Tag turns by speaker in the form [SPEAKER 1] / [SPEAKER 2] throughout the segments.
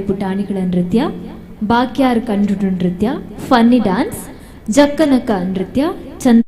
[SPEAKER 1] ಪುಟಾಣಿಗಳ ನೃತ್ಯ, ಬಾಕ್ಯಾರ್ ಕಂಡುಡು ನೃತ್ಯ, funny dance, ಜಕ್ಕನಕ ನೃತ್ಯ, ಚಂದ್ರ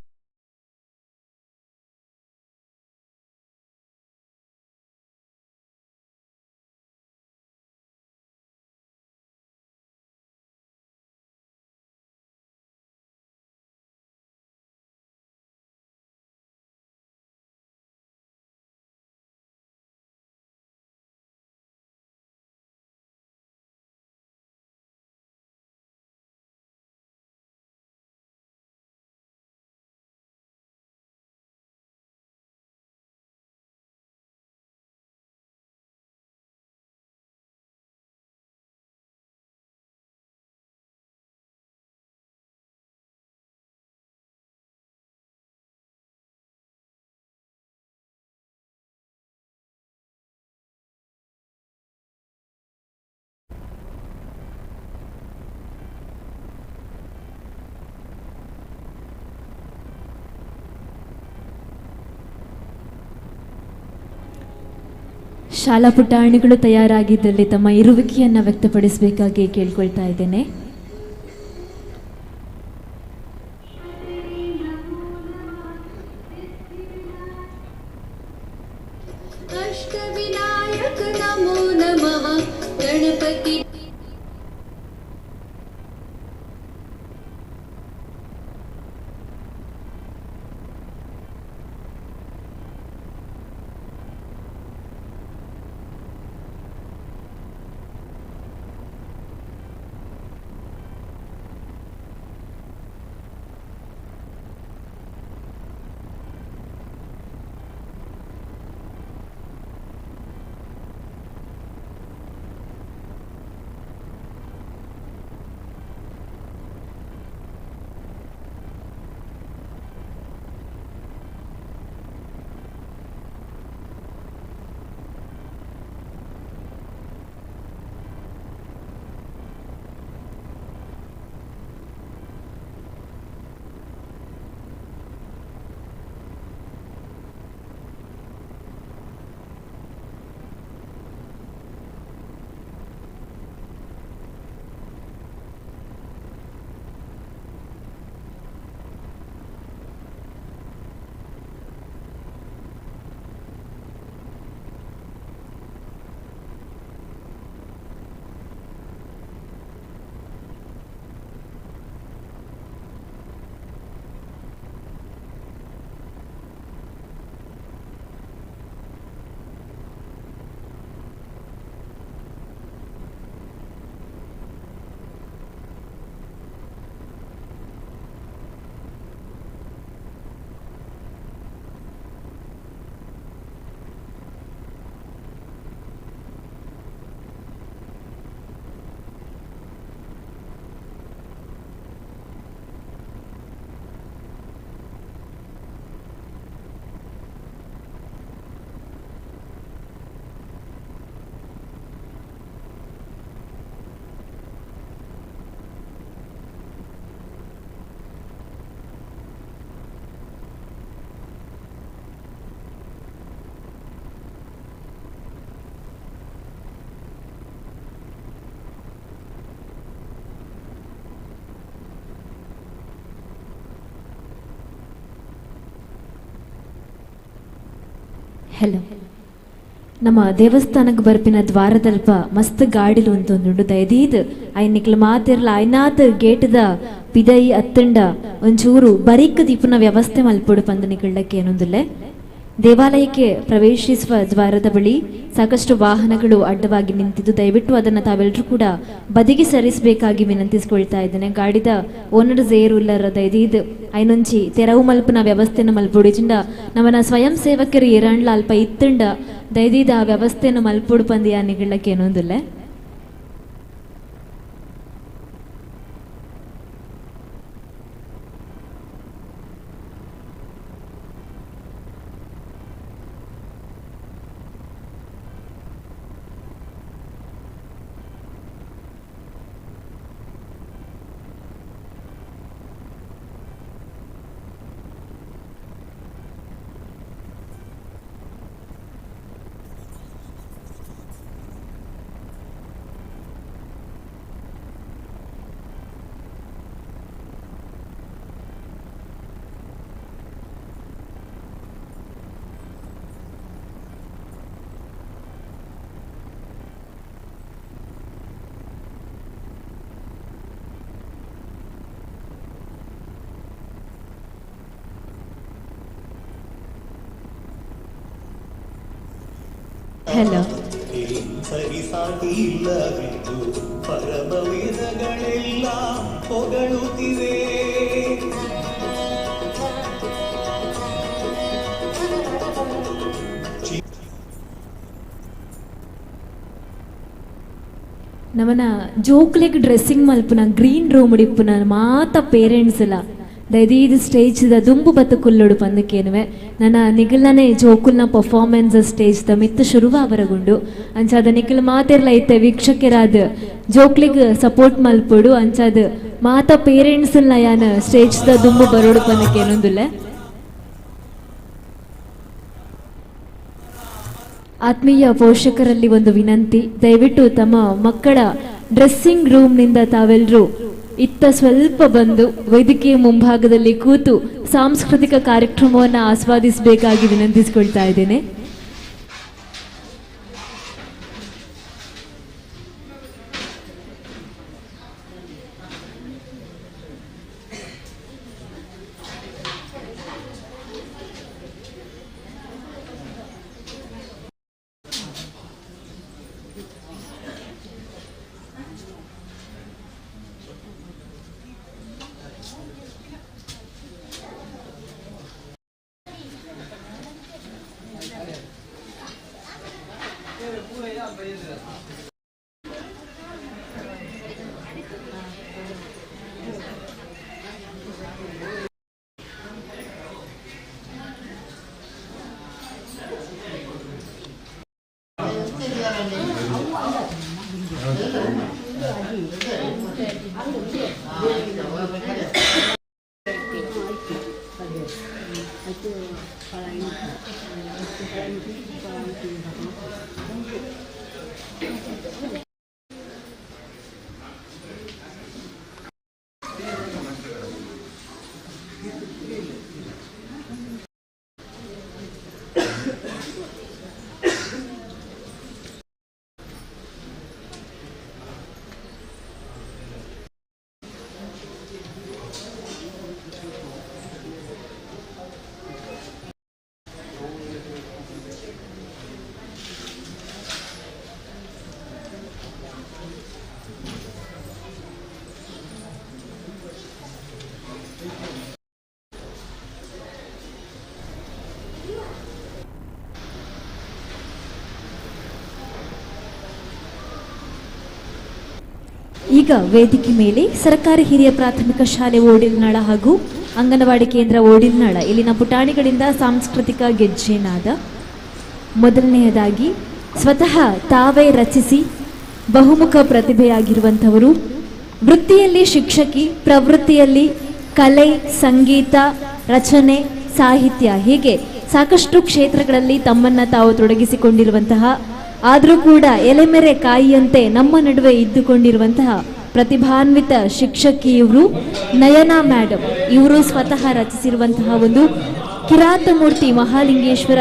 [SPEAKER 1] ಶಾಲಾ ಪುಟಾಣಿಗಳು ತಯಾರಾಗಿದ್ದಲ್ಲಿ ತಮ್ಮ ಇರುವಿಕೆಯನ್ನು ವ್ಯಕ್ತಪಡಿಸಬೇಕಾಗಿ ಕೇಳ್ಕೊಳ್ತಾ ಇದ್ದೇನೆ.
[SPEAKER 2] ಅಷ್ಟವಿನಾಯಕ ನಮೋ ನಮಃ ಗಣಪತಿ.
[SPEAKER 1] ಹಲೋ, ನಮ್ಮ ದೇವಸ್ಥಾನಕ್ಕೆ ಬರ್ಪಿನ ದ್ವಾರದಲ್ಪ ಮಸ್ತ್ ಗಾಡಿಲು ಅಂತೊಂದುಂಡು. ದಯದೀದ್ ಐನಿಕ್ಲ ಮಾತಿರ್ಲ ಐನಾತ್ ಗೇಟ್ದ ಪಿದೈ ಅತ್ತಂಡ ಒಂಚೂರು ಬರಿಕ್ ದೀಪನ ವ್ಯವಸ್ಥೆ ಮಲ್ಪೊಡು ಪಂದ್ ನಿಕಳ್ಳಕ್ಕೆ ಏನೊಂದುಲ್ಲೆ. ದೇವಾಲಯಕ್ಕೆ ಪ್ರವೇಶಿಸುವ ದ್ವಾರದ ಬಳಿ ಸಾಕಷ್ಟು ವಾಹನಗಳು ಅಡ್ಡವಾಗಿ ನಿಂತಿದ್ದು, ದಯವಿಟ್ಟು ಅದನ್ನು ತಾವೆಲ್ಲರೂ ಕೂಡ ಬದಿಗೆ ಸರಿಸಬೇಕಾಗಿ ವಿನಂತಿಸಿಕೊಳ್ತಾ ಇದ್ದೇನೆ. ಗಾಡಿದ ಓನರ್ ಏರು ಇಲ್ಲರ ದಯದೀದ್ ಐನೊಂಚಿ ತೆರವು ಮಲ್ಪನ ವ್ಯವಸ್ಥೆಯನ್ನು ಮಲ್ಪೊಡು. ಚಿಂಡ ನಮ್ಮನ ಸ್ವಯಂ ಸೇವಕರು ಏರಾಂಡ್ಲ ಅಲ್ಪ ಇತ್ತಂಡ ದಯದೀದ್ ಆ ವ್ಯವಸ್ಥೆಯನ್ನು ಮಲ್ಪೊಡು ಪಂದಿಯ ನಿಗಳಕ್ಕೆ ಏನೊಂದುಲ್ಲೆ. ಹಲೋ.
[SPEAKER 3] ಸರಿಸಾಟಿಲ್ಲವೆಂದು ಪರಮವೇದಗಳೆಲ್ಲ ಹೊಗಳುತ್ತಿವೆ.
[SPEAKER 1] ನಮನ ಜೋಕ್ಲೆಗ್ ಡ್ರೆಸ್ಸಿಂಗ್ ಮಲ್ಪುನ ಗ್ರೀನ್ ರೂಮ್ ಇಪ್ಪುನ ಮಾತ ಪೇರೆಂಟ್ಸ್ ಲ ದಯದೀದ್ ಸ್ಟೇಜ್ ದ ದುಂಬು ಬತ್ತು ಕುಲ್ಲೊಡು ಪಂದಕೇನುವೆ. ನನ್ನ ನಿಗಲ್ನೇ ಜೋಕುಲ್ನ ಪರ್ಫಾರ್ಮೆನ್ಸ್ ಸ್ಟೇಜ್ ದ ಮಿತ್ತ ಶುರುವಾವರಗುಂಡು. ಅಂಚಾದ ನಿಖಲ್ ಮಾತೆರ್ಲ ಐತೆ ವೀಕ್ಷಕರಾದ ಜೋಕ್ಲಿಗ್ ಸಪೋರ್ಟ್ ಮಲ್ಪೊಡು. ಅಂಚಾದ ಮಾತ ಪೇರೆಂಟ್ಸ್ ಯಾನ್ ಸ್ಟೇಜ್ ದ ದುಂಬು ಬರೋಡು ಪಂದಕೇನೊಂದುಲ್ಲೆ. ಆತ್ಮೀಯ ಪೋಷಕರಲ್ಲಿ ಒಂದು ವಿನಂತಿ, ದಯವಿಟ್ಟು ತಮ್ಮ ಮಕ್ಕಳ ಡ್ರೆಸ್ಸಿಂಗ್ ರೂಮ್ನಿಂದ ತಾವೆಲ್ಲರೂ ಇತ್ತ ಸ್ವಲ್ಪ ಬಂದು ವೇದಿಕೆಯ ಮುಂಭಾಗದಲ್ಲಿ ಕೂತು ಸಾಂಸ್ಕೃತಿಕ ಕಾರ್ಯಕ್ರಮವನ್ನು ಆಸ್ವಾದಿಸಬೇಕಾಗಿ ವಿನಂತಿಸಿಕೊಳ್ತಾ ಇದ್ದೇನೆ. ಈಗ ವೇದಿಕೆ ಮೇಲೆ ಸರ್ಕಾರಿ ಹಿರಿಯ ಪ್ರಾಥಮಿಕ ಶಾಲೆ ಓಡಿಲ್ನಾಳ ಹಾಗೂ ಅಂಗನವಾಡಿ ಕೇಂದ್ರ ಓಡಿಲ್ನಾಳ ಇಲ್ಲಿನ ಪುಟಾಣಿಗಳಿಂದ ಸಾಂಸ್ಕೃತಿಕ ಗೆಜ್ಜೆನಾದ. ಮೊದಲನೆಯದಾಗಿ ಸ್ವತಃ ತಾವೇ ರಚಿಸಿ ಬಹುಮುಖ ಪ್ರತಿಭೆಯಾಗಿರುವಂಥವರು, ವೃತ್ತಿಯಲ್ಲಿ ಶಿಕ್ಷಕಿ, ಪ್ರವೃತ್ತಿಯಲ್ಲಿ ಕಲೆ, ಸಂಗೀತ, ರಚನೆ, ಸಾಹಿತ್ಯ ಹೀಗೆ ಸಾಕಷ್ಟು ಕ್ಷೇತ್ರಗಳಲ್ಲಿ ತಮ್ಮನ್ನು ತಾವು ತೊಡಗಿಸಿಕೊಂಡಿರುವಂತಹ, ಆದರೂ ಕೂಡ ಎಲೆಮೆರೆ ಕಾಯಿಯಂತೆ ನಮ್ಮ ನಡುವೆ ಇದ್ದುಕೊಂಡಿರುವಂತಹ ಪ್ರತಿಭಾನ್ವಿತ ಶಿಕ್ಷಕಿಯವರು ನಯನಾ ಮೇಡಮ್. ಇವರು ಸ್ವತಃ ರಚಿಸಿರುವಂತಹ ಒಂದು ಕಿರಾತಮೂರ್ತಿ ಮಹಾಲಿಂಗೇಶ್ವರ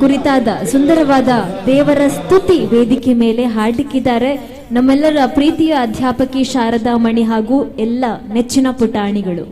[SPEAKER 1] ಕುರಿತಾದ ಸುಂದರವಾದ ದೇವರ ಸ್ತುತಿ ವೇದಿಕೆ ಮೇಲೆ ಹಾಡಲಿಕ್ಕಿದ್ದಾರೆ ನಮ್ಮೆಲ್ಲರ ಪ್ರೀತಿಯ ಅಧ್ಯಾಪಕಿ ಶಾರದಾ ಮಣಿ ಹಾಗೂ ಎಲ್ಲ ನೆಚ್ಚಿನ ಪುಟಾಣಿಗಳು.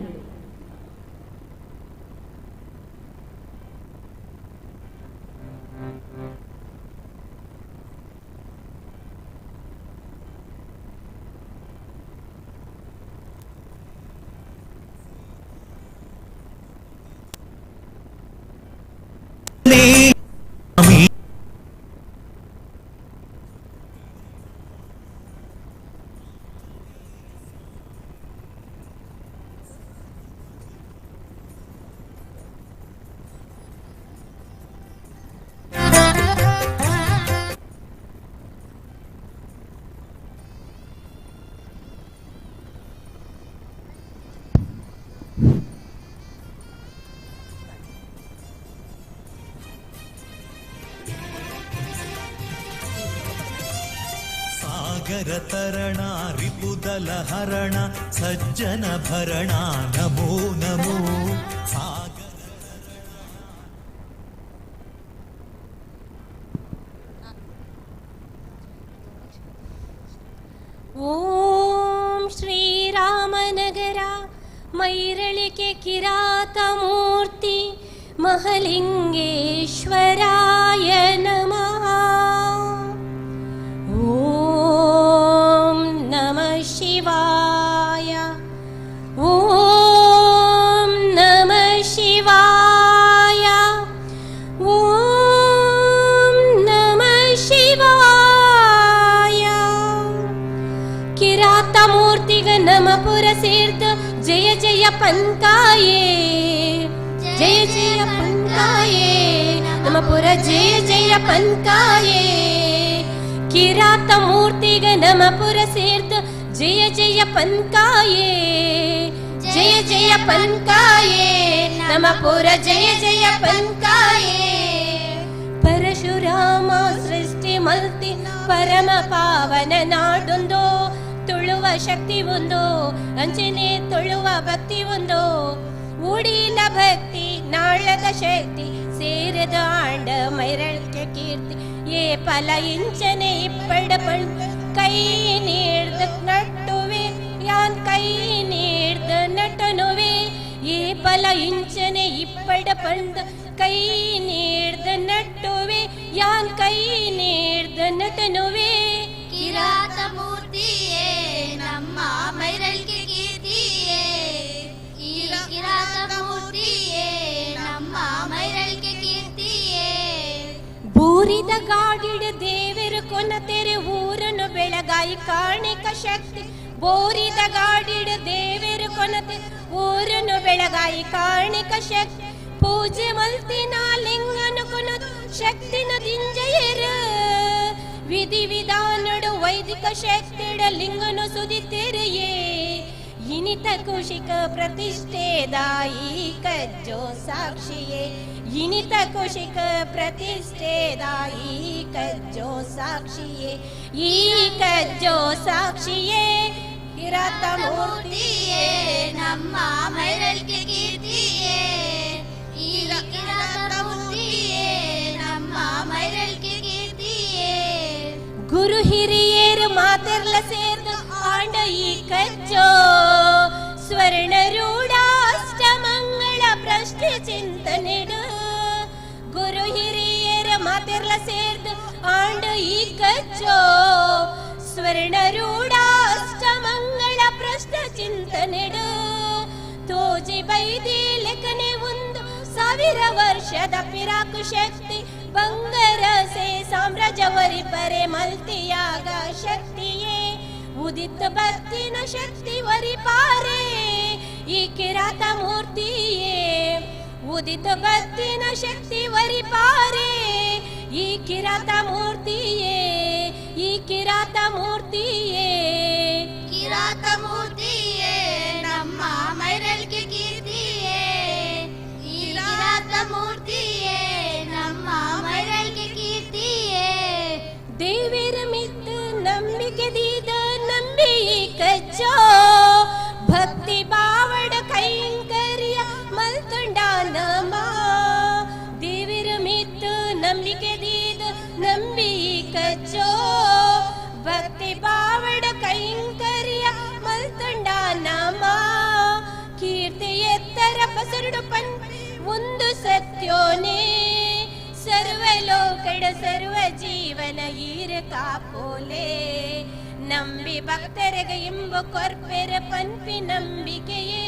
[SPEAKER 3] ಸಾಗರ ತರಣ ರಿಪುದಲ ಹರಣ ಸಜ್ಜನ ಭರಣ ನಮೋ ನಮೋ ಸಾಗರ.
[SPEAKER 2] ಓಂ ಶ್ರೀರಾಮನಗರ ಮೈರಳಿಕೆ ಕಿರಾತಮೂರ್ತಿ ಮಹಲಿಂಗೇಶ್ವರಾಯ ನಮಃ. ಕಿರಾತ ಮೂರ್ತಿಗ ನಮಪುರ ಸೇರ್ದ ಜಯ ಜಯ ಪಂಕಾಯೇ ಜಯ ಜಯ ಪಂಕಾಯೇ ನಮಪುರ ಜಯ ಜಯ ಪಂಕಾಯೇ. ಕಿರಾತ ಮೂರ್ತಿಗ ನಮಪುರ ಸೇರ್ದ ಜಯ ಜಯ ಪಂಕಾಯೇ ಜಯ ಜಯ ಪಂಕಾಯೇ ನಮಪುರ ಜಯ ಜಯ ಪಂಕಾಯೇ. ಪರಶುರಾಮ ಸೃಷ್ಟಿ ಮಲ್ತಿ ಪರಮ ಪಾವನ ನಾಡೊಂದು, ತುಳುವ ಶಕ್ತಿ ಒಂದು ಅಂಚನೆ ತುಳುವ ಭಕ್ತಿ ಒಂದು, ಉಡಿಲ ಭಕ್ತಿ ನಾಳದ ಶಕ್ತಿ ಸೇರದ ಆಂಡ ಮೈರಳ್ಕೆ ಕೀರ್ತಿ. ಏ ಫಲ ಇಂಚನೆ ಇಪ್ಪಡ ಪಣ್ ಕೈ ನೀರ್ದ ನಟ್ಟುವೆ ಯಾನ್ ಕೈ ನೀರ್ದ ನಟನುವೆ. ಏ ಫಲ ಇಂಚನೆ ಇಪ್ಪಡ ಪಂಡ್ ಕೈ ನೀರ್ದ ನಟ್ಟುವೆ ಯಾನ್ ಕೈ ನೀರ್ದ ನಟನುವೆ.
[SPEAKER 4] ಕಿರಾತ ಮೂರ್ತಿಯೇ ನಮ್ಮ ಮೈರಳ್ಕೆ ಕೀರ್ತಿಯೇ, ಈ ಕಿರಾತ ಮೂರ್ತಿಯೇ ನಮ್ಮ ಮೈರಳ್ಕೆ ಕೀರ್ತಿಯೇ.
[SPEAKER 2] ಬೂರಿದ ಗಾಡಿಡ ದೇವರು ಕೊನತೆರೆ ಊರನು ಬೆಳಗಾಯಿ ಕಾಣಿಕ ಶಕ್ತಿ. ಬೋರಿದ ಗಾಡಿಡ ದೇವರು ಕೊನತೆ ಊರನು ಬೆಳಗಾಯಿ ಕಾಣಿಕ ಶಕ್ತಿ. ಪೂಜೆ ಮಲ್ತಿನ ಲಿಂಗನು ಕೊನ ಶಕ್ತಿನ ದಿಂಜಯರ ವಿಧಿ ವಿಧಾನಡು ವೈದಿಕ ಶಕ್ತಿಡ ಲಿಂಗನು ಸುದಿತೆರೆಯೇ. ಇನಿತ ಕುಶಿಕ ಪ್ರತಿಷ್ಠೆ ದಾಯಿ ಕಜ್ಜೋ ಸಾಕ್ಷಿಯೇ, ಇನಿತ ಕುಶಿಕ ಪ್ರತಿಷ್ಠೆ ದಾಯಿ ಕಜ್ಜೋ ಸಾಕ್ಷಿಯೇ, ಈ ಕಜ್ಜೋ ಸಾಕ್ಷಿಯೇ. ಕಿರಾತ ಮೂರ್ತಿಯೇ
[SPEAKER 4] ಮೂರ್ತಿಯೇ ನಮ್ಮ ಮೈರಳ್ಕೆ ಕೀರ್ತಿಯೇ, ಈ ಕಿರಾತ ಮೂರ್ತಿಯೇ ನಮ್ಮ ಮೈರಳ್ಕೆ ಕೀರ್ತಿಯೇ.
[SPEAKER 2] ಗುರು ಹಿರಿಯರು ಮಾತೆರ್ಲ ಸೇರ್ದು ಆಂಡ ಈ ಕಜ್ಜೋ ಸ್ವರ್ಣರೂಢಾಷ್ಟಮಂಗಳ ಪ್ರಶ್ನೆ ಚಿಂತನೆಡು. ಗುರು ಹಿರಿಯರ ಮಾತೆರ್ಲ ಸೇರ್ದು ಆಂಡ ಈ ಕಜ್ಜೋ ಸ್ವರ್ಣರೂಢಾಷ್ಟಮಂಗಳ ಪ್ರಶ್ನೆ ಚಿಂತನೆಡು. ತೋಜಿ ಬೈದಿ ಲೆಕ್ಕನೆ ಒಂದು 1000 ವರ್ಷದ ಪಿರಾಕು ಶಕ್ತಿ ಬಂಗರಸೆ ಸಾಮ್ರಾಜ್ಯವರಿ ಪರೆ ಮಲ್ತಿಯಾಗ ಶಕ್ತಿಯೇ. ಉದಿತ ಭಕ್ತಿನ ಶಕ್ತಿ ವರಿಪಾರೆ ಈ ಕಿರಾತ ಮೂರ್ತಿಯೇ, ಉದಿತ ಭಕ್ತಿನ ಶಕ್ತಿ ವರಿಪಾರೆ ಈ ಕಿರಾತ ಮೂರ್ತಿಯೇ, ಈ ಕಿರಾತ ಮೂರ್ತಿಯೇ.
[SPEAKER 4] ಕಿರಾತ ಮೂರ್ತಿಯೇ ನಮ್ಮ ಮೈರಳ್ಕೆ ಕೀರ್ತಿಯೇ, ಈ ಕಿರಾತ ಮೂರ್ತಿಯೇ ನಮ್ಮ ಮೈರಳ್ಕೆ ಕೀರ್ತಿಯೇ.
[SPEAKER 2] ದೇವರ ಮಿತ್ತ ನಂಬಿಕೆ ದೀದ ನಂಬಿ ಕಚ್ಚೋ ಭಕ್ತಿ ಬಾವಡ ಕೈಂಕರ್ಯ ಮಲ್ತುಂಡ ನಮ. ದೇವರ ಮಿತ್ತ ನಂಬಿಕೆ ದೀದ ನಂಬಿ ಕಚ್ಚೋ ಭಕ್ತಿ ಬಾವಡ ಕೈಂಕರ್ಯ ಮಲ್ತುಂಡ ನಮ. ಕೀರ್ತಿ ಎತ್ತರ ಪಸರುಡು ಪನ್ ಒಂದು ಸತ್ಯೋನೇ, ಸರ್ವಲೋಕಡ ಸರ್ವ ಜೀವನ ಈರ ಕಾಪೋಲೆ. ನಂಬಿ ಭಕ್ತರಗ ಇಂಬು ಕೊರ್ಪೆರ ಪನ್ಪಿ ನಂಬಿಕೆಯೇ,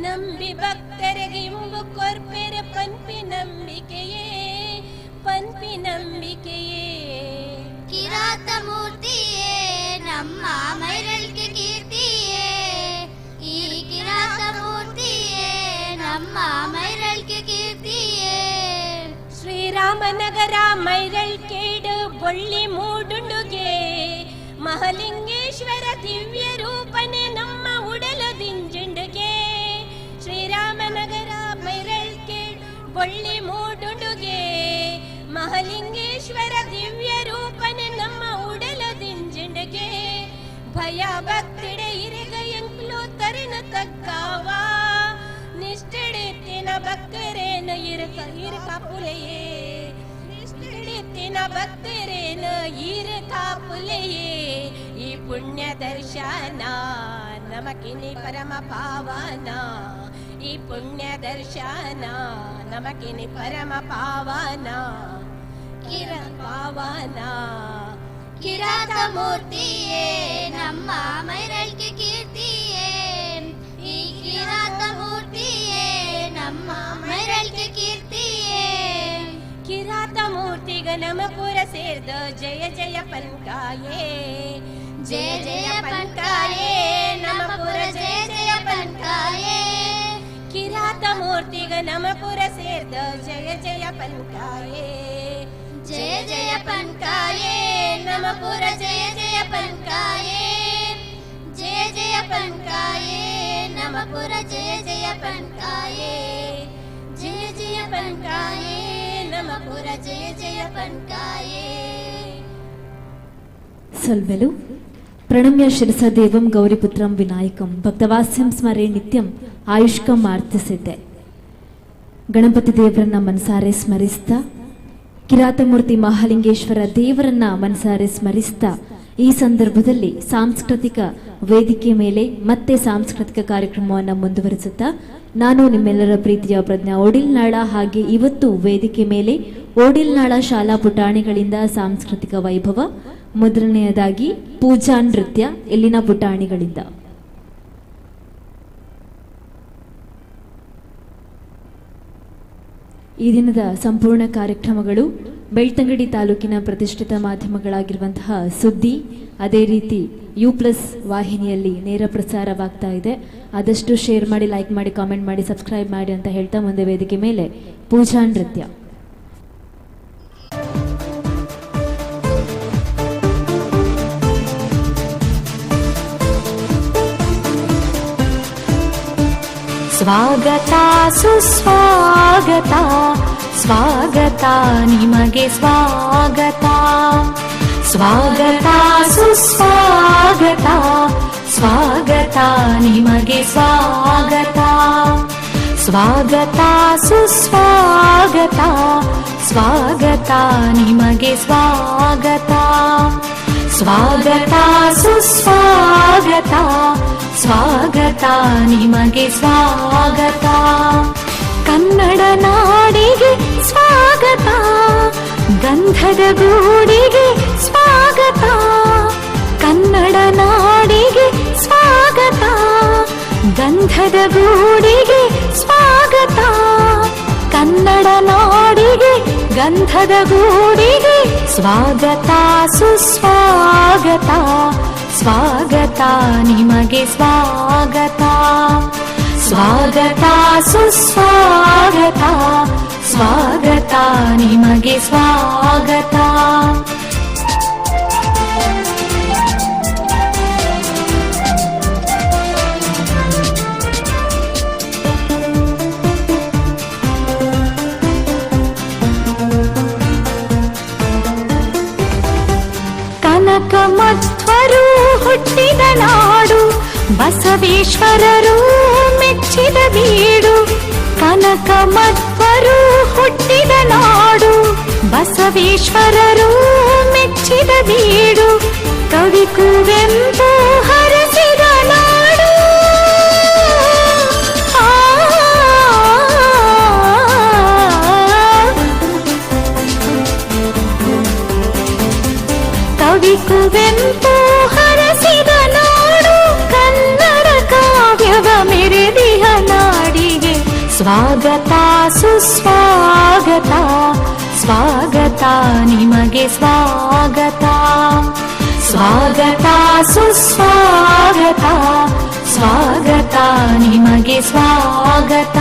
[SPEAKER 2] ನಂಬಿ ಭಕ್ತರಗ ಇಂಬು ಕೊರ್ಪೆರ ಪನ್ಪಿ ನಂಬಿಕೆಯೇ, ಪನ್ಪಿ ನಂಬಿಕೆಯೇ.
[SPEAKER 4] ಕಿರಾತ ಮೂರ್ತಿಯೇ ನಮ್ಮ ಮೈರಳ್ಕೆ ಕೀರ್ತಿಯೇ, ಈ ಕಿರಾತ ಮೂರ್ತಿಯೇ ನಮ್ಮ ಮೈರಳ್ಕೆ ಕೀರ್ತಿಯೇ.
[SPEAKER 2] ಶ್ರೀರಾಮನಗರ ಮೈರಳ್ಕೇಡು ಬೊಳ್ಳಿ ಮೂಡುಂಡುಗೆ ಮಹಲಿಂಗೇಶ್ವರ ದಿವ್ಯ ರೂಪನೆ ನಮ್ಮ ಉಡಲು ದಿಂಜುಂಡುಗೆ. ಶ್ರೀರಾಮನಗರ ಮೈರಳ್ಕೇಡು ಬೊಳ್ಳಿ ಮೂಡುಂಡುಗೆ ಮಹಲಿಂಗೇಶ್ವರ ದಿವ್ಯ ರೂಪನೆ ನಮ್ಮ ಉಡಲು ದಿಂಜುಂಡುಗೆ. ಭಯ ಭಕ್ತಿಡೆ ಇರೆಗ ಎಂಕ್ಲು ತರಿನ ತಗ್ಗಾವ ನಿಷ್ಠೆಡೆತ್ತಿನ ಭಕ್ತರೇನ ಇರಕ ಇರಕಾಪುಲೆಯೇ, ನಿಷ್ಠೆಡೆತ್ತಿನ ಭಕ್ತರೇನ ಇರಕಾಪುಲೆಯೇ. ಈ ಪುಣ್ಯ ದರ್ಶನ ನಮಕಿನಿ ಪರಮ ಪಾವನ, ಈ ಪುಣ್ಯ ದರ್ಶನ ನಮಕಿನಿ ಪರಮ ಪಾವನ, ಕಿರ ಪಾವನ.
[SPEAKER 4] ಕಿರಾತ ಮೂರ್ತಿಯೇ ನಮ್ಮ ಮೈರಳ್ಕೆ ಕೀರ್ತಿಯೇ, ಈ ಕಿರಾತ ಮೂರ್ತಿಯೇ ನಮ್ಮ ಮೈರಳ್ಕೆ ಕೀರ್ತಿಯೇ.
[SPEAKER 2] ಕಿರಾತ ಮೂರ್ತಿಗ ನಮಪುರ ಸೇರ್ದ ಜಯ ಜಯ ಪನ್ಕಾಯೇ,
[SPEAKER 4] ಜಯ ಜಯ
[SPEAKER 2] ಮೂರ್ತಿಗ ನಮಪುರ ಸೇರ್ದ ಜಯ ಜಯ ಪನ್ಕಾಯೇ.
[SPEAKER 4] ಜಯ ಜಯ ಪನ್ಕಾಯೇ ನಮಪುರ ಜಯ ಜಯ ಪನ್ಕಾಯೇ. ಜಯ ಜಯ ಪನ್ಕಾಯೇ ನಮಪುರ ಜಯ ಜಯ ಪನ್ಕಾಯೇ. ಜಯ ಜಯ ಪನ್ಕಾಯೇ ನಮಪುರ ಜಯ ಜಯ ಪನ್ಕಾಯೇ.
[SPEAKER 1] ಸೊಲ್ವೆಲು. ಪ್ರಣಮ್ಯ ಶಿರಸ ದೇವಂ ಗೌರಿಪುತ್ರಂ ವಿನಾಯಕಂ ಭಕ್ತವಾಸ್ಯಂ ಸ್ಮರೇ ನಿತ್ಯಂ ಆಯುಷ್ಕಂ ಆರ್ತಿಸಿದ್ದೆ. ಗಣಪತಿ ದೇವರನ್ನ ಮನಸಾರೆ ಸ್ಮರಿಸ್ತಾ, ಕಿರಾತಮೂರ್ತಿ ಮಹಾಲಿಂಗೇಶ್ವರ ದೇವರನ್ನ ಮನಸಾರೆ ಸ್ಮರಿಸ್ತಾ ಈ ಸಂದರ್ಭದಲ್ಲಿ ಸಾಂಸ್ಕೃತಿಕ ವೇದಿಕೆ ಮೇಲೆ ಮತ್ತೆ ಸಾಂಸ್ಕೃತಿಕ ಕಾರ್ಯಕ್ರಮವನ್ನು ಮುಂದುವರಿಸುತ್ತಾ ನಾನು ನಿಮ್ಮೆಲ್ಲರ ಪ್ರೀತಿಯ ಪ್ರಜ್ಞಾ ಓಡಿಲ್ನಾಳ. ಹಾಗೆ ಇವತ್ತು ವೇದಿಕೆ ಮೇಲೆ ಓಡಿಲ್ನಾಳ ಶಾಲಾ ಪುಟಾಣಿಗಳಿಂದ ಸಾಂಸ್ಕೃತಿಕ ವೈಭವ. ಮೊದಲನೆಯದಾಗಿ ಪೂಜಾ ನೃತ್ಯ ಇಲ್ಲಿನ ಪುಟಾಣಿಗಳಿಂದ. ಈ ದಿನದ ಸಂಪೂರ್ಣ ಕಾರ್ಯಕ್ರಮಗಳು ಬೆಳ್ತಂಗಡಿ ತಾಲೂಕಿನ ಪ್ರತಿಷ್ಠಿತ ಮಾಧ್ಯಮಗಳಾಗಿರುವಂತಹ ಸುದ್ದಿ, ಅದೇ ರೀತಿ you plus ವಾಹಿನಿಯಲ್ಲಿ ನೇರ ಪ್ರಸಾರವಾಗ್ತಾ ಇದೆ. ಆದಷ್ಟು ಶೇರ್ ಮಾಡಿ, ಲೈಕ್ ಮಾಡಿ, ಕಾಮೆಂಟ್ ಮಾಡಿ, ಸಬ್ಸ್ಕ್ರೈಬ್ ಮಾಡಿ ಅಂತ ಹೇಳ್ತಾ ಮುಂದೆ ವೇದಿಕೆ ಮೇಲೆ ಪೂಜಾ ನೃತ್ಯ.
[SPEAKER 5] ಸ್ವಾಗತ ಸುಸ್ವಾಗತ, ಸ್ವಾಗತ ನಿಮಗೆ ಸ್ವಾಗತ. ಸ್ವಾಗತ ಸುಸ್ವಾಗತ, ಸ್ವಾಗತ ನಿಮಗೆ ಸ್ವಾಗತ. ಸ್ವಾಗತ ಸುಸ್ವಾಗತ, ಸ್ವಾಗತ ನಿಮಗೆ ಸ್ವಾಗತ. ಸ್ವಾಗತ ಸುಸ್ವಾಗತ, ಸ್ವಾಗತ ನಿಮಗೆ ಸ್ವಾಗತ. ಕನ್ನಡ ನಾಡಿಗೆ ಸ್ವಾಗತ, ಗಂಧದ ಗೂಡಿಗೆ ಸ್ವಾಗತ. ಕನ್ನಡ ನಾಡಿಗೆ ಸ್ವಾಗತ, ಗಂಧದ ಗೂಡಿಗೆ ಸ್ವಾಗತ. ಕನ್ನಡ ನಾಡಿಗೆ ಗಂಧದ ಗೂಡಿಗೆ ಸ್ವಾಗತ ಸುಸ್ವಾಗತ, ಸ್ವಾಗತ ನಿಮಗೆ ಸ್ವಾಗತ. ಸ್ವಾಗತ ಸುಸ್ವಾಗತ, ಸ್ವಾಗತ ನಿಮಗೆ ಸ್ವಾಗತ. ಕನಕ ಮಧ್ವರು ಹುಟ್ಟಿದ ನಾಡು, ಬಸವೇಶ್ವರರು ಮೆಚ್ಚಿದ ಬೀಡು. ಕನಕ ಮಧ್ವರು ಹುಟ್ಟಿದ ನಾಡು, ಬಸವೇಶ್ವರರು ಮೆಚ್ಚಿದ ಬೀಡು. ಕವಿ ಕುವೆಂಪು ಹರಸಿದ ನಾಡು. ಕವಿ ಕುವೆಂಪು ಹರಸಿದ ನಾಡು, ಕನ್ನಡ ಕಾವ್ಯವ ಮೆರೆದಿಹ ನಾಡಿಗೆ ಸ್ವಾಗತ ಸುಸ್ವಾಗತ, ಸ್ವಾಗತ ನಿಮಗೆ ಸ್ವಾಗತ. ಸ್ವಾಗತ ಸುಸ್ವಾಗತ, ಸ್ವಾಗತ ನಿಮಗೆ ಸ್ವಾಗತ.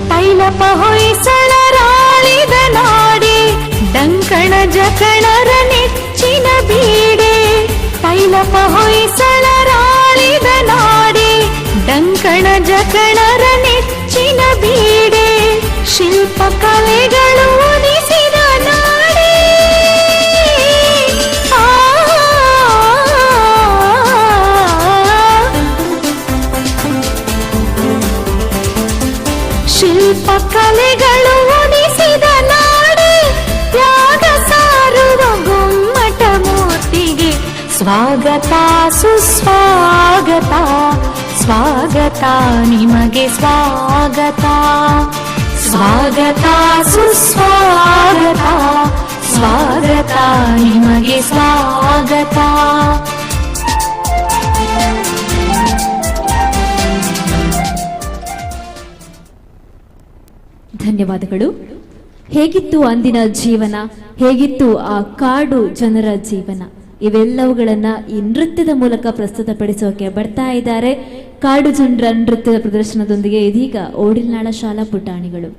[SPEAKER 5] ತೈಲಪ ಹೊಯ್ಸಳರಾಳಿದ ನಾಡೆ, ಡಂಕಣ ಜಕಣರ ನೆಚ್ಚಿನ ಬೀಡೆ. ತೈಲಪ ಹೊಯ್ಸಳರಾಳಿದ ನಾಡೆ, ಡಂಕಣ ಜಕಣರ ನೆಚ್ಚಿನ ಬೀಡೆ. ಶಿಲ್ಪಕಲೆಗಳು ಉದಿಸಿದ ನಾಡೆ. ಶಿಲ್ಪಕಲೆಗಳು ಉದಿಸಿದ ನಾಡೆ, ತ್ಯಾಗ ಸಾರುವ ಗುಮ್ಮಟ ಮೂರ್ತಿಗೆ ಸ್ವಾಗತ ಸುಸ್ವಾಗತ, ಸ್ವಾಗತ ನಿಮಗೆ ಸ್ವಾಗತ. ಸ್ವಾಗತ ಸುಸ್ವಾಗತ, ಸ್ವಾಗತ ನಿಮಗೆ ಸ್ವಾಗತ.
[SPEAKER 1] ಧನ್ಯವಾದಗಳು. ಹೇಗಿತ್ತು ಅಂದಿನ ಜೀವನ, ಹೇಗಿತ್ತು ಆ ಕಾಡು ಜನರ ಜೀವನ, ಇವೆಲ್ಲವುಗಳನ್ನ ಈ ನೃತ್ಯದ ಮೂಲಕ ಪ್ರಸ್ತುತಪಡಿಸೋಕೆ ಬರ್ತಾ ಇದ್ದಾರೆ. ಕಾಡು ಜನರ ನೃತ್ಯದ ಪ್ರದರ್ಶನದೊಂದಿಗೆ ಇದೀಗ ಓಡಿಲ್ನಾಳ ಶಾಲಾ ಪುಟಾಣಿಗಳು.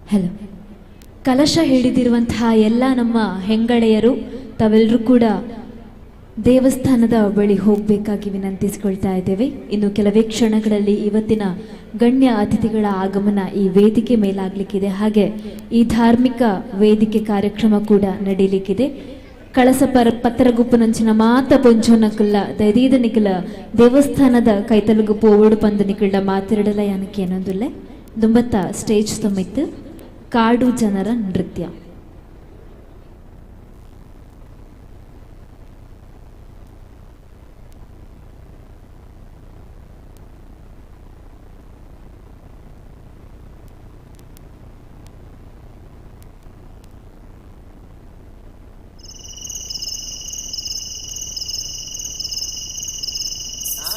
[SPEAKER 1] ಹಲೋ, ಕಲಶ ಹಿಡಿದಿರುವಂತಹ ಎಲ್ಲ ನಮ್ಮ ಹೆಂಗಳೆಯರು ತಾವೆಲ್ಲರೂ ಕೂಡ ದೇವಸ್ಥಾನದ ಬಳಿ ಹೋಗಬೇಕಾಗಿ ವಿನಂತಿಸಿಕೊಳ್ತಾ ಇದ್ದೇವೆ. ಇನ್ನು ಕೆಲವೇ ಕ್ಷಣಗಳಲ್ಲಿ ಇವತ್ತಿನ ಗಣ್ಯ ಅತಿಥಿಗಳ ಆಗಮನ ಈ ವೇದಿಕೆ ಮೇಲಾಗಲಿಕ್ಕಿದೆ. ಹಾಗೆ ಈ ಧಾರ್ಮಿಕ ವೇದಿಕೆ ಕಾರ್ಯಕ್ರಮ ಕೂಡ ನಡೀಲಿಕ್ಕಿದೆ. ಕಳಸ ಪರ ಪತ್ರಗುಪ್ಪುನಂಚಿನ ಮಾತ ಪೊಂಚೋನಕುಲ್ಲ ದೈದೀದ ನಿಕಲ ದೇವಸ್ಥಾನದ ಕೈತಲುಗುಪ್ಪು ಓಡು ಪಂದು ನಿಕಲ್ಡ ಮಾತಿರಡಲ ಯಾನಕ್ಕೆ ಏನೊಂದುಲ್ಲೆ ದುಂಬತ್ತ ಸ್ಟೇಜ್ ತೊಮ್ಮಿತ್ತು ಕಾಡು ಜನರ ನೃತ್ಯ.
[SPEAKER 3] ಆ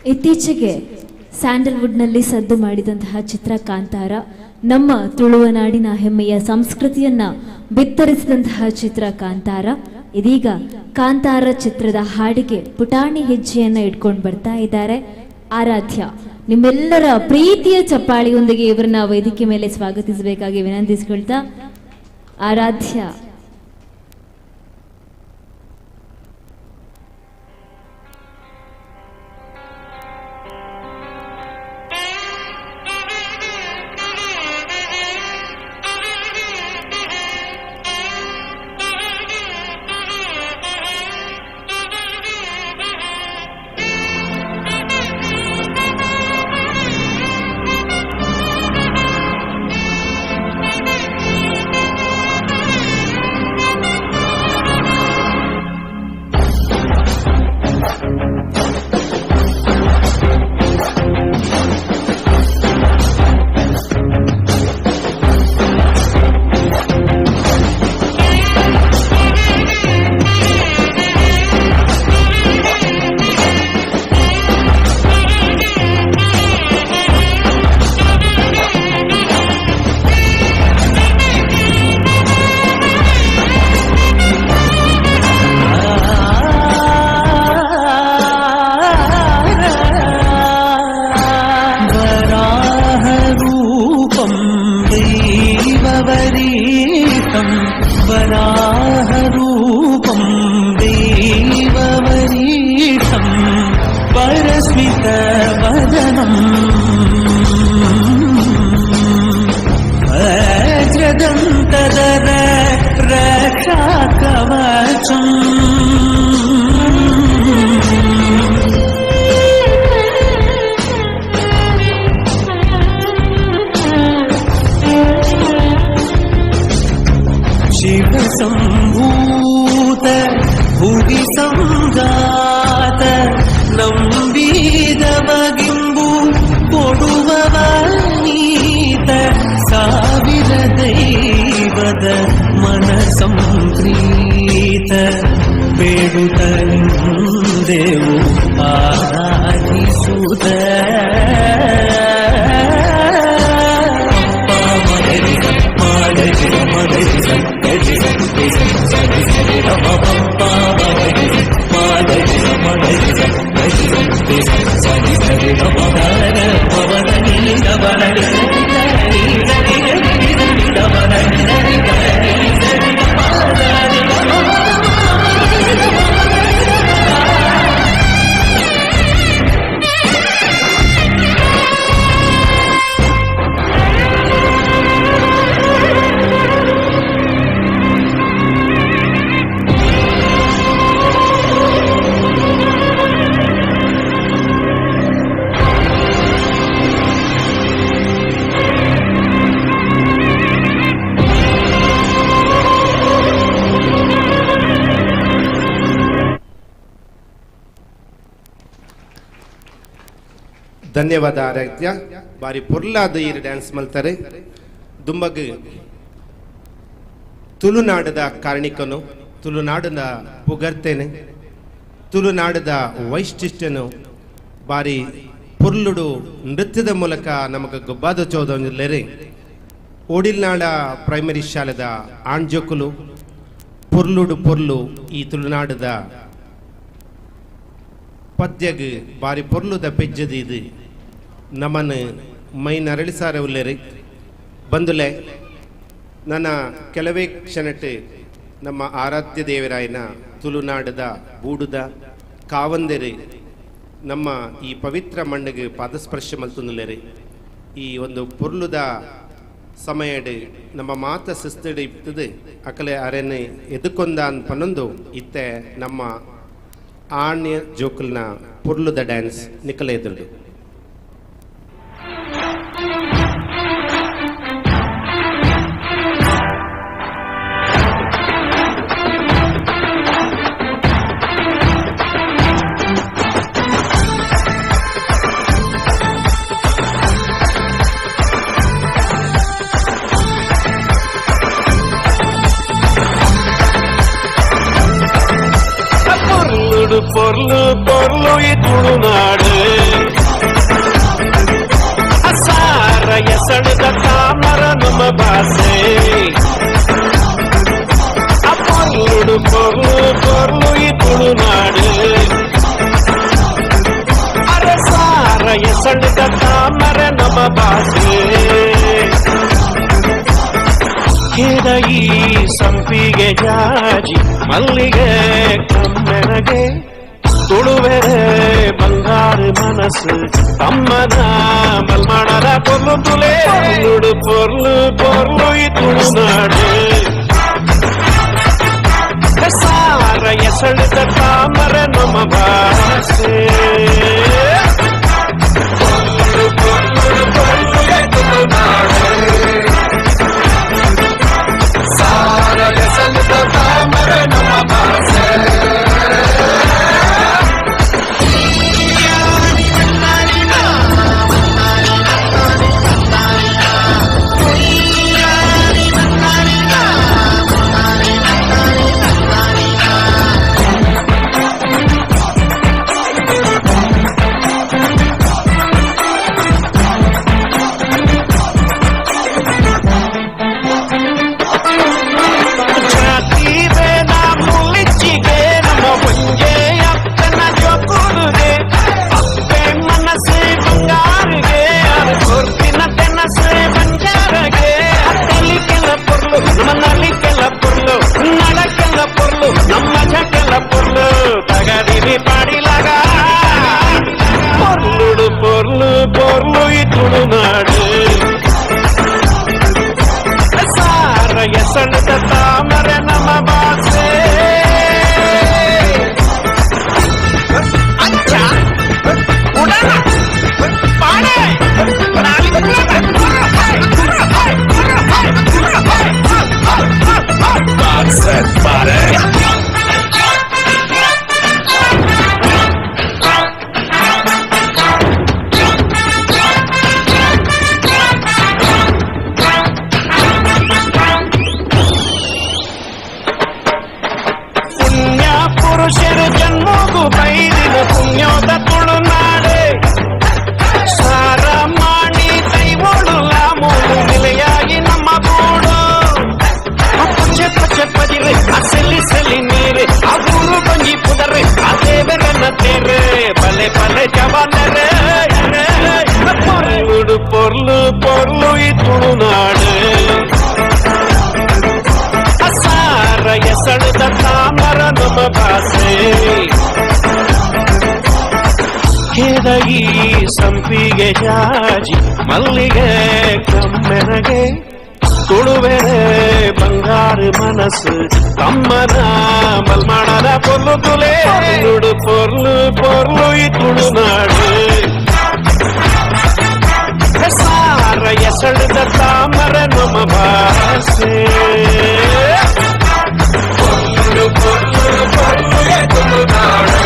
[SPEAKER 1] ಇತ್ತೀಚೆಗೆ ಸ್ಯಾಂಡಲ್ವುಡ್ನಲ್ಲಿ ಸದ್ದು ಮಾಡಿದಂತಹ ಚಿತ್ರ ಕಾಂತಾರ, ನಮ್ಮ ತುಳುವನಾಡಿನ ಹೆಮ್ಮೆಯ ಸಂಸ್ಕೃತಿಯನ್ನ ಬಿತ್ತರಿಸಿದಂತಹ ಚಿತ್ರ ಕಾಂತಾರ. ಇದೀಗ ಕಾಂತಾರ ಚಿತ್ರದ ಹಾಡಿಗೆ ಪುಟಾಣಿ ಹೆಜ್ಜೆಯನ್ನ ಇಟ್ಕೊಂಡು ಬರ್ತಾ ಇದ್ದಾರೆ ಆರಾಧ್ಯ. ನಿಮ್ಮೆಲ್ಲರ ಪ್ರೀತಿಯ ಚಪ್ಪಾಳಿಯೊಂದಿಗೆ ಇವರನ್ನ ವೇದಿಕೆ ಮೇಲೆ ಸ್ವಾಗತಿಸಬೇಕಾಗಿ ವಿನಂತಿಸಿಕೊಳ್ತಾ ಆರಾಧ್ಯ.
[SPEAKER 3] वराहरूपं दैववरीतं, वराहरूपं दैववरीतं, परस्मितवदनम् वज्रदन्तदर रक्षाकवचम्। शिवसम्भूत भुवि संजात ನಂಬಿದವಗಿಂಬು ಕೊಡುವವ ನೀತ, ಸಾವಿರ ದೈವದ ಮನ ಸಂಪ್ರೀತ, ಬೇಡುತ್ತ ನಿಂದೆವು ಆರಾಧಿಸುತ್ತ.
[SPEAKER 6] ಧನ್ಯವಾದ ಆರಾಧ್ಯ. ಬಾರಿ ಪೊರ್ಲಾದ ಈ ಡ್ಯಾನ್ಸ್ ಮಲ್ತಾರೆ. ದುಂಬಗ್ ತುಳುನಾಡದ ಕಾರಣಿಕನು, ತುಳುನಾಡದ ಪುಗರ್ತೇನೆ, ತುಳುನಾಡದ ವೈಶಿಷ್ಟ್ಯನು ಬಾರಿ ಪೊರ್ಲುಡು ನೃತ್ಯದ ಮೂಲಕ ನಮಗೆ ಗೊಬ್ಬಾದ ಚೌದೊಂಜಿಲ್ಲೆರೆ. ಓಡಿಲ್ನಾಳ ಪ್ರೈಮರಿ ಶಾಲೆದ ಆಣ್ಜೋಕುಲು ಪೊರ್ಲುಡು ಪೊರ್ಲು ಈ ತುಳುನಾಡದ ಪದ್ಯಗ್ ಬಾರಿ ಪೊರ್ಲುದ ಪೆಜ್ಜದ ಇದು ನಮನ್ ಮೈ ನರಳಿಸಾರ ಉಲ್ಲೇರಿ. ಬಂದುಲೆ ನನ್ನ ಕೆಲವೇ ಕ್ಷಣಕ್ಕೆ ನಮ್ಮ ಆರಾಧ್ಯ ದೇವರಾಯನ ತುಳುನಾಡದ ಬೂಡುದ ಕಾವಂದೆರೆ ನಮ್ಮ ಈ ಪವಿತ್ರ ಮಣ್ಣಿಗೆ ಪಾದಸ್ಪರ್ಶ ಮಲ್ತುಂದುಲ್ಲೇರಿ. ಈ ಒಂದು ಪೊರ್ಲುದ ಸಮಯಡ್ ನಮ್ಮ ಮಾತ ಸಿಸ್ತಡಿ ಇರ್ತದೆ ಅಕಲೆ ಅರೆನೆ ಎದುಕೊಂದ ಪನ್ನೊಂದು ಇತ್ತೆ ನಮ್ಮ ಆಣ್ಯ ಜೋಕುಲ್ನ ಪೊರ್ಲುದ ಡ್ಯಾನ್ಸ್ ನಿಕಲೆ ಎದುರುಡು.
[SPEAKER 7] ಪೊರ್ಲು ಪೊರ್ಲು ಈ ತುಳುನಾಡು,
[SPEAKER 3] ಎಸಳದ ತಾಮರ ನಮ್ಮ ಭಾಷೆ. ಪೊರ್ಲುಡು ಪೊರ್ಲು ಪೊರ್ಲು ಈ ತುಳುನಾಡು. ಅರಸಾರ ಎಸಳದ ತಾಮರ ನಮ್ಮ ಭಾಷೆ. ಕೆದಯಿ ಸಂಪಿಗೆ ಜಾಜಿ ಮಲ್ಲಿಗೆ ಕಮ್ಮೆನಗೆ ತುಳುವೆರೆ ಬಂಗಾರು ಮನಸ್ಸು ತಮ್ಮನ ಮಲ್ಮಾಣದ ಪೊರ್ಲು ತುಲೆ. ಪೊರ್ಲುಡು ಪೊರ್ಲು ಪೊರ್ಲು ಈ ತುಳುನಾಡು. ಸಾರ ಎಸಳದ ತಾಮರ ನಮ್ಮ ಭಾಷೆ. ಪೊರ್ಲು ಪೊರ್ಲು ಪೊರ್ಲು ಈ ತುಳುನಾಡು. ಸಾರ ಎಸಳದ ತಾಮರ ನಮ್ಮ ಭಾಷೆ. ಜಾತಿ ವೇದ ಮುಳ್ಳಿಚ್ಚಿಗೆ ನಮ್ಮ ಒಂಜೆ ಅಪ್ಪನ ಜೋಕುಡುಗೆ. ಅಪ್ಪೆ ಮನಸ್ಸು ಬಂಗಾರಿಗೆ ಕೊರ್ಪಿನ ತೆನಸು ಬಂಜಾರಗೆ. ತಲಿಕೆಲ್ಲ ಪೊರ್ಲು ನಮ್ಮ ನಲಿಕೆಲ್ಲ ಪೊರ್ಲು ನಡಕೆಲ್ಲ ಪೊರ್ಲು ನಮ್ಮ ಜಕೆಲ್ಲ ಪೊರ್ಲು ತಗದಿವಿ ಪಾಡಿಲಾಗ. ಪೊರ್ಲುಡು ಪೊರ್ಲು ಪೊರ್ಲು ಈ ತುಳುನಾಡು. ಸಾರ ಎಸಳದ ತಾಮರ ನಮ್ಮ ಭಾಷೆ. ಅಂಚ ಉಡನ ಪಾಡೆ. ಪುಣ್ಯ ಪುರುಷರು ಜನ್ಮಗು ಬೈದಿನ ಪುಣ್ಯೋದ ತುಳುನಾಡೆ. ಸಾರ ಮಾಣಿ ದೈವೋಳು ಲಾಮೋಳು ನಿಲೆಯಾಗಿ ನಮ್ಮ ಬೂಡು. ಆ ಪಚ್ಚೆ ಪಚ್ಚೆ ಪಜಿರೆ ಆ ಸೆಲಿ ಸೆಲಿ ನೀರು ಆ ಊರು ಬಂಜಿ ಪುದರೆ ಆ ದೇವರನ್ನ ತೇರೆ ಬಲೆ ಬಲೆ ಜವಾನರೇ. ಪೊರ್ಲುಡು ಪೊರ್ಲು ಪೊರ್ಲು ಈ ತುಳುನಾಡು. ಸಾರ ಎಸಳದ ತಾಮರ ನಮ್ಮ ಭಾಷೆ. ಕೆದಯಿ ಸಂಪಿಗೆ ಜಾಜಿ ಮಲ್ಲಿಗೆ ಕಮ್ಮೆನಗೆ ತುಳುವೆರೆ ಬಂಗಾರು ಮನಸ್ಸು ತಮ್ಮನ ಮಲ್ಮಾಣದ ಪೊರ್ಲು ತುಲೆ. ಪೊರ್ಲುಡು ಪೊರ್ಲು ಪೊರ್ಲು ಈ ತುಳುನಾಡು. ಸಾರ ಎಸಳದ ತಾಮರ ನಮ್ಮ ಭಾಷೆ. ಪೊರ್ಲು ಪೊರ್ಲು ಪೊರ್ಲು ಈ ತುಳುನಾಡು.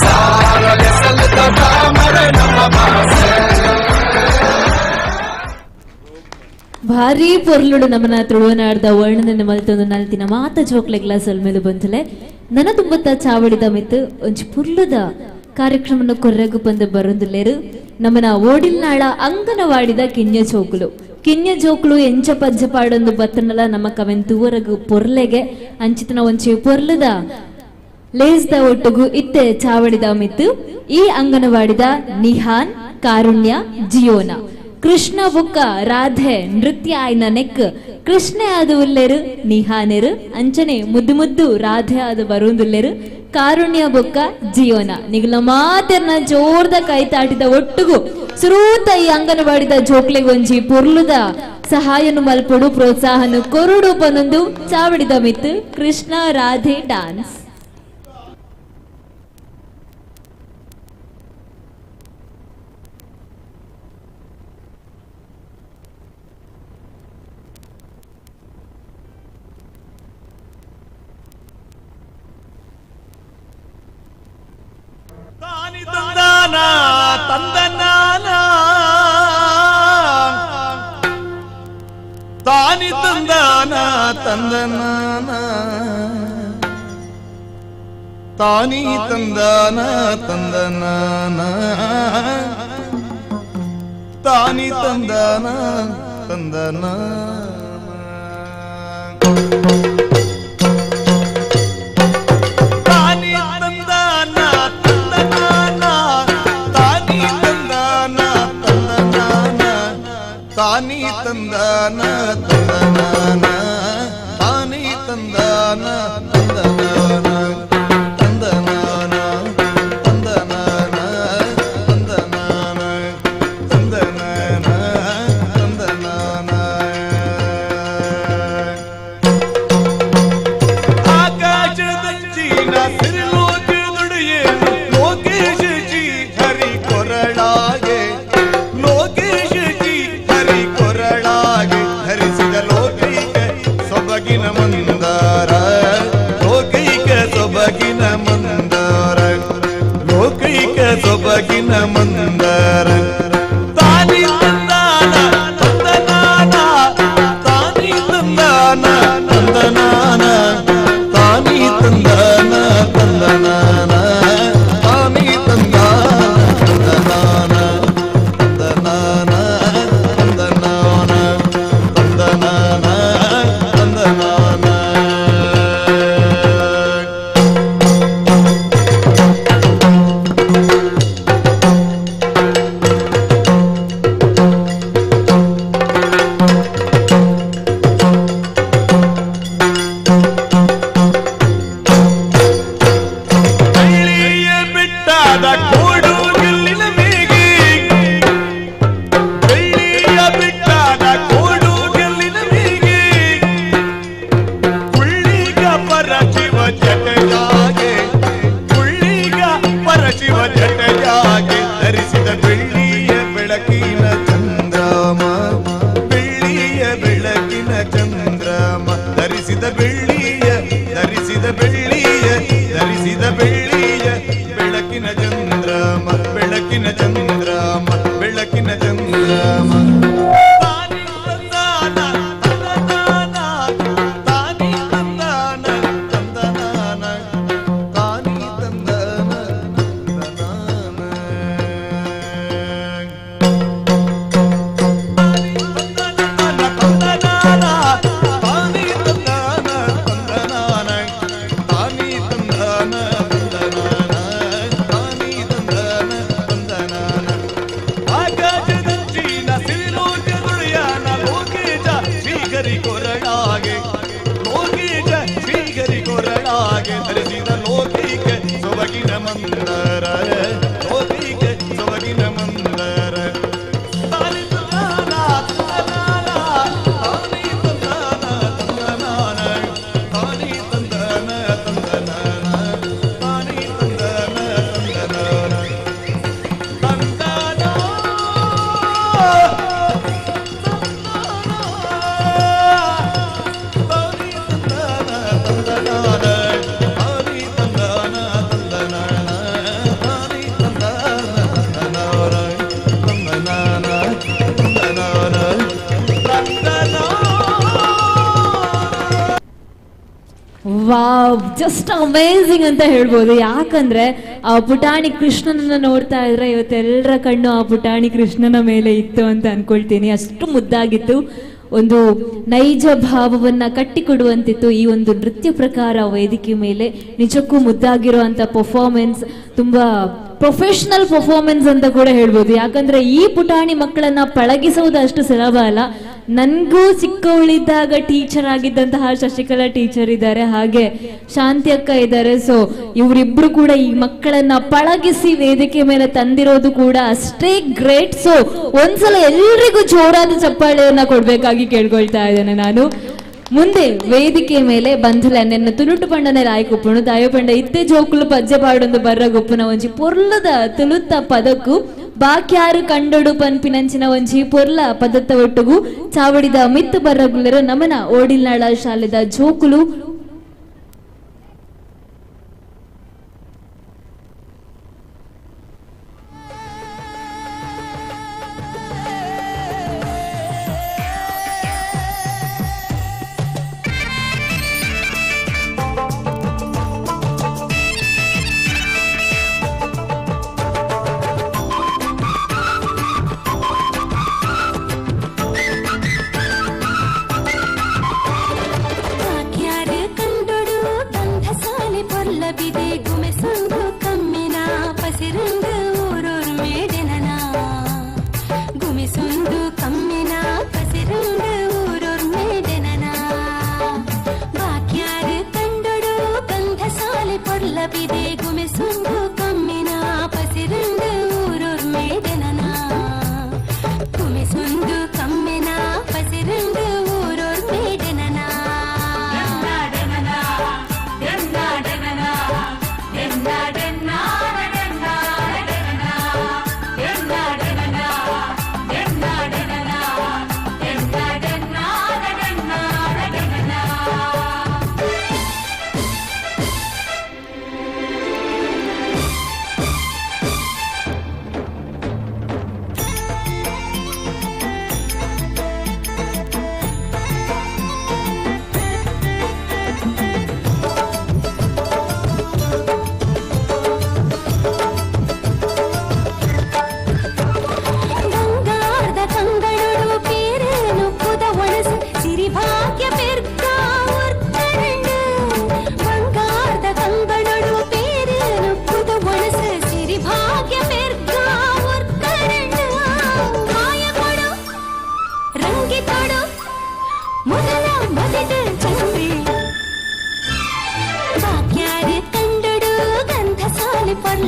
[SPEAKER 3] ಸಾರ ಎಸಳದ ತಾಮರ ನಮ್ಮ ಭಾಷೆ.
[SPEAKER 1] ಭಾರಿ ಪೊರ್ಲುಡು ನಮನ ತುಳುವನಾಡ್ದ ವರ್ಣನೆ ಮಲ್ತೊಂದು ನಲ್ತಿನ ಮಾತ ಜೋಕ್ಲೆಗ್ಲ ಸೊಲ್ಮೆಲು ಬಂತಲೆ. ನನ ತುಂಬತ್ತ ಚಾವಡಿದ ಮಿತ್ತು ಒಂಜಿ ಪುರ್ಲುದ ಕಾರ್ಯಕ್ರಮನ ಕೊರ್ರಗು ಬಂದು ಬರೊಂದುಲ್ಲೇರು ನಮನ ಓಡಿಲ್ನಾಳ ಅಂಗನವಾಡಿದ ಕಿನ್ಯ ಜೋಕುಲು. ಕಿನ್ಯ ಜೋಕುಲು ಎಂಚ ಪಜ್ಜ ಪಾಡೊಂದು ಬತ್ತನಲ ನಮ್ಮ ಕವೆನ್ ತುವರಗು ಪೊರ್ಲೆಗೆ ಅಂಚಿತನ ಒಂಚಿ ಪೊರ್ಲುದ ಲೇಸ್ದ ಒಟ್ಟುಗು ಇತ್ತೆ ಚಾವಡಿದ ಮಿತ್ತು ಈ ಅಂಗನವಾಡಿದ ನಿಹಾನ್, ಕಾರುಣ್ಯ, ಜಿಯೋನ, ಕೃಷ್ಣ ಬುಕ್ಕ ರಾಧೆ ನೃತ್ಯ ಆಯ್ನ ನೆಕ್ ಕೃಷ್ಣ ಆದ ಉಲ್ಲೇರು ನಿಹಾನೆರು ಅಂಚನೆ ಮುದ್ದು ಮುದ್ದು ರಾಧೆ ಆದ ಬರುಂದುಲ್ಲೇರು ಕಾರುಣ್ಯ ಬೊಕ್ಕ ಜಿಯೋನ. ನಿಗಲ ಮಾತೆರ್ನ ಜೋರ್ದ ಕೈ ತಾಟಿದ ಒಟ್ಟುಗು ಸುರೂತ ಈ ಅಂಗನವಾಡಿದ ಜೋಕ್ಲೆಗ್ ಒಂಜಿ ಪೊರ್ಲುದ ಸಹಾಯನು ಮಲ್ಪೊಡು ಪ್ರೋತ್ಸಾಹನು ಕೊರುಡು ಪನೊಂದು ಚಾವಡಿದ ಮಿತ್ತು ಕೃಷ್ಣ ರಾಧೆ ಡಾನ್ಸ್.
[SPEAKER 7] ತಾನಿ ತಂದಾನ ತಂದನಾನ ತಾನಿ ತಂದಾನ ತಂದನಾನ ತಾನಿ ತಂದಾನ ತಂದನಾನ. ತಾನಿ ತಂದನ ತಂದನ. ತಾನಿ ತಂದನ ತಂದನ, ತಾನಿ ತಂದನ ತಂದನ, ತಾನಿ ತಂದನ ತಂದನ, ತಾನಿ ತಂದನ ತಂದನ, ತಂದನ ತಂದನ, ತಂದನ ತಂದನ ತಂದನ. ಆಕಾಶದಂಚಿನ ಸಿರಿಲೋಕದೊಡೆಯೇ ಲೋಕೇಶ ಜಿ ಹರಿ ಕೊರಳಾಗೆ, ಲೋಕೇಶ ಜಿ ಹರಿ ಕೊರಳಾಗೆ ಧರಿಸಿದ ಲೋಕೈಕ ಸೊಬಗಿನ ಮಂದಾರ, ಲೋಕೈಕ ಸೊಬಗಿನ ಮಂದಾರ, ಲೋಕೈಕ ಸೊಬಗಿನ ಮಂದಾರ. ತಾನಿ ತಂದಾನ ತಂದನಾನ, ತಾನಿ ತಂದಾನ ತಂದನಾನ, ತಾನಿ ತಂದಾನ ತಂದನಾನ, ತಾನಿ ತಂದಾನ ತಂದನಾನ, ತಂದನಾನ ತಂದನಾನ, ತಂದನಾನ ತಂದನಾನ. ಬೆಳ್ಳಿಯ ಬಿಟ್ಟಾದ ಕೋಡು ಗೆಲ್ಲಿನ ಮೇಗೆ, ಬೆಳ್ಳಿಯ ಬಿಟ್ಟಾದ ಕೋಡು ಗೆಲ್ಲಿನ ಮೇಗೆ, ಕುಳ್ಳಿಗ ಪರಶಿವ ಜಟೆಯಾಗೆ, ಕುಳ್ಳಿಗ ಪರಶಿವ ಜಟೆಯಾಗೆ ಧರಿಸಿದ ಬೆಳ್ಳಿಯ ಬೆಳಕಿನ ಚಂದ್ರಮ, ಬೆಳ್ಳಿಯ ಬೆಳಕಿನ ಚಂದ್ರಮ, ಧರಿಸಿದ ಬೆಳ್ಳಿಯ, ಧರಿಸಿದ ಬೆಳ್ಳಿಯ, ಧರಿಸಿದ ಬೆಳ್ಳಿಯ ಬೆಳಕಿನ ಚಂದ್ರಮ, ಬೆಳಕಿನ ಚಂದ್ರಮ, ಬೆಳಕಿನ ಚಂದ್ರಮ. ತಾನಿ ತಂದಾನ ತಂದನಾನ, ತಾನಿ ತಂದಾನ ತಂದನಾನ, ತಾನಿ ತಂದನ ತಂದನಾನ. ತಾನಿ ತಂದಾನ ತಂದನಾನ, ತಾನಿ ತಂದಾನ ತಂದನಾನ, ತಾನಿ ತಂದಾನ ತಂದನಾನ. ಆಕಾಶದಂಚಿನ ಸಿರಿಲೋಕದೊಡೆಯನ ಲೋಕೇಶ ಶ್ರೀಹರಿ ಕೊರಳಾಗೆ, ಲೋಕೇಶ ಶ್ರೀಹರಿ ಕೊರಳಾಗೆ ಧರಿಸಿದ ಲೋಕೈಕ ಸೊಬಗಿನ ಮಂದರ, ಲೋಕೈಕ ಸೊಬಗಿನ ಮಂದರ. ತಾನಿ ತಂದಾನ ತಂದನಾನ, ತಾನಿ ತಂದಾನ ತಂದನಾನ, ತಾನಿ ತಂದಾನ ತಂದನಾನ, ತಾನಿ ತಂದಾನ ತಂದನಾನ, ತಂದನ ತಾನಿ ತಂದಾನ ತಂದನಾನ, ತಾನಿ ತಂದಾನ ತಂದನಾನ, ತಾನಿ ತಂದಾನ ತಂದನಾನ, ತಂದನಾನ ತಂದನಾನ, ತಂದನಾನ.
[SPEAKER 1] ವಾವ್, ಜಸ್ಟ್ ಅಮೇಝಿಂಗ್ ಅಂತ ಹೇಳ್ಬೋದು. ಯಾಕಂದ್ರೆ ಆ ಪುಟಾಣಿ ಕೃಷ್ಣನನ್ನ ನೋಡ್ತಾ ಇದ್ರೆ ಇವತ್ತೆಲ್ಲರ ಕಣ್ಣು ಆ ಪುಟಾಣಿ ಕೃಷ್ಣನ ಮೇಲೆ ಇತ್ತು ಅಂತ ಅನ್ಕೊಳ್ತೀನಿ. ಅಷ್ಟು ಮುದ್ದಾಗಿತ್ತು, ಒಂದು ನೈಜ ಭಾವವನ್ನ ಕಟ್ಟಿಕೊಡುವಂತಿತ್ತು ಈ ಒಂದು ನೃತ್ಯ ಪ್ರಕಾರ ವೇದಿಕೆ ಮೇಲೆ. ನಿಜಕ್ಕೂ ಮುದ್ದಾಗಿರುವಂತ ಪರ್ಫಾರ್ಮೆನ್ಸ್, ತುಂಬಾ ಪ್ರೊಫೆಷನಲ್ ಪರ್ಫಾರ್ಮೆನ್ಸ್ ಅಂತ ಕೂಡ ಹೇಳ್ಬೋದು. ಯಾಕಂದ್ರೆ ಈ ಪುಟಾಣಿ ಮಕ್ಕಳನ್ನ ಪಳಗಿಸುವುದು ಅಷ್ಟು ಸುಲಭ ಅಲ್ಲ. ನನ್ಗೂ ಚಿಕ್ಕವಳಿದ್ದಾಗ ಟೀಚರ್ ಆಗಿದ್ದಂತಹ ಶಶಿಕಲಾ ಟೀಚರ್ ಇದ್ದಾರೆ, ಹಾಗೆ ಶಾಂತಿ ಅಕ್ಕ ಇದ್ದಾರೆ. ಸೊ ಇವರಿಬ್ರು ಕೂಡ ಈ ಮಕ್ಕಳನ್ನ ಪಳಗಿಸಿ ವೇದಿಕೆ ಮೇಲೆ ತಂದಿರೋದು ಕೂಡ ಅಷ್ಟೇ ಗ್ರೇಟ್. ಸೊ ಒಂದ್ಸಲ ಎಲ್ರಿಗೂ ಜೋರಾದ ಚಪ್ಪಾಳೆಯನ್ನ ಕೊಡ್ಬೇಕಾಗಿ ಕೇಳ್ಕೊಳ್ತಾ ಇದ್ದೇನೆ ನಾನು. ಮುಂದೆ ವೇದಿಕೆ ಮೇಲೆ ಬಂಧುಲ ನೆನ್ನ ತುಳುಟು ಪಂಡನೆ ಲಾಯ್ಕೊಪ್ಪುಣು ತಾಯೋ ಪಂಡ ಇತ್ತೆ ಜೋಕುಲು ಪಜ್ಜೆ ಪಾಡೊಂದು ಬರ್ರ ಗೊಪ್ಪುನ ಒಂಜಿ ಪೊರ್ಲದ ತುಳುತ್ತ ಪದಕ್ಕು ಬಾಕ್ಯಾರು ಕಂಡೊಡು ಪನ್ಪಿನಂಚಿನ ಒಂಜಿ ಪೊರ್ಲ ಪದತ್ತ ಒಟ್ಟುಗು ಚಾವಡಿದ ಮಿತ್ತು ಬರ್ರಗುಲರು ನಮನ ಓಡಿಲ್ನಾಳ ಶಾಲೆದ ಜೋಕುಲು.
[SPEAKER 4] ಆ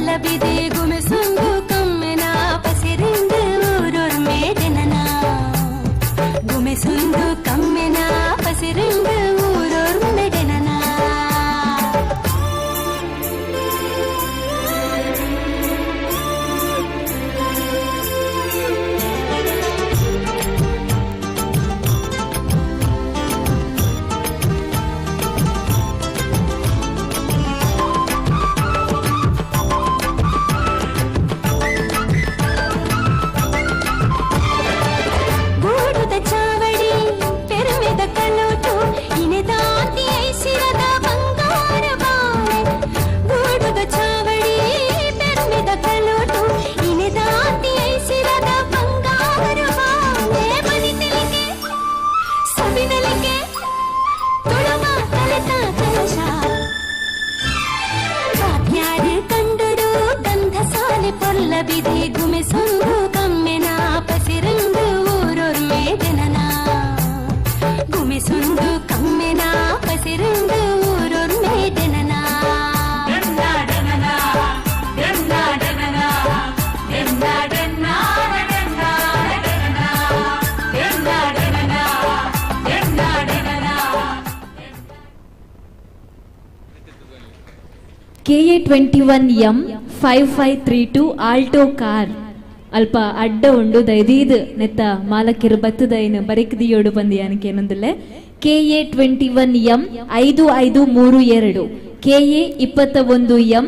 [SPEAKER 5] ಪೊಲ್ಲಬಿದೆ ಗುಮೆಸುಂದು ಕಮ್ಮೆನ ಪಸಿರಿಂದು ಊರೊರ್ಮೆ ಜನನ. ಗುಮೆಸುಂದು ಕಮ್ಮೆನ ಪಸಿರಿಂದು ಊರೊರ್ಮೆ ಜನನ. ಗೂಡುದ ಚಾವಡಿ ಪೆರುಮೆದ ಕಲೋಟು ಇನೆದಾತಿ ಐಸಿರದ ಬಂಗಾರ ಬಾಳೆ. ಗೂಡುದ ಚಾವಡಿ ಪೆರುಮೆದ ಕಲೋಟು ಇನೆದಾತಿ ಐಸಿರದ ಬಂಗಾರ ಬಾಳೆ. ಬನಿತಲಿಕೆ ಸಬಿನಲಿಕೆ ತುಳುವ ಕಲೆತ ಕಲಶ ವಾದ್ಯಾರು ಕಂಡಡು ಗಂಧಸಾಲೆ ಪೊಲ್ಲಬಿದೆ ಗುಮೆಸುಂದು ಕಮ್ಮೆನ ಪಸಿರಂದು ಊರೊರ್ಮೆ ಜನನ. ಗುಮೆಸುಂದು ಕಮ್ಮೆನ ಪಸಿರಂದು ಊರೊರ್ಮೆ ಜನನ.
[SPEAKER 1] KA 21 M 5532 Alto car ಅಲ್ಪ ಅಡ್ಡ ಉಂಡು. ದಯದೀದ್ ನೆತ್ತ ಮಾಲಕಿರು ಬತ್ತದೈನ್ ಬರಿಕ್ ದಿಯೋಡು ಬಂದಿ ಏನೊಂದಿಲ್ಲ. KA 21 M 5532, KA 21 M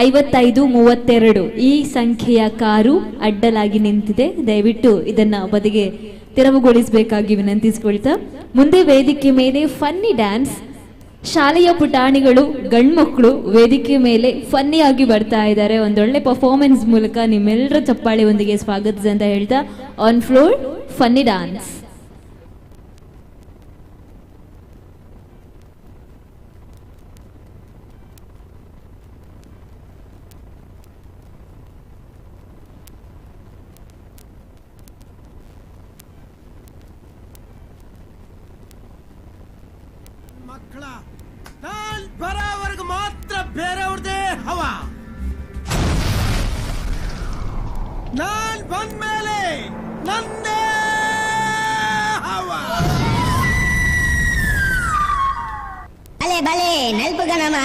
[SPEAKER 1] 5532 ಈ ಸಂಖ್ಯೆಯ ಕಾರು ಅಡ್ಡಲಾಗಿ ನಿಂತಿದೆ. ದಯವಿಟ್ಟು ಇದನ್ನ ಬದಿಗೆ ತೆರವುಗೊಳಿಸಬೇಕಾಗಿ ವಿನಂತಿಸಿಕೊಳ್ತಾ, ಮುಂದೆ ವೇದಿಕೆ ಮೇಲೆ ಫನ್ನಿ ಡ್ಯಾನ್ಸ್. ಶಾಲೆಯ ಪುಟಾಣಿಗಳು, ಗಂಡ್ಮಕ್ಳು ವೇದಿಕೆ ಮೇಲೆ ಫನ್ನಿಯಾಗಿ ಬರ್ತಾ ಇದ್ದಾರೆ. ಒಂದೊಳ್ಳೆ ಪರ್ಫಾರ್ಮೆನ್ಸ್ ಮೂಲಕ ನಿಮ್ಮೆಲ್ಲರ ಚಪ್ಪಾಳೆಯೊಂದಿಗೆ ಸ್ವಾಗತಿಸಿ ಅಂತ ಹೇಳ್ತಾ, ಆನ್ ಫ್ಲೋರ್ ಫನ್ನಿ ಡ್ಯಾನ್ಸ್.
[SPEAKER 8] ಮಕ್ಕಳ, ನಾನ್ ಬರೋವರೆಗೂ ಮಾತ್ರ ಬೇರೆಯವ್ರದೇ ಹವಾ. ನಾನ್ ಬಂದ್ಮೇಲೆ ನಂದೇ ಹವಾ.
[SPEAKER 9] ಬಲೆ ಬಲೆ ನಲ್ಪುಗನಮ.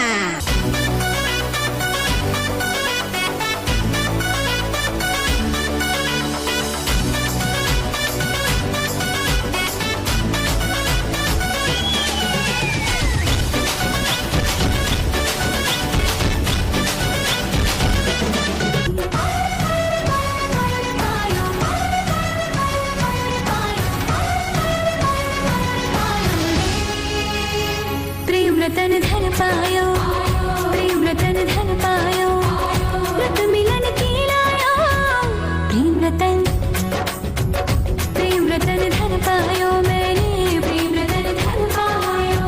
[SPEAKER 5] प्रेम रतन धन पायो, प्रेम रतन धन पायो, रत मिलन की लायो। प्रेम रतन, प्रेम रतन धन पायो मैंने, प्रेम रतन धन पायो।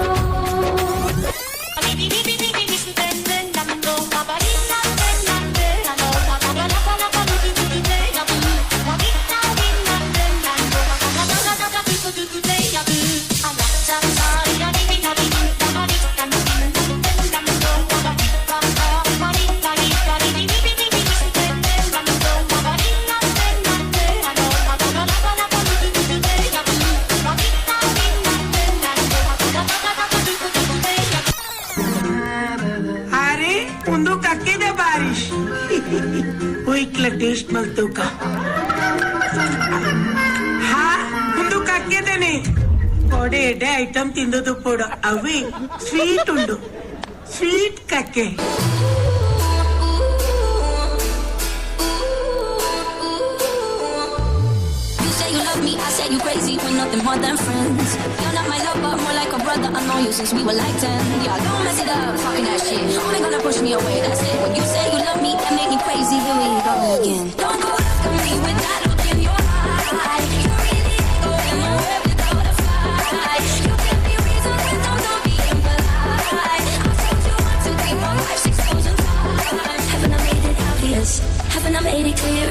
[SPEAKER 8] ಅರೆ, ಒಂದು ಕಕ್ಕಿದೆ ಬಾರಿಶ್ ಒಯ್ಕ್ಲ ಟೇಸ್ಟ್ ಮಲ್ತೂಕ. ಹಾ, ಒಂದು ಕಕ್ಕಿದ್ದೇನೆ. ಕೊಡೆ ಎಡೆ ಐಟಮ್ ತಿಂದದು ಪೋಡು. ಅವೇ ಸ್ವೀಟ್ ಉಂಡು, sweet ಕಕ್ಕೆ.
[SPEAKER 10] You say you love me, I say you crazy, we're nothing more than friends. You're not my lover, more like a brother. I know you since we were like 10. Yeah, don't mess it up, talking that shit. Only gonna push me away, that's it. When you say you love me, that make me crazy. Here we go again. Don't go look at me with that look in your eye. You really ain't going nowhere without a fight. You give me reasons, don't be impolite. I told you 1, 2, 3, 4, 5, 6,000 times. Haven't I made it obvious? Haven't I made it clear?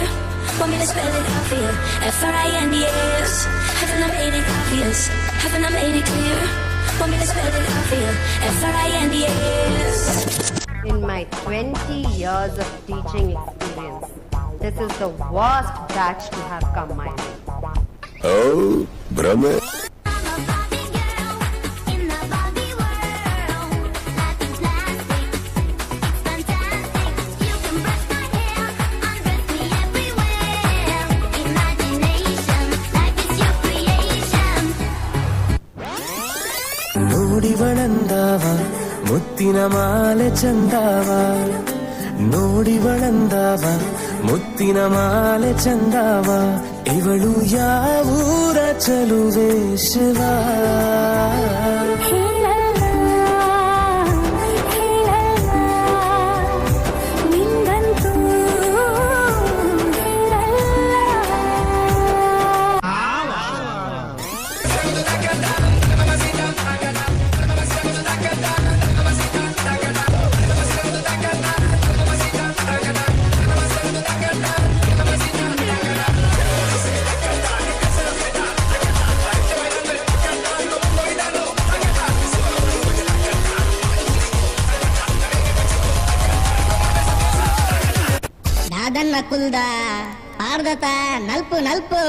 [SPEAKER 10] Want me to spell it out for you? FRINDS. Haven't I made it obvious? Haven't I made it clear? Want me to spell it out for you? FRINDS.
[SPEAKER 11] In my 20 years of teaching experience, this is the worst batch to have come my way.
[SPEAKER 12] Oh, ಭ್ರಮೆ.
[SPEAKER 13] ನೋಡಿ ಬಳಂದಾವ ಮುತ್ತಿನ ಮಾಲೆ ಚಂದಾವ, ನೋಡಿ ಬಳಂದಾವ ಮುತ್ತಿನ ಮಾಲೆ ಚಂದಾವ, ಇವಳು ಯಾವೂರ ಚಲುವೆ ಶಿವ.
[SPEAKER 5] ನಿಂಗಂತೂ ಹೇಳಲ್ಲ.
[SPEAKER 9] ದಾದನ್ನ ಕುಲ್ದ ಪಾರ್ದತ ನಲ್ಪು ನಲ್ಪು.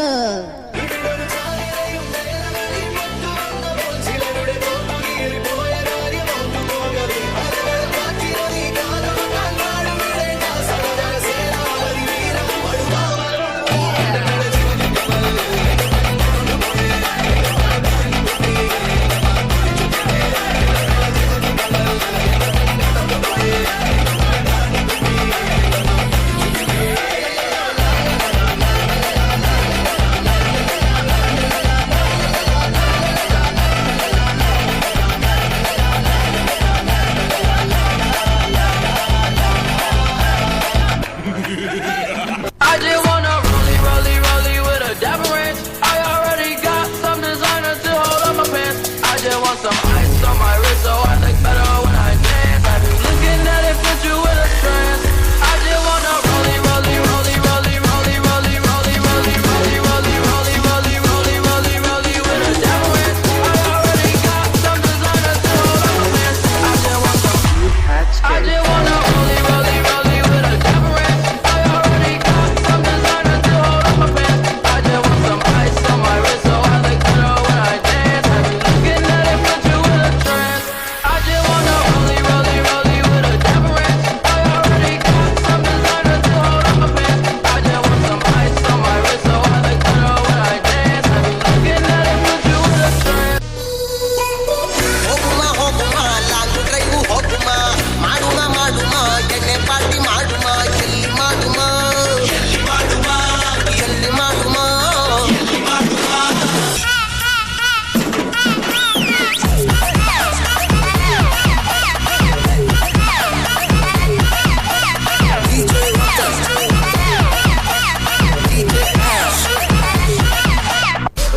[SPEAKER 14] I just wanna rollie, rollie, rollie with a dapper ranch. I already got some designers to hold up my pants. I just want some ice on my wrist so I look better when I dance. I be looking at it, put you in a trance. I just wanna rollie, rollie, rollie, rollie, rollie, rollie, rollie, rollie, rollie, rollie, rollie, rollie, rollie, rollie, rollie with a dapper ranch. I already got some designers to hold up my pants. I just want some. I just wanna rollie, rollie, rollie with a dapper ranch. I already got some designers to hold up my pants. I just want some ice on my wrist so I look better when I dance. I be looking at it, put you in a trance. I just wanna rollie, rollie, rollie with a dapper ranch. I already got some designers to hold up my pants. I just want some ice on my wrist so I look better when I dance. I be looking at it, put you in a trance.
[SPEAKER 15] ಹೋಗುಮ ಹೋಗುಮ long drive ಹೋಗುಮ, ಮಾಡುಮ ಮಾಡುಮ ಎಣ್ಣೆ party ಮಾಡುಮ, ಎಲ್ಲಿ ಮಾಡುಮ ಎಲ್ಲಿ ಮಾಡುಮ ಎಲ್ಲಿ ಮಾಡುಮ ಎಲ್ಲಿ ಮಾಡುಮ.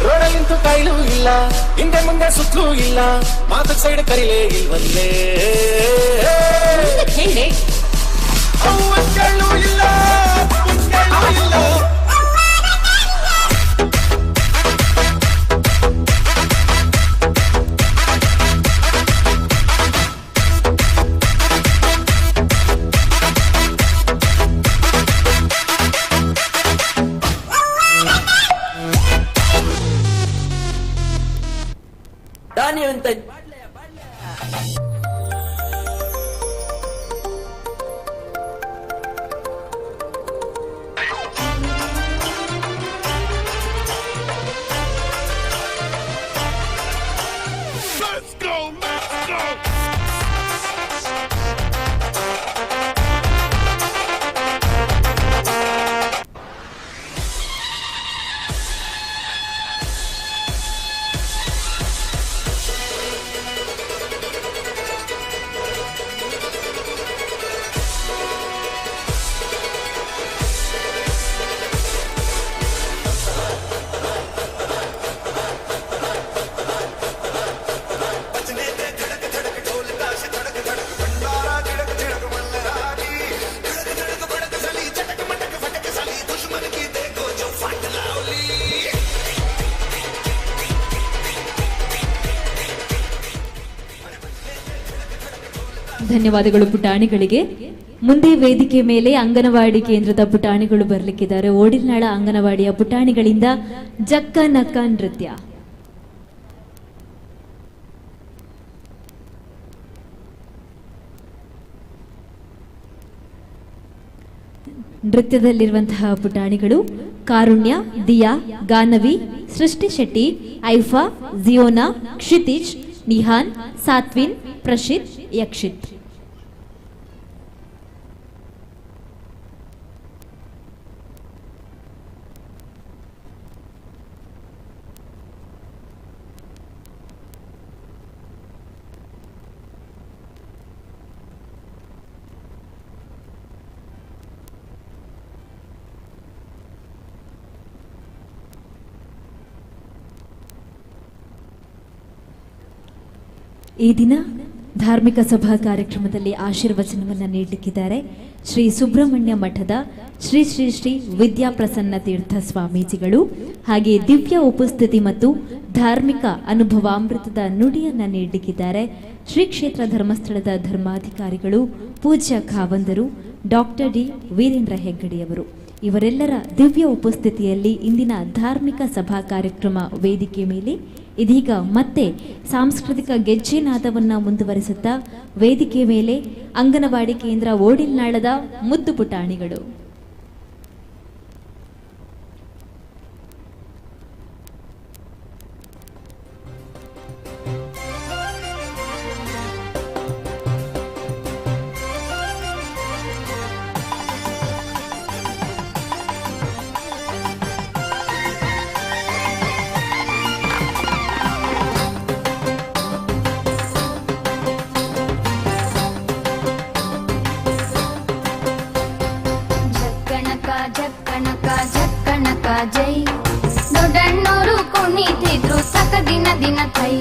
[SPEAKER 3] ರೋಡಲ್ಲಿಂತೂ ಕೈಲೂ ಇಲ್ಲ, ಹಿಂದೆ ಮುಂದೆ ಸುತ್ತಲೂ ಇಲ್ಲ, ಮಾತು ಸೈಡ್ ಕರೀಲೇ ಇಲ್ವಲ್ಲೇ. ಅವ್ವಕ್ಕಳು ಇಲ್ಲ, ಅಪ್ಪಂಗಳು ಇಲ್ಲ.
[SPEAKER 1] ಧನ್ಯವಾದಗಳು ಪುಟಾಣಿಗಳಿಗೆ. ಮುಂದೆ ವೇದಿಕೆ ಮೇಲೆ ಅಂಗನವಾಡಿ ಕೇಂದ್ರದ ಪುಟಾಣಿಗಳು ಬರಲಿಕ್ಕಿದ್ದಾರೆ. ಓಡಿಲ್ನಾಳ ಅಂಗನವಾಡಿಯ ಪುಟಾಣಿಗಳಿಂದ ಜಕ್ಕ ನಕ್ಕ ನೃತ್ಯ. ನೃತ್ಯದಲ್ಲಿರುವಂತಹ ಪುಟಾಣಿಗಳು ಕಾರುಣ್ಯ, ದಿಯಾ, ಗಾನವಿ, ಸೃಷ್ಟಿ ಶೆಟ್ಟಿ, ಐಫಾ, ಜಿಯೋನಾ, ಕ್ಷಿತಿಜ್, ನಿಹಾನ್, ಸಾತ್ವಿನ್, ಪ್ರಶಿತ್, ಯಕ್ಷಿತ್. ಈ ದಿನ ಧಾರ್ಮಿಕ ಸಭಾ ಕಾರ್ಯಕ್ರಮದಲ್ಲಿ ಆಶೀರ್ವಚನವನ್ನು ನೀಡಲಿಕ್ಕಿದ್ದಾರೆ ಶ್ರೀ ಸುಬ್ರಹ್ಮಣ್ಯ ಮಠದ ಶ್ರೀ ಶ್ರೀ ಶ್ರೀ ವಿದ್ಯಾಪ್ರಸನ್ನ ತೀರ್ಥ ಸ್ವಾಮೀಜಿಗಳು. ಹಾಗೆ ದಿವ್ಯ ಉಪಸ್ಥಿತಿ ಮತ್ತು ಧಾರ್ಮಿಕ ಅನುಭವಾಮೃತದ ನುಡಿಯನ್ನು ನೀಡಲಿಕ್ಕಿದ್ದಾರೆ ಶ್ರೀ ಕ್ಷೇತ್ರ ಧರ್ಮಸ್ಥಳದ ಧರ್ಮಾಧಿಕಾರಿಗಳು ಪೂಜ್ಯ ಖಾವಂದರು ಡಾಕ್ಟರ್ ಡಿ ವೀರೇಂದ್ರ ಹೆಗ್ಗಡೆಯವರು. ಇವರೆಲ್ಲರ ದಿವ್ಯ ಉಪಸ್ಥಿತಿಯಲ್ಲಿ ಇಂದಿನ ಧಾರ್ಮಿಕ ಸಭಾ ಕಾರ್ಯಕ್ರಮ ವೇದಿಕೆ ಮೇಲೆ ಇದೀಗ ಮತ್ತೆ ಸಾಂಸ್ಕೃತಿಕ ಗೆಜ್ಜೆನಾದವನ್ನು ಮುಂದುವರಿಸುತ್ತಾ ವೇದಿಕೆ ಮೇಲೆ ಅಂಗನವಾಡಿ ಕೇಂದ್ರ ಓಡಿಲ್ನಾಳದ ಮುದ್ದು ಪುಟಾಣಿಗಳು.
[SPEAKER 16] ಜೈ ದೊಡ್ಡಣ್ಣೋರು ಕುಣಿತಿದ್ರು ಸಕ ದಿನ ದಿನ ಥೈ.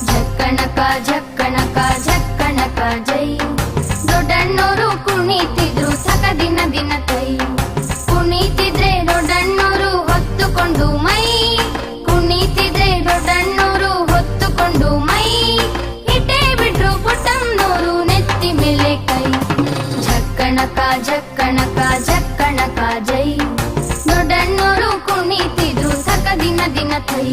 [SPEAKER 16] ಝಕ್ಕಣಕ ಝಕ್ಕಣಕ ಝಕ್ಕಣಕ ಜೈ ದೊಡ್ಡಣ್ಣೋರು ಕುಣಿತಿದ್ರು ಸಕ ದಿನ ದಿನ ಥೈ. ಕುಣಿತಿದ್ರೆ ದೊಡ್ಡಣ್ಣೋರು ಹೊತ್ತುಕೊಂಡು ಮೈ, ಕುಣಿತಿದ್ರೆ ದೊಡ್ಡಣ್ಣೋರು ಹೊತ್ತುಕೊಂಡು ಮೈ, ಇಟ್ಟೇ ಬಿಟ್ರು ಪುಟ್ಟಮ್ಮನೋರು ನೆತ್ತಿ ಮೇಲೆ ಕೈ. ಝಕ್ಕಣಕ ಝಕ್ಕಣಕ ಝಕ್ಕಣಕ ಜೈ ದೊಡ್ಡಣ್ಣೋರು ಕುಣಿತಿದ್ರು ಸಕ ದಿನ ದಿನ ಥೈ.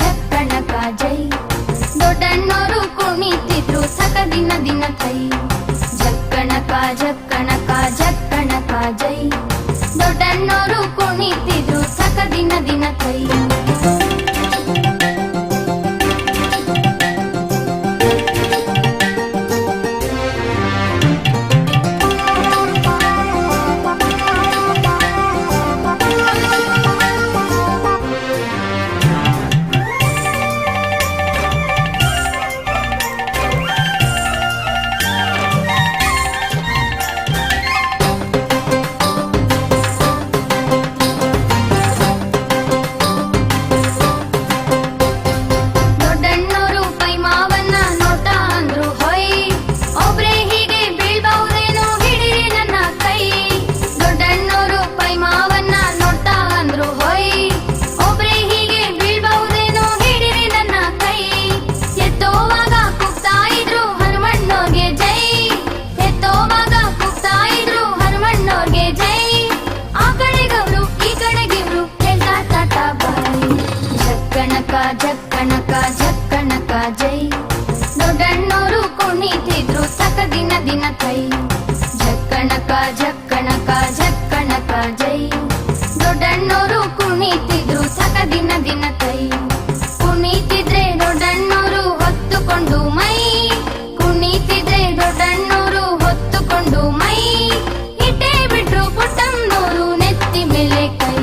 [SPEAKER 16] ಝಕ್ಕಣಕ ಝಕ್ಕಣಕ ಜೈ ದೊಡ್ಡಣ್ಣೋರು ಕುಣಿತಿದ್ರು ಸಕ ದಿನ ದಿನ ಥೈ. ಝಕ್ಕಣಕ ಝಕ್ಕಣಕ ಝಕ್ಕಣಕ ಜೈ ದೊಡ್ಡಣ್ಣೋರು ಕುಣಿತಿದ್ರು ಸಕ ದಿನ ದಿನ ಥೈ. ಝಕ್ಕಣಕ ಝಕ್ಕಣಕ ಝಕ್ಕಣಕ ಜೈ ದೊಡ್ಡಣ್ಣೋರು ದಿನ ಥೈ. ಝಕ್ಕಣಕ ಝಕ್ಕಣಕ ಝಕ್ಕಣಕ ಜೈ. ದೊಡ್ಡಣ್ಣೋರು ಕುಣಿತಿದ್ರು ಥಕ ದಿನ ದಿನ ಥೈ. ಕುಣಿತಿದ್ರೆ ದೊಡ್ಡಣ್ಣೋರು ಹೊತ್ತುಕೊಂಡು ಮೈ, ಕುಣಿತಿದ್ರೆ ದೊಡ್ಡಣ್ಣೋರು ಹೊತ್ತುಕೊಂಡು ಮೈ. ಇಟ್ಟೇ ಬಿಟ್ರು ಪುಟ್ಟಮ್ಮನೋರು ನೆತ್ತಿ ಮೇಲೆ ಕೈ.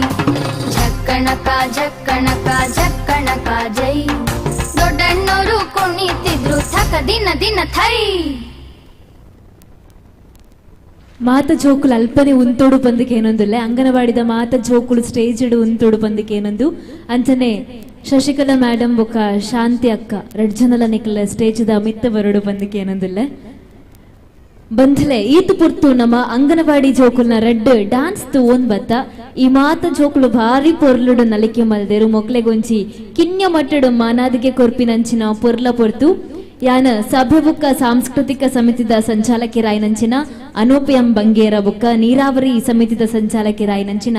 [SPEAKER 16] ಝಕ್ಕಣಕ ಝಕ್ಕಣಕ ಝಕ್ಕಣಕ ಜೈ. ದೊಡ್ಡಣ್ಣೋರು ಕುಣಿತಿದ್ರು ಥಕ ದಿನ ದಿನ ಥೈ.
[SPEAKER 1] ಮಾತ ಜೋಕುಲು ಅಲ್ಪನೆ ಉಂತೋಡು ಬಂದಕ್ಕೆ ಏನೊಂದಿಲ್ಲ, ಅಂಗನವಾಡಿದ ಮಾತ ಜೋಕುಲು ಸ್ಟೇಜ್ ಇಡು ಉಂತೋಡು ಬಂದಕ್ಕೆ ಏನೊಂದು. ಅಂಚನೆ ಶಶಿಕಲಾ ಮೇಡಮ್ ಬೊಕ್ಕ ಶಾಂತಿ ಅಕ್ಕ ರಡ್ ಜನಲ ನಿಕ್ಲ ಸ್ಟೇಜ್ದ ಮಿತ್ತ ಬರಡು ಬಂದಕ್ಕೆ ಏನೊಂದಿಲ್ಲ. ಬಂಧಲೆ ಈತು ಪುರ್ತು ನಮ್ಮ ಅಂಗನವಾಡಿ ಜೋಕುಲ್ನ ರಡ್ಡ್ ಡಾನ್ಸ್ ತೂವೊಂದ್ ಬತ್ತ. ಈ ಮಾತ ಜೋಕುಲು ಭಾರಿ ಪೊರ್ಲುಡು ನಲಿಕೆ ಮಲ್ದೇರು ಮೊಕ್ಲೆಗೊಂಚಿ ಕಿನ್ಯ ಮಟ್ಟಡು ಮಾನಾದಿಗೆ ಕೊರ್ಪಿನಂಚಿನ ಪೊರ್ಲ ಪೊರ್ತು. ಯಾನ ಸಭೆ ಬುಕ್ಕ ಸಾಂಸ್ಕೃತಿಕ ಸಮಿತಿದ ಸಂಚಾಲಕರಾಯಿನಂಚಿನ ಅನೂಪ್ ಎಂ ಬಂಗೇರ ಬುಕ್ಕ ನೀರಾವರಿ ಸಮಿತಿದ ಸಂಚಾಲಕರಾಯಿನಂಚಿನ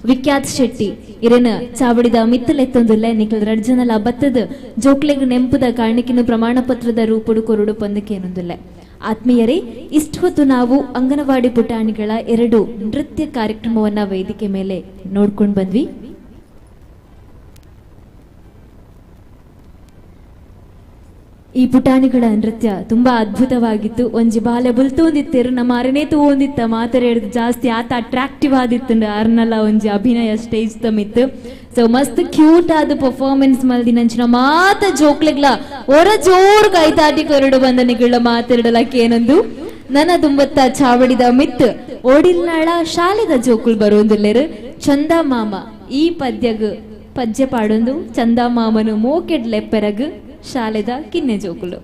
[SPEAKER 1] ವಿಖ್ಯಾತ್ ಶೆಟ್ಟಿ ಇರೇನ ಚಾವಡಿದ ಮಿತ್ತಲೆತ್ತೊಂದುಲ್ಲೆ ನಿಖಲ್ ರಡ್ಜನಲ ಬತ್ತದ ಜೋಕ್ಲೆಗ್ ನೆಂಪುದ ಕಾಣಿಕಿನ ಪ್ರಮಾಣ ಪತ್ರದ ರೂಪುಡು ಕೊರುಡು ಪಂದಕೇನೊಂದುಲ್ಲೆ. ಆತ್ಮೀಯರೇ, ಇಷ್ಟು ಹೊತ್ತು ನಾವು ಅಂಗನವಾಡಿ ಪುಟಾಣಿಗಳ ಎರಡು ನೃತ್ಯ ಕಾರ್ಯಕ್ರಮವನ್ನ ವೇದಿಕೆ ಮೇಲೆ ನೋಡ್ಕೊಂಡು ಬಂದ್ವಿ. ಈ ಪುಟಾಣಿಗಳ ನೃತ್ಯ ತುಂಬಾ ಅದ್ಭುತವಾಗಿತ್ತು. ಒಂಜಿ ಬಾಲೆ ಬುಲ್ತೊಂದಿತ್ತೇರು ನಮ್ಮ ಅರನೇ ತೂವೊಂದಿತ್ತ ಮಾತರೆ ಹಿಡ್ದು ಜಾಸ್ತಿ ಆತ ಅಟ್ರಾಕ್ಟಿವ್ ಆದಿತ್ತು ಅರ್ನಲ್ಲ ಒಂಜಿ ಅಭಿನಯ ಸ್ಟೇಜ್ ತಮಿತ್ತು. ಸೊ ಮಸ್ತ್ ಕ್ಯೂಟ್ ಆದ ಪರ್ಫಾರ್ಮೆನ್ಸ್ ಮಲ್ದಿನಂಚಿನ ಮಾತ ಜೋಕ್ಲೆಗ್ಲ ಹೊರ ಜೋರ್ ಕೈತಾಟಿ ಕೊರಡು ಬಂದ ನಿಗಳ ಮಾತೆರಡಲಕ್ಕೆ ಏನೊಂದು ನನ್ನ ತುಂಬತ್ತ ಚಾವಡಿದ ಮಿತ್ ಓಡಿಲ್ನಾಳ ಶಾಲೆದ ಜೋಕುಲ್ ಬರೋಂದಿಲ್ಲೇರು. ಚಂದ ಮಾಮ ಈ ಪದ್ಯಗ್ ಪದ್ಯ ಪಾಡೊಂದು ಚಂದ ಮಾಮನು ಮೋಕೆಡ್ ಲೆಪ್ಪೆರಗ್ ಶಾಲೆದ ಕಿನ್ನೆ ಜೋಕುಲು.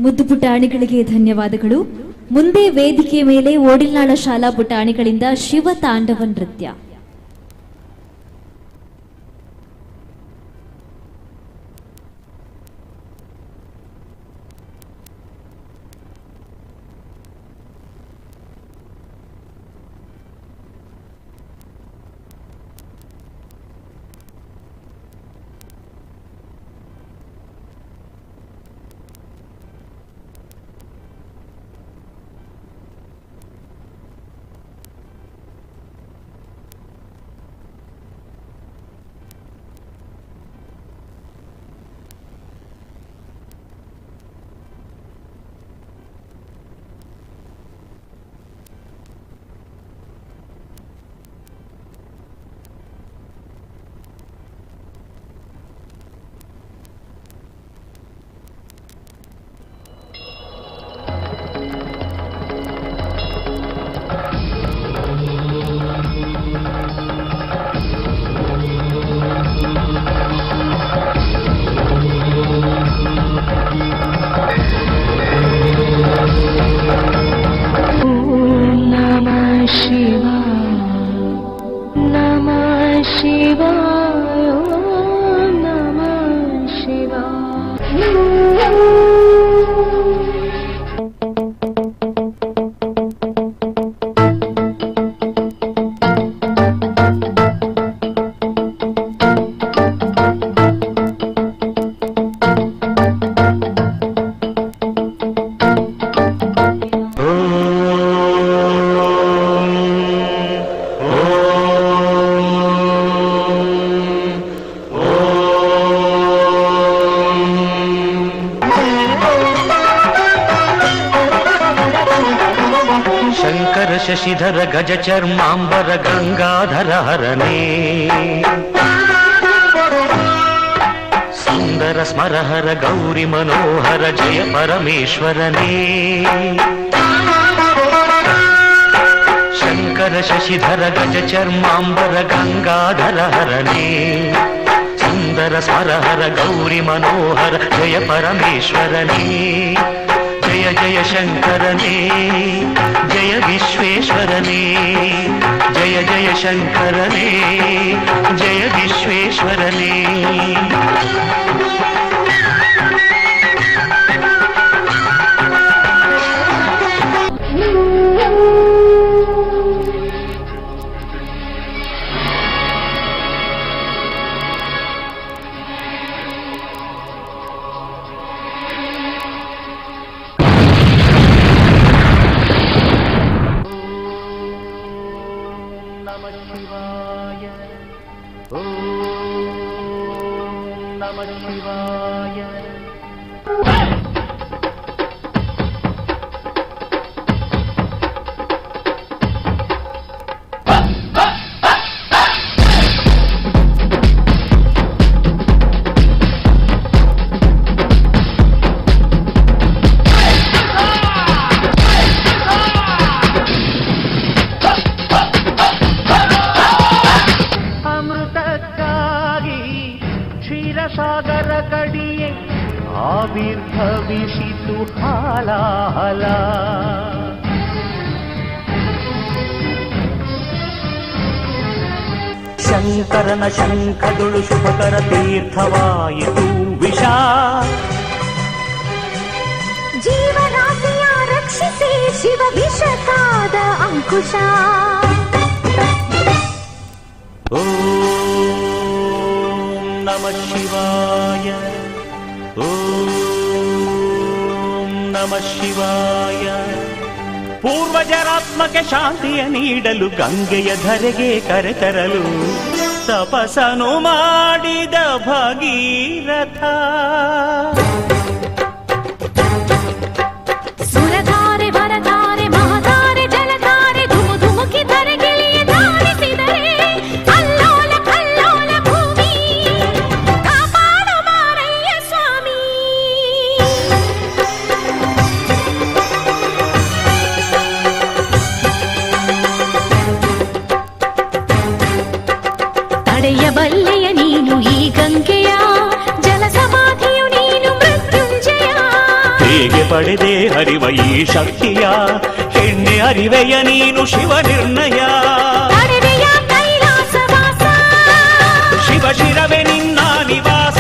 [SPEAKER 1] ಮುದ್ದು ಪುಟಾಣಿಗಳಿಗೆ ಧನ್ಯವಾದಗಳು. ಮುಂದೆ ವೇದಿಕೆ ಮೇಲೆ ಓಡಿಲ್ನಾಳ ಶಾಲಾ ಪುಟಾಣಿಗಳಿಂದ ಶಿವ ತಾಂಡವ ನೃತ್ಯ.
[SPEAKER 17] ಶಂಕರ ಶಶಿಧರ ಗಜ ಚರ್ಮಾಂಬರ ಗಂಗಾಧರ ಹರನೇ, ಸುಂದರ ಸ್ಮರಹರ ಗೌರಿ ಮನೋಹರ ಜಯ ಪರಮೇಶ್ವರನೇ. ಶಂಕರ ಶಶಿಧರ ಗಜ ಚರ್ಮಾಂಬರ ಗಂಗಾಧರ ಹರನೇ, ಸುಂದರ ಸ್ಮರಹರ ಗೌರಿ ಮನೋಹರ ಜಯ ಪರಮೇಶ್ವರನೇ. ಜಯ ಜಯ ಶಂಕರನೇ, ಜಯ ವಿಶ್ವೇಶ್ವರನೇ, ಜಯ ಜಯ ಶಂಕರನೇ, ಜಯ ವಿಶ್ವೇಶ್ವರನೇ. ಅಮೃತಕ್ಕಾಗಿ ಕ್ಷೀರಸಾಗರ ಕಡಿಯೆ ಆವಿರ್ಭವಿಸಿತು ಹಾಲಾಹಲ. ಶಂಕರನ ಶಂಖದುಳು ಶುಭಕರ ತೀರ್ಥವಾಯಿತು ವಿಷ.
[SPEAKER 5] ಜೀವರಾಶಿಯ ರಕ್ಷಿಸಿ ಶಿವ ವಿಷಕಾದ ಅಂಕುಶ.
[SPEAKER 17] ಓಂ ನಮಃ ಶಿವಾಯ, ಓಂ ನಮಃ ಶಿವಾಯ. ಪೂರ್ವಜರಾತ್ಮಕ್ಕೆ ಶಾಂತಿಯ ನೀಡಲು ಗಂಗೆಯ ಧರೆಗೆ ಕರೆತರಲು ತಪಸನು ಮಾಡಿದ ಭಗೀರಥ.
[SPEAKER 5] ಸುರಧಾರೆ ವರಧಾರೆ ಮಹಧಾರೆ ಜಲಧಾರೆ ಧುಮು ಧುಮುಕಿ ಧರೆಗಿಳಿಯ ಧಾರಿಸಿದರೆ ಅಲ್ಲೋಲ ಕಲ್ಲೋಲ ಭೂಮಿ ಕಾಪಾಡು ಮಾರಯ್ಯ ಸ್ವಾಮಿ. ತಡೆಯಬಲ್ಲೆಯ ನೀನು ಈ ಗಂಗೆಯ ಜಲ ಸಮಾಧಿಯು ನೀನು ಮೃತ್ಯು.
[SPEAKER 17] ಸತಿಗೆ ಪಡೆದೇ ಹರಿವ ಈ ಶಕ್ತಿಯ ಹೆಣ್ಣೆ ಅರಿವೆಯ ನೀನು ಶಿವ ನಿರ್ಣಯ ಶಿವ ಶಿರವೇ ನಿನ್ನ ನಿವಾಸ.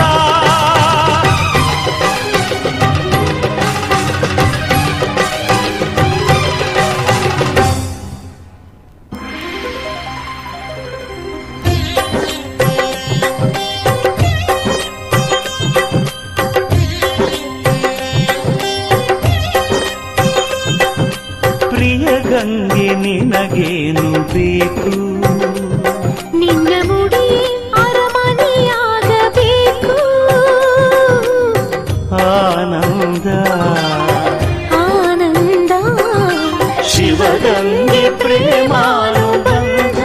[SPEAKER 17] ಪ್ರಿಯ ಗಂಗೆ ನಿನಗೇನು ಬೇಕು?
[SPEAKER 5] ನಿನ್ನ ಮುಡಿ ಅರಮನೆಯಾಗಬೇಕು.
[SPEAKER 17] ಆನಂದ
[SPEAKER 5] ಆನಂದ
[SPEAKER 17] ಶಿವಗಂಗೆ ಪ್ರೇಮಾನುಬಂಧ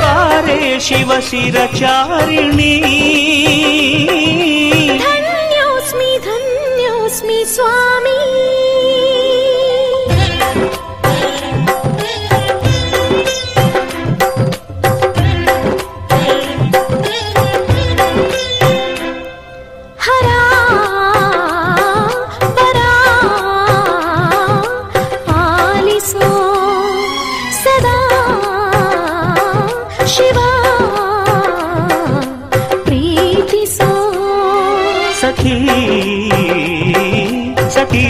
[SPEAKER 17] ಬಾರೆ ಶಿವ ಶಿರಚಾರಿಣಿ.
[SPEAKER 5] ಧನ್ಯೋಸ್ಮಿ ಧನ್ಯೋಸ್ಮಿ ಸ್ವಾಮಿ. ಹರ ಪರ ಆಲಿಸೋ ಸದಾ ಶಿವ ಪ್ರೀತಿಸೋ
[SPEAKER 17] ಸಖಿ ಸಖಿ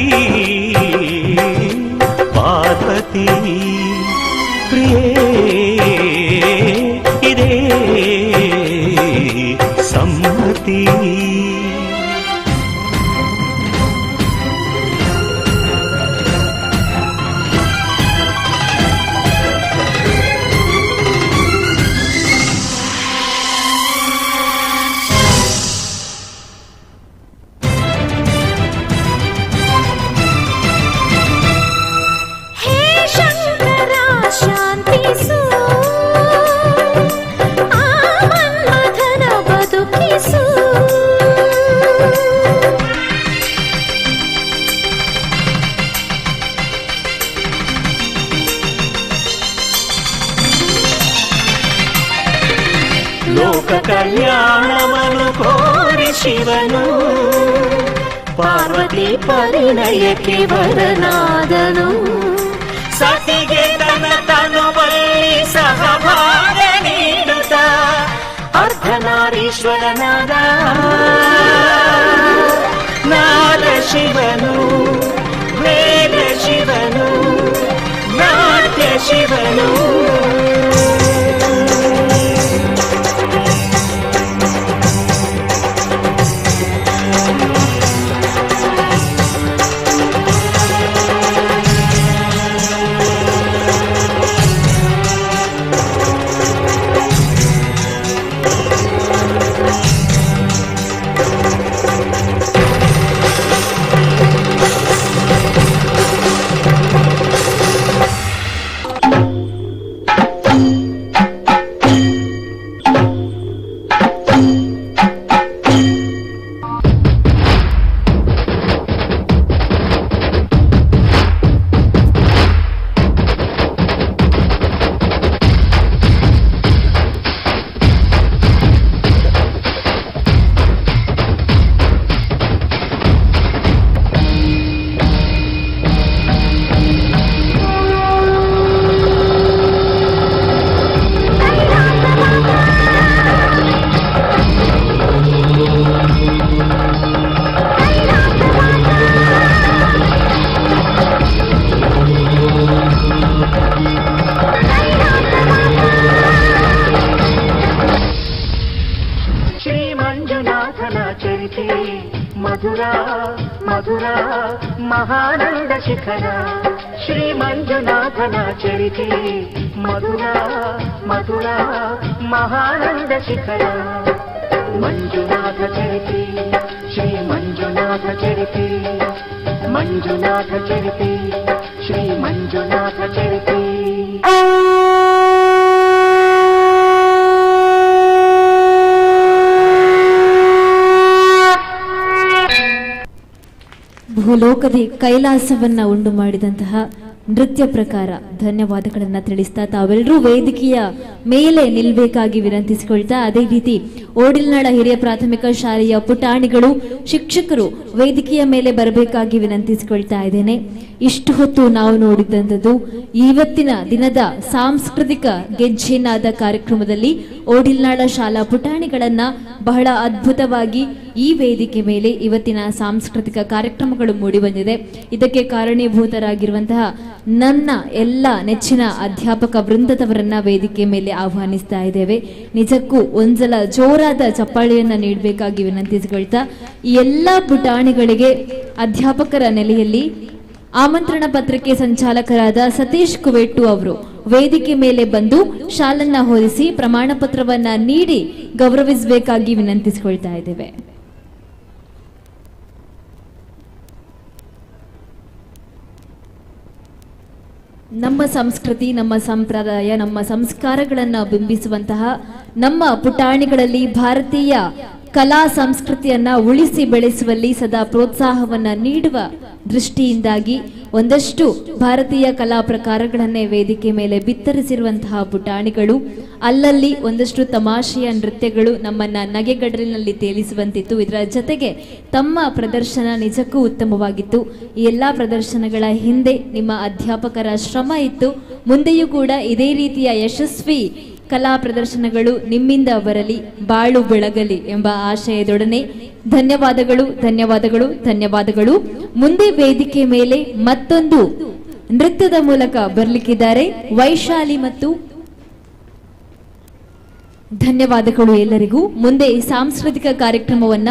[SPEAKER 17] ಪಾರ್ವತಿ ಪ್ರಿಯೇ ಇದೇ ಸಮ್ಮತಿ.
[SPEAKER 5] ಹೇ ಶಂಕರ ಶಾಂತಿಸು, ಆ ಮನ್ಮಥನ ಬದುಕಿಸು.
[SPEAKER 17] ಲೋಕ ಕಲ್ಯಾಣವನು ಕೋರಿ ಶಿವನು ಪಾರ್ವತಿ ಪರಿಣಯಕ್ಕೆ ವರನಾದನು. ಸತಿಗೆ ತನ್ನ ತನುವಲ್ಲಿ ಸಹಭಾಗ ನೀಡುತ್ತ ಅರ್ಧನಾರೀಶ್ವರನಾದ ನಾದ ಶಿವನು ವೇದ ಶಿವನು ನಾಟ್ಯ ಶಿವನು. ಶ್ರೀ ಮಂಜುನಾಥನ ಚರಿತೆ ಮಧುರಾ ಮಧುರಾ ಮಹಾನಂದ ಶಿಖರ. ಶ್ರೀ ಮಂಜುನಾಥನ ಚರಿತೆ ಮಧುರಾ ಮಧುರಾ ಮಹಾನಂದ ಶಿಖರ. ಮಂಜುನಾಥ ಚರಿತೆ ಶ್ರೀ ಮಂಜುನಾಥ ಚರಿತೆ ಮಂಜುನಾಥ ಚರಿತೆ ಶ್ರೀ ಮಂಜುನಾಥ ಚರಿತೆ.
[SPEAKER 1] ಭೂಲೋಕದಿ ಕೈಲಾಸವನ್ನ ಉಂಡು ಮಾಡಿದಂತಹ ನೃತ್ಯ ಪ್ರಕಾರ ಧನ್ಯವಾದಗಳನ್ನು ತಿಳಿಸ್ತಾ ತಾವೆಲ್ಲರೂ ವೇದಿಕೆಯ ಮೇಲೆ ನಿಲ್ಲಬೇಕಾಗಿ ವಿನಂತಿಸಿಕೊಳ್ತಾ, ಅದೇ ರೀತಿ ಓಡಿಲ್ನಾಳ ಹಿರಿಯ ಪ್ರಾಥಮಿಕ ಶಾಲೆಯ ಪುಟಾಣಿಗಳು, ಶಿಕ್ಷಕರು ವೇದಿಕೆಯ ಮೇಲೆ ಬರಬೇಕಾಗಿ ವಿನಂತಿಸಿಕೊಳ್ತಾ ಇದ್ದೇನೆ. ಇಷ್ಟು ಹೊತ್ತು ನಾವು ನೋಡಿದಂಥದ್ದು ಇವತ್ತಿನ ದಿನದ ಸಾಂಸ್ಕೃತಿಕ ಗೆಜ್ಜೆನಾದ ಕಾರ್ಯಕ್ರಮದಲ್ಲಿ ಓಡಿಲ್ನಾಳ ಶಾಲಾ ಪುಟಾಣಿಗಳನ್ನ ಬಹಳ ಅದ್ಭುತವಾಗಿ ಈ ವೇದಿಕೆ ಮೇಲೆ ಇವತ್ತಿನ ಸಾಂಸ್ಕೃತಿಕ ಕಾರ್ಯಕ್ರಮಗಳು ಮೂಡಿಬಂದಿದೆ. ಇದಕ್ಕೆ ಕಾರಣೀಭೂತರಾಗಿರುವಂತಹ ನನ್ನ ಎಲ್ಲ ನೆಚ್ಚಿನ ಅಧ್ಯಾಪಕ ವೃಂದದವರನ್ನ ವೇದಿಕೆ ಮೇಲೆ ಆಹ್ವಾನಿಸ್ತಾ ಇದ್ದೇವೆ. ನಿಜಕ್ಕೂ ಒಂದ್ಸಲ ಜೋರಾದ ಚಪ್ಪಾಳೆಯನ್ನ ನೀಡಬೇಕಾಗಿ ವಿನಂತಿಸಿಕೊಳ್ತಾ ಈ ಎಲ್ಲ ಪುಟಾಣಿಗಳಿಗೆ ಅಧ್ಯಾಪಕರ ನೆಲೆಯಲ್ಲಿ ಆಮಂತ್ರಣ ಪತ್ರಕ್ಕೆ ಸಂಚಾಲಕರಾದ ಸತೀಶ್ ಕುವೆಟ್ಟು ಅವರು ವೇದಿಕೆ ಮೇಲೆ ಬಂದು ಶಾಲನ್ನ ಹೊರಿಸಿ ಪ್ರಮಾಣ ಪತ್ರವನ್ನ ನೀಡಿ ಗೌರವಿಸಬೇಕಾಗಿ ವಿನಂತಿಸಿಕೊಳ್ತಾ ಇದ್ದೇವೆ. ನಮ್ಮ ಸಂಸ್ಕೃತಿ, ನಮ್ಮ ಸಂಪ್ರದಾಯ, ನಮ್ಮ ಸಂಸ್ಕಾರಗಳನ್ನು ಬಿಂಬಿಸುವಂತಹ ನಮ್ಮ ಪುಟಾಣಿಗಳಲ್ಲಿ ಭಾರತೀಯ ಕಲಾ ಸಂಸ್ಕೃತಿಯನ್ನ ಉಳಿಸಿ ಬೆಳೆಸುವಲ್ಲಿ ಸದಾ ಪ್ರೋತ್ಸಾಹವನ್ನ ನೀಡುವ ದೃಷ್ಟಿಯಿಂದಾಗಿ ಒಂದಷ್ಟು ಭಾರತೀಯ ಕಲಾ ಪ್ರಕಾರಗಳನ್ನೇ ವೇದಿಕೆ ಮೇಲೆ ಬಿತ್ತರಿಸಿರುವಂತಹ ಪುಟಾಣಿಗಳು, ಅಲ್ಲಲ್ಲಿ ಒಂದಷ್ಟು ತಮಾಷೆಯ ನೃತ್ಯಗಳು ನಮ್ಮನ್ನ ನಗೆಗಡಲಿನಲ್ಲಿ ತೇಲಿಸುವಂತಿತ್ತು. ಇದರ ಜೊತೆಗೆ ತಮ್ಮ ಪ್ರದರ್ಶನ ನಿಜಕ್ಕೂ ಉತ್ತಮವಾಗಿತ್ತು. ಈ ಎಲ್ಲ ಪ್ರದರ್ಶನಗಳ ಹಿಂದೆ ನಿಮ್ಮ ಅಧ್ಯಾಪಕರ ಶ್ರಮ ಇತ್ತು. ಮುಂದೆಯೂ ಕೂಡ ಇದೇ ರೀತಿಯ ಯಶಸ್ವಿ ಕಲಾ ಪ್ರದರ್ಶನಗಳು ನಿಮ್ಮಿಂದ ಬರಲಿ, ಬಾಳು ಬೆಳಗಲಿ ಎಂಬ ಆಶಯದೊಡನೆ ಧನ್ಯವಾದಗಳು, ಧನ್ಯವಾದಗಳು, ಧನ್ಯವಾದಗಳು. ಮುಂದೆ ವೇದಿಕೆ ಮೇಲೆ ಮತ್ತೊಂದು ನೃತ್ಯದ ಮೂಲಕ ಬರಲಿಕ್ಕಿದ್ದಾರೆ ವೈಶಾಲಿ ಮತ್ತು ಧನ್ಯವಾದಗಳು ಎಲ್ಲರಿಗೂ. ಮುಂದೆ ಸಾಂಸ್ಕೃತಿಕ ಕಾರ್ಯಕ್ರಮವನ್ನ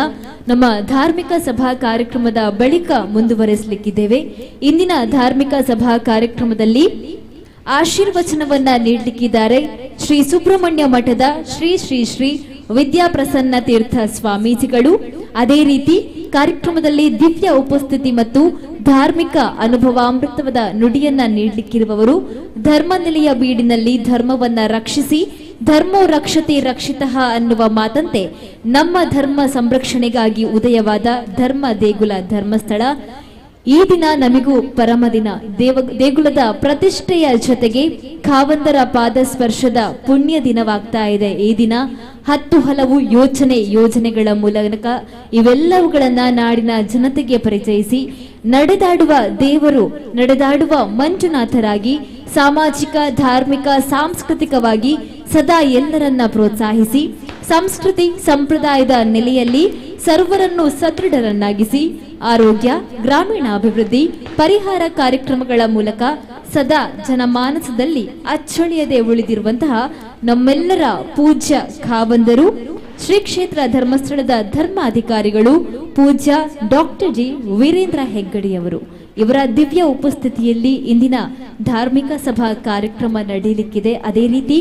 [SPEAKER 1] ನಮ್ಮ ಧಾರ್ಮಿಕ ಸಭಾ ಕಾರ್ಯಕ್ರಮದ ಬಳಿಕ ಮುಂದುವರೆಸಲಿಕ್ಕಿದ್ದೇವೆ. ಇಂದಿನ ಧಾರ್ಮಿಕ ಸಭಾ ಕಾರ್ಯಕ್ರಮದಲ್ಲಿ ಆಶೀರ್ವಚನವನ್ನ ನೀಡಲಿಕ್ಕಿದ್ದಾರೆ ಶ್ರೀ ಸುಬ್ರಹ್ಮಣ್ಯ ಮಠದ ಶ್ರೀ ಶ್ರೀ ಶ್ರೀ ವಿದ್ಯಾಪ್ರಸನ್ನ ತೀರ್ಥ ಸ್ವಾಮೀಜಿಗಳು. ಅದೇ ರೀತಿ ಕಾರ್ಯಕ್ರಮದಲ್ಲಿ ದಿವ್ಯ ಉಪಸ್ಥಿತಿ ಮತ್ತು ಧಾರ್ಮಿಕ ಅನುಭವಾಮೃತದ ನುಡಿಯನ್ನ ನೀಡಲಿಕ್ಕಿರುವವರು ಧರ್ಮನೆಲೆಯ ಬೀಡಿನಲ್ಲಿ ಧರ್ಮವನ್ನ ರಕ್ಷಿಸಿ ಧರ್ಮೋ ರಕ್ಷತೆ ರಕ್ಷಿತಃ ಅನ್ನುವ ಮಾತಂತೆ ನಮ್ಮ ಧರ್ಮ ಸಂರಕ್ಷಣೆಗಾಗಿ ಉದಯವಾದ ಧರ್ಮ ದೇಗುಲ ಧರ್ಮಸ್ಥಳ ಈ ದಿನ ನಮಗೂ ಪರಮ ದಿನ. ದೇಗುಲದ ಪ್ರತಿಷ್ಠೆಯ ಜೊತೆಗೆ ಖಾವಂದರ ಪಾದ ಸ್ಪರ್ಶದ ಪುಣ್ಯ ದಿನವಾಗ್ತಾ ಇದೆ. ಈ ದಿನ 10 ಹಲವು ಯೋಚನೆ ಯೋಜನೆಗಳ ಮೂಲಕ ಇವೆಲ್ಲವುಗಳನ್ನ ನಾಡಿನ ಜನತೆಗೆ ಪರಿಚಯಿಸಿ ನಡೆದಾಡುವ ದೇವರು, ನಡೆದಾಡುವ ಮಂಜುನಾಥರಾಗಿ ಸಾಮಾಜಿಕ, ಧಾರ್ಮಿಕ, ಸಾಂಸ್ಕೃತಿಕವಾಗಿ ಸದಾ ಎಲ್ಲರನ್ನ ಪ್ರೋತ್ಸಾಹಿಸಿ ಸಂಸ್ಕೃತಿ ಸಂಪ್ರದಾಯದ ನೆಲೆಯಲ್ಲಿ ಸರ್ವರನ್ನು ಸದೃಢರನ್ನಾಗಿಸಿ ಆರೋಗ್ಯ, ಗ್ರಾಮೀಣಾಭಿವೃದ್ಧಿ, ಪರಿಹಾರ ಕಾರ್ಯಕ್ರಮಗಳ ಮೂಲಕ ಸದಾ ಜನಮಾನಸದಲ್ಲಿ ಅಚ್ಚಳಿಯದೆ ಉಳಿದಿರುವಂತಹ ನಮ್ಮೆಲ್ಲರ ಪೂಜ್ಯ ಖಾವಂದರು, ಶ್ರೀ ಕ್ಷೇತ್ರ ಧರ್ಮಸ್ಥಳದ ಧರ್ಮಾಧಿಕಾರಿಗಳು ಪೂಜ್ಯ ಡಾಕ್ಟರ್ ಜಿ ವೀರೇಂದ್ರ ಹೆಗ್ಗಡೆಯವರು ಇವರ ದಿವ್ಯ ಉಪಸ್ಥಿತಿಯಲ್ಲಿ ಇಂದಿನ ಧಾರ್ಮಿಕ ಸಭಾ ಕಾರ್ಯಕ್ರಮ ನಡೆಯಲಿಕ್ಕಿದೆ. ಅದೇ ರೀತಿ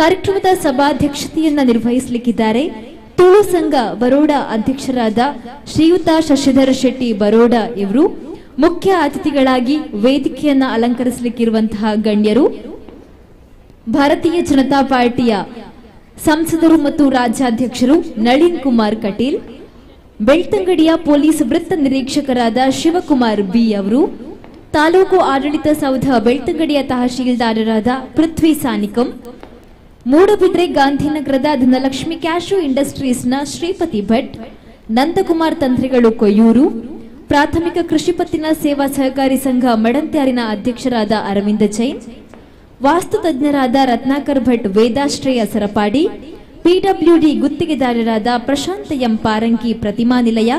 [SPEAKER 1] ಕಾರ್ಯಕ್ರಮದ ಸಭಾಧ್ಯಕ್ಷತೆಯನ್ನು ನಿರ್ವಹಿಸಲಿಕ್ಕಿದ್ದಾರೆ ತುಳು ಸಂಘ ಬರೋಡಾ ಅಧ್ಯಕ್ಷರಾದ ಶ್ರೀಯುತ ಶಶಿಧರ ಶೆಟ್ಟಿ ಬರೋಡಾ ಇವರು. ಮುಖ್ಯ ಅತಿಥಿಗಳಾಗಿ ವೇದಿಕೆಯನ್ನು ಅಲಂಕರಿಸಲಿಕ್ಕಿರುವಂತಹ ಗಣ್ಯರು ಭಾರತೀಯ ಜನತಾ ಪಾರ್ಟಿಯ ಸಂಸದರು ಮತ್ತು ರಾಜ್ಯಾಧ್ಯಕ್ಷರು ನಳಿನ್ ಕುಮಾರ್ ಕಟೀಲ್, ಬೆಳ್ತಂಗಡಿಯ ಪೊಲೀಸ್ ವೃತ್ತ ನಿರೀಕ್ಷಕರಾದ ಶಿವಕುಮಾರ್ ಬಿ ಅವರು, ತಾಲೂಕು ಆಡಳಿತ ಸೌಧ ಬೆಳ್ತಂಗಡಿಯ ತಹಶೀಲ್ದಾರರಾದ ಪೃಥ್ವಿ ಸಾನಿಕಂ, ಮೂಡಬಿದ್ರೆ ಗಾಂಧಿನಗರದ ಧನಲಕ್ಷ್ಮಿ ಕ್ಯಾಶು ಇಂಡಸ್ಟ್ರೀಸ್ನ ಶ್ರೀಪತಿ ಭಟ್, ನಂದಕುಮಾರ್ ತಂತ್ರಿಗಳು ಕೊಯ್ಯೂರು, ಪ್ರಾಥಮಿಕ ಕೃಷಿ ಪತ್ತಿನ ಸೇವಾ ಸಹಕಾರಿ ಸಂಘ ಮಡಂತ್ಯಾರಿನ ಅಧ್ಯಕ್ಷರಾದ ಅರವಿಂದ ಜೈನ್, ವಾಸ್ತು ತಜ್ಞರಾದ ರತ್ನಾಕರ್ ಭಟ್ ವೇದಾಶ್ರಯ ಸರಪಾಡಿ, ಪಿಡಬ್ಲ್ಯೂಡಿ ಗುತ್ತಿಗೆದಾರರಾದ ಪ್ರಶಾಂತ ಎಂ ಪಾರಂಕಿ ಪ್ರತಿಮಾ ನಿಲಯ,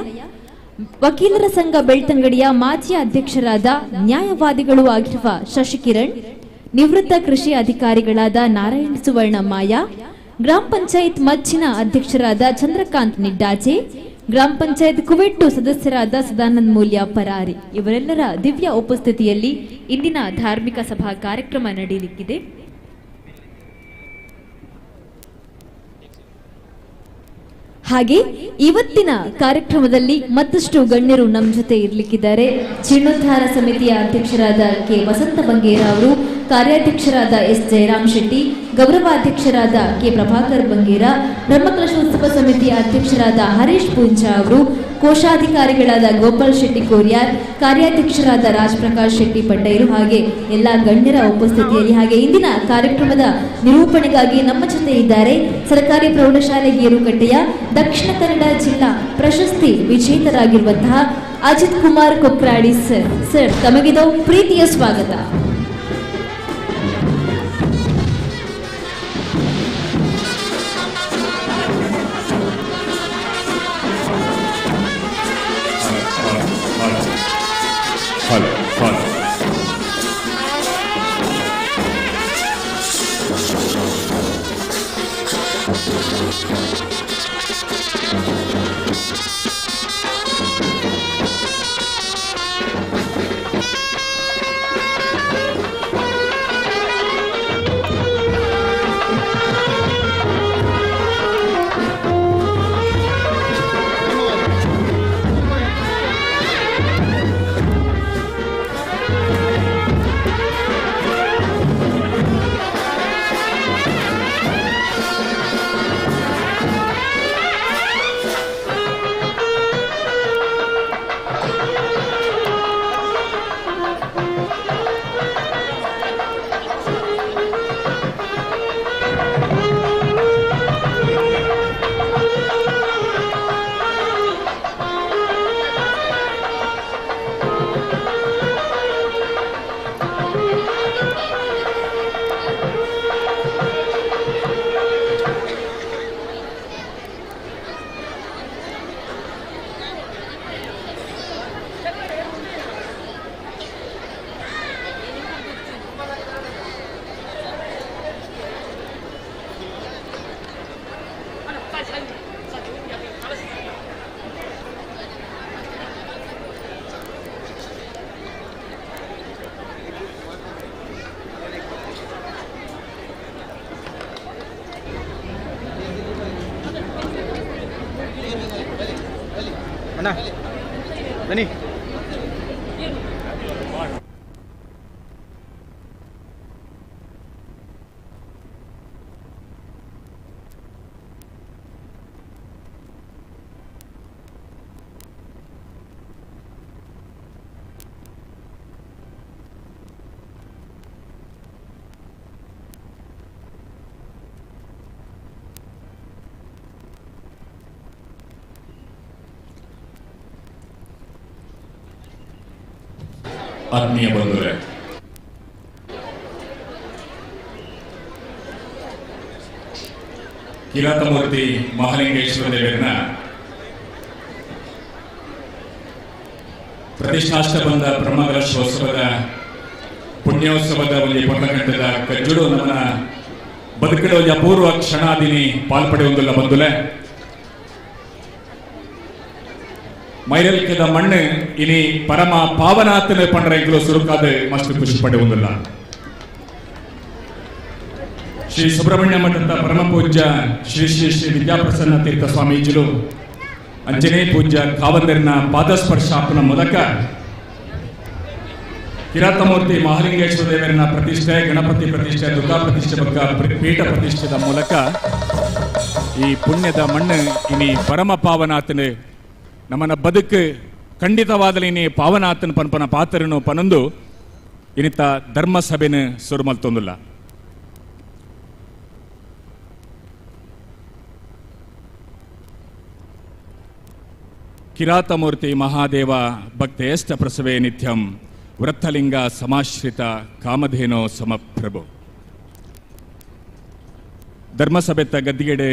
[SPEAKER 1] ವಕೀಲರ ಸಂಘ ಬೆಳ್ತಂಗಡಿಯ ಮಾಜಿ ಅಧ್ಯಕ್ಷರಾದ ನ್ಯಾಯವಾದಿಗಳೂ ಆಗಿರುವ ಶಶಿಕಿರಣ್, ನಿವೃತ್ತ ಕೃಷಿ ಅಧಿಕಾರಿಗಳಾದ ನಾರಾಯಣ ಸುವರ್ಣ ಮಾಯಾ, ಗ್ರಾಮ ಪಂಚಾಯತ್ ಮಚ್ಚಿನ ಅಧ್ಯಕ್ಷರಾದ ಚಂದ್ರಕಾಂತ್ ನಿಡ್ಡಾಜೆ, ಗ್ರಾಮ ಪಂಚಾಯತ್ ಕುವೆಟ್ಟು ಸದಸ್ಯರಾದ ಸದಾನಂದ ಮೂಲ್ಯ ಪರಾರಿ ಇವರೆಲ್ಲರ ದಿವ್ಯ ಉಪಸ್ಥಿತಿಯಲ್ಲಿ ಇಂದಿನ ಧಾರ್ಮಿಕ ಸಭಾ ಕಾರ್ಯಕ್ರಮ ನಡೆಯಲಿಕ್ಕಿದೆ. ಹಾಗೆ ಇವತ್ತಿನ ಕಾರ್ಯಕ್ರಮದಲ್ಲಿ ಮತ್ತಷ್ಟು ಗಣ್ಯರು ನಮ್ಮ ಜೊತೆ ಇರಲಿಕ್ಕಿದ್ದಾರೆ. ಜೀರ್ಣೋದ್ಧಾರ ಸಮಿತಿಯ ಅಧ್ಯಕ್ಷರಾದ ಕೆ ವಸಂತ ಬಂಗೇರ ಅವರು, ಕಾರ್ಯಾಧ್ಯಕ್ಷರಾದ ಎಸ್ ಜಯರಾಮ್ ಶೆಟ್ಟಿ, ಗೌರವಾಧ್ಯಕ್ಷರಾದ ಕೆ ಪ್ರಭಾಕರ್ ಬಂಗೇರ, ಬ್ರಹ್ಮಕಲಶೋತ್ಸವ ಸಮಿತಿಯ ಅಧ್ಯಕ್ಷರಾದ ಹರೀಶ್ ಪೂಂಜಾ ಅವರು, ಕೋಶಾಧಿಕಾರಿಗಳಾದ ಗೋಪಾಲ್ ಶೆಟ್ಟಿ ಕೋರಿಯಾರ್, ಕಾರ್ಯಾಧ್ಯಕ್ಷರಾದ ರಾಜ್ ಪ್ರಕಾಶ್ ಶೆಟ್ಟಿ ಪಡ್ಡೈರು ಹಾಗೆ ಎಲ್ಲ ಗಣ್ಯರ ಉಪಸ್ಥಿತಿಯಲ್ಲಿ ಹಾಗೆ ಇಂದಿನ ಕಾರ್ಯಕ್ರಮದ ನಿರೂಪಣೆಗಾಗಿ ನಮ್ಮ ಜೊತೆ ಇದ್ದಾರೆ ಸರ್ಕಾರಿ ಪ್ರೌಢಶಾಲೆ ಗೇರುಕಟ್ಟೆಯ ದಕ್ಷಿಣ ಕನ್ನಡ ಜಿಲ್ಲಾ ಪ್ರಶಸ್ತಿ ವಿಜೇತರಾಗಿರುವಂತಹ ಅಜಿತ್ ಕುಮಾರ್ ಕೊಕ್ರಾಡಿ ಸರ್. ಸರ್, ತಮಗಿದು ಪ್ರೀತಿಯ ಸ್ವಾಗತ.
[SPEAKER 18] Hello, hello.
[SPEAKER 19] ಅಣ್ಣ ಬನ್ನಿ.
[SPEAKER 18] ಆತ್ಮೀಯ ಬಂಧುಗಳೇ, ಕಿರಾತಮೂರ್ತಿ ಮಹಾಲಿಂಗೇಶ್ವರ ದೇವರನ್ನ ಪ್ರತಿಷ್ಠಾಷ್ಟಬಂಧ ಬ್ರಹ್ಮಕಲಶೋತ್ಸವದ ಪುಣ್ಯೋತ್ಸವದ ಒಂದು ಪೊರ್ಲಗಂಟದ ಕಜ್ಜುಡು ನಮ್ಮನ ಬದುಕಿನ ಒಂದು ಅಪೂರ್ವ ಕ್ಷಣಾದಿನಿ ಪಾಲ್ಪಡೆಯುವುದಿಲ್ಲ ಬಂಧುಲೆ. ಮೈರಲ್ಕೆದ ಮಣ್ಣು ಇನಿ ಪರಮ ಪಾವನಾತನ ಪಂಡ್ರ ಸುರುಕಾದ ಮಸ್ತ್ ಖುಷಿ ಪಡೆಯುವುದಿಲ್ಲ. ಶ್ರೀ ಸುಬ್ರಹ್ಮಣ್ಯ ಮಠದ ಪರಮ ಪೂಜ್ಯ ಶ್ರೀ ಶ್ರೀ ಶ್ರೀ ವಿದ್ಯಾಪ್ರಸನ್ನ ತೀರ್ಥ ಸ್ವಾಮೀಜಿಲು ಅಂಜನೇ ಪೂಜ್ಯ ಕಾವಂದರಿನ ಪಾದಸ್ಪರ್ಶಾಪನ ಮೂಲಕ ಕಿರಾತಮೂರ್ತಿ ಮಹಾಲಿಂಗೇಶ್ವರ ದೇವರನ್ನ ಪ್ರತಿಷ್ಠೆ, ಗಣಪತಿ ಪ್ರತಿಷ್ಠೆ, ದುರ್ಗಾ ಪ್ರತಿಷ್ಠೆ ಬಗ್ಗ ಪೀಠ ಪ್ರತಿಷ್ಠೆದ ಮೂಲಕ ಈ ಪುಣ್ಯದ ಮಣ್ಣು ಇನಿ ಪರಮ ಪಾವನಾತನ ನಮ್ಮನ್ನ ಬದುಕು ಖಂಡಿತವಾದಲಿ ಇನಿ ಪಾವನಾತನ ಪನ್ಪನ ಪಾತ್ರನು ಪನೊಂದು ಇನಿತ ಧರ್ಮಸಭೆನ ಸುರುಮಲ್ತೊಂದುಲ್ಲ. ಕಿರಾತಮೂರ್ತಿ ಮಹಾದೇವ ಭಕ್ತೇಷ್ಟ ಪ್ರಸವೇ ನಿತ್ಯಂ ವೃತ್ತಲಿಂಗ ಸಮಾಶ್ರಿತ ಕಾಮಧೇನೋ ಸಮಪ್ರಭು. ಧರ್ಮಸಭೆತ್ತ ಗದ್ದಿಗೆಡೆ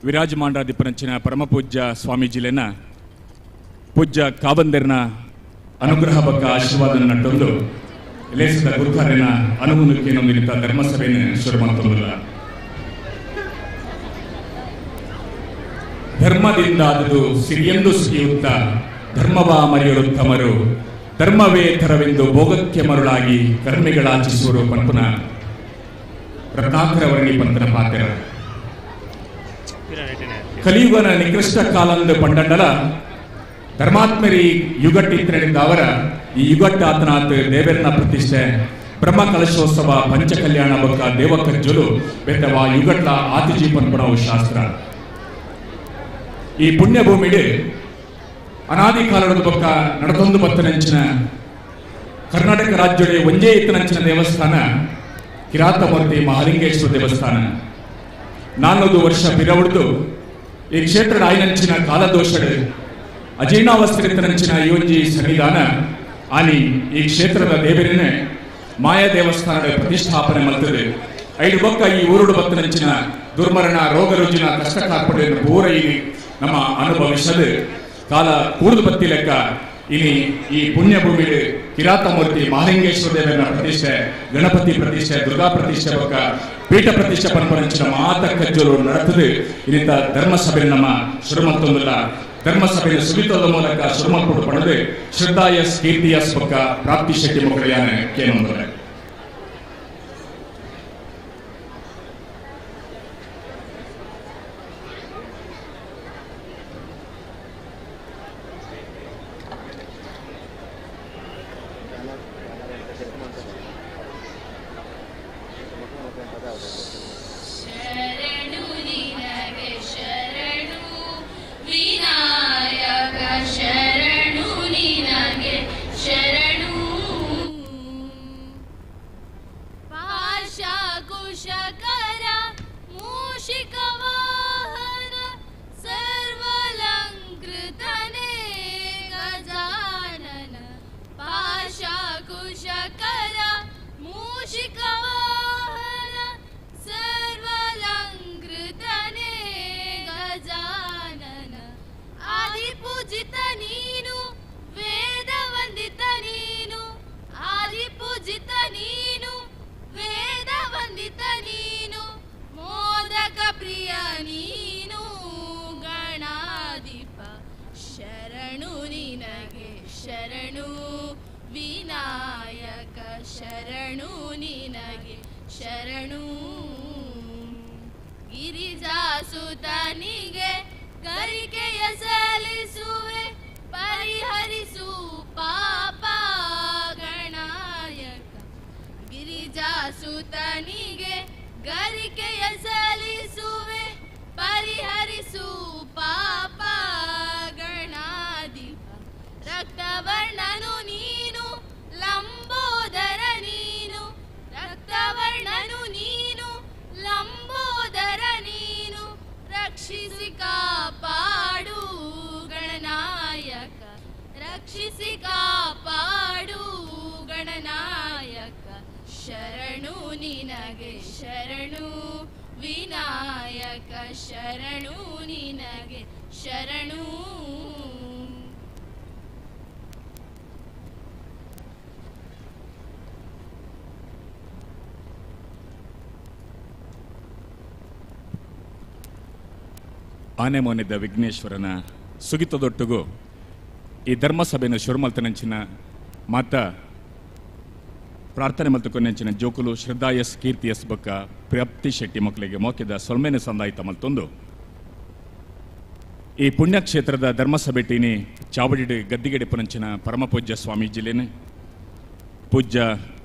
[SPEAKER 18] ವಿರಾಜಮಾನರಾದಿಪನಂಚಿನ ಪರಮಪೂಜ್ಯ ಸ್ವಾಮೀಜಿಲೆನ ಪೂಜ್ಯ ಕಾವಂದರ್ನ ಅನುಗ್ರಹ ಬಕ್ಕ ಆಶೀರ್ವಾದ ನಟ್ಟೊಂದು ಲೇಸದ ಗುರುಕಾರನ ಅನುಗುಣಕ್ಕೇನೊಂದಿನಿತ ಧರ್ಮಸಭೆಯನ್ನು ಶುರು ಮಾಡ್ತೊಂದಿಲ್ಲ. ಧರ್ಮದಿಂದ ಆದುದು ಸಿರಿಯೆಂದು ಸಿರಿಯುತ್ತ ಧರ್ಮವ ಮರೆಯರುತ್ತಮರು ಧರ್ಮವೇ ಥರವೆಂದು ಭೋಗಕ್ಕೆ ಮರುಳಾಗಿ ಕರ್ಮಿಗಳಾಚಿಸುವರು ಪನ್ಪುನ ರತ್ನಾಕರವರ್ಣಿ ಪಂತನ ಪಾತ್ರ. ಕಲಿಯುಗನ ನಿಕೃಷ್ಟ ಕಾಲಂದು ಪಂಡಂಡಲ ಧರ್ಮಾತ್ಮರಿ ಯುಗಟ್ಟಿತ್ರನಿಂದ ಅವರ ಈ ಯುಗಟ್ಟಾತನಾಥ ದೇವರನ ಪ್ರತಿಷ್ಠೆ, ಬ್ರಹ್ಮ ಕಲಶೋತ್ಸವ ಪಂಚಕಲ್ಯಾಣ ಬೊಕ್ಕ ದೇವಕಜ್ಜಲು ಬೆತ್ತವ ಯುಗಟ್ಲ ಆತಿಜಿ ಪನ್ಪಣವು ಶಾಸ್ತ್ರ. ಈ ಪುಣ್ಯಭೂಮಿಡೆ ಅನಾದಿ ಕಾಲದ ಬೊಕ್ಕ ನಡತೊಂದು ಬತ್ತನಂಚಿನ ಕರ್ನಾಟಕ ರಾಜ್ಯದ ಒಂಜೇ ಇತ್ತನಂಚಿನ ದೇವಸ್ಥಾನ ಕಿರಾತಮೂರ್ತಿ ಮಹಾಲಿಂಗೇಶ್ವರ ದೇವಸ್ಥಾನ. 400 ವರ್ಷ ಪಿರವುಡ್ದು ಈ ಕ್ಷೇತ್ರದ ಆಯ್ನಂಚಿನ ಕಾಲದೋಷಡು ಅಜೀರ್ಣಾವಸ್ಥೆಗಿತ್ತನಂಚಿನ ಈ ಒಂಜಿ ಸನ್ನಿಧಾನ ಆನಿ ಈ ಕ್ಷೇತ್ರದ ದೇವರನ್ನೇ ಮಾಯಾ ದೇವಸ್ಥಾನದ ಪ್ರತಿಷ್ಠಾಪನೆ ಮಲ್ತದೆ. ಐದು ಬೊಕ್ಕ ಈ ಊರುಡು ಬತ್ತನಂಚಿನ ದುರ್ಮರಣ ರೋಗ ರುಜಿನ ಕಷ್ಟ ಕಾರ್ಪಡೆಯನ್ನು ಪೂರ ಈ ನಮ್ಮ ಅನುಭವಿಸದು ಕಾಲ ಕೂಡುದು ಬತ್ತಿ ಲೆಕ್ಕ ಇನಿ ಈ ಪುಣ್ಯಭೂಮಿ ಕಿರಾತಮೂರ್ತಿ ಮಹಾಲಿಂಗೇಶ್ವರ ದೇವರ ಪ್ರತಿಷ್ಠೆ, ಗಣಪತಿ ಪ್ರತಿಷ್ಠೆ, ದುರ್ಗಾ ಪ್ರತಿಷ್ಠೆ ಬೊಕ್ಕ ಪೀಠ ಪ್ರತಿಷ್ಠೆ ಪನ್ಪನಂಚಿನ ಮಾತ ಕಜ್ಜಲು ನಡತದೆ. ಇನ್ನಿತ ಧರ್ಮಸಭೆ ನಮ್ಮ ಶುರುಮಲ್ತೊಂದಿಲ್ಲ. ಧರ್ಮಸಭೆಯ ಸುಗಿತದ ಮೂಲಕ ಶುರುಮಲ್ಪಡು ಪಡೆದು ಶ್ರದ್ಧಾಯಸ್ ಕೀರ್ತಿಯಸ್ ಬೊಕ್ಕ ಪ್ರಾಪ್ತಿ ಶೆಟ್ಟಿ ಮಕ್ಕಳ ಕೇನೊಂದರೆ.
[SPEAKER 16] ಶರಣು ನಿನಗೆ ಶರಣು ವಿನಾಯಕ ಶರಣು ನಿನಗೆ ಶರಣು. ಪಾಶಾಕುಶಕರ ಮೂಷಿಕ ವಾಹನ ಸರ್ವಲಂಕೃತನೇ ಗಜಾನನ. ಪಾಶಾಕುಶಕರ ಮೂಷಿಕ ವಾಹನ ಸರ್ವಲಂಕೃತನೇ ಗಜಾನನ. ಆದಿಪೂಜಿತ ನೀನು ವೇದ ವಂದಿತ ನೀನು, ಆದಿಪೂಜಿತ ನೀನು ವೇದ ವಂದಿತ ನೀನು, ಮೋದಕ ಪ್ರಿಯ ನೀನು ಗಣಾಧಿಪ. ಶರಣು ನಿನಗೆ ಶರಣು ವಿನಾಯಕ ಶರಣು ನಿನಗೆ ಶರಣು. ಗಿರಿಜಾಸುತನಿಗೆ ಕರಿಕೆಯ ಸಲ್ಲಿಸುವೆ ಪರಿಹರಿಸು ಪಾಪ ಗಣಾಯಕ. ಗಿರಿಜಾಸುತನಿಗೆ ಗರಿಕೆಯ ಸಲ್ಲಿಸುವೆ ಪರಿಹರಿಸು ಪಾಪ ಗಣಾಧಿಪ. ರಕ್ತವರ್ಣನು ನೀನು ಲಂಬೋದರ ನೀನು, ರಕ್ತವರ್ಣನು ನೀನು ಲಂಬೋದರ ನೀನು, ರಕ್ಷಿಸಿ ಕಾಪಾಡು ಗಣನಾಯಕ, ರಕ್ಷಿಸಿ ಕಾಪಾಡು ಗಣನಾಯಕ. ಶರಣು ನಿನಗೆ ಶರಣು ವಿನಾಯಕ ಶರಣು ನಿನಗೆ ಶರಣು.
[SPEAKER 18] ಆನೆಮೋನಿದ್ದ ವಿಘ್ನೇಶ್ವರನ ಸುಗಿತದೊಟ್ಟಿಗೂ ಈ ಧರ್ಮಸಭೆಯನ್ನು ಶುರುಮಲ್ತನಂಚಿನ ಮಾತ ಪ್ರಾರ್ಥನೆ ಮಲ್ತುಕೊನೆಂಚಿನ ಜೋಕುಲು ಶ್ರದ್ಧಾ ಎಸ್ ಕೀರ್ತಿ ಎಸ್ ಬೊಕ್ಕ ಪ್ರಾಪ್ತಿ ಶೆಟ್ಟಿ ಮಕ್ಕಳಿಗೆ ಮೋಕಿದ ಸೊಲ್ಮೆನೆ ಸಂದಾಯಿತ ಮಲ್ತೊಂದು ಈ ಪುಣ್ಯಕ್ಷೇತ್ರದ ಧರ್ಮಸಭೆ ಟೀನಿ ಚಾವಡಿ ಗದ್ದಿಗಡೆ ಪುನಂಚಿನ ಪರಮಪೂಜ್ಯ ಸ್ವಾಮೀಜಿಲೇನೆ ಪೂಜ್ಯ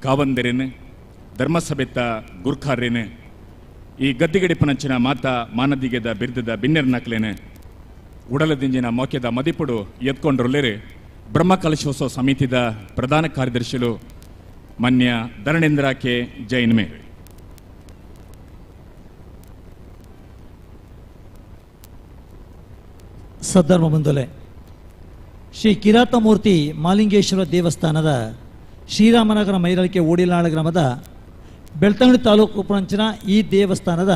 [SPEAKER 18] ಕಾವಂದರೇನೆ ಧರ್ಮಸಭೆತ್ತ ಗುರ್ಖಾರೇನೆ ಈ ಗದ್ದಿಗಡೆ ಪುನಂಚಿನ ಮಾತಾ ಮಾನದಿಗೆದ ಬಿರ್ದದ ಬಿನ್ನೆರ್ನಕ್ಲೇನೆ ಉಡಲದಿಂಜಿನ ಮೋಕೆದ ಮದಿಪುಡು ಎತ್ಕೊಂಡ್ರೊಲ್ಲೇರೆ ಬ್ರಹ್ಮ ಕಲಶೋತ್ಸವ ಸಮಿತಿದ ಪ್ರಧಾನ ಕಾರ್ಯದರ್ಶಿಲು ಮಾನ್ಯ ಧರಣೇಂದ್ರ ಕೆ ಜೈನ್ ಮೇರೆ.
[SPEAKER 20] ಸದ್ಧರ್ಮ ಬಂಧುಲೆ, ಶ್ರೀ ಕಿರಾತಮೂರ್ತಿ ಮಾಲಿಂಗೇಶ್ವರ ದೇವಸ್ಥಾನದ ಶ್ರೀರಾಮನಗರ ಮೈರಳಿಕೆ ಓಡಿಲಾಳ ಗ್ರಾಮದ ಬೆಳ್ತಂಗಡಿ ತಾಲೂಕು ಪುರಂಚಿನ ಈ ದೇವಸ್ಥಾನದ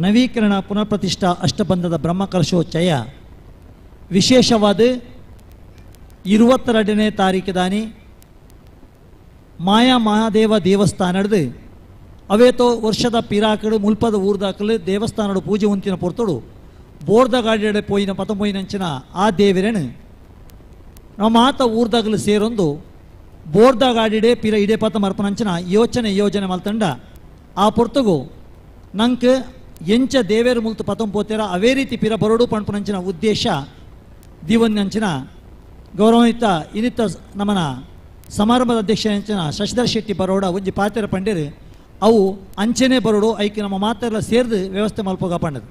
[SPEAKER 20] ನವೀಕರಣ ಪುನರ್ಪ್ರತಿಷ್ಠಾ ಅಷ್ಟಬಂಧದ ಬ್ರಹ್ಮಕಲಶೋಚ್ಚಯ ವಿಶೇಷವಾದ 22ನೇ ತಾರೀಕು ದಾನಿ ಮಾಯಾ ಮಹಾದೇವ ದೇವಸ್ಥಾನದ ಅವೇತೋ ವರ್ಷದ ಪಿರಾಕಡು ಮುಲ್ಪದ ಊರ್ದಾಕಲು ದೇವಸ್ಥಾನಡು ಪೂಜೆ ಉಂತಿನ ಪೊರ್ತಡು ಬೋರ್ದ ಗಾಡಿಯಡೆ ಪೋಯಿನ ಪತಂಬೊಯಿನಂಚಿನ ಆ ದೇವಿರೇನು ನಮ್ಮ ಆತ ಊರ್ದಾಗಲು ಸೇರೊಂದು ಬೋರ್ದ ಗಾಡಿಡೆ ಪಿರ ಇಡೆ ಪತ ಮರ್ಪನಂಚಿನ ಯೋಚನೆ ಯೋಜನೆ ಮಲ್ತಂಡ ಆ ಪೊರ್ತುಗು ನಂಕ್ ಎಂಚ ದೇವೇರು ಮುಲ್ತು ಪತಂಪೋತೇರ ಅವೇ ರೀತಿ ಪಿರ ಬರೋಡು ಪಣ್ಪುನಂಚಿನ ಉದ್ದೇಶ ದಿವನ್ನಂಚಿನ ಗೌರವಯುತ ಇನ್ನಿತ ನಮನ ಸಮಾರಂಭದ ಅಧ್ಯಕ್ಷ ಅಂಚಿನ ಶಶಿಧರ್ ಶೆಟ್ಟಿ ಬರೋಡ ಒಂಜಿ ಪಾತೆರ ಪಂಡೇರು ಅವು ಅಂಚೆನೆ ಬರೋಡು ಐಕೆ ನಮ್ಮ ಮಾತೆಲ್ಲ ಸೇರ್ದು ವ್ಯವಸ್ಥೆ ಮಲ್ಪೋಗ ಪಂಡದು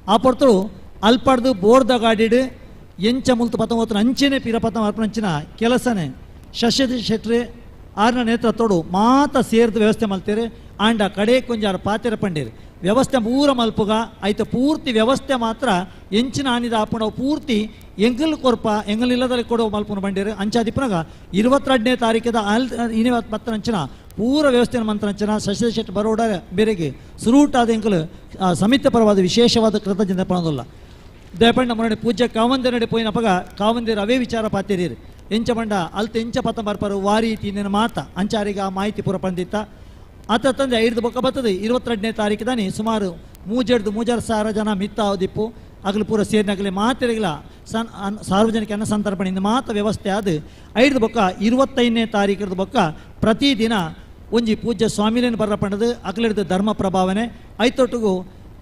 [SPEAKER 20] ಆ ಪೊರ್ತುಡು ಅಲ್ಪಡ್ದು ಬೋರ್ದ ಗಾಡಿಡು ಎಂಚ ಮುಲ್ತು ಪತ್ತೊಂಬತ್ತು ಅಂಚೆನೆ ಪಿರ ಪತ್ತೊಂಬತ್ತು ಕೆಲಸನೆ ಶಶಿಧರ್ ಶೆಟ್ಟಿ ಆರ್ನ ನೇತೃತ್ವಡು ಮಾತ ಸೇರ್ದು ವ್ಯವಸ್ಥೆ ಮಲ್ತೇರು ಆಂಡ ಕಡೆ ಕೊಂಜಾರ ಪಾತೆರ ಪಂಡೇರು ವ್ಯವಸ್ಥೆ ಪೂರ ಮಲ್ಪುಗ ಐತ ಪೂರ್ತಿ ವ್ಯವಸ್ಥೆ ಮಾತ್ರ ಎಂಚಿನ ಆನಿದ ಆಪುಂಡವು ಪೂರ್ತಿ ಎಂಗಲ್ ಕೊರ್ಪ ಎಂಗಲ್ ಇಲ್ಲದಲ್ಲಿ ಕೊಡುವ ಮಲ್ಪುನ ಬಂಡೇರು ಅಂಚಾದಿಪ್ಪನಾಗ 22ನೇ ತಾರೀಕದ ಅಲ್ ಇನಿ ಪತ್ತನಂಚಿನ ಪೂರ ವ್ಯವಸ್ಥೆಯ ಮಂತ್ರಂಚನ ಶಶಿಧರ್ ಶೆಟ್ಟಿ ಬರೋಡ ಬೇರೆಗೆ ಸುರೂಟಾದ ಎಂಕಲ್ ಸಮಿತಿ ಪರವಾದ ವಿಶೇಷವಾದ ಕೃತಜ್ಞತೆ ಪಣದಲ್ಲ ದಯಪಂಡ ಮೊನ್ನೆ ಪೂಜ್ಯ ಕಾವಂದಿರಡೆ ಪೋಯಿನಪಗ ಕಾವಂದಿರ ಅವೇ ವಿಚಾರ ಪಾತೇರಿ ಎಂಚ ಬಂಡ ಅಲ್ತ ಎಂಚ ಪತ್ತ ಬರ್ಪರು ವಾರಿ ತಿಂದಿನ ಮಾತ ಅಂಚಾರಿಗೆ ಆ ಮಾಹಿತಿ ಪೂರ ಪಂದಿತ್ತ ಆತ ತಂದೆ ಐದು ಬೊಕ್ಕ ಬರ್ತದೆ 22ನೇ ತಾರೀಕು ದಾನಿ ಸುಮಾರು 3,500 ಜನ ಮಿತ್ತ ದಿಪ್ಪು ಅಗಲು ಪೂರ ಸೇರಿನಾಗಲಿ ಮಾತಿರಗಿಲ್ಲ ಸನ್ ಸಾರ್ವಜನಿಕ ಅನ್ನ ಸಂತರ್ಪಣೆಯಿಂದ ಮಾತ ವ್ಯವಸ್ಥೆ ಅದು ಐದು ಬೊಕ್ಕ 25ನೇ ತಾರೀಕಿರದ ಬೊಕ್ಕ ಪ್ರತಿದಿನ ಒಂಜಿ ಪೂಜ್ಯ ಸ್ವಾಮಿಲೇನು ಬರ್ರ ಪಂಡದು ಅಗಲಿಡ್ದು ಧರ್ಮ ಪ್ರಭಾವನೆ ಐತೊಟ್ಟಿಗೂ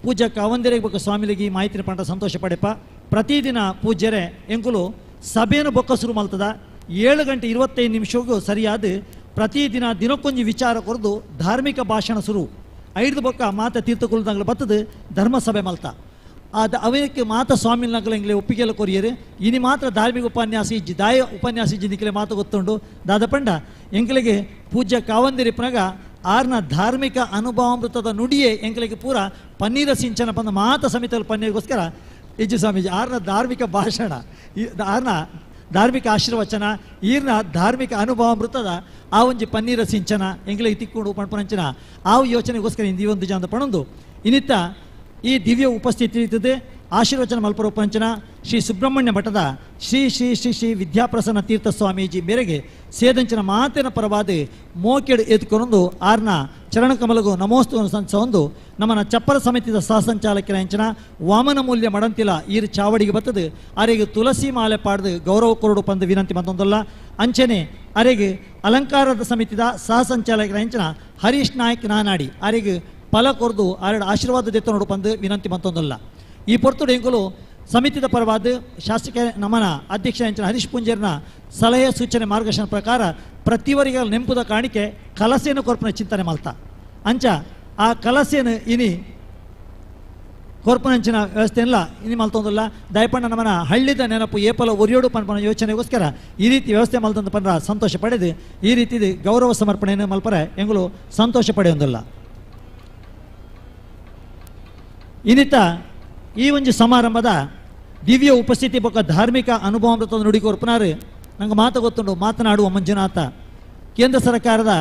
[SPEAKER 20] ಪೂಜ್ಯ ಕಾವಂದಿರಿಗೆ ಬೊಕ್ಕ ಸ್ವಾಮಿಲಿಗೆ ಈ ಮಾಹಿತಿನ ಪಂಡ ಸಂತೋಷ ಪಡೆಪ ಪ್ರತಿದಿನ ಪೂಜ್ಯರೆ ಎಂಕುಲು ಸಭೆಯನ್ನು ಬೊಕ್ಕ ಶುರು ಮಲ್ತದ 7:25 ಸರಿಯಾದ ಪ್ರತಿದಿನ ದಿನಕ್ಕೊಂಜಿ ವಿಚಾರ ಕೊರದು ಧಾರ್ಮಿಕ ಭಾಷಣ ಶುರು ಐದು ಬೊಕ್ಕ ಮಾತ ತೀರ್ಥಕುಲದಂಗ್ಲ ಬತ್ತದು ಧರ್ಮಸಭೆ ಮಲ್ತ ಆದ ಅವಕ್ಕೆ ಮಾತ ಸ್ವಾಮಿನಗಲ ಎಂಗ್ಲೆ ಒಪ್ಪಿಗೆಲ್ಲ ಕೊರಿಯರು ಇನಿ ಮಾತ್ರ ಧಾರ್ಮಿಕ ಉಪನ್ಯಾಸ ಇಜ್ಜಿ ದಾಯ ಉಪನ್ಯಾಸ ಇಜ್ಜಿ ನಿಕ್ಲೆ ಮಾತು ಗೊತ್ತುಂಡು ದಾದಪಂಡ ಎಂಕ್ಲೆಗೆ ಪೂಜ್ಯ ಕಾವಂದಿರಿಪ್ಪನಾಗ ಆರ್ನ ಧಾರ್ಮಿಕ ಅನುಭವಾಮೃತದ ನುಡಿಯೇ ಎಂಕ್ಲೆಗೆ ಪೂರ ಪನ್ನೀರ ಸಿಂಚನ ಬಂದ ಮಾತ ಸಮಿತಲ್ಲಿ ಪನ್ನೀರ್ಗೋಸ್ಕರ ಇಜ್ಜಿ ಸ್ವಾಮೀಜಿ ಆರ್ನ ಧಾರ್ಮಿಕ ಭಾಷಣ ಆರ್ನ ಧಾರ್ಮಿಕ ಆಶೀರ್ವಚನ ಈರ್ನ ಧಾರ್ಮಿಕ ಅನುಭವಾಮೃತದ ಆ ಒಂಜಿ ಪನ್ನೀರ ಸಿಂಚನ ಎಂಗ್ಲಿಗೆ ತಿಕ್ಕೊಂಡು ಪಣಪನಂಚನ ಆ ಯೋಚನೆಗೋಸ್ಕರ ಇಂದು ಈ ಒಂದು ಜನ ಪಣೊಂದು ಇನ್ನಿತ್ತ ಈ ದಿವ್ಯ ಉಪಸ್ಥಿತಿ ಇರ್ತದೆ ಆಶೀರ್ವಚನ ಮಲ್ಪರೋಪಂಚನ ಶ್ರೀ ಸುಬ್ರಹ್ಮಣ್ಯ ಮಠದ ಶ್ರೀ ಶ್ರೀ ಶ್ರೀ ಶ್ರೀ ವಿದ್ಯಾಪ್ರಸನ್ನ ತೀರ್ಥ ಸ್ವಾಮೀಜಿ ಮೇರೆಗೆ ಸೇದಂಚಿನ ಮಾತಿನ ಪರವಾದ ಮೋಕೆಡು ಎತ್ಕೊಂಡು ಆರ್ನ ಚರಣಕಮಲಗು ನಮೋಸ್ತು ಸಂಸೊಂದು ನಮ್ಮನ ಚಪ್ಪರ ಸಮಿತಿದ ಸಹ ಸಂಚಾಲಕರ ಅಂಚನ ವಾಮನ ಮೂಲ್ಯ ಮಡಂತಿಲ ಈರು ಚಾವಡಿಗೆ ಬರ್ತದೆ ಅರೆಗೆ ತುಳಸಿ ಮಾಲೆ ಪಾಡ್ದು ಗೌರವ ಕೊರಡು ಪಂದು ವಿನಂತಿ ಬಂದೊಂದಲ್ಲ ಅಂಚನೆ ಅರೆಗೆ ಅಲಂಕಾರದ ಸಮಿತಿದ ಸಹ ಸಂಚಾಲಕರ ಅಂಚನ ಹರೀಶ್ ನಾಯ್ಕ್ ನಾನಾಡಿ ಅರೆಗೆ ಫಲ ಕೊರದು ಆರೆಡು ಆಶೀರ್ವಾದ ದೆತ್ತ ನೋಡು ಪಂದು ವಿನಂತಿ ಮಂತೊಂದಲ್ಲ ಈ ಪೊರ್ತುಡು ಎಂಕುಲು ಸಮಿತಿದ ಪರವಾದ ಶಾಸಕ ನಮನ ಅಧ್ಯಕ್ಷ ಅಂಚನ ಹರೀಶ್ ಪುಂಜೇರ್ನ ಸಲಹೆ ಸೂಚನೆ ಮಾರ್ಗದರ್ಶನ ಪ್ರಕಾರ ಪ್ರತಿವರಿಗೆ ನೆಂಪುದ ಕಾಣಿಕೆ ಕಲಸೆಯನ್ನು ಕೊರ್ಪನ ಚಿಂತನೆ ಮಲ್ತ ಅಂಚ ಆ ಕಲಸೆಯನ್ನು ಇನಿ ಕೊರ್ಪನಂಚಿನ ವ್ಯವಸ್ಥೆ ಇಲ್ಲ ಇನಿ ಮಲ್ತೊಂದಿಲ್ಲ ದಯಪಣ್ಣ ನಮನ ಹಳ್ಳಿದ ನೆನಪು ಏಪಲ ಒರಿಯೋಡು ಪನ್ಪನ ಯೋಚನೆಗೋಸ್ಕರ ಈ ರೀತಿ ವ್ಯವಸ್ಥೆ ಮಲ್ತಂದ ಪಂದ್ರ ಸಂತೋಷ ಪಡೆದು ಈ ರೀತಿ ಗೌರವ ಸಮರ್ಪಣೆಯನ್ನು ಮಲ್ಪರೆ ಎಂಗಳು ಸಂತೋಷ ಪಡೆಯೊಂದಿಲ್ಲ. ಇನ್ನಿತ ಈ ಒಂದು ಸಮಾರಂಭದ ದಿವ್ಯ ಉಪಸ್ಥಿತಿ ಬೊಕ್ಕ ಧಾರ್ಮಿಕ ಅನುಭವಾಮೃತದ ನುಡಿಕೋರ್ಪನಾರು ನಂಗೆ ಮಾತು ಗೊತ್ತುಂಡು ಮಾತನಾಡುವ ಮಂಜುನಾಥ ಕೇಂದ್ರ ಸರ್ಕಾರದ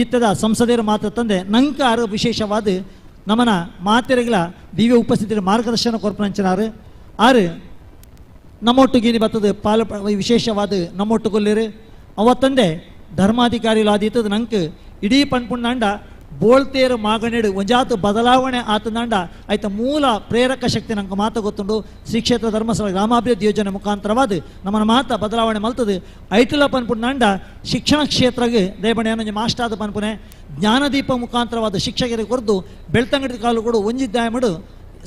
[SPEAKER 20] ಈತದ ಸಂಸದೀಯರ ಮಾತು ತಂದೆ ನಂಕಾರು ವಿಶೇಷವಾದ ನಮನ ಮಾತೆರಗಿಲ ದಿವ್ಯ ಉಪಸ್ಥಿತಿಯ ಮಾರ್ಗದರ್ಶನ ಕೊರ್ಪನಂಚನಾರು ಆರು ನಮ್ಮೊಟ್ಟಿಗೆ ಬರ್ತದೆ ಪಾಲ ವಿಶೇಷವಾದ ನಮ್ಮೊಟ್ಟುಗೊಲ್ಲಿರು ಅವ ತಂದೆ ಧರ್ಮಾಧಿಕಾರಿಗಳಾದೀತದ ನಂಗೆ ಇಡೀ ಪಣ್ಪುಣ್ಣಾಂಡ ಬೋಳ್ತೇರು ಮಾಗಣೆಡು ಒಂಜಾತು ಬದಲಾವಣೆ ಆತನಾಂಡ ಆಯ್ತ ಮೂಲ ಪ್ರೇರಕ ಶಕ್ತಿ ನಂಗೆ ಮಾತು ಗೊತ್ತುಂಡು ಶ್ರೀ ಕ್ಷೇತ್ರ ಧರ್ಮಸ್ಥಳ ಗ್ರಾಮಾಭಿವೃದ್ಧಿ ಯೋಜನೆ ಮುಖಾಂತರವಾದ ನಮ್ಮನ ಮಾತ ಬದಲಾವಣೆ ಮಲ್ತದೆ ಐಟಲ ಪನ್ಪುಣ್ಣಾಂಡ ಶಿಕ್ಷಣ ಕ್ಷೇತ್ರಗೆ ದಯಬಣೆ ಏನೊಂಜಿ ಮಾಸ್ಟಾದ ಪನ್ಪುನೆ ಜ್ಞಾನದೀಪ ಮುಖಾಂತರವಾದ ಶಿಕ್ಷಕರಿಗೆ ಕೊರದು ಬೆಳ್ತಂಗಡಿ ಕಾಲು ಕೊಡು ಒಂಜಿದ್ದಾಯಮಡು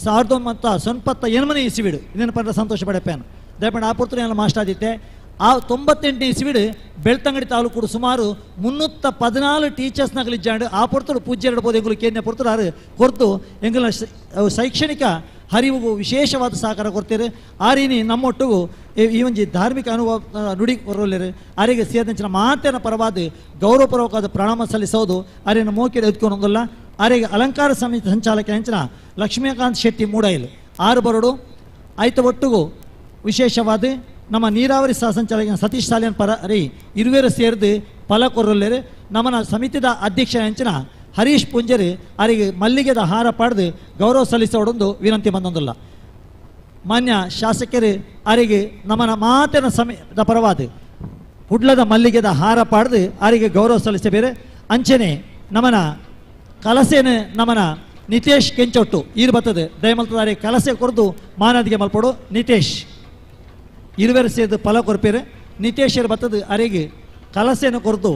[SPEAKER 20] 1998 ಇಸಿವಿಡು ಇದನ್ನು ಪಂಡ ಸಂತೋಷ ಪಡೆಪೇನು ದಯಪಂಡ ಆ ಪುರ್ತನೆ ಎಲ್ಲ ಮಾಸ್ಟಾದಿತ್ತೆ ಆ 98ನೇ ಇಸ್ವಿಡು ಬೆಳ್ತಂಗಡಿ ತಾಲೂಕು ಸುಮಾರು 314 ಟೀಚರ್ಸ್ ನಗಲಿಜ್ಜಾಂಡು ಆ ಪೊರ್ತುಡು ಪೂಜ್ಯರು ಬೋದು ಎಂಗುಲು ಕೇಂದ್ರ ಪೊರ್ತುಡು ಆರು ಕೊರ್ತು ಎಂಗುಲ ಶೈಕ್ಷಣಿಕ ಹರಿವು ವಿಶೇಷವಾದ ಸಹಕಾರ ಕೊಡ್ತೀರಿ ಆರಿನಿ ನಮ್ಮೊಟ್ಟಿಗೂ ಈ ಒಂಜಿ ಧಾರ್ಮಿಕ ಅನುಭವ ನುಡಿ ಕೊರಲಿರು ಆರಿಗೆ ಸೇರಿದಂಚಿನ ಮಾತಿನ ಪರವಾದ ಗೌರವಪೂರ್ವಕವಾದ ಪ್ರಣಾಮ ಸಲ್ಲಿಸೋದು ಆರಿನ ಮೋಕಿಡ ಎತ್ಕೊಂಡೊಂದಲ್ಲ ಆರಿಗೆ ಅಲಂಕಾರ ಸಮಿತಿ ಸಂಚಾಲಕ ಅಂಚಿನ ಲಕ್ಷ್ಮೀಕಾಂತ್ ಶೆಟ್ಟಿ ಮೂಡೈಲ್ ಆರು ಬರಡು ಆಯ್ತ ಒಟ್ಟಿಗೂ ವಿಶೇಷವಾದ ನಮ್ಮ ನೀರಾವರಿ ಸಹ ಸಂಚಾಲಕ ಸತೀಶ್ ಸಾಲಿಯನ್ ಪರ ರೀ ಇರುವೇರು ಸೇರಿದು ಫಲ ಕೊರಲ್ಲೇರು ನಮ್ಮನ ಸಮಿತಿದ ಅಧ್ಯಕ್ಷ ಅಂಚಿನ ಹರೀಶ್ ಪುಂಜರಿ ಅವರಿಗೆ ಮಲ್ಲಿಗೆದ ಹಾರ ಪಡೆದು ಗೌರವ ಸಲ್ಲಿಸೋಡೊಂದು ವಿನಂತಿ ಬಂದೊಂದಿಲ್ಲ. ಮಾನ್ಯ ಶಾಸಕರು ಅವರಿಗೆ ನಮ್ಮನ ಮಾತಿನ ಸಮಯದ ಪರವಾದ ಹುಡ್ಲದ ಮಲ್ಲಿಗೆದ ಹಾರ ಪಡೆದು ಅವರಿಗೆ ಗೌರವ ಸಲ್ಲಿಸಬೇರೆ ಅಂಚನೆ ನಮ್ಮನ ಕಲಸೇನೆ ನಮ್ಮನ ನಿತೇಶ್ ಕೆಂಚೊಟ್ಟು ಈರು ಬರ್ತದೆ ದಯಮಲ್ತದಾರೆ ಕಲಸೆ ಕೊರದು ಮಾನದಿಗೆ ಮಲ್ಪಡು ನಿತೇಶ್ ಇರುವೆರು ಸೇರಿದು ಫಲ ಕೊರ್ಪೇರು ನಿತೇಶರು ಬರ್ತದೆ ಅರೆಗೆ ಕಲಸೆಯನ್ನು ಕೊರದು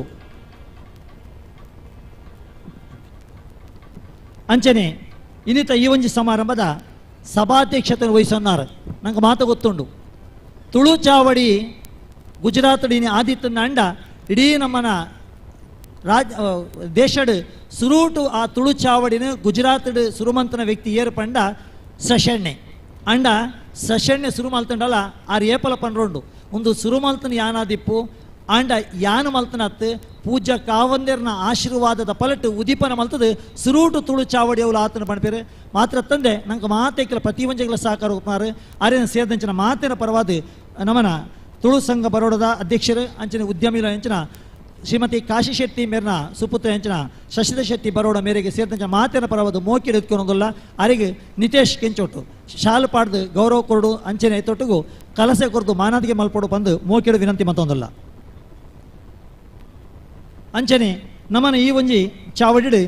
[SPEAKER 20] ಅಂಚನೆ ಇನ್ನಿತ ಈ ಒಂಜಿ ಸಮಾರಂಭದ ಸಭಾಧ್ಯಕ್ಷತೆಯನ್ನು ವಹಿಸೋನ್ನಾರು ನಂಗೆ ಮಾತು ಗೊತ್ತುಂಡು ತುಳು ಚಾವಡಿ ಗುಜರಾತ್ ಆದಿತ್ಯನ ಅಂಡ ಇಡೀ ನಮ್ಮನ ರಾಜ್ ದೇಶಡ್ ಸುರೂಟು ಆ ತುಳು ಚಾವಡಿನ ಗುಜರಾತ್ಡ್ ಸುರುಮಂತನ ವ್ಯಕ್ತಿ ಏರ್ ಪಂಡ ಸಶಣ್ಣೆ ಅಂಡ ಸಶಣ್ಣೆ ಸುರು ಮಲ್ತಂಡಲ ಆರ್ ಏಪಲ ಪನ್ರೊಂಡು ಒಂದು ಸುರು ಮಲ್ತನ ಯಾನಾದಿಪ್ಪು ಆಂಡ ಯಾನು ಮಲ್ತನತ್ತು ಪೂಜ್ಯ ಕಾವಂದೇರ್ನ ಆಶೀರ್ವಾದದ ಪಲಟು ಉದೀಪನ ಮಲ್ತದು ಸುರೂಟು ತುಳು ಚಾವಡಿ ಅವಳು ಆತನ ಪಣಪೇರು ಮಾತ್ರ ತಂದೆ ನಂಗೆ ಮಾತೇಕೆಲ ಪ್ರತಿವಂಜೆಗಳ ಸಹಕಾರ ಉಪಮಾರು ಆರೇನ ಸೇರಿದಂಚಿನ ಮಾತಿನ ಪರವಾದ ನಮನ ತುಳು ಸಂಘ ಬರೋಡದ ಅಧ್ಯಕ್ಷರು ಅಂಚಿನ ಉದ್ಯಮಿಗಳ ಅಂಚಿನ ಶ್ರೀಮತಿ ಕಾಶಿ ಶೆಟ್ಟಿ ಮೇರ್ನ ಸುಪುತ್ರ ಅಂಚಿನ ಶಶಿಧರ್ ಶೆಟ್ಟಿ ಬರೋಡ ಮೇರೆಗೆ ಸೇರಿದಂಚಿನ ಮಾತಿನ ಪರವಾದ ಮೋಕಿಡ್ ಎತ್ಕೊಳೋದಿಲ್ಲ ಅರಿಗೆ ನಿತೇಶ್ ಕೆಂಚೋಟು ಶಾಲು ಪಾಡ್ದು ಗೌರವ ಕೊರಡು ಅಂಚನೆ ತೊಟ್ಟುಗು ಕಲಸೆ ಕೊರದು ಮಾನಾದಿಗೆ ಮಲ್ಪೊಡು ಬಂದು ಮೋಕಿಡು ವಿನಂತಿ ಮತ್ತೊಂದಲ್ಲ. ಅಂಚನೆ ನಮನ ಈ ಒಂಜಿ ಚಾವಡಿಡು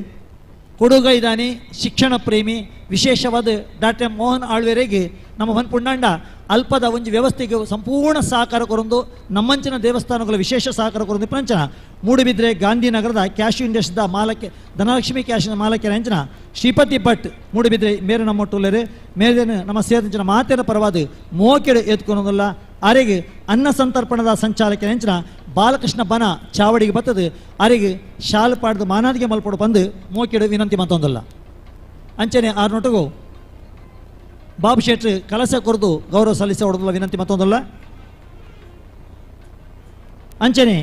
[SPEAKER 20] ಕೊಡುಗೈದಾನಿ ಶಿಕ್ಷಣ ಪ್ರೇಮಿ ವಿಶೇಷವಾದ ಡಾಕ್ಟರ್ ಮೋಹನ್ ಆಳ್ವೆರೆಗೆ ನಮ್ಮ ಹೊನ್ಪುಂಡಾಂಡ ಅಲ್ಪದ ಒಂಜಿ ವ್ಯವಸ್ಥೆಗೆ ಸಂಪೂರ್ಣ ಸಹಕಾರ ಕೊರೊಂದು ನಮ್ಮಂಚಿನ ದೇವಸ್ಥಾನಗಳ ವಿಶೇಷ ಸಹಕಾರ ಕೊರೊಂದು ಪಂಚನ ಮೂಡುಬಿದ್ರೆ ಗಾಂಧಿನಗರದ ಕ್ಯಾಶ್ ಇಂಡಸ್ಟ್ರಿದ ಮಾಲಕ್ಕೆ ಧನಲಕ್ಷ್ಮಿ ಕ್ಯಾಶಿನ ಮಾಲಕಿನ ಅಂಚನ ಶ್ರೀಪತಿ ಭಟ್ ಮೂಡುಬಿದ್ರೆ ಮೇರೆ ನಮ್ಮೊಟ್ಟುಲ್ಲರೆ ಮೇರೆ ನಮ್ಮ ಸೇರಿದಂಚಿನ ಮಾತಿನ ಪರವಾದ ಮೋಕೆಡು ಎತ್ಕೊಳೋದಿಲ್ಲ ಆರೆಗೆ ಅನ್ನ ಸಂತರ್ಪಣದ ಸಂಚಾಲಕನ ಅಂಚಿನ ಬಾಲಕೃಷ್ಣ ಬನ ಚಾವಡಿಗೆ ಬರ್ತದೆ ಆರೆಗೆ ಶಾಲು ಪಾಡ್ದು ಮಾನಾದಿಗೆ ಮಲ್ಪೊಡು ಬಂದು ಮೋಕೆಡು ವಿನಂತಿ ಮತ್ತೊಂದಲ್ಲ. ಅಂಚನೆ ಆರ್ನೊಟ್ಟಿಗೂ ಬಾಬು ಶೆಟ್ರು ಕಲಸ ಕೊರದು ಗೌರವ ಸಲ್ಲಿಸ ಹೊಡೆದಲ್ಲ ವಿನಂತಿ ಮತ್ತೊಂದಲ್ಲ. ಅಂಚನೆ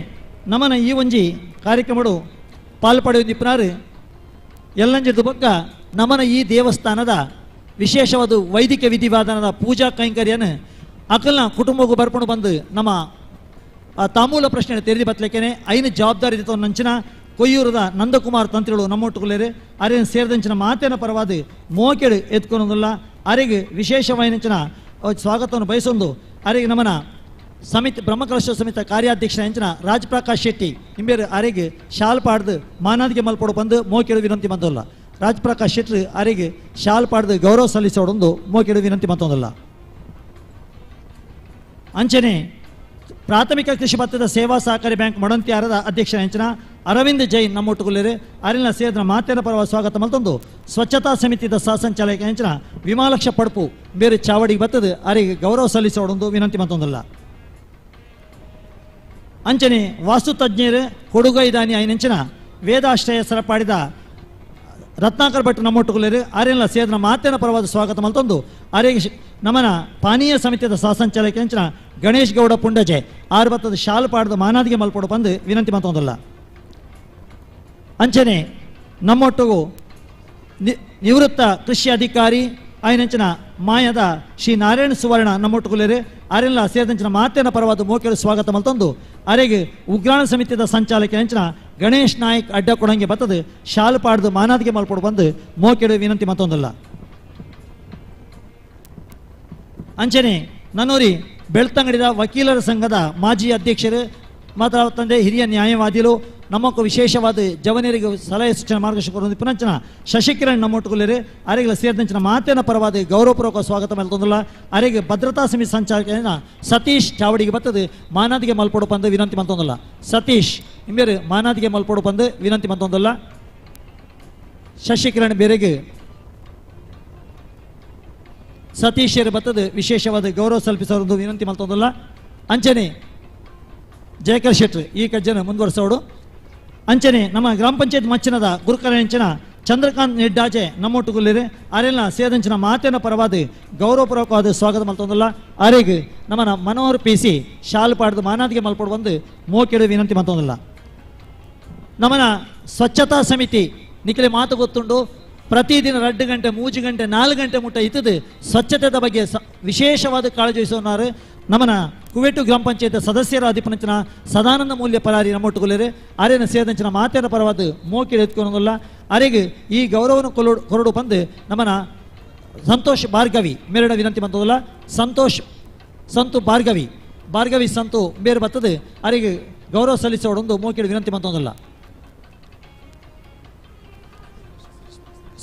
[SPEAKER 20] ನಮನ ಈ ಒಂಜಿ ಕಾರ್ಯಕ್ರಮಡು ಪಾಲ್ಪಡೆಯುವ ನಿಪುಣರು ಎಲ್ಲಂಜಿದ ಬೊಕ್ಕ ನಮನ ಈ ದೇವಸ್ಥಾನದ ವಿಶೇಷವಾದ ವೈದಿಕ ವಿಧಿವಾದನದ ಪೂಜಾ ಕೈಂಕರ್ಯನ ಅಕಲ್ನ ಕುಟುಂಬಕ್ಕೂ ಬರ್ಕೊಂಡು ಬಂದು ನಮ್ಮ ತಾಂಬೂಲ ಪ್ರಶ್ನೆ ತೆರೆದಿ ಬತ್ತಲೇಕೆನೆ ಐನು ಜವಾಬ್ದಾರಿ ನಂಚಿನ ಕೊಯ್ಯೂರದ ನಂದಕುಮಾರ್ ತಂತ್ರಿಗಳು ನಮ್ಮೊಟ್ಟುಕೊಳ್ಳೇರು ಅರೇನು ಸೇರಿದಂಚಿನ ಮಾತೇನ ಪರವಾದ ಮೋಕೆಡು ಎತ್ಕೊಳೋದಿಲ್ಲ ಅರೆಗೆ ವಿಶೇಷವಾಯಿನಂಚಿನ ಸ್ವಾಗತವನ್ನು ಬಯಸೊಂದು ಅರೆಗೆ ನಮನ ಸಮಿತಿ ಬ್ರಹ್ಮಕಲಶ ಸಮಿತಿ ಕಾರ್ಯಾಧ್ಯಕ್ಷ ಅಂಚಿನ ರಾಜ್ಪ್ರಕಾಶ್ ಶೆಟ್ಟಿ ಇಂಬೇರು ಅರೆಗೆ ಶಾಲ್ ಪಾಡ್ದು ಮಾನಾದಿಗೆ ಮಲ್ಪೊಡು ಬಂದು ಮೋಕೆಡು ವಿನಂತಿ ಬಂದಲ್ಲ. ರಾಜ್ಪ್ರಕಾಶ್ ಶೆಟ್ಟಿ ಅರೆಗೆ ಶಾಲ್ ಪಾಡ್ದು ಗೌರವ ಸಲ್ಲಿಸೋಡೊಂದು ಮೋಕೆಡು ವಿನಂತಿ ಮತ್ತೊಂದಲ್ಲ. ಅಂಚನೆ ಪ್ರಾಥಮಿಕ ಕೃಷಿ ಭತ್ತದ ಸೇವಾ ಸಹಕಾರಿ ಬ್ಯಾಂಕ್ ಮೊಡಂತಿಯಾರದ ಅಧ್ಯಕ್ಷ ಅಂಚನ ಅರವಿಂದ್ ಜೈನ್ ನಮ್ಮೊಟ್ಟುಕೊಳ್ಳೇರು ಅರಿನ ಸೇರಿದ ಮಾತಿನ ಪರವ ಸ್ವಾಗತ ಮಲ್ತೊಂದು ಸ್ವಚ್ಛತಾ ಸಮಿತಿದ ಸಹಸಂಚಾಲಕ ಅಂಚನ ವಿಮಾಲಕ್ಷ ಪಡ್ಪು ಬೇರೆ ಚಾವಡಿಗೆ ಬರ್ತದೆ ಅರಿಗೆ ಗೌರವ ಸಲ್ಲಿಸೋಡೊಂದು ವಿನಂತಿ ಮತ್ತೊಂದಲ್ಲ. ಅಂಚನೆ ವಾಸ್ತು ತಜ್ಞರು ಕೊಡುಗೈದಾನಿ ಐನಂಚಿನ ವೇದಾಶ್ರಯ ಸರಪಾಡಿದ ರತ್ನಾಕರ್ ಭಟ್ ನಮ್ಮೊಟ್ಟುಕೊಳ್ಳೇರು ಆರ್ಯನ ಸೇರಿದ ಮಾತಿನ ಪರವಾದ ಸ್ವಾಗತ ಮಲ್ತೊಂದು ಆರ್ಯ ನಮನ ಪಾನೀಯ ಸಮಿತಿಯ ಸಹಸಂಚಾಲಕ ಅಂಚಿನ ಗಣೇಶ್ ಗೌಡ ಪುಂಡಜೆ ಆರು ಬತ್ತದ ಶಾಲು ಪಾಡದ ಮಾನಾದಿಗೆ ಮಲ್ಪೊಡು ಬಂದು ವಿನಂತಿ ಮತ್ತೊಂದಲ್ಲ. ಅಂಚನೆ ನಮ್ಮೊಟ್ಟಿಗೂ ನಿವೃತ್ತ ಕೃಷಿ ಅಧಿಕಾರಿ ಆಯನಂಚಿನ ಮಾಯದ ಶ್ರೀ ನಾರಾಯಣ ಸುವರ್ಣ ನಮ್ಮೊಟ್ಟುಕೊಳ್ಳೇರು ಆರೆಲ್ಲ ಸೇರಿದಂಚಿನ ಮಾತಿನ ಪರವಾದ ಮೋಕೆಲು ಸ್ವಾಗತ ಮಲ್ತೊಂದು ಅರೆಗೆ ಉಗ್ರಾಣ ಸಮಿತಿಯ ಸಂಚಾಲಕ ಅಂಚಿನ ಗಣೇಶ್ ನಾಯಕ್ ಅಡ್ಡ ಕೊಡಂಗೆ ಬತ್ತದು ಶಾಲು ಪಾಡ್ದು ಮಾನಾದಿಗೆ ಮಲ್ಪೊಡು ಬಂದು ಮೋಕೆಡು ವಿನಂತಿ ಮತ್ತೊಂದಲ್ಲ. ಅಂಚನೆ ನನ್ನೂರಿ ಬೆಳ್ತಂಗಡಿದ ವಕೀಲರ ಸಂಘದ ಮಾಜಿ ಅಧ್ಯಕ್ಷರು ಮಾತ್ರ ತಂದೆ ಹಿರಿಯ ನ್ಯಾಯವಾದಿಗಳು ನಮ್ಮಕ್ಕೂ ವಿಶೇಷವಾದ ಜವನರಿಗೆ ಸಲಹೆ ಸೂಚನೆ ಮಾರ್ಗದರ್ಶಕರು ಪುನಂಚನ ಶಶಿಕಿರಣ್ ನಮ್ಮೊಟ್ಟುಕೊಳ್ಳೇರು ಅರೆಗೆ ಸೇರಿದಂಚಿನ ಮಾತಿನ ಪರವಾದ ಗೌರವಪೂರ್ವಕ ಸ್ವಾಗತ ಮಲ್ತೊಂದಲ್ಲ. ಅರೆಗೆ ಭದ್ರತಾ ಸಮಿತಿ ಸಂಚಾಲಕನ ಸತೀಶ್ ಚಾವಡಿಗೆ ಬರ್ತದೆ ಮಾನಾದಿಗೆ ಮಲ್ಪೊಡು ಬಂದು ವಿನಂತಿ ಮಲ್ತೊಂದಲ್ಲ. ಸತೀಶ್ ಇಂಬೇರು ಮಾನಾದಿಗೆ ಮಲ್ಪೊಡು ಬಂದು ವಿನಂತಿ ಮಲ್ತೊಂದಲ್ಲ. ಶಶಿಕಿರಣ್ ಬೇರೆಗೆ ಸತೀಶರು ಬರ್ತದೆ ವಿಶೇಷವಾದ ಗೌರವ ಸಲ್ಪಿಸೋರೊಂದು ವಿನಂತಿ ಮಲ್ತೊಂದಲ್ಲ. ಅಂಚನೆ ಜಯಕರ್ ಶೆಟ್ರು ಈ ಕಜ್ಜನ ಮುಂದುವರಿಸೋಡು. ಅಂಚನೆ ನಮ್ಮ ಗ್ರಾಮ ಪಂಚಾಯತ್ ಮಚ್ಚಿನದ ಗುರುಕರ ಅಂಚಿನ ಚಂದ್ರಕಾಂತ್ ನಿಡ್ಡಾಜೆ ನಮ್ಮೊಟ್ಟುಗುಲ್ಲಿರೆ ಅರೆಲ್ಲ ಸೇದಂಚಿನ ಮಾತಿನ ಪರವಾದ ಗೌರವಪೂರ್ವಕವಾದ ಸ್ವಾಗತ ಮಲ್ತೊಂದಲ್ಲ. ಅರೆಗೆ ನಮ್ಮನ ಮನೋಹರ್ ಪಿ ಸಿ ಶಾಲು ಪಾಡ್ದು ಮಾನಾದಿಗೆ ಮಲ್ಪೊಡು ಬಂದು ಮೋಕೆಡು ವಿನಂತಿ ಮಲ್ತೊಂದಲ್ಲ. ನಮ್ಮನ ಸ್ವಚ್ಛತಾ ಸಮಿತಿ ನಿಖಲೆ ಮಾತು ಗೊತ್ತುಂಡು ಪ್ರತಿದಿನ 2 ಗಂಟೆ 3 ಗಂಟೆ 4 ಗಂಟೆ ಮುಟ್ಟ ಇತ್ತದು ಸ್ವಚ್ಛತೆದ ಬಗ್ಗೆ ವಿಶೇಷವಾದ ಕಾಳಜಿ ವಹಿಸೋನಾರು ನಮ್ಮನ ಕುವೆಟು ಗ್ರಾಮ ಪಂಚಾಯತ್ ಸದಸ್ಯರ ಅಧಿಪನಂಚಿನ ಸದಾನಂದ ಮೂಲ್ಯ ಪರಾರಿ ನಮ್ಮೊಟ್ಟುಕೊಳ್ಳೇರು ಅರೇನ ಸೇರಿದಂಚಿನ ಮಾತಿನ ಪರವಾದ ಮೋಕಿಡು ಎತ್ಕೊಳೋದಿಲ್ಲ. ಅರೆಗೆ ಈ ಗೌರವವನ್ನು ಕೊರಡು ಬಂದು ನಮ್ಮನ ಸಂತೋಷ್ ಭಾರ್ಗವಿ ಮೇರಡ ವಿನಂತಿ ಬಂತದಲ್ಲ. ಸಂತೋಷ್ ಸಂತು ಭಾರ್ಗವಿ ಭಾರ್ಗವಿ ಸಂತು ಬೇರೆ ಬರ್ತದೆ ಅರೆಗೆ ಗೌರವ ಸಲ್ಲಿಸೋಡೊಂದು ಮೋಕಿಡು ವಿನಂತಿ ಬಂತದಲ್ಲ.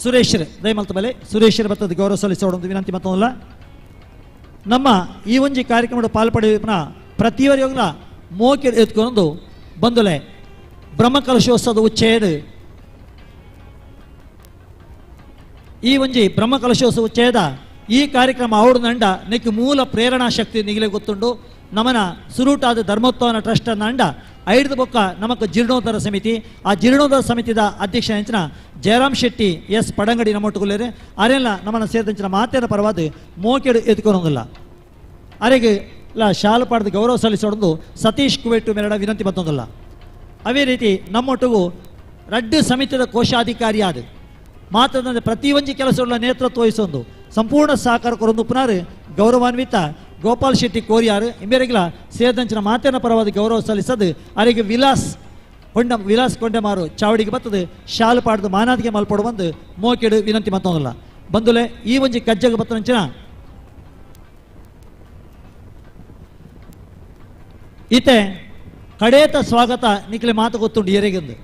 [SPEAKER 20] ಸುರೇಶ್ ದಯಮಲ್ತ ಬಲೆ ಸುರೇಶರ ಬರ್ತದೆ ಗೌರವ ಸಲ್ಲಿಸೋಡೊಂದು ವಿನಂತಿ ಮತ್ತೊಂದಲ್ಲ. ನಮ್ಮ ಈ ಒಂಜಿ ಕಾರ್ಯಕ್ರಮದ ಪಾಲ್ಪಡೆಯುವ ಪ್ರತಿಯವರಿಗೂ ಮೋಕೆ ಎತ್ಕೊಂಡು ಬಂದುಲೆ ಬ್ರಹ್ಮಕಲಶೋತ್ಸವದ ಉಚ್ಚಯಡ್ ಈ ಒಂಜಿ ಬ್ರಹ್ಮಕಲಶೋತ್ಸವ ಉಚ್ಚಯದ ಈ ಕಾರ್ಯಕ್ರಮ ಅವಡು ನಂಡ ನೆಕ್ ಮೂಲ ಪ್ರೇರಣಾ ಶಕ್ತಿ ನಿಗಲೆ ಗೊತ್ತುಂಡು ನಮನ ಸುರೂಟಾದ ಧರ್ಮೋತ್ವನ ಟ್ರಸ್ಟ್ ನಂಡ ಐದು ಬೊಕ್ಕ ನಮಕ್ ಜೀರ್ಣೋದ್ಧಾರ ಸಮಿತಿ ಆ ಜೀರ್ಣೋದ್ಧಾರ ಸಮಿತಿದ ಅಧ್ಯಕ್ಷ ಅಂಚಿನ ಜಯರಾಮ್ ಶೆಟ್ಟಿ ಎಸ್ ಪಡಂಗಡಿ ನಮ್ಮೊಟ್ಟುಗುಲ್ಲೇರು ಅರೆಲ್ಲ ನಮ್ಮನ್ನ ಸೇರಿದಂಚಿನ ಮಾತೆರ ಪರವಾದ ಮೋಕೆಡು ಎದ್ಕೊನೊಂದಿಲ್ಲ ಅರೆಗೆ ಲ ಶಾಲು ಪಾಡ್ದು ಗೌರವ ಸಲ್ಲಿಸೋಡೊಂದು ಸತೀಶ್ ಕುವೆಟ್ಟು ಮೇರಡ ವಿನಂತಿ ಮತ್ತೊಂದಲ್ಲ. ಅದೇ ರೀತಿ ನಮ್ಮೊಟ್ಟಿಗೂ ರಡ್ಡು ಸಮಿತಿಯ ಕೋಶಾಧಿಕಾರಿಯಾದ ಮಾತ್ರದಂತೆ ಪ್ರತಿಯೊಂದು ಕೆಲಸಗಳ ನೇತೃತ್ವ ವಹಿಸೊಂದು ಸಂಪೂರ್ಣ ಸಹಕಾರ ಕೊರೊಂದು ಪುನರ್ ಗೌರವಾನ್ವಿತ ಗೋಪಾಲ್ ಶೆಟ್ಟಿ ಕೋರಿಯಾರು ಇಂಬೇರೆಗಿಲ ಸೇರಿದಂಚಿನ ಮಾತಿನ ಪರವಾದ ಗೌರವ ಸಲ್ಲಿಸದು ಅರೆಗೆ ವಿಲಾಸ್ ವಿಲಾಸ್ ಕೊಂಡೆಮಾರು ಚಾವಡಿಗೆ ಬರ್ತದೆ ಶಾಲು ಪಾಡ್ದು ಮಾನಾದಿಗೆ ಮಲ್ಪಡು ಬಂದು ಮೋಕೆಡು ವಿನಂತಿ ಮತ್ತೊಂದಲ್ಲ. ಬಂದುಲೆ ಈ ಒಂಜಿ ಕಜ್ಜಗ ಬತ್ತನಂಚಿನ ಈತೆ ಕಡೇತ ಸ್ವಾಗತ ನಿಕ್ಲೆ ಮಾತು ಗೊತ್ತುಂಡು ಏರೆಗೆಂದು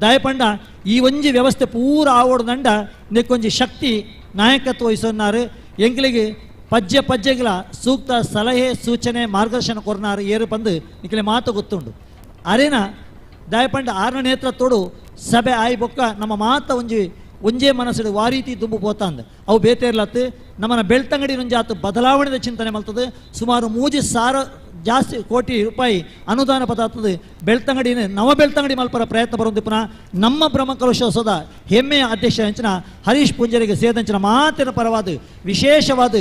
[SPEAKER 20] ದಯಪಂಡ ಈ ಒಂಜಿ ವ್ಯವಸ್ಥೆ ಪೂರ ಆವೋಡು ನಿಕ್ಕೊಂಜಿ ಶಕ್ತಿ ನಾಯಕತ್ವ ವಹಿಸೋನಾರು ಎಂಕ್ಲಿಗೆ ಪಜ್ಜೆ ಪಜ್ಜೆಗಳ ಸೂಕ್ತ ಸಲಹೆ ಸೂಚನೆ ಮಾರ್ಗದರ್ಶನ ಕೊರ್ನಾರು ಏರು ಬಂದು ನಿಕ್ಲೆ ಮಾತು ಗೊತ್ತುಂಡು ಅರೇನ ದಯಪಂಡ ಆರ್ನ ನೇತೃತ್ವಡು ಸಭೆ ಆಯಿ ಬೊಕ್ಕ ನಮ್ಮ ಮಾತ ಒಂಜಿ ಒಂಜೇ ಮನಸ್ಸು ವಾರೀತಿ ದುಂಬು ಪೋತಾಂದ್ ಅವು ಬೇತೇರ್ಲತ್ತು ನಮ್ಮನ್ನ ಬೆಳ್ತಂಗಡಿ ಒಂಜಾತು ಬದಲಾವಣೆದ ಚಿಂತನೆ ಮಲ್ತದೆ ಸುಮಾರು 3,000 ಜಾಸ್ತಿ ಕೋಟಿ ರೂಪಾಯಿ ಅನುದಾನ ಪದಾರ್ಥದ ಬೆಳ್ತಂಗಡಿನ ನವ ಬೆಳ್ತಂಗಡಿ ಮಲ್ಪರ ಪ್ರಯತ್ನ ಬರೋದು ಪುನಃ ನಮ್ಮ ಬ್ರಹ್ಮಕಲಶೋತ್ಸವದ ಹೆಮ್ಮೆಯ ಅಧ್ಯಕ್ಷ ಅಂಚಿನ ಹರೀಶ್ ಪೂಂಜರಿಗೆ ಸೇರಿದಂಚಿನ ಮಾತಿನ ಪರವಾದ ವಿಶೇಷವಾದ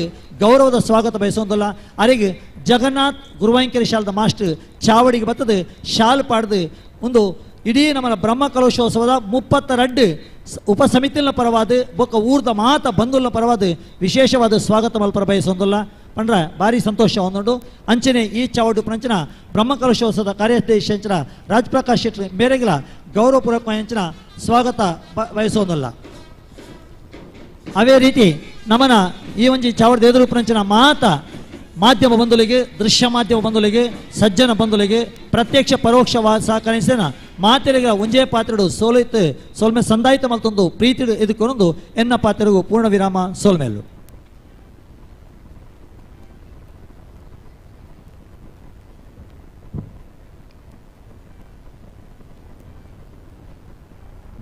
[SPEAKER 20] ಗೌರವದ ಸ್ವಾಗತ ಬಯಸೋದಲ್ಲ. ಅರೆಗೆ ಜಗನ್ನಾಥ್ ಗುರುವಾಂಕರಿ ಶಾಲದ ಮಾಸ್ಟರ್ ಚಾವಡಿಗೆ ಬರ್ತದೆ ಶಾಲು ಪಾಡ್ದು ಒಂದು ಇಡೀ ನಮ್ಮ ಬ್ರಹ್ಮಕಲಶೋತ್ಸವದ 32 ಉಪಸಮಿತಿನ ಪರವಾದ ಬೊಕ್ಕ ಊರ್ದ ಮಾತ ಬಂಧುಲ ಪರವಾದ ವಿಶೇಷವಾದ ಸ್ವಾಗತ ಮಲ್ಪರ ಬಯಸೊಂದಲ್ಲ ಪಂಡ್ರ ಭಾರಿ ಸಂತೋಷ ಒಂದುಂಡು. ಅಂಚನೆ ಈ ಚಾವಡು ಪ್ರಂಚನ ಬ್ರಹ್ಮಕಲಶೋತ್ಸವದ ಕಾರ್ಯಾಧ್ಯಕ್ಷ ಅಂಚಿನ ರಾಜ್ಪ್ರಕಾಶ್ ಶೆಟ್ಟಿ ಮೇರೆಗಿಲ ಗೌರವಪೂರ್ವಕ ಅಂಚಿನ ಸ್ವಾಗತ ಬಯಸೋದಲ್ಲ. ಅದೇ ರೀತಿ ನಮನ ಈ ಒಂಜಿ ಚಾವಡದ ಎದುರು ಪ್ರಂಚನ ಮಾತ ಮಾಧ್ಯಮ ಬಂಧುಲಿಗೆ ದೃಶ್ಯ ಮಾಧ್ಯಮ ಬಂಧುಲಿಗೆ ಸಜ್ಜನ ಬಂಧುಲಿಗೆ ಪ್ರತ್ಯಕ್ಷ ಪರೋಕ್ಷ ಸಹಕರಿಸಿನ ಮಾತೆರಿಗ ಒಂಜೇ ಪಾತ್ರಡು ಸೋಲಿತ್ತು ಸೋಲ್ಮೆ ಸಂದಾಯಿತ ಮಲ್ತೊಂದು ಪ್ರೀತಿ ಎದುಕೊಂದು ಎನ್ನ ಪಾತ್ರಗೂ ಪೂರ್ಣ ವಿರಾಮ ಸೋಲ್ಮೇಲು.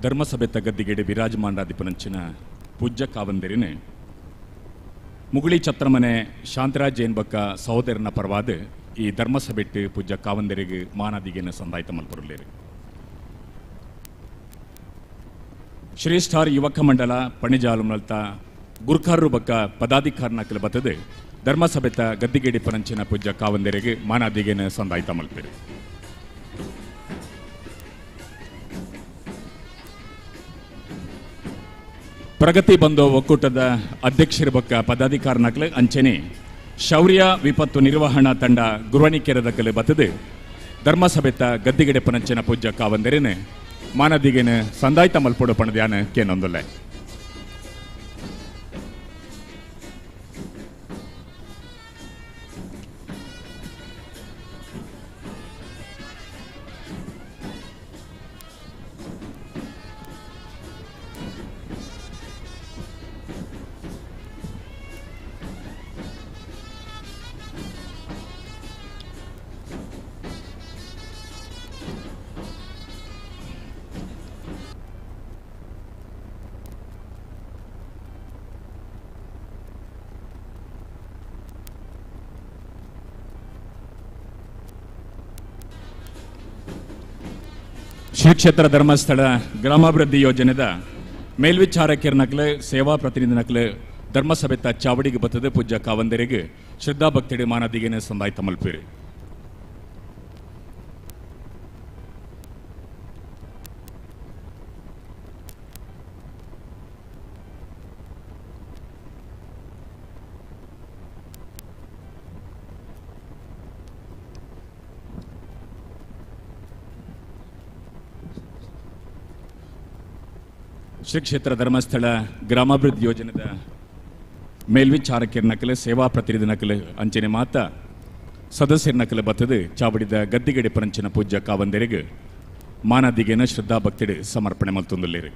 [SPEAKER 18] ಧರ್ಮಸಭೆ ತಗದ್ದಿಗೆಡೆ ವಿರಾಜಮಾನರಾದಿಪನಂಚಿನ ಪೂಜ್ಯ ಕಾವಂದಿರಿನೇ ಮುಗುಳಿ ಛತ್ರಮನೆ ಶಾಂತರಾಜ್ ಜೈನ್ ಬಕ್ಕ ಸಹೋದರನ ಪರವಾದ ಈ ಧರ್ಮಸಭೆಟ್ಟು ಪೂಜ್ಯ ಕಾವಂದರಿಗೆ ಮಾನಾದಿಗೆನ ಸಂದಾಯಿತ ಮಲ್ಪುರಲೇರಿ. ಶ್ರೀ ಸ್ಟಾರ್ ಯುವಕ ಮಂಡಲ ಪಣಿಜಾಲು ಗುರ್ಕಾರರು ಬಕ್ಕ ಪದಾಧಿಕಾರನ ಬತ್ತದೆ ಧರ್ಮಸಭೆತ ಗದ್ದಿಗೇಡಿ ಪನಂಚಿನ ಪೂಜ್ಯ ಕಾವಂದರಿಗೆ ಮಾನಾದಿಗೆನ ಸಂದಾಯಿತ ಮಲ್ಪೇರಿ. ಪ್ರಗತಿ ಬಂಧು ಒಕ್ಕೂಟದ ಅಧ್ಯಕ್ಷರ ಬಕ್ಕ ಪದಾಧಿಕಾರನಾಗಲಿ ಅಂಚನೆ ಶೌರ್ಯ ವಿಪತ್ತು ನಿರ್ವಹಣಾ ತಂಡ ಗುರುವಣಿಕೆರೆದ ಕಲೆ ಬತ್ತದೆ ಧರ್ಮಸಭೆತ ಗದ್ದಿಗಡೆ ಪನಂಚಿನ ಪೂಜ್ಯ ಕಾವಂದರೇನೆ ಮಾನದಿಗೆನ ಸಂದಾಯ್ತ ಮಲ್ಪೊಡು ಪಣದ್ಯಾನ ಕೇನೊಂದುಲ್ಲೆ. ಶ್ರೀ ಕ್ಷೇತ್ರ ಧರ್ಮಸ್ಥಳ ಗ್ರಾಮಾಭಿವೃದ್ಧಿ ಯೋಜನೆದ ಮೇಲ್ವಿಚಾರಕಿಯರ್ನಕ್ಲೆ ಸೇವಾ ಪ್ರತಿನಿಧಿನಕ್ಲೆ ಧರ್ಮಸಭೆತ ಚಾವಡಿಗೆ ಬತ್ತದೆ ಪೂಜ್ಯ ಕಾವಂದರಿಗೆ ಶ್ರದ್ಧಾ ಭಕ್ತಿಡಿ ಮಾನದಿಗೆನೆ ಸಂದಾಯ್ತ ಮಲ್ಪೇರಿ. ಶ್ರೀ ಕ್ಷೇತ್ರ ಧರ್ಮಸ್ಥಳ ಗ್ರಾಮಾಭಿವೃದ್ಧಿ ಯೋಜನೆದ ಮೇಲ್ವಿಚಾರಕಿಯರ್ ನಕಲೆ ಸೇವಾ ಪ್ರತಿನಿಧಿ ನಕಲೆ ಅಂಚನೆ ಮಾತ ಸದಸ್ಯರ ನಕಲೆ ಬತ್ತದೆ ಚಾವಡಿದ ಗದ್ದಿಗಡೆ ಪರಂಚಿನ ಪೂಜ್ಯ ಕಾವಂದರಿಗೆ ಮಾನದಿಗೆನ ಶ್ರದ್ಧಾ ಭಕ್ತಿಡಿ ಸಮರ್ಪಣೆ ಮಲ್ತೊಂದುಲ್ಲೇರಿ.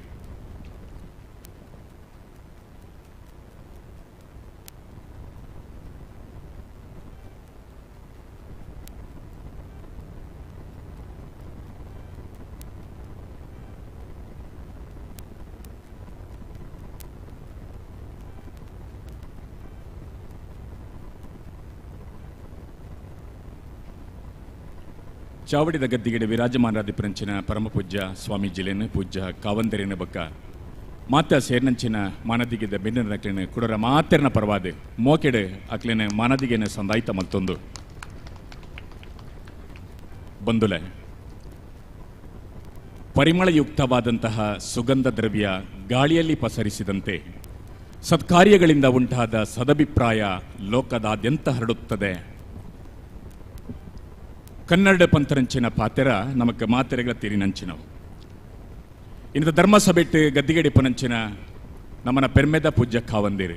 [SPEAKER 18] ಚಾವಡಿದ ಗದ್ದಿಗೆಡೆ ವಿರಾಜಮಾನರಾದಿಪರಂಚಿನ ಪರಮಪೂಜ್ಯ ಸ್ವಾಮೀಜಿಲೇನು ಪೂಜ್ಯ ಕಾವಂದರಿನ ಬಕ್ಕ ಮಾತ ಸೇರ್ನಂಚಿನ ಮಾನದಿಗೆದ ಬೆನ್ನಿನ ಅಕ್ಲೆನ ಕುಡರ ಮಾತೆರ್ನ ಪರವಾದ ಮೋಕೆಡೆ ಅಕ್ಲೆನ ಮಾನದಿಗೆನ ಸಂದಾಯಿತ ಮಲ್ತೊಂದು ಬಂದುಲೆ ಪರಿಮಳಯುಕ್ತವಾದಂತಹ ಸುಗಂಧ ದ್ರವ್ಯ ಗಾಳಿಯಲ್ಲಿ ಪಸರಿಸಿದಂತೆ ಸತ್ಕಾರ್ಯಗಳಿಂದ ಉಂಟಾದ ಸದಭಿಪ್ರಾಯ ಲೋಕದಾದ್ಯಂತ ಹರಡುತ್ತದೆ. ಕನ್ನಡ ಪಂಥರಂಚಿನ ಪಾತೆರ ನಮಕ್ ಮಾತೆರೆಗಳ ತೀರಿನಂಚಿನವು. ಇಂಥ ಧರ್ಮಸಭೆಟ್ಟು ಗದ್ದಿಗೆಡಿಪನಂಚಿನ ನಮ್ಮನ ಪೆರ್ಮೆದ ಪೂಜ್ಯ ಕಾವಂದಿರು.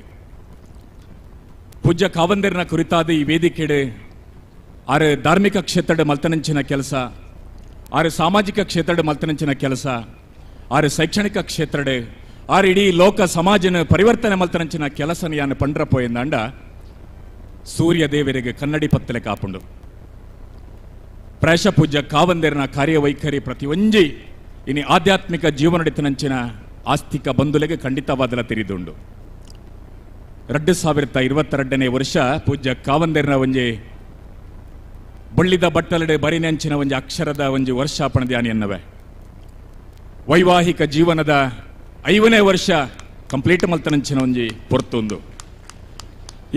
[SPEAKER 18] ಪೂಜ್ಯ ಕಾವಂದಿರನ ಕುರಿತಾದ ಈ ವೇದಿಕೆಡೆ ಆರು ಧಾರ್ಮಿಕ ಕ್ಷೇತ್ರದ ಮಲ್ತನಂಚಿನ ಕೆಲಸ, ಆರು ಸಾಮಾಜಿಕ ಕ್ಷೇತ್ರದ ಮಲ್ತನಂಚಿನ ಕೆಲಸ, ಆರು ಶೈಕ್ಷಣಿಕ ಕ್ಷೇತ್ರದ, ಆರು ಇಡೀ ಲೋಕ ಸಮಾಜನ ಪರಿವರ್ತನೆ ಮಲ್ತನಂಚಿನ ಕೆಲಸನ ಯಾನು ಪಂಡ್ರಪೋ ಎಂದಾಂಡ ಸೂರ್ಯ ದೇವರಿಗೆ ಕನ್ನಡಿ ಪತ್ತಲೆ ಕಾಪುಂಡು. ಪ್ರಾಯಶ ಪೂಜ್ಯ ಕಾವಂದಿರನ ಕಾರ್ಯವೈಖರಿ ಪ್ರತಿಯೊಂಜಿ ಇನಿ ಆಧ್ಯಾತ್ಮಿಕ ಜೀವನಡಿತನಂಚಿನ ಆಸ್ತಿಕ ಬಂಧುಲೆಗೆ ಖಂಡಿತವಾದಲ ತೆರಿದುಂಡು. 2022ನೇ ವರ್ಷ ಪೂಜ್ಯ ಕಾವಂದಿರನ ಒಂಜಿ ಬಳ್ಳಿದ ಬಟ್ಟಲಡೆ ಬರಿನಂಚಿನ ಒಂಜಿ ಅಕ್ಷರದ ಒಂಜಿ ವರ್ಷಾಪಣ ಧ್ಯಾನಿ ಎನ್ನವೆ. ವೈವಾಹಿಕ ಜೀವನದ 5ನೇ ವರ್ಷ ಕಂಪ್ಲೀಟ್ ಮಲ್ತನಂಚಿನ ಒಂಜಿ ಪೊರ್ತೊಂದು.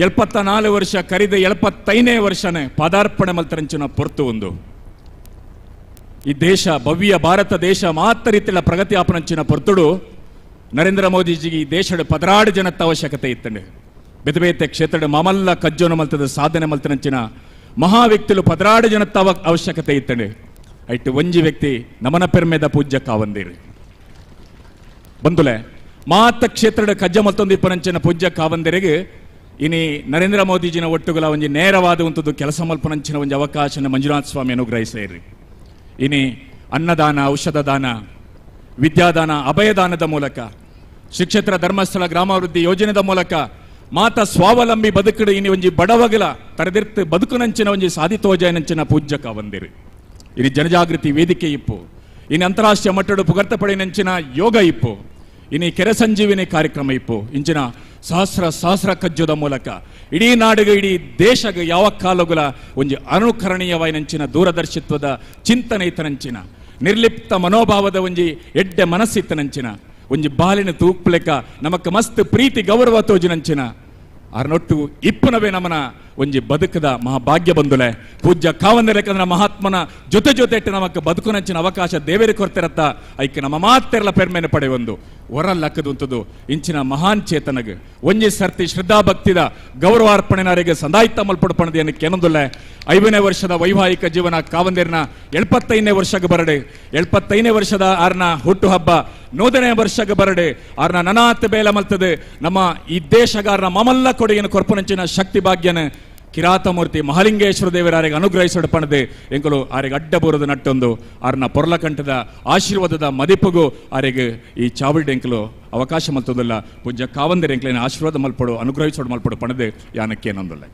[SPEAKER 18] 74 ವರ್ಷ ಕರಿದ 75ನೇ ವರ್ಷನೇ ಪಾದಾರ್ಪಣೆ ಮಲ್ತನಂಚಿನ ಪೊರ್ತು ಒಂದು. ಈ ದೇಶ ಭವ್ಯ ಭಾರತ ದೇಶ ಮಾತ್ರ ರೀತಿಯ ಪ್ರಗತಿ ಆಪನಂಚಿನ ಪೊರ್ತುಡು ನರೇಂದ್ರ ಮೋದಿಜಿಗೆ ಈ ದೇಶದ 16 ಜನತ್ತ ಅವಶ್ಯಕತೆ ಇತ್ತಂಡೆ. ಬೇತೆ ಬೇತೆ ಕ್ಷೇತ್ರದ ಮಾಮಲ್ಲ ಕಜ್ಜೋನ ಮಲ್ತದ ಸಾಧನೆ ಮಲ್ತನಂಚಿನ ಮಹಾ ವ್ಯಕ್ತಿಲು 16 ಜನತ್ತ ಅವಶ್ಯಕತೆ ಇತ್ತಂಡೆ. ಐಟು ಒಂಜಿ ವ್ಯಕ್ತಿ ನಮನ ಪೆರ್ಮೆದ ಪೂಜ್ಯ ಕಾವಂದಿರಿ ಬಂದುಲೆ ಮಾತ ಕ್ಷೇತ್ರದ ಕಜ್ಜ ಮಲ್ತೊಂದು ಇಪ್ಪನಂಚಿನ ಪೂಜ್ಯ ಕಾವಂದಿರಿಗೆ ಇನಿ ನರೇಂದ್ರ ಮೋದಿಜಿನ ಒಟ್ಟುಗಳ ಒಂಜಿ ನೇರವಾದ ಉಂಟು ಕೆಲಸ ಮಲ್ಪನಂಚಿನ ಒಂಜಿ ಅವಕಾಶನ ಮಂಜುನಾಥ ಸ್ವಾಮಿ ಅನುಗ್ರಹಿಸಿರಿ. ಇನಿ ಅನ್ನದಾನ, ಔಷಧ ದಾನ, ವಿದ್ಯಾದಾನ, ಅಭಯದಾನದ ಮೂಲಕ ಶ್ರೀ ಕ್ಷೇತ್ರ ಧರ್ಮಸ್ಥಳ ಗ್ರಾಮಾಭಿವೃದ್ಧಿ ಯೋಜನೆದ ಮೂಲಕ ಮಾತ ಸ್ವಾವಲಂಬಿ ಬದುಕಡು ಇನಿ ಒಂಜಿ ಬಡವಗಲ ತರದಿರ್ತು ಬದುಕುನಂಚಿನ ಒಂಜಿ ಸಾಧಿತೋಜಯನಂಚಿನ ಪೂಜ್ಯ ಕಾವಂದಿರಿ. ಇನಿ ಜನಜಾಗೃತಿ ವೇದಿಕೆ ಇಪ್ಪು, ಇನಿ ಅಂತಾರಾಷ್ಟ್ರೀಯ ಮಟ್ಟದ ಪುಗರ್ತ ಪಡೆಯನಂಚಿನ ಯೋಗ ಇಪ್ಪು, ಇನಿ ಕೆರೆ ಸಂಜೀವಿನಿ ಕಾರ್ಯಕ್ರಮ ಇಪ್ಪು. ಇಂಚಿನ ಸಹಸ್ರ ಸಹಸ್ರ ಕಜ್ಜದ ಮೂಲಕ ಇಡೀ ನಾಡಿಗೆ ಇಡೀ ದೇಶಗೆ ಯಾವ ಕಾಲಗುಲ ಒಂಜಿ ಅನುಕರಣೀಯವಾಯಿನಂಚಿನ ದೂರದರ್ಶಿತ್ವದ ಚಿಂತನೆ ಇತ್ತನಂಚಿನ ನಿರ್ಲಿಪ್ತ ಮನೋಭಾವದ ಒಂಜಿ ಎಡ್ಡೆ ಮನಸ್ಸಿತ್ತನಂಚಿನ ಒಂಜಿ ಬಾಲಿನ ತೂಪ್ಲೆಕ ನಮಕ್ ಮಸ್ತ್ ಪ್ರೀತಿ ಗೌರವ ತೋಜಿನಂಚಿನ ಅರ್ನೊಟ್ಟು ಇಪ್ಪನವೇ ನಮನ ಒಂಜಿ ಬದುಕದ ಮಹಾಭಾಗ್ಯ ಬಂದುಲೆ. ಪೂಜ್ಯ ಕಾವಂದಿರಕಂದ್ರ ಮಹಾತ್ಮನ ಜೊತೆ ಜೊತೆ ಇಟ್ಟು ನಮಕ್ ಬದುಕುನಂಚಿನ ಅವಕಾಶ ದೇವರಿಗೆ ಕೊರ್ತಿರತ್ತ ಐಕೆ ನಮ್ಮ ಮಾತೆರಲ ಪೆರ್ಮೆನೆ ಪಡೆಯೊಂದು ಹೊರಲ್ಲಕ್ಕದುಂತದು ಇಂಚಿನ ಮಹಾನ್ ಚೇತನಗ್ ಒಂಜಿ ಸರ್ತಿ ಶ್ರದ್ಧಾಭಕ್ತಿದ ಗೌರವಾರ್ಪಣೆನರಿಗೆ ಸಂದಾಯಿತ ಮಲ್ಪಡ್ಪಣದಿಯನ್ನು ಕೆನೊಂದುಲ್ಲೆ. 5ನೇ ವರ್ಷದ ವೈವಾಹಿಕ ಜೀವನ ಕಾವಂದಿರನ 75ನೇ ವರ್ಷಕ್ಕೆ ಬರಡೆ, 75ನೇ ವರ್ಷದ ಆರ್ನ ಹುಟ್ಟುಹಬ್ಬ 100ನೇ ವರ್ಷಕ್ಕೆ ಬರಡೆ, ಆರ್ನ ನನಾತ್ ಬೇಲ ಮಲ್ತದೆ ನಮ್ಮ ಈ ದೇಶಗಾರನ ಮಮಲ್ಲ ಕೊಡುಗೆಯನ್ನು ಕೊರ್ಪನಂಚಿನ ಶಕ್ತಿ ಭಾಗ್ಯನ ಕಿರಾತಮೂರ್ತಿ ಮಹಾಲಿಂಗೇಶ್ವರ ದೇವರಾರಿಗೆ ಅನುಗ್ರಹಿಸೊಡಪಣದೆ ಎಂಕಲು ಆರಿಗೆ ಅಡ್ಡ ಬರೋದು ನಟ್ಟೊಂದು ಆರ್ನ ಪೊರ್ಲಕಂಠದ ಆಶೀರ್ವಾದದ ಮದಿಪುಗು ಆರಿಗೆ ಈ ಚಾವಡಿ ಎಂಕಲು ಅವಕಾಶ ಮಲ್ತದಲ್ಲ. ಪೂಜ್ಯ ಕಾವಂದಿರ ಎಂಕಲಿನ ಆಶೀರ್ವಾದ ಮಲ್ಪಡು ಅನುಗ್ರಹಿಸೋಡು ಮಲ್ಪಡು ಪಣದೆ ಯಾನಕ್ಕೇನೊಂದಲ್ಲ.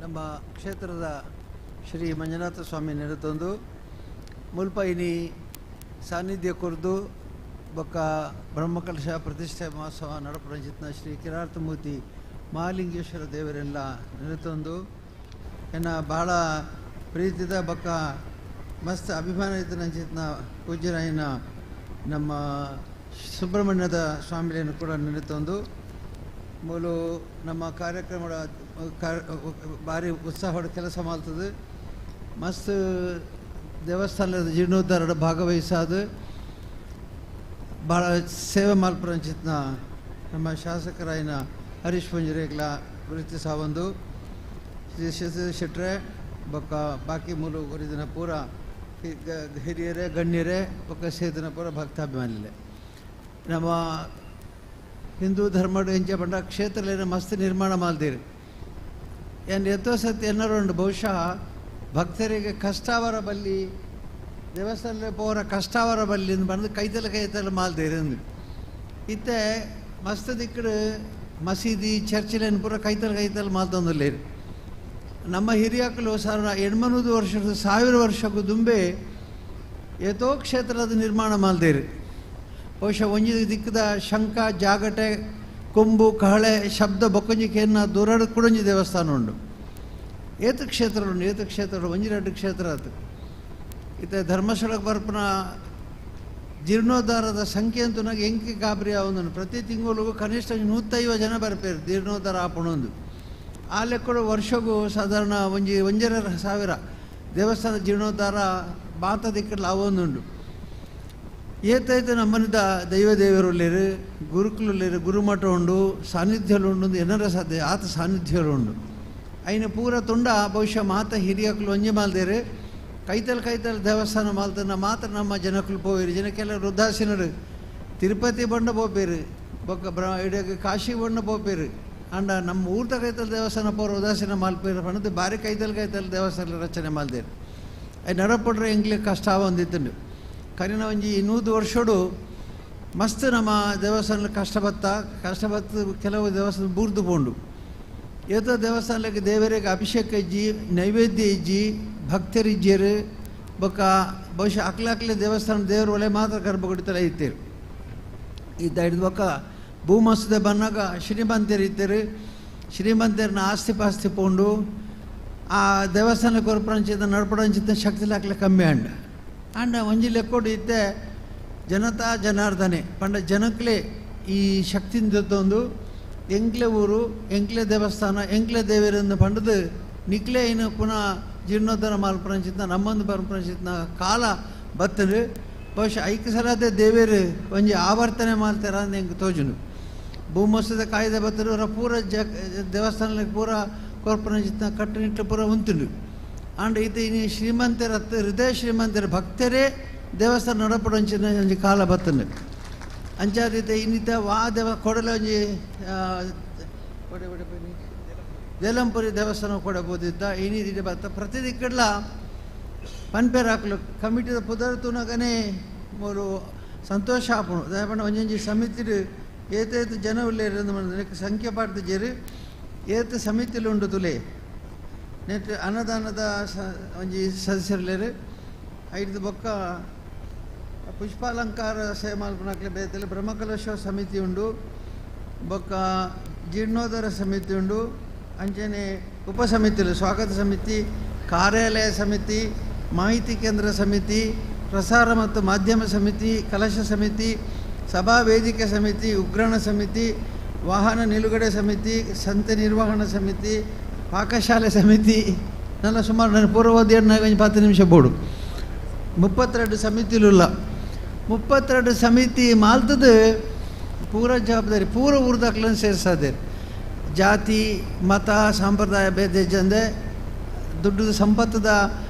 [SPEAKER 21] ನಮ್ಮ ಕ್ಷೇತ್ರದ ಶ್ರೀ ಮಂಜುನಾಥ ಸ್ವಾಮಿ ನೆರೆತೊಂದು ಮುಲ್ಪೈನಿ ಸಾನ್ನಿಧ್ಯ ಕೊರ್ದು ಬೊಕ್ಕ ಬ್ರಹ್ಮಕಲಶ ಪ್ರತಿಷ್ಠೆ ಮಹೋತ್ಸವ ನಡಪರಂಜಿತ್ನ ಶ್ರೀ ಕಿರಾತಮೂರ್ತಿ ಮಹಾಲಿಂಗೇಶ್ವರ ದೇವರೆಲ್ಲ ನೆರೆತೊಂದು ಎನ್ನ ಬಹಳ ಪ್ರೀತಿದ ಬೊಕ್ಕ ಮಸ್ತ್ ಅಭಿಮಾನ ಇತ್ತನಂಚಿತ್ನ ಪೂಜ್ಯರಾಯನ ನಮ್ಮ ಸುಬ್ರಹ್ಮಣ್ಯದ ಸ್ವಾಮಿಯನ್ನು ಕೂಡ ನೆರೆತೊಂದು ಮೂಲು ನಮ್ಮ ಕಾರ್ಯಕ್ರಮದ ಭಾರಿ ಉತ್ಸಾಹದ ಕೆಲಸ ಮಾಡ್ತದೆ. ಮಸ್ತ್ ದೇವಸ್ಥಾನದ ಜೀರ್ಣೋದ್ಧಾರದ ಭಾಗವಹಿಸಾದ ಭಾಳ ಸೇವೆ ಮಲ್ಪರಂಚಿತ್ನ ನಮ್ಮ ಶಾಸಕರಾಯಿನ ಹರೀಶ್ ಪಂಜರೇಗ್ಲ ವೃತ್ತಿ ಸಾವಂದು ಶ್ರೀ ಶಶಿ ಶೆಟ್ರೆ ಬೊಕ್ಕ ಬಾಕಿ ಮೂಲು ಗುರಿದಿನ ಪೂರ ಹಿರಿಯರೇ ಗಣ್ಯರೇ ಬೊಕ್ಕ ಸೇದಿನ ಪೂರ ಭಕ್ತಾಭಿಮಾನಿಲೆ ನಮ್ಮ ಹಿಂದೂ ಧರ್ಮಡು ಎಂಚ ಪಂಡ ಕ್ಷೇತ್ರಲೇನ ಮಸ್ತ್ ನಿರ್ಮಾಣ ಮಾಲ್ದೀರು. ಏನ್ ಎತ್ತೋ ಸತಿ ಎನ್ನರುಂಡು ಬಹುಶಃ ಭಕ್ತರಿಗೆ ಕಷ್ಟಾವರ ಬಲ್ಲಿ ದೇವಸ್ಥಾನ ಪೋರ ಕಷ್ಟಾವರ ಬಲ್ಲಿ ಬಂದು ಕೈತಲ ಕೈತಲ ಮಾಲ್ದೇರು ಇತ್ತೆ ಮಸ್ತ್ ದಿಕ್ಕಡು ಮಸೀದಿ ಚರ್ಚಿಲೇನು ಪೂರ ಕೈತಲ ಕೈತಲ ಮಾಲ್ತೊಂದುಲ್ಲೇರು. ನಮ್ಮ ಹಿರಿಯಾಕಲು ಸಾರ 800 ವರ್ಷದ 1000 ವರ್ಷಕ್ಕೂ ದುಂಬೆ ಏತೋ ಕ್ಷೇತ್ರದ ನಿರ್ಮಾಣ ಮಾಲ್ದೇರು. ಬಹುಶಃ ಒಂಜಿ ದಿಕ್ಕದ ಶಂಖ ಜಾಗಟೆ ಕೊಂಬು ಕಹಳೆ ಶಬ್ದ ಬೊಕ್ಕೊಂಜಿಕೆಯನ್ನು ದೂರಾಡು ಕುಡಂಜಿ ದೇವಸ್ಥಾನ ಉಂಡು. ಏತು ಕ್ಷೇತ್ರ ಉಂಡು, ಏತು ಕ್ಷೇತ್ರ ಒಂಜಿ ಎರಡು ಕ್ಷೇತ್ರ ಆತು. ಇತ್ತೆ ಧರ್ಮಸ್ಥಳಕ್ಕೆ ಬರ್ಪನ ಜೀರ್ಣೋದ್ಧಾರದ ಸಂಖ್ಯೆ ಅಂತೂ ನನಗೆ ಎಂಕಿ ಗಾಬರಿ ಆವೊಂದು. ಪ್ರತಿ ತಿಂಗಳಿಗೂ ಕನಿಷ್ಠ 150 ಜನ ಬರ್ಪೇರು ಜೀರ್ಣೋದ್ಧಾರ ಆಪಣೊಂದು. ಆ ಲೆಕ್ಕಡು ವರ್ಷಗೂ ಸಾಧಾರಣ ಒಂಜಿ 1,500 ದೇವಸ್ಥಾನ ಜೀರ್ಣೋದ್ಧಾರ ಬಾತ ದಿಕ್ಕಲ್ಲಿ ಆವೊಂದುಂಡು. ಏತೈತೆ ನಮ್ಮನಿದ ದೈವ ದೇವರುಳ್ಳೇರು ಗುರುಕುಲುಳ್ಳೇರು ಗುರುಮಠ ಉಂಡು ಸಾನ್ನಿಧ್ಯలు ಉಂಡು ಎನ್ನರ ಸಾಧ್ಯ ಆತ ಸಾನ್ನಿಧ್ಯలు ಉಂಡು. ಐನ ಪೂರ ತುಂಡ ಬಹುಶಃ ಮಾತ ಹಿರಿಯಕಲು ಒಂಜಿ ಮಾಲ್ದೇರು ಕೈತಲ್ ಕೈತಲ್ ದೇವಸ್ಥಾನ ಮಾಲ್ತನ ಮಾತ್ರ ನಮ್ಮ ಜನಕಲು ಪೋವೇರು. ಜನಕ್ಕೆಲ್ಲ ವೃದ್ಧಾಸೀನರು ತಿರುಪತಿ ಬಂಡ ಪೋಪೇರು ಬೊಕ್ಕ ಇಡೀ ಕಾಶಿ ಬಂಡ ಪೋಪೇರು. ಅಂಡ ನಮ್ಮ ಊರ್ದ ಕೈತಲ್ ದೇವಸ್ಥಾನ ಪೋರ ಉದಾಸೀನ ಮಾಲ್ಪೇರು ಪಣದು ಭಾರಿ ಕೈತಲ್ ಕೈತಲ್ ದೇವಸ್ಥಾನ ರಚನೆ ಮಾಲ್ದೇರು. ಅಯ್ ನಡಪಡ್ರೆ ಎಂಗ್ಲಿ ಕಷ್ಟ ಒಂದಿತ್ತುಂಡು. ಕರಿನ ಒಂಜಿ 100 ವರ್ಷಡು ಮಸ್ತ್ ನಮ್ಮ ದೇವಸ್ಥಾನ ಕಷ್ಟ ಬತ್ತ ಕಷ್ಟ ಬತ್ತು ಕೆಲವು ದೇವಸ್ಥಾನ ಬೂರ್ದು ಪೋಂಡು. ಏತೋ ದೇವಸ್ಥಾನಕ್ಕೆ ದೇವರಿಗೆ ಅಭಿಷೇಕ ಇಜ್ಜಿ ನೈವೇದ್ಯ ಇಜ್ಜಿ ಭಕ್ತರಿಜ್ಜರು ಬೊಕ್ಕ ಬಹುಶಃ ಅಕ್ಲಾಕ್ಲೆ ದೇವಸ್ಥಾನ ದೇವರು ಒಲೆ ಮಾತ್ರ ಗರ್ಭಗುಡಿತಲ ಇತ್ತೇರು. ಇದ್ದ ಹಿಡಿದು ಬೊಕ್ಕ ಭೂಮಸದೆ ಬಂದಾಗ ಶ್ರೀಮಂತರು ಇತ್ತೇರು. ಶ್ರೀಮಂತರನ್ನ ಆಸ್ತಿ ಪಾಸ್ತಿ ಪೋಂಡು ಆ ದೇವಸ್ಥಾನ ಕೊರಪಂಚಿತ ನಡ್ಪಡಂಚಿತ ಶಕ್ತಿ ಲಾಕ್ಲೆ ಕಮ್ಮಿ ಅಂಡ ಅಂಡ ಒಂಜಿ ಲೆಕ್ಕೋಡು ಇತ್ತೆ ಜನತಾ ಜನಾರ್ದನೆ ಪಂಡ ಜನಕ್ಲೆ ಈ ಶಕ್ತಿಯಿಂದ ತಂದು ಎಂಕ್ಲೆ ಊರು ಎಂಕ್ಲೆ ದೇವಸ್ಥಾನ ಎಂಕ್ಲೆ ದೇವರನ್ನು ಪಂಡದು ನಿಕ್ಲೆ ಇನ್ನು ಪುನಃ ಜೀರ್ಣೋದ್ಧಾರ ಮಾಲ್ಪರಂಚಿತ ನಮ್ಮೊಂದು ಪರಂಪರಂಚಿತ ಕಾಲ ಬತ್ತದು. ಬಹುಶಃ ಐಕ್ಯ ಸಲಾದ ದೇವೇರು ಒಂಜಿ ಆವರ್ತನೆ ಮಾಡ್ತಾರ ಅಂದ್ ಎಂಕ್ ತೋಜುನು. ಭೂಮೋತ್ಸವದ ಕಾಯ್ದೆ ಬತ್ತರು ಪೂರ ಜ ದೇವಸ್ಥಾನಕ್ಕೆ ಪೂರ ಕೊರ್ಪರಂಚಿತ ಕಟ್ಟುನಿಟ್ಟು ಪೂರ ಉಂಟುಂಡು. ಆಂಡ ಇದು ಇನ್ನು ಶ್ರೀಮಂತರ ಹೃದಯ ಶ್ರೀಮಂತರ ಭಕ್ತರೇ ದೇವಸ್ಥಾನ ನಡಪಡಂಚಿನ ಒಂಜಿ ಕಾಲ ಬತ್ತಂಡು. ಅಂಚಾದಿತ ಇನ್ನಿತ ವಾ ದೇವ ಕೊಡಲ ಒಂಜಿ ದೇಲಂಪುರಿ ದೇವಸ್ಥಾನ ಕೊಡಬಹುದಿದ್ದ ಇನ್ನಿದ ಬತ್ತ ಪ್ರತಿ ದಿಕ್ಕಡ್ಲ ಪನ್ಪೇರ್ ಹಾಕಲು ಕಮಿಟಿದ ಪುದರ್ ತೂನಗನೇ ಮೂರು ಸಂತೋಷ ಆಪುಣು. ದಯಪಂಡ ಒಂಜೊಂಜಿ ಸಮಿತಿ ಏತೇತು ಜನ ಉಲ್ಲೇರು ಸಂಖ್ಯೆ ಪಾಡ್ದ ಜೇರು ಏತು ಸಮಿತಿಲು ಉಂಡು ತುಲೆ ನೆಟ್ ಅನ್ನದಾನದ ಒಂಜಿ ಸದಸ್ಯರುಲೇರು ಐದು ಬೊಕ್ಕ ಪುಷ್ಪಾಲಂಕಾರ ಸೇವೆ ಮಲ್ಪುನಕ್ಲೆ ಬೇತೆಲೆ ಬ್ರಹ್ಮಕಲಶ ಸಮಿತಿ ಉಂಡು ಬೊಕ್ಕ ಜೀರ್ಣೋದ್ಧಾರ ಸಮಿತಿ ಉಂಡು ಅಂಚನೆ ಉಪಸಮಿತಿಲು ಸ್ವಾಗತ ಸಮಿತಿ ಕಾರ್ಯಾಲಯ ಸಮಿತಿ ಮಾಹಿತಿ ಕೇಂದ್ರ ಸಮಿತಿ ಪ್ರಸಾರ ಮತ್ತು ಮಾಧ್ಯಮ ಸಮಿತಿ ಕಲಶ ಸಮಿತಿ ಸಭಾ ವೇದಿಕೆ ಸಮಿತಿ ಉಗ್ರಾಣ ಸಮಿತಿ ವಾಹನ ನಿಲುಗಡೆ ಸಮಿತಿ ಸಂತೆ ನಿರ್ವಹಣಾ ಸಮಿತಿ ಪಾಕಶಾಲೆ ಸಮಿತಿ ನನ್ನ ಸುಮಾರು ನನ್ನ ಪೂರ್ವೋದಯ 10 ನಿಮಿಷ ಬೋಡು 32 ಸಮಿತಿಲುಲ್ಲ 32 ಸಮಿತಿ ಮಾಲ್ತದ ಪೂರ ಜವಾಬ್ದಾರಿ ಪೂರ ಊರ್ದಾಕ್ಲನ್ನು ಸೇರಿಸಾದೆ. ಜಾತಿ ಮತ ಸಂಪ್ರದಾಯ ಭೇದ ಇಜ್ಜಂದೆ ದುಡ್ಡು ಸಂಪತ್ತದ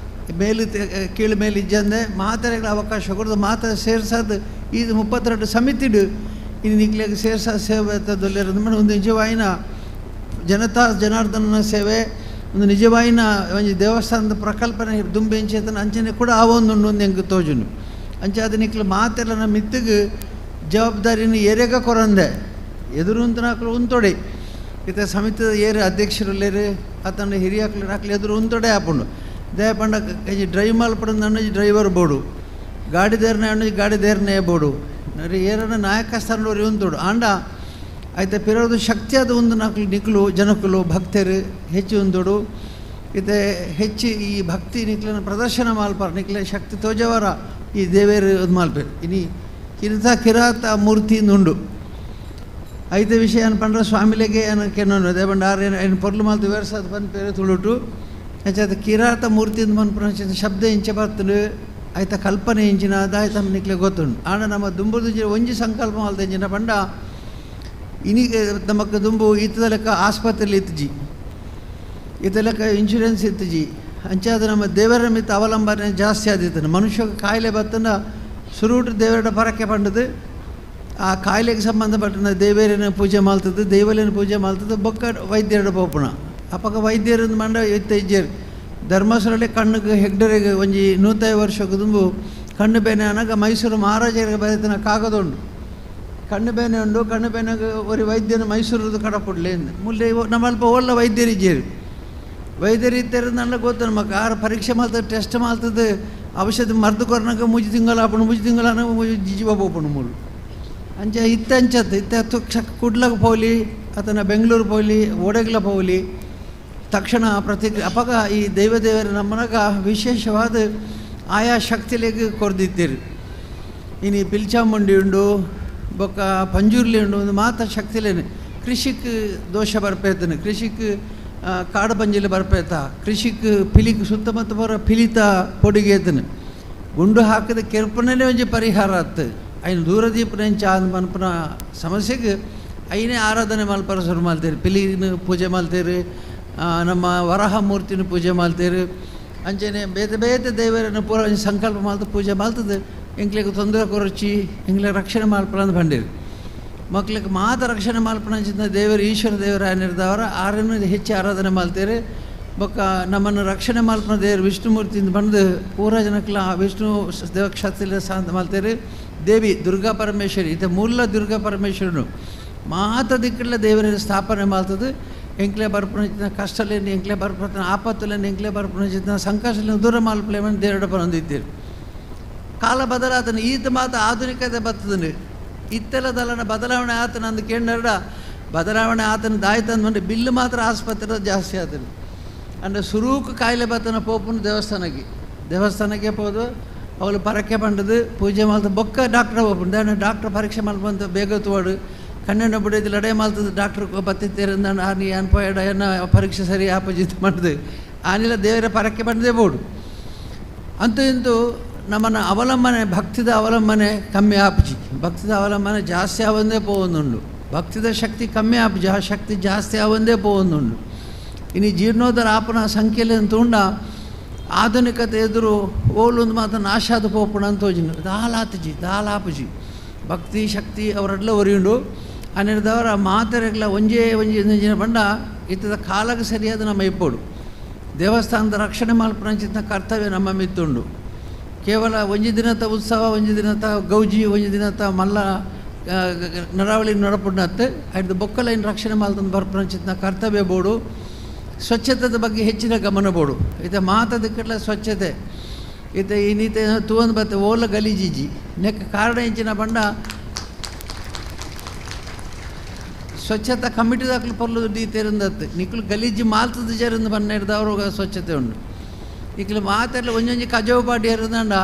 [SPEAKER 21] ಮೇಲು ಕೀಳು ಮೇಲೆ ಇಜ್ಜಂದೆ ಮಾತೆರೆಗಳ ಅವಕಾಶ ಕೊಡೋದು ಮಾತ್ರ ಸೇರ್ಸೋದು ಈ 32 ಸಮಿತಿಡು ಇನ್ನು ನಿಕ್ಲಿಗೆ ಸೇರ್ಸ ಸೇವೆ ಒಂದು ನಿಜವಾಯಿನ ಜನತಾ ಜನಾರ್ದನ ಸೇವೆ ಒಂದು ನಿಜವಾಯಿನ ಒಂಜಿ ದೇವಸ್ಥಾನದ ಪ್ರಕಲ್ಪನೆ ದುಂಬೆ ಇಂಚೇತನ ಅಂಚನೆ ಕೂಡ ಆ ಒಂದು ಒಂದು ಎಂಕ್ ತೋಜುನು. ಅಂಚೆ ಅದು ನಿಕ್ಲು ಮಾತೆಲ್ಲ ನಮ್ಮ ಮಿತ್ತಿಗೆ ಜವಾಬ್ದಾರಿನ ಏರೆಗ ಕೊರಂದೆ ಎದುರು ಉಂತನಾಕ್ಲು ಉಂತೊಡೆ ಇತ್ತ ಸಮಿತಿದ ಏರು ಅಧ್ಯಕ್ಷರುಲ್ಲೇರು ಆತನ ಹಿರಿಯಾಕ್ಲು ಹಾಕ್ಲಿ ಎದುರು ಉಂತೊಡೆ ಆಪುಂಡು. ದಯಪಂಡ ಡ್ರೈವ್ ಮಲ್ಪಡಂದು ಡ್ರೈವರ್ ಬೋಡು ಗಾಡಿ ದೇರ್ನೆ ಅಣ್ಣ ಗಾಡಿ ದೇರ್ನೆ ಬೋಡು ಏರನ ನಾಯಕ ಸ್ಥಾನದವ್ರು ಉಂತೋಡು ಆಂಡ ಆಯ್ತಾ ಪಿರೋದು ಶಕ್ತಿಯಾದ ಒಂದು ನಾಲ್ಕು ನಿಕ್ಲು ಜನಕುಲು ಭಕ್ತರು ಹೆಚ್ಚು ಉಂದೋಡು ಇತ್ತೆ ಹೆಚ್ಚು ಈ ಭಕ್ತಿ ನಿಕ್ಲನ ಪ್ರದರ್ಶನ ಮಾಲ್ಪಾರ ನಿಕ್ಲೆ ಶಕ್ತಿ ತೋಜವರ ಈ ದೇವೇರು ಇದು ಮಾಲ್ಪೇರು. ಇನಿ ಕಿರಿತ ಕಿರಾತ ಮೂರ್ತಿ ಉಂಡು ಐತೆ ವಿಷಯ ಅನ್ಪಂಡ್ರೆ ಸ್ವಾಮಿಲೆಗೆ ಕೆನ್ನೋನು ದೇವಂಡ ಆರು ಏನು ಪೊರ್ಲು ಮಾಲ್ತು ವೇರ್ಸಾದ ಪನ್ಪೇರು ತುಳುಟು ಅಂಚಾದ ಕಿರಾತ ಮೂರ್ತಿ ಮನ್ಪುನ ಶಬ್ದ ಇಂಚೆ ಬರ್ತದೆ ಆಯ್ತ ಕಲ್ಪನೆ ಇಂಚಿನ ಅದಾಯ್ತ ನಿಕ್ಲೆ ಗೊತ್ತುಂಡು. ಆಂಡ ನಮ್ಮ ದುಂಬುದು ಒಂಜಿ ಸಂಕಲ್ಪ ಮಾಲ್ತ ಇಂಚಿನ ಪಂಡ ಇನಿಗೆ ನಮಕ್ ದುಂಬು ಈತದ ಲೆಕ್ಕ ಆಸ್ಪತ್ರೆಯಲ್ಲಿ ಇತ್ತುಜಿ ಈತ ಲೆಕ್ಕ ಇನ್ಶೂರೆನ್ಸ್ ಇತ್ತುಜಿ ಅಂಚಾದ ನಮ್ಮ ದೇವರ ಮಿತ್ತ ಅವಲಂಬನೆ ಜಾಸ್ತಿ ಆದಿತ್ತು. ಮನುಷ್ಯ ಕಾಯಿಲೆ ಬತ್ತನ ಸುರುಟು ದೇವರ ಪರಕ್ಕೆ ಪಂಡದು ಆ ಕಾಯಿಲೆಗೆ ಸಂಬಂಧಪಟ್ಟ ದೇವರನ್ನ ಪೂಜೆ ಮಾಡ್ತದೆ, ದೇವಲೇನ ಪೂಜೆ ಮಾಡ್ತದೆ. ಬೊಕ್ಕ ವೈದ್ಯರ ಪೋಪುಣ ಅಪಗ ವೈದ್ಯರು ಮಂಡ ಇತ್ತ ಇಜ್ಜೇರು ಧರ್ಮಸ್ಥಳಲ್ಲಿ ಕಣ್ಣಿಗೆ ಹೆಗ್ಡರಿಗೆ ಒಂಜಿ 150 ವರ್ಷಕ್ಕೆ ದುಂಬು ಕಣ್ಣು ಬೇನೆ ಅನಾಗ ಮೈಸೂರು ಮಹಾರಾಜರಿಗೆ ಬರೆತನ ಕಾಗದ ಉಂಡು. ಕಣ್ಣು ಬೇನೆ ಉಂಡು, ಕಣ್ಣು ಬೇನೆಗೆ ಒರಿ ವೈದ್ಯನ ಮೈಸೂರದ್ದು ಕಡಪುಡ್ಲಿ ಮುಲ್ಲೆ ನಮ್ಮಲ್ಪ ಒಳ್ಳೆ ವೈದ್ಯರಿಜ್ಜೇರು. ವೈದ್ಯರು ಇತ್ತಾರೆ ನನ್ನ ಗೊತ್ತು ನಮಗೆ ಆರು ಪರೀಕ್ಷೆ ಮಾಡ್ತದೆ, ಟೆಸ್ಟ್ ಮಾಡ್ತದೆ, ಔಷಧಿ ಮದ್ದು ಕೊರ್ನಾಗ 3 ತಿಂಗಳು ಆಪುಂಡು, 3 ತಿಂಗಳು ಅನಾಗ ಜೀವ ಪೋಪುಂಡು ಮೂಲು ಅಂಚ ಇತ್ತ ಅಂಚತ್ತು ಇತ್ತ ಕುಡ್ಲಗ ಪೋಲಿ ಆತನ ಬೆಂಗಳೂರು ಪೋಲಿ ಓಡಗ್ಲ ಪೋಲಿ ತಕ್ಷಣ ಪ್ರತಿಕ್ರಿಯೆ. ಅಪಗ ಈ ದೈವದೇವರ ನಮ್ಮನಾಗ ವಿಶೇಷವಾದ ಆಯಾ ಶಕ್ತಿಲಿಗೆ ಕೊರ್ದಿತ್ತೀರಿ. ಇನ್ನು ಪಿಲ್ಚಾಮುಂಡಿ ಉಂಡು, ಬೊಕ್ಕ ಪಂಜುರ್ಲಿ ಉಂಡು, ಒಂದು ಮಾತ ಶಕ್ತಿಲೇನೆ ಕೃಷಿಕ್ ದೋಷ ಬರ್ಪೇತನೆ, ಕೃಷಿಕ್ ಕಾಡು ಬಂಜಿಲಿ ಬರ್ಪೇತ, ಕೃಷಿಕ್ ಪಿಲಿಕ್ ಸುತ್ತಮುತ್ತ ಬರೋ ಪಿಲಿತ ಪೊಡಿಗೇತನೆ ಗುಂಡು ಹಾಕಿದ ಕೆರ್ಪನೇ ಒಂಜಿ ಪರಿಹಾರ ಆತು. ಐನು ದೂರದೀಪನೆಂಚ ಮನ್ಪನ ಸಮಸ್ಯೆಗೆ ಐನೇ ಆರಾಧನೆ ಮಲ್ಪರ ಶುರು ಮಾಡ್ತೀರಿ, ಪಿಲಿನ ಪೂಜೆ ಮಾಡ್ತೀರಿ, ನಮ್ಮ ವರಾಹ ಮೂರ್ತಿನ ಪೂಜೆ ಮಾಡ್ತೀರಿ, ಅಂಚನೆ ಬೇತೆ ಬೇತೆ ದೇವರನ್ನು ಪೂರ ಸಂಕಲ್ಪ ಮಾಡ್ತು ಪೂಜೆ ಮಾಡ್ತದೆ. ಎಂಕ್ಲಿಗೆ ತೊಂದರೆ ಕೊರಚಿ ಎಂಕ್ಲಿಗೆ ರಕ್ಷಣೆ ಮಲ್ಪನ ಅಂತ ಬಂಡೀರಿ. ಮಕ್ಳಿಗೆ ಮಾತ ರಕ್ಷಣೆ ಮಲ್ಪನ ದೇವರು ಈಶ್ವರ ದೇವರ ಏನಿರ್ದವರ ಆರನ್ನು ಹೆಚ್ಚು ಆರಾಧನೆ ಮಾಡ್ತೀರಿ. ಬೊಕ್ಕ ನಮ್ಮನ್ನು ರಕ್ಷಣೆ ಮಲ್ಪನ ದೇವರು ವಿಷ್ಣುಮೂರ್ತಿಯಿಂದ ಬಂದು ಪೂರ ಜನಕ್ಲ ವಿಷ್ಣು ದೇವಕ್ಷೇತ್ರ ಶಾಂತ ಮಾಡ್ತೀರಿ. ದೇವಿ ದುರ್ಗಾ ಪರಮೇಶ್ವರಿ ಇತ ಮೂಲ ದುರ್ಗಾ ಪರಮೇಶ್ವರನು ಮಾತ ದಿಕ್ಕಲ್ಲ ದೇವರ ಸ್ಥಾಪನೆ ಮಾಡ್ತದೆ. ಎಂಕ್ಲೆ ಬರ್ಪಣ ಕಷ್ಟಲೇನು, ಎಂಕ್ಲೆ ಬರ್ಪಣ ಆಪತ್ತುಲೇನು, ಎಂಕ್ಲೆ ಬರ್ಪಣ ಸಂಕಷ್ಟಲೇನು ದೂರ ಮಲ್ಪಲೇಮని ದೇವರ ಬಂದಿದ್ದೀರಿ. ಕಾಲ ಬದಲಾತನು ಈತ ಮಾತ ಆಧುನಿಕತೆ ಬರ್ತದನು ಇತ್ತೆಲ್ಲ ದಲನ ಬದಲಾವಣೆ ಆತನ ಅಂದು ಕೇಂದ್ರ ಬದಲಾವಣೆ ಆತನ ದಾಯ್ತಂದು ಬಿಲ್ಲು ಮಾತ್ರ ಆಸ್ಪತ್ರೆ ಜಾಸ್ತಿ ಆತನು. ಅಂದರೆ ಸುರೂಕು ಕಾಯಿಲೆ ಬರ್ತನ ಪೋಪುನ ದೇವಸ್ಥಾನಕ್ಕೆ ದೇವಸ್ಥಾನಕ್ಕೆ ಪೋದು ಅವಳು ಪರಕ್ಕೆ ಪಂಡದು ಪೂಜೆ ಮಾಡ್ತು ಬೊಕ್ಕ ಡಾಕ್ಟ್ರ್ ಹೋಗ್ಬಿಟ್ಟು ಡಾಕ್ಟ್ರ್ ಪರೀಕ್ಷೆ ಮಲ್ಪಂತ ಬೇಗ ತೋಡು ಕಣ್ಣನ್ನು ಬಿಡಿದ್ದು ಲಡೈ ಮಾಡ್ತದೆ ಡಾಕ್ಟ್ರ್ ಬತ್ತಿತ್ತೇರಿಂದ ನೀ ಅನ್ಪೋಯಡ ಏನ ಪರೀಕ್ಷೆ ಸರಿ ಆಪೋಜಿತ್ ಮಾಡಿದೆ ಆನಿಲ್ಲ ದೇವರ ಪರಕ್ಕೆ ಬಂದೇ ಬೋಡು. ಅಂತೂ ಇಂತೂ ನಮ್ಮನ್ನು ಅವಲಂಬನೆ ಭಕ್ತಿದ ಅವಲಂಬನೆ ಕಮ್ಮಿ ಆಪಜಿ, ಭಕ್ತಿದ ಅವಲಂಬನೆ ಜಾಸ್ತಿ ಆವಂದೇ ಪೋವೊಂದುಂಡು, ಭಕ್ತಿದ ಶಕ್ತಿ ಕಮ್ಮಿ ಆಪಜಿ, ಆ ಶಕ್ತಿ ಜಾಸ್ತಿ ಆವಂದೇ ಪೋವೊಂದುಂಡು. ಇನ್ನು ಜೀರ್ಣೋದ್ಧಾರ ಆಪನ ಸಂಖ್ಯೆಯಲ್ಲಿ ತುಂಡ ಆಧುನಿಕತೆ ಎದುರು ಓಲೊಂದು ಮಾತ್ರ ನಾಶಾದ ಪೋಪುಣ ಅಂತ ಹೋಜಿನ ದಾಲಾತಜಿ ದಾಲಾಪಜಿ ಭಕ್ತಿ ಶಕ್ತಿ ಅವರೆಲ್ಲ ಒರಿಯುಂಡು. ಅನ್ನಿರ್ದವರ ಮಾತೆರೆಗ್ಲ ಒಂಜೇ ಒಂಜಿ ಒಂಜಿನ ಬಂಡ ಇತ್ತದ ಕಾಲಕ್ಕೆ ಸರಿಯಾದ ನಮ್ಮ ಇಪ್ಪೋಡು. ದೇವಸ್ಥಾನದ ರಕ್ಷಣೆ ಮಲ್ಪನಂಚಿನ ಕರ್ತವ್ಯ ನಮ್ಮ ಮಿತ್ತುಂಡು. ಕೇವಲ ಒಂಜಿ ದಿನದ ಉತ್ಸವ, ಒಂಜಿ ದಿನದ ಗೌಜಿ, ಒಂಜಿ ದಿನದ ಮಲ್ಲ ನರಾವಳಿ ನಡಪುಡ್ನತ್ತೆ ಐದು ಬೊಕ್ಕಲೈನ್ ರಕ್ಷಣೆ ಮಲ್ತಂದು ಬರ್ಪನಂಚಿನ ಕರ್ತವ್ಯ ಬೋಡು. ಸ್ವಚ್ಛತೆದ ಬಗ್ಗೆ ಹೆಚ್ಚಿನ ಗಮನ ಬೋಡು. ಇತ ಮಾತದಕ್ಕೆಲ್ಲ ಸ್ವಚ್ಛತೆ ಇತ ಈ ನೀತೆ ತೂವೊಂದು ಬತ್ತೆ ಓಲ ಗಲೀಜಿಜಿ ನೆಕ್ ಕಾರಣ ಇಂಚಿನ ಬಂಡ ಸ್ವಚ್ಛತಾ ಕಮಿಟಿ ದಾಖಲು ಪೊರ್ಲು ದೀತೇರಿಂದತ್ತು ನಿಕ್ಲು ಗಲೀಜಿ ಮಾಲ್ತದ ಜರಿಂದ ಬಣ್ಣ ಹಿಡ್ದವರು ಸ್ವಚ್ಛತೆ ಉಂಡು. ಇಕ್ಲು ಮಾತೆಲ್ಲ ಒಂಜೊಂಜಿ ಕಜವು ಪಾಡಿ ಇರೋದಂಡ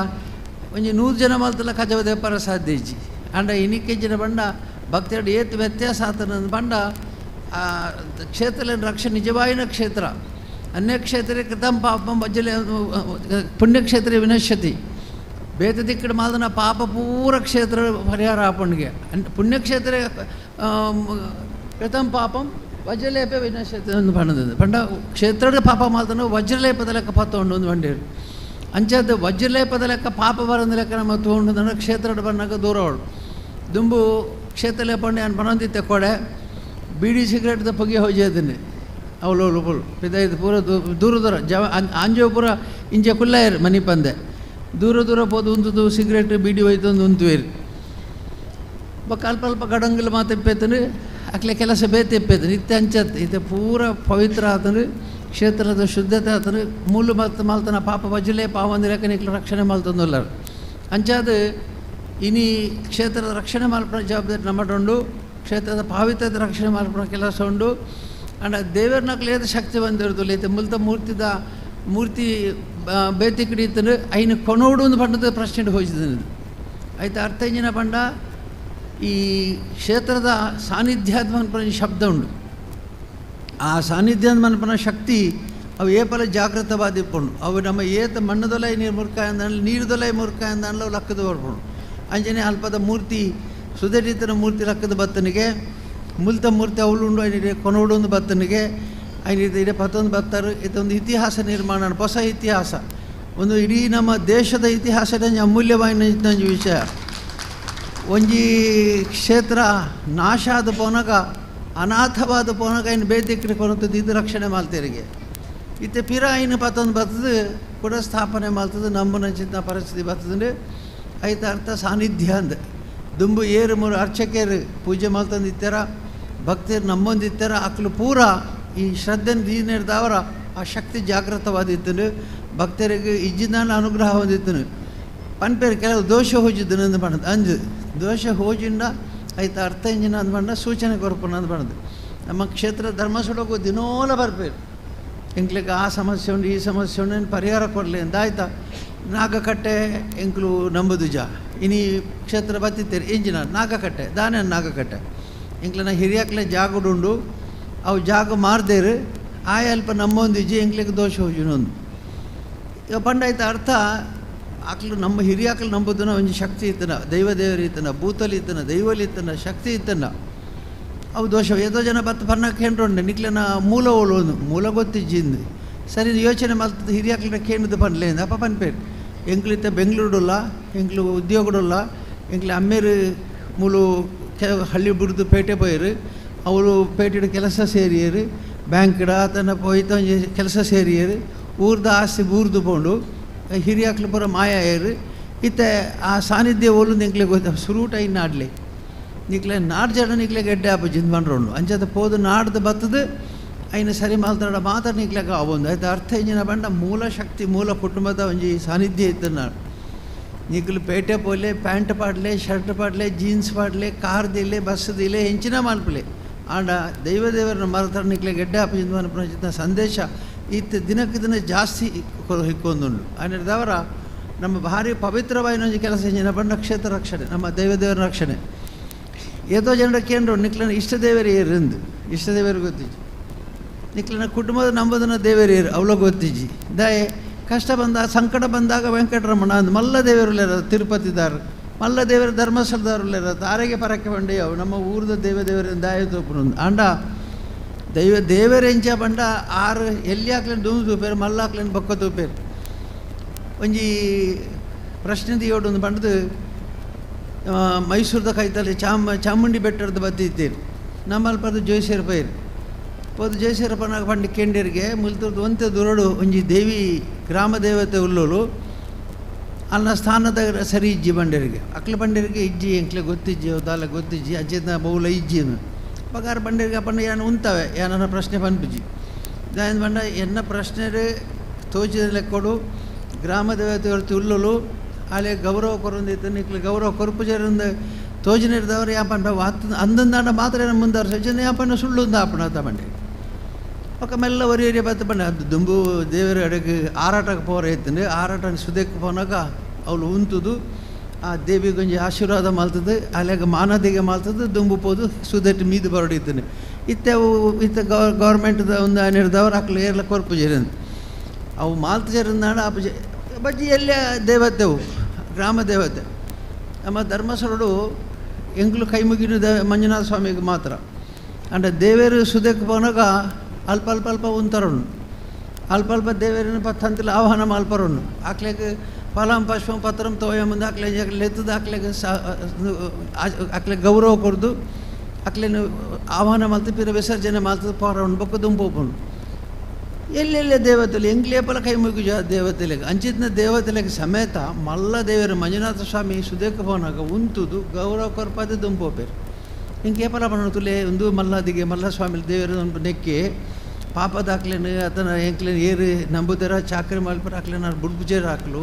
[SPEAKER 21] ಒಂಜಿ 100 ಜನ ಮಾಲ್ತಲ್ಲ ಕಜವು ದೇಪರ ಸಾಧ್ಯ ಇಜ್ಜಿ. ಅಂಡ ಇನಿಕೆಂಚಿನ ಬಂಡ ಭಕ್ತರು ಏತ್ ವ್ಯತ್ಯಾಸ ಆತನ ಬಂಡ ಆ ಕ್ಷೇತ್ರ ರಕ್ಷಣೆ ನಿಜವಾಯಿನ ಕ್ಷೇತ್ರ. ಅನ್ಯಕ್ಷೇತ್ರೇ ಕೃತಂ ಪಾಪಂ ವಜ್ಜಲೆ ಪುಣ್ಯಕ್ಷೇತ್ರ ವಿನಶ್ಯತಿ ಬೇತ ದಿಕ್ಕಡ ಮಾಲ್ದನ ಪಾಪ ಪೂರ ಕ್ಷೇತ್ರ ಪರಿಹಾರ ಆಪಣ್ಗೆ ಪುಣ್ಯಕ್ಷೇತ್ರ ಕೃತಂ ಪಾಪಂ ವಜ್ರಲೇಪ ವಿನಶ್ಯತಿ ಒಂದು ಬಣ್ಣದ ಪಂಡ ಕ್ಷೇತ್ರದ ಪಾಪ ಮಾಲ್ದನ ವಜ್ರಲೇಪದ ಲೆಕ್ಕ ಪತ್ತೊಂಡು ಒಂದು ಬಂಡೇರು ಅಂಚದ ವಜ್ರಲೇಪದ ಲೆಕ್ಕ ಪಾಪ ಬರಂದ ಲೆಕ್ಕ ನಮ್ಮ ತೊಗೊಂಡು ಕ್ಷೇತ್ರದ ಬಣ್ಣಕ್ಕೆ ದೂರ ಅವಳು ದುಂಬು ಕ್ಷೇತ್ರ ಲೇಪಂಡೆ ಅನ್ ಬಣ್ಣಂದಿತ್ತೆ ಕೊಡೆ ಬೀಡಿ ಸಿಗರೇಟ್ದ ಪೊಗೆ ಹೋಜೇದನೆ ಅವಳು ಅವಳು ಪಿದಾಯ್ತು ಪೂರ ದೂರ ದೂರ ಜವ ಆಂಜೋ ಪೂರ ಇಂಚೆ ಕುಲ್ಲಾಯರು ಮನಿ ಪಂದೆ ದೂರ ದೂರ ಪೋದು ಉಂತುದು ಸಿಗರೇಟ್ ಬೀಡಿ ಹೋಯ್ತು ಒಂದು ಉಂತುವೇರು ಬೊಕ್ಕ ಅಲ್ಪ ಅಲ್ಪ ಗಡಂಗಲ್ ಮಾತು ಇಪ್ಪೇತನು ಅಕ್ಲೆ ಕೆಲಸ ಬೇತೆ ಇಪ್ಪೇತನು ಇತ್ತೆ ಅಂಚತ್ತು ಇತ್ತೆ ಪೂರ ಪವಿತ್ರ ಆತನು ಕ್ಷೇತ್ರದ ಶುದ್ಧತೆ ಆತನು ಮೂಲು ಮಲ್ತ ಮಲ್ತನ ಪಾಪ ವಜ್ರಲೇ ಪಾವಂದಿರಕ ನಿಕ್ಲು ರಕ್ಷಣೆ ಮಲ್ತಂದುಲ್ಲರು ಅಂಚಾದ ಇನಿ ಕ್ಷೇತ್ರದ ರಕ್ಷಣೆ ಮಲ್ಪನ ಜವಾಬ್ದಾರಿ ನಮ್ಮಟುಂಡು. ಕ್ಷೇತ್ರದ ಪಾವಿತ್ರ್ಯದ ರಕ್ಷಣೆ ಮಲ್ಪನ ಕೆಲಸ ಉಂಡು. ಅಂಡ ದೇವರನಕ್ಲು ಏದ ಶಕ್ತಿ ಬಂದಿರುತ್ತಲ್ಲ ಇತ್ತೆ ಮುಲ್ತ ಮೂರ್ತಿದ ಮೂರ್ತಿ ಬೇತಿ ಕಿಡಿತನು ಐನು ಕೊನೋಡು ಒಂದು ಬಣ್ಣದ ಪ್ರಶ್ನೆ ಹೋಜಿದನು ಆಯ್ತು ಅರ್ಥ ಇಂಜಿನ ಬಂಡ ಈ ಕ್ಷೇತ್ರದ ಸಾನ್ನಿಧ್ಯಾದ ಮನ್ಪನ ಶಬ್ದ ಉಂಡು. ಆ ಸಾನ್ನಿಧ್ಯಾದ ಮನ್ಪನ ಶಕ್ತಿ ಅವು ಏಪಲ ಜಾಗೃತವಾದ ಇಪ್ಪುಂಡು. ಅವು ನಮ್ಮ ಏತ ಮಣ್ಣದೊಲೈ ನೀರು ಮುರ್ಕ ಅಂದ ನೀರುದೊಲೈ ಮುರ್ಕ ಅಂದ ಅವು ಲಕ್ಕದ ಬರ್ಪುಂಡು. ಅಂಜನೆ ಅಲ್ಪದ ಮೂರ್ತಿ ಸುದರಿತನ ಮೂರ್ತಿ ಲಕ್ಕದ ಬತ್ತನಿಗೆ ಮುಲ್ತ ಮೂರ್ತಿ ಅವಳುಂಡು ಐನಿದೆ ಕೊನೋಡೊಂದು ಬತ್ತನಿಗೆ ಐನಿದೆ ಇಡೆ ಪತ್ತೊಂದು ಬತ್ತಾರೆ. ಇದೊಂದು ಇತಿಹಾಸ ನಿರ್ಮಾಣ ಹೊಸ ಇತಿಹಾಸ ಒಂದು ಇಡೀ ನಮ್ಮ ದೇಶದ ಇತಿಹಾಸದ ಅಮೂಲ್ಯವಾದ ವಿಷಯ. ಒಂಜಿ ಕ್ಷೇತ್ರ ನಾಶ ಆದ ಪೋನಗ ಅನಾಥವಾದ ಪೋನಗ ಇನ್ನು ಬೇತಿಕ್ರೆ ಕೊರತದ್ದು ಇದು ರಕ್ಷಣೆ ಮಾಲ್ತೇರಿಗೆ ಇತ್ತೆ ಪಿರ ಐನು ಪತ್ತೊಂದು ಬರ್ತದೆ ಕೂಡ ಸ್ಥಾಪನೆ ಮಾಡ್ತದೆ ನಂಬುನಂಚಿನ ಪರಿಸ್ಥಿತಿ ಬರ್ತದೆ ಐತ ಅರ್ಥ ಸಾನ್ನಿಧ್ಯ ಅಂದ ದುಂಬು ಏರು ಮೂರು ಅರ್ಚಕೇರು ಪೂಜೆ ಮಾಡ್ತಂದಿತ್ತಾರ ಭಕ್ತರು ನಮ್ಮೊಂದಿತ್ತಾರ ಅಕ್ಲು ಪೂರ ಈ ಶ್ರದ್ಧೆ ದೀನಿರ್ದವರ ಆ ಶಕ್ತಿ ಜಾಗೃತವಾದಿತ್ತನು ಭಕ್ತರಿಗೆ ಇಜ್ಜಿದಾನ ಅನುಗ್ರಹ ಹೊಂದಿತ್ತನು ಪನ್ಪೇರು ಕೆಲವು ದೋಷ ಹೋಜಿದ್ದನು ಅಂದ್ ಬಣ್ಣದ ಅಂಜು ದೋಷ ಹೋಜಿಂದ ಐತ ಅರ್ಥ ಇಂಜಿನ ಅಂದ್ ಬಣ್ಣ ಸೂಚನೆ ಕೊರಪನ ಅಂದ್ ಬಣ್ಣದು ನಮ್ಮ ಕ್ಷೇತ್ರ ಧರ್ಮಸ್ಥಳಕ್ಕೂ ದಿನೋಲ ಬರ್ಪೇರು ಎಂಕ್ಲಿಗೆ ಆ ಸಮಸ್ಯೆ ಉಂಟು ಈ ಸಮಸ್ಯೆ ಉಂಟು ಪರಿಹಾರ ಕೊಡಲಿ ಅಂತ ಆಯ್ತಾ ನಾಗಕಟ್ಟೆ ಎಂಕ್ಲು ನಂಬುದು ಜ ಇನಿ ಕ್ಷೇತ್ರ ಬತ್ತಿತ್ತೇರಿ ಇಂಜಿನ ನಾಗಕಟ್ಟೆ ದಾನೆ ನಾಗಕಟ್ಟೆ ಎಂಕ್ಲನ ಹಿರಿಯಕ್ಲೆ ಜಾಗಡುಂಡು ಅವು ಜಾಗ ಮಾರ್ದೇರು ಆಯ ಅಲ್ಪ ನಮ್ಮೊಂದಿಜ್ಜಿ ಎಂಕ್ಲಿಗೆ ದೋಷ ಹೋಜಿನೊಂದು ಈಗ ಪಂಡಾಯ್ತ ಅರ್ಥ ಆಕ್ಲು ನಮ್ಮ ಹಿರಿಯಾಕ್ಲು ನಂಬುದನ ಒಂಜಿ ಶಕ್ತಿ ಇತ್ತನ ದೈವ ದೇವರು ಇತ್ತನ ಭೂತಲಿ ಇತ್ತನ ದೈವಲಿ ಇತ್ತನ ಶಕ್ತಿ ಇತ್ತನ ಅವು ದೋಷ ಏದೋ ಜನ ಬತ್ತ ಪನ್ನಕ್ಕೆ ಹೆಂಡ್ರುಂಡೆ ನಿಕ್ಲೆನ ಮೂಲ ಓಳು ಮೂಲ ಗೊತ್ತಿಜ್ಜಿಂದು ಸರಿ ಯೋಚನೆ ಮಲ್ತದ ಹಿರಿಯಾಕ್ಲಿನ ಕೇಂದ್ರದ ಪನ್ಲೆ ಅಪ್ಪ ಪನ್ಪೇರು ಎಂಕ್ಲಿತ್ತ ಬೆಂಗಳೂರುಡುಲ್ಲ ಎಂಕ್ಲು ಉದ್ಯೋಗಡುಲ್ಲ ಎಂಕ್ಲೆ ಅಮ್ಮೇರು ಮೂಲು ಹಳ್ಳಿ ಬಿಡ್ದು ಪೇಟೆ ಪೋಯರು ಅವರು ಪೇಟೆಡು ಕೆಲಸ ಸೇರಿಯರು ಬ್ಯಾಂಕ್ಡ ತನ್ನ ಪೋಯ್ತ ಕೆಲಸ ಸೇರಿಯರು ಊರ್ದ ಆಸ್ತಿ ಊರ್ದು ಪೋಂಡು ಹಿರಿಯಾಕ್ಲು ಪೂರ ಮಾಯಾಯರು ಇತ್ತೆ ಆ ಸಾನ್ನಿಧ್ಯ ಓಲು ಎಂಕ್ಲೆ ಗೊತ್ತ ಸುರೂಟ ಇನ್ನು ಆಡ್ಲಿ ನಿಕ್ಲೆ ನಾಡು ಜನ ನಿಕ್ಲೆ ಗೆಡ್ಡೆ ಆಪ ಜಿಂದ್ ಬಂಡ್ರೋಂಡು ಅಂಚದ ಪೋದು ನಾಡ್ದು ಬತ್ತದು ಐನ ಸರಿ ಮಾಲ್ತಾಡ ಮಾತ್ರ ನಿಕ್ಲೆಗ ಅವೊಂದು ಆಯ್ತು ಅರ್ಥ ಇಂಜಿನ ಬಂಡ ಮೂಲ ಶಕ್ತಿ ಮೂಲ ಕುಟುಂಬದ ಒಂಜಿ ಸಾನ್ನಿಧ್ಯ ಇತ್ತು ನಾಡು ನಿಕ್ಲು ಪೇಟೆ ಪೋಲೆ ಪ್ಯಾಂಟ್ ಪಾಡ್ಲೆ ಶರ್ಟ್ ಪಾಡ್ಲೆ ಜೀನ್ಸ್ ಪಾಡ್ಲೆ ಕಾರ್ ದಿಲೆ ಬಸ್ ದಿಲೆ ಹೆಂಚಿನ ಮಾಲ್ಪಲೆ ಆಂಡ ದೈವ ದೇವರನ್ನ ಮರತರ ನಿಕ್ಲೆ ಗೆಡ್ಡೆ ಆಪ ಜಿಂದ್ ಬಂದ ಸಂದೇಶ ಇತ್ತ ದಿನಕ್ಕೆ ದಿನ ಜಾಸ್ತಿ ಹಿಕ್ಕೊಂದುಂಡು ಅನ್ನಿರ್ದವರ ನಮ್ಮ ಭಾರಿ ಪವಿತ್ರವಾಯಿನ ಒಂಜಿ ಕೆಲಸ ಇಂಜಿನ ಬಂಡ ಕ್ಷೇತ್ರ ರಕ್ಷಣೆ ನಮ್ಮ ದೈವ ದೇವರ ರಕ್ಷಣೆ ಏತೋ ಜನರ ಕೇಂದ್ರ ನಿಕ್ಲನ ಇಷ್ಟ ದೇವರೇ ಏರಿಂದು ಇಷ್ಟ ದೇವರು ಗೊತ್ತಿಜ್ಜಿ ನಿಕ್ಲನ ಕುಟುಂಬದ ನಂಬುದನ ದೇವರೇ ಏರು ಅವಳ ಗೊತ್ತಿಜ್ಜಿ ದಾಯೆ ಕಷ್ಟ ಬಂದಾಗ ಸಂಕಟ ಬಂದಾಗ ವೆಂಕಟರಮಣ ಅಂದ್ ಮಲ್ಲ ದೇವರುಲೇರ ತಿರುಪತಿದಾರು ಮಲ್ಲ ದೇವರು ಧರ್ಮಸ್ಥಳದವರುಲೇರ ತಾರೆಗೆ ಪರಕ್ಕೆ ಬಂಡಿ ಅವು ನಮ್ಮ ಊರದ ದೇವ ದೇವರ ದಾಯ ತೋಪುನ ಆಂಡ ದೈವ ದೇವರೆಂಚ ಬಂಡ ಆರು ಎಲ್ಲಿ ಹಾಕ್ಲೇನು ದೂಮ್ ತೂಪೇರು ಮಲ್ಲ ಹಾಕ್ಲೇನು ಬೊಕ್ಕ ತೂಪೇರು ಒಂಜಿ ಪ್ರಶ್ನೆ ದಿಯೋಡು ಬಂಡದು ಮೈಸೂರದ ಕೈತಲ್ಲಿ ಚಾಮುಂಡಿ ಬೆಟ್ಟದ ಬತ್ತಿತ್ತೀರಿ ನಮ್ಮಲ್ಲಿ ಜೋಯಿಸೇರು ಪೈರು ಪೋದು ಜೋಯಿಸೇರಪ್ಪನಾಗ ಪಂಡಿ ಕೆಂಡೇರಿಗೆ ಮುಲ್ತುರ್ದು ಒಂತೆ ದುರಡು ಒಂಜಿ ದೇವಿ ಗ್ರಾಮ ದೇವತೆ ಉಲ್ಲೋಳು ಅನ್ನ ಸ್ಥಾನದ ಸರಿ ಇಜ್ಜಿ ಬಂಡೇರಿಗೆ ಅಕ್ಲ ಬಂಡೇರಿಗೆ ಇಜ್ಜಿ ಎಂಕ್ಲೆ ಗೊತ್ತಿಜ್ಜಿ ದಾಲ ಗೊತ್ತಿಜ್ಜಿ ಅಜ್ಜಿನ ಬೌಲ ಇಜ್ಜಿನು ಬಗಾರ ಬಂಡೇರಿಗೆ ಅಪ್ಪನ ಏನು ಉಂತವೆ ಏನನ್ನ ಪ್ರಶ್ನೆ ಪನ್ಪುಜಿ ದಾಯನ್ ಬಂಡ ಎನ್ನ ಪ್ರಶ್ನೆ ತೋಚಿದ ಲೆಕ್ಕೊಡು ಗ್ರಾಮ ದೇವತೆ ಹೊರತು ಉಲ್ಲೋಳು ಆಲೆ ಗೌರವ ಕೊರೊಂದಿತ್ತು ನಿಕ್ಲು ಗೌರವ ಕೊರಪುಜರಿಂದ ತೋಜನಿರ್ದವರು ಯಾಪಂಡ ವಾತ್ ಅಂದಂದಾಂಡ ಮಾತ್ರ ಏನೋ ಮುಂದಾರು ಸಜ್ಜನ ಯಾಪಣ್ಣ ಸುಳ್ಳು ಆಪಣ ತಗೊಂಡೆ ಪಕ್ಕ ಮೆಲ್ಲ ಒರಿ ಏರಿಯಾ ಬತ್ತ ಬಂಡೆ ಅದು ದುಂಬು ದೇವರ ಅಡಗೆ ಆರಾಟಕ್ಕೆ ಪೋರ ಇತ್ತು ಆರಾಟ ಸುದಕ್ಕೆ ಪೋನಾಗ ಅವಳು ಉಂತುದು ಆ ದೇವಿಗೊಂಜಿ ಆಶೀರ್ವಾದ ಮಾಲ್ತದೆ ಅಲ್ಲಾಗ ಮಾನದಿಗೆ ಮಾಲ್ತದೆ ದುಂಬು ಪೋದು ಸುದೆಟ್ಟು ಮೀದು ಬರಡಿದ್ದಾನೆ ಇತ್ತೆ ಅವು ಇತ್ತ ಗೌರ್ಮೆಂಟ್ದ ಒಂದು ನಿರ್ದವರು ಅಕ್ಲು ಏರ್ಲ ಕೊರ್ಪುಜೇರಂದು ಅವು ಮಾಲ್ತಜೇರಂದಾಡ ಆ ಬಜ್ಜಿ ಎಲ್ಲ ದೇವತೆವು ಗ್ರಾಮ ದೇವತೆ ನಮ್ಮ ಧರ್ಮಸ್ಥಳಡು ಎಂಗ್ಲು ಕೈ ಮುಗಿದು ಮಂಜುನಾಥ ಸ್ವಾಮಿಗೆ ಮಾತ್ರ ಅಂಡ ದೇವರು ಸುದಕ್ಕೆ ಪೋನಾಗ ಅಲ್ಪ ಅಲ್ಪ ಅಲ್ಪ ಉಂತರುಂಡು ಅಲ್ಪ ಅಲ್ಪ ದೇವರನ್ನ ಪತ್ತಂತಿಲ್ಲ ಆಹ್ವಾನ ಮಾಲ್ಪರುಂಡು ಆಕ್ಲೆಗ್ ಫಲಂ ಪಶ್ವಂ ಪತ್ರಂ ತೋಯ ಮುಂದೆ ಆಕ್ಲೆ ಲೆತ್ತದ ಆಕ್ಲೆಗ್ ಆಕ್ಲೆ ಗೌರವ ಕೊರ್ದು ಆಕ್ಲೆನು ಆಹ್ವಾನ ಮಾಲ್ತು ಪಿರ ವಿಸರ್ಜನೆ ಮಾಲ್ತದ ಪೋರ ಉಂಡು ಬೊಕ್ಕ ದುಂಪೋಪುಂಡು ಎಲ್ಲೆಲ್ಲ ದೇವತೆಲು ಎಂಗ್ಲೇಪಲ ಕೈ ಮುಗಿಜ ದೇವತೆಲೆಗ್ ಅಂಚಿತ್ನ ದೇವತೆಲೆಗ್ ಸಮೇತ ಮಲ್ಲ ದೇವರು ಮಂಜುನಾಥ ಸ್ವಾಮಿ ಸುದೇಕ ಪೋನಾಗ ಉಂತುದು ಗೌರವ ಕೊರ್ಪಾದ ದುಂಪೋಪೇರು ಇಂಕೇಪಲ ಪಣ ತುಲೆ ಒಂದು ಮಲ್ಲಾದಿಗೆ ಮಲ್ಲ ಸ್ವಾಮಿ ದೇವರು ನೆಕ್ಕಿ ಪಾಪದಾಕ್ಲೇನು ಆತನ ಎಂಕ್ಲೇನು ಏರು ನಂಬುದರ ಚಾಕ್ರಿ ಮಲ್ಪರ ಹಾಕ್ಲೇನು ಬುಡ್ಬುಜೇರು ಹಾಕ್ಲು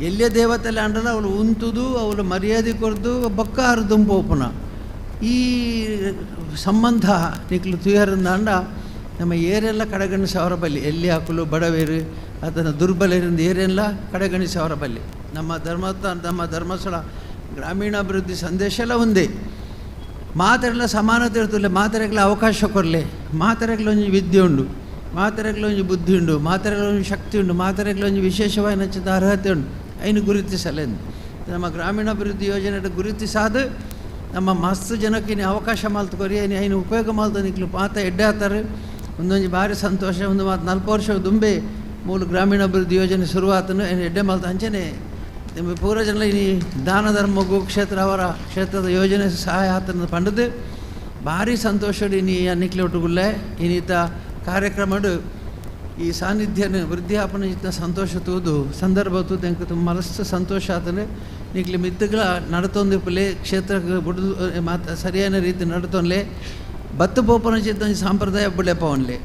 [SPEAKER 21] ಎಲ್ಲೇ ದೇವತೆಲೆ ಅಂಡಲ ಅವಳು ಉಂತುದು ಅವಳು ಮರ್ಯಾದೆ ಕೊರ್ದು ಬೊಕ್ಕ ಆರು ದುಂಪೋಪುನ ಈ ಸಂಬಂಧ ನಿಕ್ಲು ತುಯರಂದಾಂಡ ನಮ್ಮ ಏರೆಲ್ಲ ಕಡೆಗಣಿಸವರ ಬಲ್ಲಿ ಎಲ್ಲಿ ಹಾಕಲು ಬಡವೇರು ಆತನ ದುರ್ಬಲರಿಂದ ಏರೆಲ್ಲ ಕಡೆಗಣಿಸವರ ಬಲ್ಲಿ ನಮ್ಮ ನಮ್ಮ ಧರ್ಮಸ್ಥಳ ಗ್ರಾಮೀಣಾಭಿವೃದ್ಧಿ ಸಂದೇಶ ಎಲ್ಲ ಒಂದೇ ಮಾತೆರೆಲ್ಲ ಸಮಾನತೆ ಇರ್ತಲ್ಲ ಮಾತೆರೆಗ್ಲ ಅವಕಾಶ ಕೊರಲೆ ಮಾತೆರೆಗ್ಲ ಒಂಜಿ ವಿದ್ಯೆ ಉಂಡು ಮಾತೆರೆಗ್ಲ ಒಂಜಿ ಬುದ್ಧಿ ಉಂಡು ಮಾತೆರೆಗ್ಲ ಒಂಜಿ ಶಕ್ತಿ ಉಂಡು ಮಾತೆರೆಗ್ಲ ಒಂಜಿ ವಿಶೇಷವಾದ ನಚ್ಚಿದ ಅರ್ಹತೆ ಉಂಡು ಐನು ಗುರುತಿಸಲೇನು ನಮ್ಮ ಗ್ರಾಮೀಣಾಭಿವೃದ್ಧಿ ಯೋಜನೆ ಗುರುತಿಸಾದ ನಮ್ಮ ಮಸ್ತ್ ಜನಕ್ಕೆ ಇನ್ನು ಅವಕಾಶ ಮಾಲ್ತು ಕೊರಿ ಐನು ಉಪಯೋಗ ಮಾಲ್ತು ನಿಕ್ಲು ಪಾತ ಎಡ್ಡೆ ಆತಾರೆ ಒಂದೊಂದು ಭಾರಿ ಸಂತೋಷ ಒಂದು ಮಾತು 40 ವರ್ಷ ದುಂಬೆ ಮೂಲ ಗ್ರಾಮೀಣಾಭಿವೃದ್ಧಿ ಯೋಜನೆ ಶುರುವಾತನು ಎಡ್ಡೆ ಮಾಲ್ತು ಅಂಚನೆ ಪೂರ ಜನ ಈ ದಾನ ಧರ್ಮಗೂ ಕ್ಷೇತ್ರ ಅವರ ಕ್ಷೇತ್ರದ ಯೋಜನೆ ಸಹಾಯ ಆತನ ಪಂಡದು ಭಾರಿ ಸಂತೋಷ ಇನಿ ನಿಕ್ಲೆ ಒಟ್ಟುಗುಲ್ಲೆ ಇನ್ನಿತ ಕಾರ್ಯಕ್ರಮಡು ಈ ಸಾನ್ನಿಧ್ಯನ ವೃದ್ಧಾಪನ ಇತ್ತ ಸಂತೋಷ ತೂದು ಸಂದರ್ಭ ತೂದು ಎಂಕ್ ತುಂಬ ಮನಸ್ಸು ಸಂತೋಷ ಆತನೆ ನಿಕ್ಲೆ ಮಿತ್ತುಗಳ ನಡತೊಂದು ಪುಲೆ ಕ್ಷೇತ್ರಕ್ಕೆ ಬುಡ್ದು ಮಾತ ಸರಿಯಾದ ರೀತಿ ನಡತೊನ್ಲೆ ಬತ್ತು ಪೋಪನ ಚಿತ್ತ ಸಾಂಪ್ರದಾಯ ಬುಳೆಪವನ್ಲೆ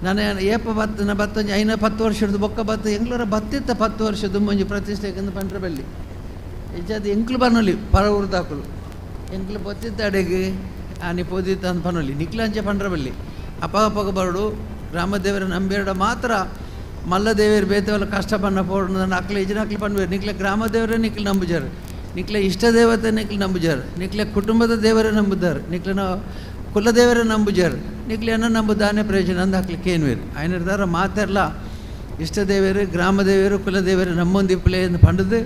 [SPEAKER 21] ನಾನು ಏಪ ಬತ್ತು ನಾ ಬತ್ತೊಂಜಿ ಐನ 10 ವರ್ಷದ ಬೊಕ್ಕ ಬತ್ತು ಎಂಗ್ಲೂರ ಬತ್ತಿತ್ತ 10 ವರ್ಷದ ಮುಂಜಿ ಪ್ರತಿಷ್ಠೆಗೆಂದು ಪಂಡ್ರ ಬಲ್ಲಿ ಇಜ್ಜಾದ ಎಂಕ್ಲು ಬನ್ನೊಲಿ ಪರ ಊರ್ದಾಕುಲು ಎಂಕ್ಲು ಬತ್ತಿತ್ತ ಅಡೆಗೆ ಆನಿ ಪೋದಿತ್ತ ಅಂತ ಪನ್ನೊಲಿ ನಿಕ್ಲಂಚೆ ಪಂಡ್ರ ಬಲ್ಲಿ ಅಪಗ ಬರಡು ಗ್ರಾಮದೇವರ ನಂಬೇರಡ ಮಾತ್ರ ಮಲ್ಲದೇವರು ಬೇತವಲ್ಲ ಕಷ್ಟ ಪನ್ನ ಪೋಡು ನನ್ನ ಅಕ್ಲೆ ಇಜ್ಜಿನ ಅಕ್ಲೆ ಪನ್ವೇರು ನಿಕ್ಲೆ ಗ್ರಾಮದೇವರೇ ನಿಕ್ಲು ನಂಬುಜಾರು ನಿಕ್ಲೆ ಇಷ್ಟ ದೇವತೆ ನಿಕ್ಲು ನಂಬುಜಾರು ನಿಕ್ಲೆ ಕುಟುಂಬದ ದೇವರೇ ನಂಬುದಾರು ನಿಕ್ಲೆ ನಾವು ಕುಲದೇವರೇ ನಂಬುಜಾರು ನಿಕ್ಲೆ ಏನೋ ನಂಬುದಾನೆ ಪ್ರಯೋಜನ ಅಂದ ಹಾಕ್ಲಿಕ್ಕೆ ಏನ್ವೇರು ಆಯ್ನಿರ್ದಾರ ಮಾತೆಲ್ಲ ಇಷ್ಟ ದೇವರು ಗ್ರಾಮದೇವರು ಕುಲದೇವರು ನಮ್ಮೊಂದಿಪ್ಪಲೆ ಎಂದು ಪಂಡದು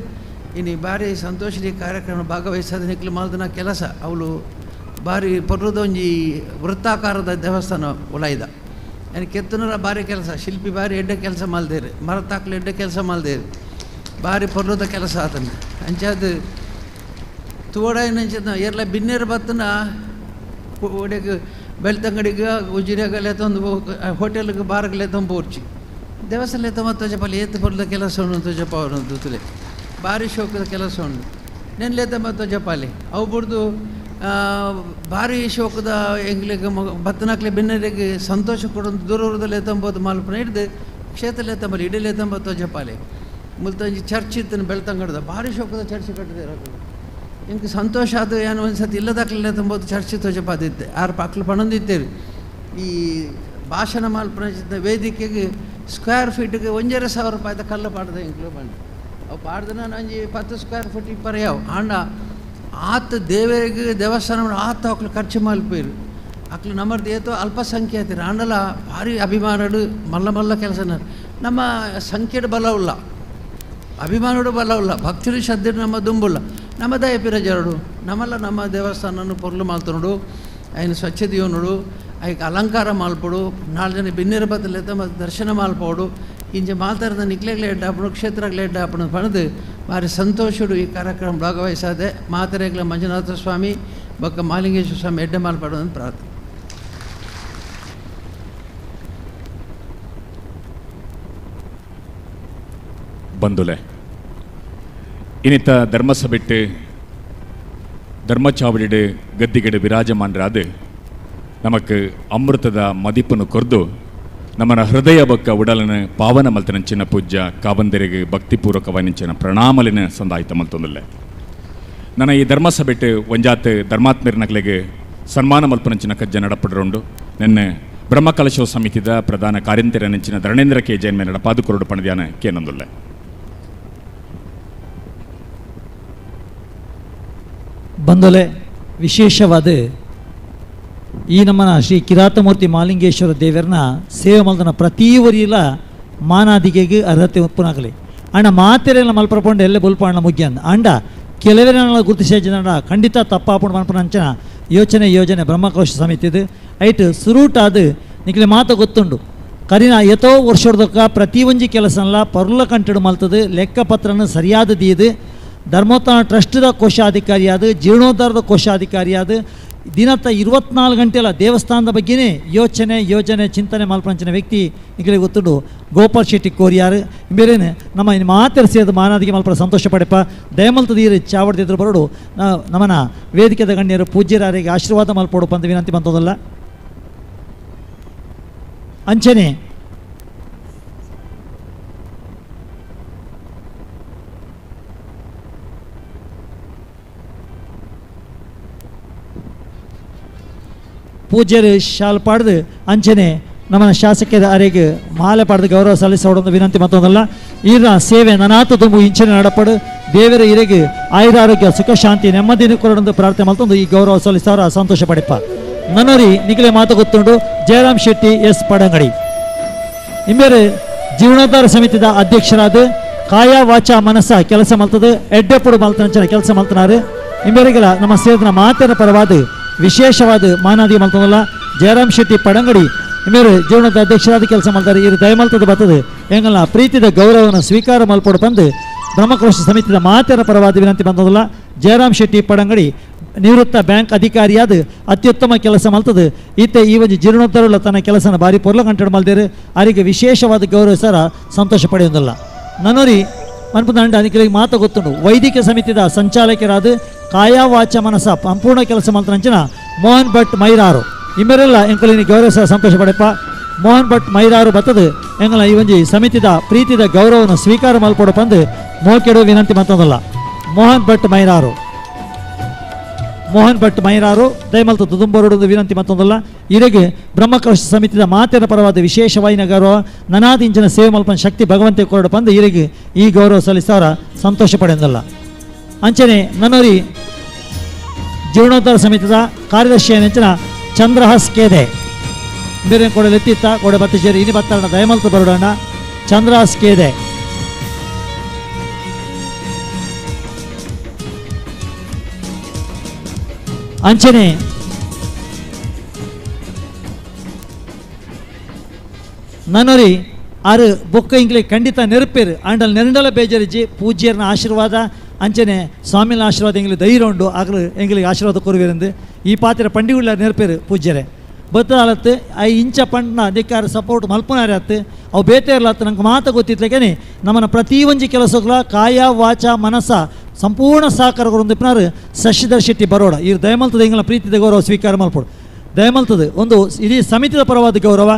[SPEAKER 21] ಇನ್ನು ಭಾರಿ ಸಂತೋಷದ ಈ ಕಾರ್ಯಕ್ರಮ ಭಾಗವಹಿಸೋದು ನಿಕ್ಲು ಮಾಲ್ದನ ಕೆಲಸ ಅವಳು ಭಾರಿ ಪರ್ವದೊಂಜಿ ವೃತ್ತಾಕಾರದ ದೇವಸ್ಥಾನ ಉಲಾಯ್ದ ಏನು ಕೆತ್ತನರ ಭಾರಿ ಕೆಲಸ ಶಿಲ್ಪಿ ಭಾರಿ ಎಡ್ಡೆ ಕೆಲಸ ಮಾಲ್ದೇರು ಮರತಾಕ್ಲು ಎಡ್ಡೆ ಕೆಲಸ ಮಾಲ್ದೇರು ಭಾರಿ ಪರ್ವದ ಕೆಲಸ ಆತನ ಅಂಚಾದ ತೋಡೈನಂಚ ಏರ್ಲ ಬಿನ್ನೇರು ಬತ್ತನ ಒಡೆಗೆ ಬೆಳ್ತಂಗಡಿಗೆ ಉಜಿರೆಗಲೆ ತಂದು ಹೋಟೆಲ್ಗೆ ಬಾರ್ಗಲೆ ತಂದು ಬೋರ್ಚಿ ದೇವಸ್ಥಾನ ತಮ್ಮ ತೋಜಪಲ್ಲಿ ಏತು ಪರ್ದ ಕೆಲಸ ಉಂಟು ತೋಜಪ್ಪ ಅವರು ತುಲೆ ಭಾರಿ ಶೋಕದ ಕೆಲಸ ಉಂಟು ನೆನ್ಲೆ ತಮ್ಮ ತೋಜಪಾಲಿ ಅವು ಬುಡ್ದು ಭಾರಿ ಶೋಕದ ಎಂಗ್ಲಿಗೆ ಬತ್ತನಾಕ್ಲೆ ಬೆನ್ನರಿಗೆ ಸಂತೋಷ ಕೊಡೋದು ದೂರದಲ್ಲೇ ತಂಬೋದು ಮಾಲ್ಪನ ಹಿಡ್ದು ಕ್ಷೇತ್ರಲೇ ತಂಬಲ್ಲಿ ಇಡಲೇ ತಂಬ ತೋಜಪಾಲಿ ಮುಲ್ತಂಜಿ ಚರ್ಚ್ ಇತ್ತನ ಬೆಳ್ತಂಗಡ್ದ ಭಾರಿ ಶೋಕದ ಚರ್ಚ್ ಕಟ್ಟಿದೆ ಇಂಕ ಸಂತೋಷ ಅದು ಏನು ಒಂದು ಸತಿ ಇಲ್ಲದಾಕ್ಲೇ ತಂಬೋದು ಚರ್ಚ್ ತೋಜಪಾದಿತ್ತೆ ಆರು ಪಾಕ್ಲು ಪಣೊಂದಿತ್ತೇವೆ ಈ ಭಾಷಣ ಮಾಲ್ಪನ ವೇದಿಕೆಗೆ ಸ್ಕ್ವೇರ್ ಫೀಟ್ಗೆ 1,500 ರೂಪಾಯಿದ ಕಲ್ಲು ಪಾಡ್ದ ಇಂಕ್ಲು ಬಂದು ಅವು ಪಾಡ್ದ ನಾನು ಒಂಜಿ 10 ಸ್ಕ್ವೇರ್ ಫೀಟ್ ಇಪ್ಪರೆ ಯಾವ ಆಂಡ ಆತ ದೇವರಿಗೆ ದೇವಸ್ಥಾನ ಆತ ಅಕ್ಲು ಖರ್ಚು ಮಲ್ಪೇರು ಅಕ್ಲು ನಮ್ಮರ್ದು ಏತೋ ಅಲ್ಪಸಂಖ್ಯಾತರು ಆಂಡಲ ಭಾರಿ ಅಭಿಮಾನಡು ಮಲ್ಲ ಮಲ್ಲ ಕೆಲಸ ನಮ್ಮ ಸಂಖ್ಯೆಡು ಬಲವುಲ್ಲ ಅಭಿಮಾನಡು ಬಲವುಲ್ಲ ಭಕ್ತರು ಶ್ರದ್ಧೆ ನಮ್ಮ ದುಂಬುಲ್ಲ ನಮ್ಮ ದಯ ಪಿರಜರಡು ನಮ್ಮಲ್ಲ ನಮ್ಮ ದೇವಸ್ಥಾನನು ಪೊರ್ಲು ಮಾಲ್ತನುಡು ఆయన ಸ್ವಚ್ಛತೆಯೋನುಡು ಐಕ್ ಅಲಂಕಾರ ಮಾಲ್ಪಡು 4 ಜನ ಬಿನ್ನಿರ ಬತ್ತಲೆತ್ತ ಮತ್ತು ದರ್ಶನ ಮಾಲ್ಪೋಡು ಇಂಚ ಮಾಲ್ತಾರದ ನಿಕ್ಲೆಗ್ಲೆ ಎಡ್ಡಾಪಡು ಕ್ಷೇತ್ರಗ್ಲೆ ಎಡ್ಡಾಪಡು ಪಣದು ಭಾರಿ ಸಂತೋಷಡು ಈ ಕಾರ್ಯಕ್ರಮ ಭಾಗವಹಿಸಾದೆ ಮಾತರೆಗ್ಲ ಮಂಜುನಾಥ ಸ್ವಾಮಿ ಬೊಕ್ಕ ಮಾಲಿಂಗೇಶ್ವರ ಸ್ವಾಮಿ ಎಡ್ಡೆ ಮಾಲ್ಪಡು ಅಂತ ಪ್ರಾರ್ಥನೆ.
[SPEAKER 18] ಬಂದುಲೆ ಇನ್ನಿತ ಧರ್ಮಸಭೆಟ್ಟು ಧರ್ಮಚಾವಡಿಡು ಗದ್ದಿಗಡೆ ವಿರಾಜಮಾನರಾದ ನಮಕ್ ಅಮೃತದ ಮದಿಪನ್ನು ಕೊರ್ದು ನಮ್ಮನ ಹೃದಯ ಬಕ್ಕ ಉಡಲನ ಪಾವನ ಮಲ್ತನಂಚಿನ ಪೂಜ್ಯ ಕಾವಂದರಿಗೆ ಭಕ್ತಿಪೂರ್ವಕವಾನಿಂಚಿನ ಪ್ರಣಾಮಲಿನ ಸಂದಾಯಿತ ಮಲ್ತೊಂದಿಲ್ಲ. ನನ್ನ ಈ ಧರ್ಮಸಭೆಟ್ಟು ಒಂಜಾತ್ ಧರ್ಮಾತ್ಮೀರ್ನಗಳಿಗೆ ಸನ್ಮಾನ ಮಲ್ಪನಂಚಿನ ಕಜ್ಜ ನಡಪಡರುಂಡು. ನಿನ್ನೆ ಬ್ರಹ್ಮಕಲಶೋ ಸಮಿತಿದ ಪ್ರಧಾನ ಕಾರ್ಯಂತೆರನಂಚಿನ ಧರಣೇಂದ್ರ ಕೆ ಜೈನ್ ಮೇಲೆ ನಡಪಾದು ಕೊರಡು ಪಣದ್ಯಾನ ಕೇನೊಂದುಲ್ಲೆ.
[SPEAKER 20] ಬಂದೊಲೆ ವಿಶೇಷವಾದ ಈ ನಮ್ಮನ ಶ್ರೀ ಕಿರಾತಮೂರ್ತಿ ಮಾಲಿಂಗೇಶ್ವರ ದೇವರನ್ನ ಸೇವೆ ಮಲ್ದನ ಪ್ರತಿ ವರಿಯಲ ಮಾನಾದಿಗೆಗೆ ಅರ್ಹತೆ ಉತ್ಪನ್ನಾಗಲಿ ಅಣ್ಣ ಮಾತೆರೆಲ್ಲ ಮಲ್ಪರಪೊಂಡು ಎಲ್ಲೆ ಬೊಲ್ಪ ಅಣ್ಣ ಮುಗ್ಯಂದ ಅಂಡ ಕೆಲವರನ್ನ ಗುರುತಿಸೇಜನ ಖಂಡಿತ ತಪ್ಪಾಪುಂಡು ಮನ್ಪನ ಅಂಚನ ಯೋಚನೆ ಯೋಜನೆ ಬ್ರಹ್ಮಕೋಶ ಸಮಿತಿದು ಐಟ್ ಸುರೂಟಾದ ನಿಕ್ಲೆ ಮಾತು ಗೊತ್ತುಂಡು ಕರಿನ ಎತೋ ವರ್ಷದಕ್ಕ ಪ್ರತಿ ಒಂಜಿ ಕೆಲಸನಲ್ಲ ಪರ್ಲ ಕಂಟೆಡು ಮಲ್ತದು ಲೆಕ್ಕಪತ್ರನ ಸರಿಯಾದ ದೀದು ಧರ್ಮೋತ್ಥಾನ ಟ್ರಸ್ಟ್ದ ಕೋಶಾಧಿಕಾರಿಯಾದ ಜೀರ್ಣೋದ್ಧಾರದ ಕೋಶಾಧಿಕಾರಿಯಾದ ದಿನತ್ತ 24 ಗಂಟೆಲ್ಲ ದೇವಸ್ಥಾನದ ಬಗ್ಗೆನೇ ಯೋಚನೆ ಯೋಜನೆ ಚಿಂತನೆ ಮಲ್ಪಂಚಿನ ವ್ಯಕ್ತಿ ನಿಗಳಿಗೆ ಗೊತ್ತುಂಡು ಗೋಪಾಲ್ ಶೆಟ್ಟಿ ಕೋರಿಯಾರು. ಬೇರೆನೆ ನಮ್ಮ ಇನ್ನು ಮಾತೆರ ಸೇರಿದ ಮಾನಾದಿಗೆ ಮಲ್ಪ ಸಂತೋಷ ಪಡೆಪ ದಯಮಲ್ತದ ಈರು ಚಾವಡ್ದಿದ್ರು ಬರೋಡು ನಮ್ಮನ ವೇದಿಕೆದ ಗಣ್ಯರು ಪೂಜ್ಯರಾರಿಗೆ ಆಶೀರ್ವಾದ ಮಲ್ಪೋಡು ಅಂತ ವಿನಂತಿ ಬಂತದಲ್ಲ. ಅಂಚನೆ ಪೂಜ್ಯರು ಶಾಲ್ ಪಾಡ್ದು ಅಂಚನೆ ನಮ್ಮ ಶಾಸಕರ ಅರೆಗೆ ಮಾಲೆ ಪಾಡ್ದು ಗೌರವ ಸಲ್ಲಿಸೋಡೊಂದು ವಿನಂತಿ ಮತ್ತೊಂದಲ್ಲ. ಈರ ಸೇವೆ ನನಾತ ತುಂಬು ಇಂಚನೆ ನಡಪಡು ದೇವರ ಇರೆಗೆ ಆಯುರಾರೋಗ್ಯ ಸುಖ ಶಾಂತಿ ನೆಮ್ಮದಿನ ಕೊರಡೊಂದು ಪ್ರಾರ್ಥನೆ ಮಲ್ತೊಂದು ಈ ಗೌರವ ಸಲ್ಲಿಸೋರ ಸಂತೋಷ ಪಡೆಪ. ನನರಿ ನಿಖಿಲೆ ಮಾತು ಗೊತ್ತುಂಡು ಜಯರಾಮ್ ಶೆಟ್ಟಿ ಎಸ್ ಪಡಂಗಡಿ ಇಂಬೇರು ಜೀರ್ಣೋದ್ಧಾರ ಸಮಿತಿದ ಅಧ್ಯಕ್ಷರಾದ ಕಾಯ ವಾಚ ಮನಸ್ಸ ಕೆಲಸ ಮಲ್ತದು ಎಡ್ಡೆಪುಡು ಮಲ್ತನಂಚನ ಕೆಲಸ ಮಲ್ತನಾರು. ಇಂಬೇರಿಗೆಲ್ಲ ನಮ್ಮ ಸೇರಿದ ಮಾತಿನ ಪರವಾದ ವಿಶೇಷವಾದ ಮಾನಾದಿ ಮಲ್ತದಲ್ಲ ಜಯರಾಮ್ ಶೆಟ್ಟಿ ಪಡಂಗಡಿ ಇಂಬೇರು ಜೀವನದ ಅಧ್ಯಕ್ಷರಾದ ಕೆಲಸ ಮಾಡ್ತಾರೆ. ಇರು ದಯಮಲ್ತದ ಬರ್ತದೆ ಎಂಗಲ್ಲ ಪ್ರೀತಿದ ಗೌರವನ ಸ್ವೀಕಾರ ಮಲ್ಪಡು ಬಂದು Brahmakalasha ಸಮಿತಿಯ ಮಾತೆರ ಪರವಾದ ವಿನಂತಿ ಬಂದದಲ್ಲ. ಜಯರಾಮ್ ಶೆಟ್ಟಿ ಪಡಂಗಡಿ ನಿವೃತ್ತ ಬ್ಯಾಂಕ್ ಅಧಿಕಾರಿಯಾದ ಅತ್ಯುತ್ತಮ ಕೆಲಸ ಮಲ್ತದು ಈತ ಈ ಒಂಜಿ ಜೀರ್ಣೋದ್ಧಾರ ತನ್ನ ಕೆಲಸನ ಭಾರಿ ಪೊರ್ಲ ಕಂಟೆಡ್ ಮಲ್ದೇರು ಅವರಿಗೆ ವಿಶೇಷವಾದ ಗೌರವ ಸರ ಸಂತೋಷ ಪಡೆಯುವುದಿಲ್ಲ. ನನೋರಿ ಮನ್ಪುದಂಡ ಅನಿಕಲಿಗೆ ಮಾತು ಗೊತ್ತುಂಡು ವೈದಿಕ ಸಮಿತಿದ ಸಂಚಾಲಕರಾದ ಕಾಯವಾಚ ಮನಸ ಸಂಪೂರ್ಣ ಕೆಲಸ ಮಲ್ತನಂಚಿನ ಮೋಹನ್ ಭಟ್ ಮೈರಾರು ಇಮ್ಮೆರೆಲ್ಲ ಎಂಕಲಿನ ಗೌರವ ಸಹ ಸಂತೋಷ ಪಡೆಪ್ಪ. ಮೋಹನ್ ಭಟ್ ಮೈರಾರು ಬತ್ತದು ಎಂಗಲ ಈ ಒಂಜಿ ಸಮಿತಿದ ಪ್ರೀತಿದ ಗೌರವವನ್ನು ಸ್ವೀಕಾರ ಮಲ್ಪೊಡು ಪಂದು ಮೋಕೆಡು ವಿನಂತಿ ಮತ್ತೊಂದಲ್ಲ. ಮೋಹನ್ ಭಟ್ ಮೈರಾರು, ಮೋಹನ್ ಭಟ್ ಮೈರಾರು ದಯಮಲ್ತ ದುದುಂಬರುಡು ವಿನಂತಿ ಮತ್ತೊಂದಲ್ಲ. ಇರೆಗೆ ಬ್ರಹ್ಮಕಲಶ ಸಮಿತಿದ ಮಾತೆರ ಪರವಾದ ವಿಶೇಷವಾಯಿನ ಗೌರವ ನನಾದಿಂಚಿನ ಸೇವೆ ಮಲ್ಪನ ಶಕ್ತಿ ಭಗವಂತೆ ಕೊರಡು ಪಂದು ಇರೆಗೆ ಈ ಗೌರವ ಸಲ್ಲಿಸೋರ ಸಂತೋಷ ಪಡೆಯೊಂದಲ್ಲ. ಅಂಚನೆ ನನ್ನೋರಿ ಜೀರ್ಣೋದ್ಧಾರ ಸಮಿತಿದ ಕಾರ್ಯದರ್ಶಿ ನೆಂಚಿನ ಚಂದ್ರಹಾಸ್ ಕೇದೆ ಬೇರೆ ಕೊಡಲು ಎತ್ತಿತ್ತ ಕೊಡೆ ಬತ್ತಿಜೇರಿ ಇನಿ ಬತ್ತಣ್ಣ ದಯಮಲ್ತ ಬರೋಡಣ್ಣ ಚಂದ್ರಹಾಸ್ ಕೇದೆ. ಅಂಚನೆ ನನ್ನೋರಿ ಆರು ಬೊಕ್ಕ ಇಂಗ್ಲಿ ಖಂಡಿತ ನೆರಪೇರು ಆಂಡಲ್ ನೆರಂಡಲ ಬೇಜರಿಜಿ ಪೂಜ್ಯರನ ಆಶೀರ್ವಾದ ಅಂಚನೆ ಸ್ವಾಮಿನ ಆಶೀರ್ವಾದ ಎಂಗ್ಲಿ ಧೈರ್ಯ ಉಂಡು ಆಗಲು ಎಂಗ್ಲಿಗೆ ಆಶೀರ್ವಾದ ಕೊರುವಿರಂದು ಈ ಪಾತ್ರೆ ಪಂಡಿಗುಳ್ಳ ನೆರಪೇರು ಪೂಜ್ಯರೇ ಬತ್ತಾಲತ್ತು I ಇಂಚ ಪಂಡ್ನ ಅಧಿಕಾರ ಸಪೋರ್ಟ್ ಮಲ್ಪನಾರೆ ಆತು ಅವು ಬೇತೆ ಇರಲತ್ತು ನಂಗೆ ಮಾತು ಗೊತ್ತಿತ್ತಲೇನೆ ನಮ್ಮನ್ನ ಪ್ರತಿ ಒಂಜಿ ಕೆಲಸಗಳ ಕಾಯ ವಾಚ ಮನಸ್ಸ ಸಂಪೂರ್ಣ ಸಹಕಾರ ಇಪ್ಪನಾರು ಶಶಿಧರ್ ಶೆಟ್ಟಿ ಬರೋಡ ಈ ದಯಮಲ್ತದ ಎಂಗಳ ಪ್ರೀತಿದ ಗೌರವ ಸ್ವೀಕಾರ ಮಲ್ಪಡು ದಯಮಲ್ತದ ಒಂದು ಇಡೀ ಸಮಿತಿದ ಪರವಾದ ಗೌರವ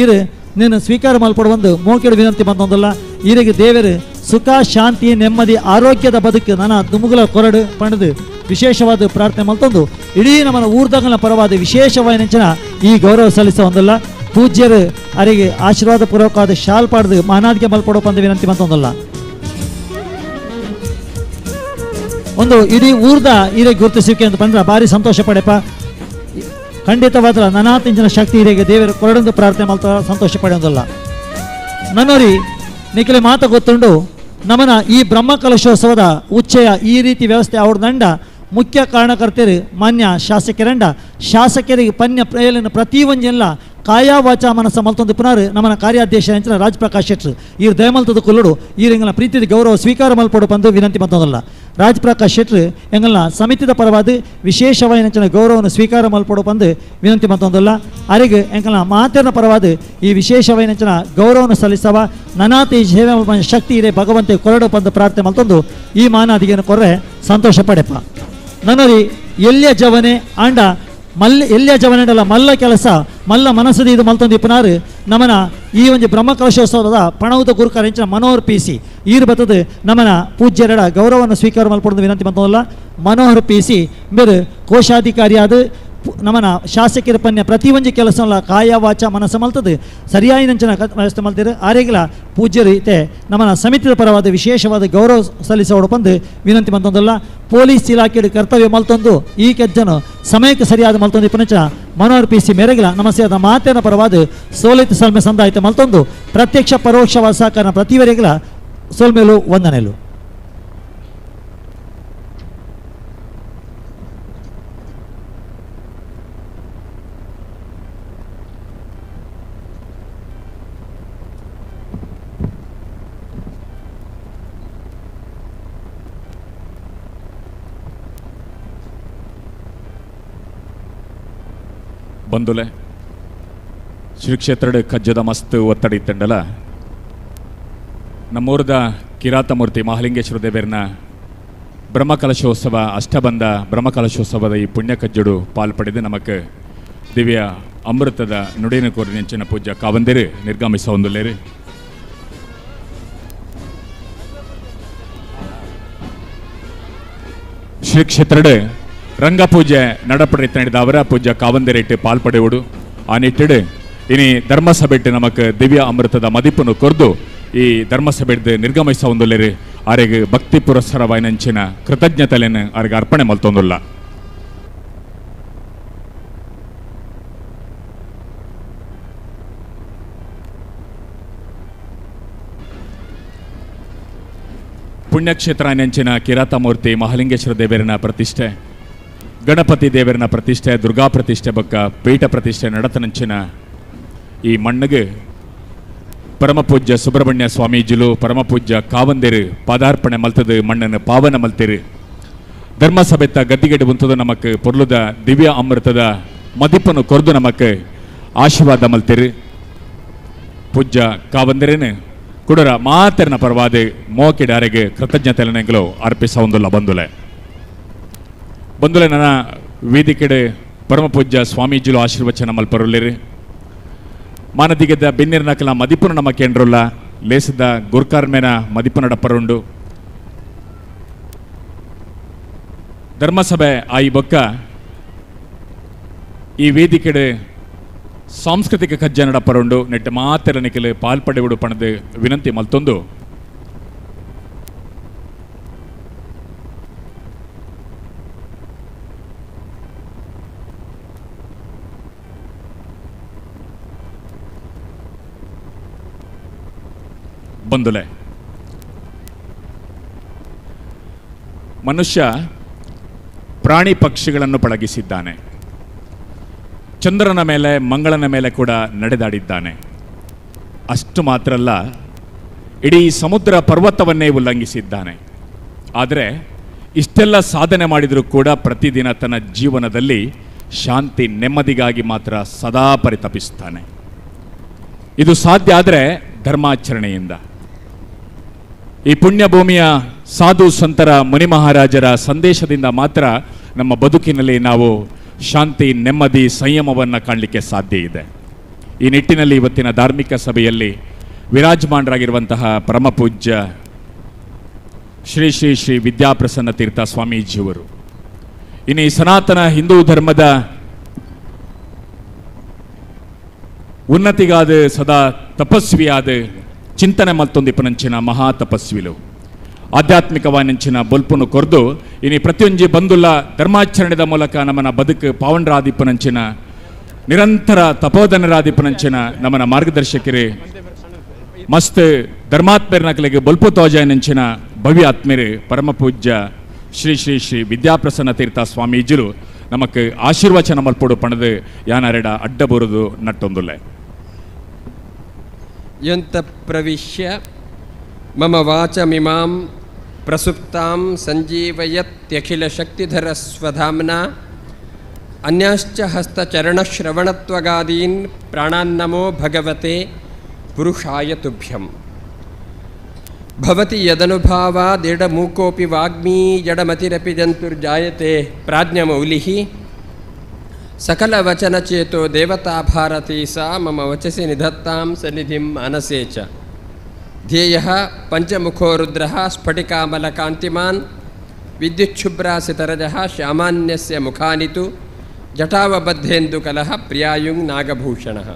[SPEAKER 20] ಈರು ನೀನು ಸ್ವೀಕಾರ ಮಲ್ಪಡು ಒಂದು ಮೋಕೆಡು ವಿನಂತಿ ಬಂದೊಂದಲ್ಲ. ಈರಿಗೆ ದೇವರು ಸುಖ ಶಾಂತಿ ನೆಮ್ಮದಿ ಆರೋಗ್ಯದ ಬದುಕು ನನ್ನ ದುಮುಗುಲ ಕೊರಡು ಪಣದು ವಿಶೇಷವಾದ ಪ್ರಾರ್ಥನೆ ಮಲ್ತೊಂದು ಇಡೀ ನಮ್ಮನ ಊರ್ದಂಗನ ಪರವಾದ ವಿಶೇಷವಾದ ಈ ಗೌರವ ಸಲ್ಲಿಸ ಒಂದಲ್ಲ. ಪೂಜ್ಯರು ಅವರಿಗೆ ಆಶೀರ್ವಾದ ಪೂರ್ವಕವಾದ ಶಾಲ್ ಪಾಡ್ದು ಮಾನಾದಿಗೆ ಮಲ್ಪಡೋ ಪಂದ ವಿನಂತಿ ಮಂತೊಂದಲ್ಲ. ಒಂದು ಇಡೀ ಊರ್ದ ಹೀರೆ ಗುರುತಿಸುವಿಕೆ ಅಂತ ಬಂದ್ರೆ ಭಾರಿ ಸಂತೋಷ ಪಡೆಪ. ಖಂಡಿತವಾದ ನನಾತಿಂಚಿನ ಶಕ್ತಿ ಹೀರೆಗೆ ದೇವರು ಕೊರಡೊಂದು ಪ್ರಾರ್ಥನೆ ಮಲ್ತ ಸಂತೋಷ ಪಡೆಯೋದಲ್ಲ. ನನ್ನೋರಿ ನಿಖಲೆ ಮಾತು ಗೊತ್ತುಂಡು ನಮನ ಈ ಬ್ರಹ್ಮಕಲಶೋತ್ಸವದ ಉಚ್ಚಯ ಈ ರೀತಿ ವ್ಯವಸ್ಥೆ ಅವ್ರ ದಂಡ ಮುಖ್ಯ ಕಾರಣಕರ್ತರು ಮಾನ್ಯ ಶಾಸಕರಂಡ ಶಾಸಕರಿಗೆ ಪನ್ಯ ಪ್ರೇಲನ ಪ್ರತಿ ಒಂಜೆಲ್ಲ ಕಾಯ ವಾಚ ಮನಸ್ಸ ಮಲ್ತೊಂದು ಪುನರ್ ನಮ್ಮನ ಕಾರ್ಯಾಧ್ಯಕ್ಷ ಅಂಚಿನ ರಾಜ್ಪ್ರಕಾಶ್ ಶೆಟ್ರು ಈರು ದಯಮಲ್ತದ ಕುಲ್ಲುಡು ಈರೆಂಗಲ ಪ್ರೀತಿದ ಗೌರವ ಸ್ವೀಕಾರ ಮಲ್ಪಡು ಬಂದು ವಿನಂತಿ ಮತ್ತೊಂದಲ್ಲ. ರಾಜ್ಪ್ರಕಾಶ್ ಶೆಟ್ರು ಎಂಗಲ್ನ ಸಮಿತಿದ ಪರವಾದ ವಿಶೇಷವಾಗಿ ಅಂಚಿನ ಗೌರವವನ್ನು ಸ್ವೀಕಾರ ಮಲ್ಪಡು ಬಂದು ವಿನಂತಿ ಮತ್ತೊಂದಲ್ಲ. ಅರೆಗೆ ಎಂಕಲ್ನ ಮಾತಿನ ಪರವಾದ ಈ ವಿಶೇಷವಾಗಿ ಅಂಚಿನ ಗೌರವವನ್ನು ಸಲ್ಲಿಸವ ನನಾತಿ ಸೇವೆ ಶಕ್ತಿ ಇದೆ ಭಗವಂತೆ ಕೊರಡು ಬಂದು ಪ್ರಾರ್ಥನೆ ಮಲ್ತೊಂದು ಈ ಮಾನಾದಿಗೆಯನ್ನು ಕೊರ್ರೆ ಸಂತೋಷ ಪಡೆಪ. ನನ್ನರಿ ಎಲ್ಲಿಯ ಜವನೆ ಆಂಡ ಮಲ್ಲ ಎಲ್ಲಿಯ ಜವನೆಂಡಲ ಮಲ್ಲ ಕೆಲಸ ಮಲ್ಲ ಮನಸ್ಸದ ಇದು ಮಲ್ತೊಂದು ಇಪ್ಪನಾರು ನಮನ ಈ ಒಂದು ಬ್ರಹ್ಮಕಲಶೋತ್ಸವದ ಪಣವುದ ಗುರುಕಾರ ಹೆಂಚಿನ ಮನೋಹರ್ ಪಿ ಸಿ ಈರು ಬತ್ತದ ನಮನ ಪೂಜ್ಯರಡ ಗೌರವವನ್ನು ಸ್ವೀಕಾರ ಮಲ್ಪಡೋದು ವಿನಂತಿ ಮಂತದಲ್ಲ. ಮನೋಹರ್ ಪಿ ಸಿ ಮೇರು ಕೋಶಾಧಿಕಾರಿಯಾದ ನಮನ ಶಾಸಕರ ಪನ್ಯ ಪ್ರತಿ ಒಂಜಿ ಕೆಲಸ ಕಾಯ ವಾಚ ಮನಸ್ಸು ಮಲ್ತದೆ ಸರಿಯಾಗಿ ನಂಚಿನ ವ್ಯವಸ್ಥೆ ಮಲ್ತಿರು ಆರೇಗಿಲ ಪೂಜ್ಯರು ಇತ್ತೆ ನಮನ ಸಮಿತಿಯ ಪರವಾದ ವಿಶೇಷವಾದ ಗೌರವ ಸಲ್ಲಿಸೋಡು ಬಂದು ವಿನಂತಿ ಮಂತೊಂದಲ್ಲ. ಪೊಲೀಸ್ ಇಲಾಖೆಯ ಕರ್ತವ್ಯ ಮಲ್ತೊಂದು ಈ ಕೆಜ್ಜನು ಸಮಯಕ್ಕೆ ಸರಿಯಾದ ಮಲ್ತೊಂದು ಇಪ್ಪನಂಚಿನ ಮನೋಹರ್ ಪಿ ಸಿ ಮೇರೆಗಿಲ ನಮಸ್ತೆ ಮಾತಿನ ಪರವಾದ ಸೋಲಿತ ಸಲ್ಮೆ ಸಂದಾಯಿತ ಮಲ್ತೊಂದು ಪ್ರತ್ಯಕ್ಷ ಪರೋಕ್ಷವಾದ ಸಹಕಾರ ಪ್ರತಿವರೆಗಿಲ ಸೋಲ್ಮೇಲು ವಂದನೆಲು.
[SPEAKER 18] ಬಂದುಲೆ ಶ್ರೀ ಕ್ಷೇತ್ರದ ಕಜ್ಜದ ಮಸ್ತ್ ಒತ್ತಡ ಇತ್ತಂಡಲ ನಮ್ಮೂರದ ಕಿರಾತಮೂರ್ತಿ ಮಹಾಲಿಂಗೇಶ್ವರ ದೇವರನ ಬ್ರಹ್ಮಕಲಶೋತ್ಸವ ಅಷ್ಟಬಂಧ ಬ್ರಹ್ಮಕಲಶೋತ್ಸವದ ಈ ಪುಣ್ಯ ಕಜ್ಜಡು ಪಾಲ್ಪಡೆದು ನಮಕ್ ದಿವ್ಯ ಅಮೃತದ ನುಡಿನ ಕೋರಿ ನೆಂಚಿನ ಪೂಜ್ಯ ಕಾವಂದಿರು ನಿರ್ಗಮಿಸ ಒಂದುಲ್ಲೇರು. ಶ್ರೀ ಕ್ಷೇತ್ರದ ರಂಗಪೂಜೆ நடப்படைத்த ಅವರ ಪೂಜ್ಯ ಕಾವಂದಿರೇಟು ಪಾಲ್ಪಡೆಯುಡು ಆ ನಿಟ್ಟಿಡು ಇನಿ ಧರ್ಮಸಭೆಟ್ಟು ನಮಕ್ ದಿವ್ಯ ಅಮೃತದ ಮದಿಪನ್ನು ಕೊರ್ದು ಈ ಧರ್ಮಸಭೆಡ್ದು ನಿರ್ಗಮಿಸ ಒಂದುಲ್ಲೇರು ಆರೆಗ್ ಭಕ್ತಿ ಪುರಸ್ಸರವಾಯಿನಂಚಿನ ಕೃತಜ್ಞತೆಯನ್ನು ಆರೆಗೆ ಅರ್ಪಣೆ ಮಲ್ತೊಂದುಲ್ಲ. ಪುಣ್ಯಕ್ಷೇತ್ರ ನೆಂಚಿನ ಕಿರಾತಮೂರ್ತಿ ಮಹಾಲಿಂಗೇಶ್ವರ ದೇವರನ ಪ್ರತಿಷ್ಠೆ, ಗಣಪತಿ ದೇವರನ ಪ್ರತಿಷ್ಠೆ, ದುರ್ಗಾ ಪ್ರತಿಷ್ಠೆ ಬಕ್ಕ ಪೀಠ ಪ್ರತಿಷ್ಠೆ ನಡತನಂಚಿನ ಈ ಮಣ್ಣಿಗೆ ಪರಮಪೂಜ್ಯ ಸುಬ್ರಹ್ಮಣ್ಯ ಸ್ವಾಮೀಜಿಲು ಪರಮಪೂಜ್ಯ ಕಾವಂದಿರು ಪಾದಾರ್ಪಣೆ ಮಲ್ತದು ಮಣ್ಣನ್ನು ಪಾವನ ಮಲ್ತಿರು. ಧರ್ಮಸಭೆತ್ತ ಗದ್ದಿಗೆಡು ಉಂತದು ನಮಕ್ ಪೊರ್ಲುದ ದಿವ್ಯ ಅಮೃತದ ಮದಿಪನು ಕೊರ್ದು ನಮಕ್ ಆಶೀರ್ವಾದ ಮಲ್ತಿರು. ಪೂಜ್ಯ ಕಾವಂದಿರೇನು ಕುಡರ ಮಾತೆರ್ನ ಪರವಾದ ಮೋಕಿಡಾರಿಗೆ ಕೃತಜ್ಞತೆಲೆನೆಗಳು ಅರ್ಪಿಸ ಬಂದುಲೆ ಬಂದುಲೆ ನನ್ನ ವೇದಿಕೆಡೆ ಪರಮಪೂಜ್ಯ ಸ್ವಾಮೀಜಿಲು ಆಶೀರ್ವಚನ ಮಲ್ಪರುಲ್ಲಿರಿ. ಮಾನದಿಗೆದ ಬೆನ್ನಿರ್ನಕಲ ಮದಿಪುನ ನಮ್ಮ ಕೇಂದ್ರಲ್ಲ ಲೇಸದ ಗುರ್ಕಾರ್ಮೇನ ಮದಿಪು ನಡಪರುಂಡು. ಧರ್ಮಸಭೆ ಆಯಿ ಬೊಕ್ಕ ಈ ವೇದಿಕೆಡೆ ಸಾಂಸ್ಕೃತಿಕ ಕಜ್ಜ ನಡಪರುಂಡು. ನೆಟ್ಟ ಮಾತೆರ ನಿಕಲು ಪಾಲ್ಪಡೆವುಡು ಪಣದು ವಿನಂತಿ ಮಲ್ತೊಂದು ಬಂದುಲೆ. ಮನುಷ್ಯ ಪ್ರಾಣಿ ಪಕ್ಷಿಗಳನ್ನು ಪಳಗಿಸಿದ್ದಾನೆ, ಚಂದ್ರನ ಮೇಲೆ ಮಂಗಳನ ಮೇಲೆ ಕೂಡ ನಡೆದಾಡಿದ್ದಾನೆ. ಅಷ್ಟು ಮಾತ್ರ ಅಲ್ಲ, ಇಡೀ ಸಮುದ್ರ ಪರ್ವತವನ್ನೇ ಉಲ್ಲಂಘಿಸಿದ್ದಾನೆ. ಆದರೆ ಇಷ್ಟೆಲ್ಲ ಸಾಧನೆ ಮಾಡಿದರೂ ಕೂಡ ಪ್ರತಿದಿನ ತನ್ನ ಜೀವನದಲ್ಲಿ ಶಾಂತಿ ನೆಮ್ಮದಿಗಾಗಿ ಮಾತ್ರ ಸದಾ ಪರಿತಪಿಸುತ್ತಾನೆ. ಇದು ಸಾಧ್ಯ ಆದರೆ ಧರ್ಮಾಚರಣೆಯಿಂದ. ಈ ಪುಣ್ಯಭೂಮಿಯ ಸಾಧು ಸಂತರ ಮುನಿ ಮಹಾರಾಜರ ಸಂದೇಶದಿಂದ ಮಾತ್ರ ನಮ್ಮ ಬದುಕಿನಲ್ಲಿ ನಾವು ಶಾಂತಿ ನೆಮ್ಮದಿ ಸಂಯಮವನ್ನು ಕಾಣಲಿಕ್ಕೆ ಸಾಧ್ಯ ಇದೆ. ಈ ನಿಟ್ಟಿನಲ್ಲಿ ಇವತ್ತಿನ ಧಾರ್ಮಿಕ ಸಭೆಯಲ್ಲಿ ವಿರಾಜಮಾನರಾಗಿರುವಂತಹ ಪರಮಪೂಜ್ಯ ಶ್ರೀ ಶ್ರೀ ಶ್ರೀ ವಿದ್ಯಾಪ್ರಸನ್ನ ತೀರ್ಥ ಸ್ವಾಮೀಜಿಯವರು ಇನ್ನು ಈ ಸನಾತನ ಹಿಂದೂ ಧರ್ಮದ ಉನ್ನತಿಗಾದ ಸದಾ ತಪಸ್ವಿಯಾದ ಚಿಂತನೆ ಮಲ್ತೊಂದಿಪ್ಪನಂಚಿನ ಮಹಾ ತಪಸ್ವಿಲು ಆಧ್ಯಾತ್ಮಿಕವಾನಂಚಿನ ಬೊಲ್ಪುನು ಕೊರ್ದು ಇನಿ ಪ್ರತಿಯೊಂಜಿ ಬಂದುಲ್ಲ ಧರ್ಮಾಚರಣೆದ ಮೂಲಕ ನಮ್ಮನ ಬದುಕು ಪಾವನರಾದಿಪ್ಪನಂಚಿನ ನಿರಂತರ ತಪೋಧನರಾದಿಪ್ಪನಂಚಿನ ನಮ್ಮನ ಮಾರ್ಗದರ್ಶಕರೇ ಮಸ್ತ್ ಧರ್ಮಾತ್ಮರನಕಲಿಗೆ ಬೊಲ್ಪು ತೋಜಾಯನಂಚಿನ ಭವ್ಯ ಆತ್ಮೀಯರೇ ಪರಮಪೂಜ್ಯ ಶ್ರೀ ಶ್ರೀ ಶ್ರೀ ವಿದ್ಯಾಪ್ರಸನ್ನ ತೀರ್ಥ ಸ್ವಾಮೀಜಿಲು ನಮಕ್ ಆಶೀರ್ವಚನ ಮಲ್ಪೊಡು ಪಣದು ಯಾನರೆಡ ಅಡ್ಡ ಬರುದು ನಟ್ಟೊಂದುಲ್ಲೆ.
[SPEAKER 2] ಯಂತ ಪ್ರವಿಶ್ಯ ಮಮ ವಾಚಮಿಮಾಂ ಪ್ರಸುಪ್ತಾಂ ಸಂಜೀವಯತ್ಯಖಿಲಶಕ್ತಿಧರಸ್ವಧಾಮ್ನಾ ಅನ್ಯಾಶ್ಚ ಹಸ್ತಚರಣಶ್ರವಣತ್ವಗಾದೀನ್ ಪ್ರಾಣಾನ್ನಮೋ ಭಗವತೆ ಪುರುಷಾಯ ತುಭ್ಯಂ. ಭವತಿ ಯದನುಭಾವಾದಿಡಮೂಕೋಪಿ ವಾಗ್ಮೀ ಜಡಮತಿರಪಿ ಜಂತುರ್ಜಾಯತೆ ಪ್ರಾಜ್ಞಮೌಲಿಃ ಸಕಲವಚನಚೇತೋ ದೇವತಾ ಭಾರತೀ ಸಾ ಮಮ ವಚಸಿ ನಿಧತ್ತಾಂ ಸನ್ನಿಧಿಂ ಮಾನಸೇ ಚ. ಧ್ಯೇಯಃ ಪಂಚಮುಖೋ ರುದ್ರಃ ಸ್ಫಟಿಕಾಮಲಕಾಂತಿಮಾನ್ ವಿದ್ಯುಚ್ಛುಭ್ರಾಸಿತರಜಃ ಶ್ಯಾಮಾನ್ಯಸ್ಯ ಮುಖಾನಿತು ಜಟಾವಬದ್ಧೇಂದುಕಲಃ ಪ್ರಿಯಾಯುಂಗ್ ನಾಗಭೂಷಣಃ.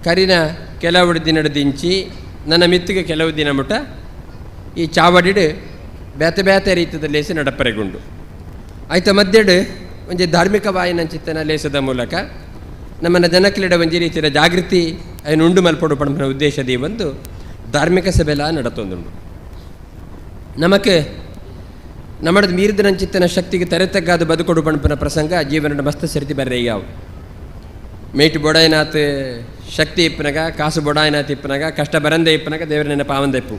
[SPEAKER 2] ಕರಿನ ಕೆಲವು ದಿನದಿಂಚಿ ನನ್ನ ಮಿತ್ತಿಗೆ ಕೆಲವು ದಿನ ಮುಟ ಈ ಚಾವಡಿಡು ಬೇತೆ ಬೇತೆ ರೀತಿಯ ಲೇಸು ನಡಪರೆಗುಂಡು. ಆಯ್ತ ಮಧ್ಯಡು ಒಂಜಿ ಧಾರ್ಮಿಕ ವಾಯಿನಂಚಿತ್ತನ ಲೇಸದ ಮೂಲಕ ನಮ್ಮನ್ನ ಜನಕ್ಲಿಡ ಒಂಜಿ ರೀತಿಯ ಜಾಗೃತಿ ಅಯ್ನ ಉಂಡು ಮಲ್ಪೊಡು ಪಣಪನ ಉದ್ದೇಶದ ಒಂದು ಧಾರ್ಮಿಕ ಸಭೆಲ ನಡತೊಂದುಂಡು. ನಮಕ್ ನಮ್ಮದು ಮೀರಿದನಂಚಿತ್ತನ ಶಕ್ತಿಗೆ ತೆರೆತಗ್ಗಾದ ಬದುಕೊಡು ಪಣಪನ ಪ್ರಸಂಗ ಜೀವನದ ಮಸ್ತ ಸರಿತಿ ಬರ್ರೆ ಯಾವು ಮೇಟು ಬೊಡಾಯನಾಥ್ ಶಕ್ತಿ ಇಪ್ಪನಗ ಕಾಸು ಬೊಡಾಯನಾಥ್ ಇಪ್ಪನಗ ಕಷ್ಟ ಬರಂದೆ ಇಪ್ಪನಗ ದೇವರ ನೆನ ಪಾವಂದೆಪ್ಪು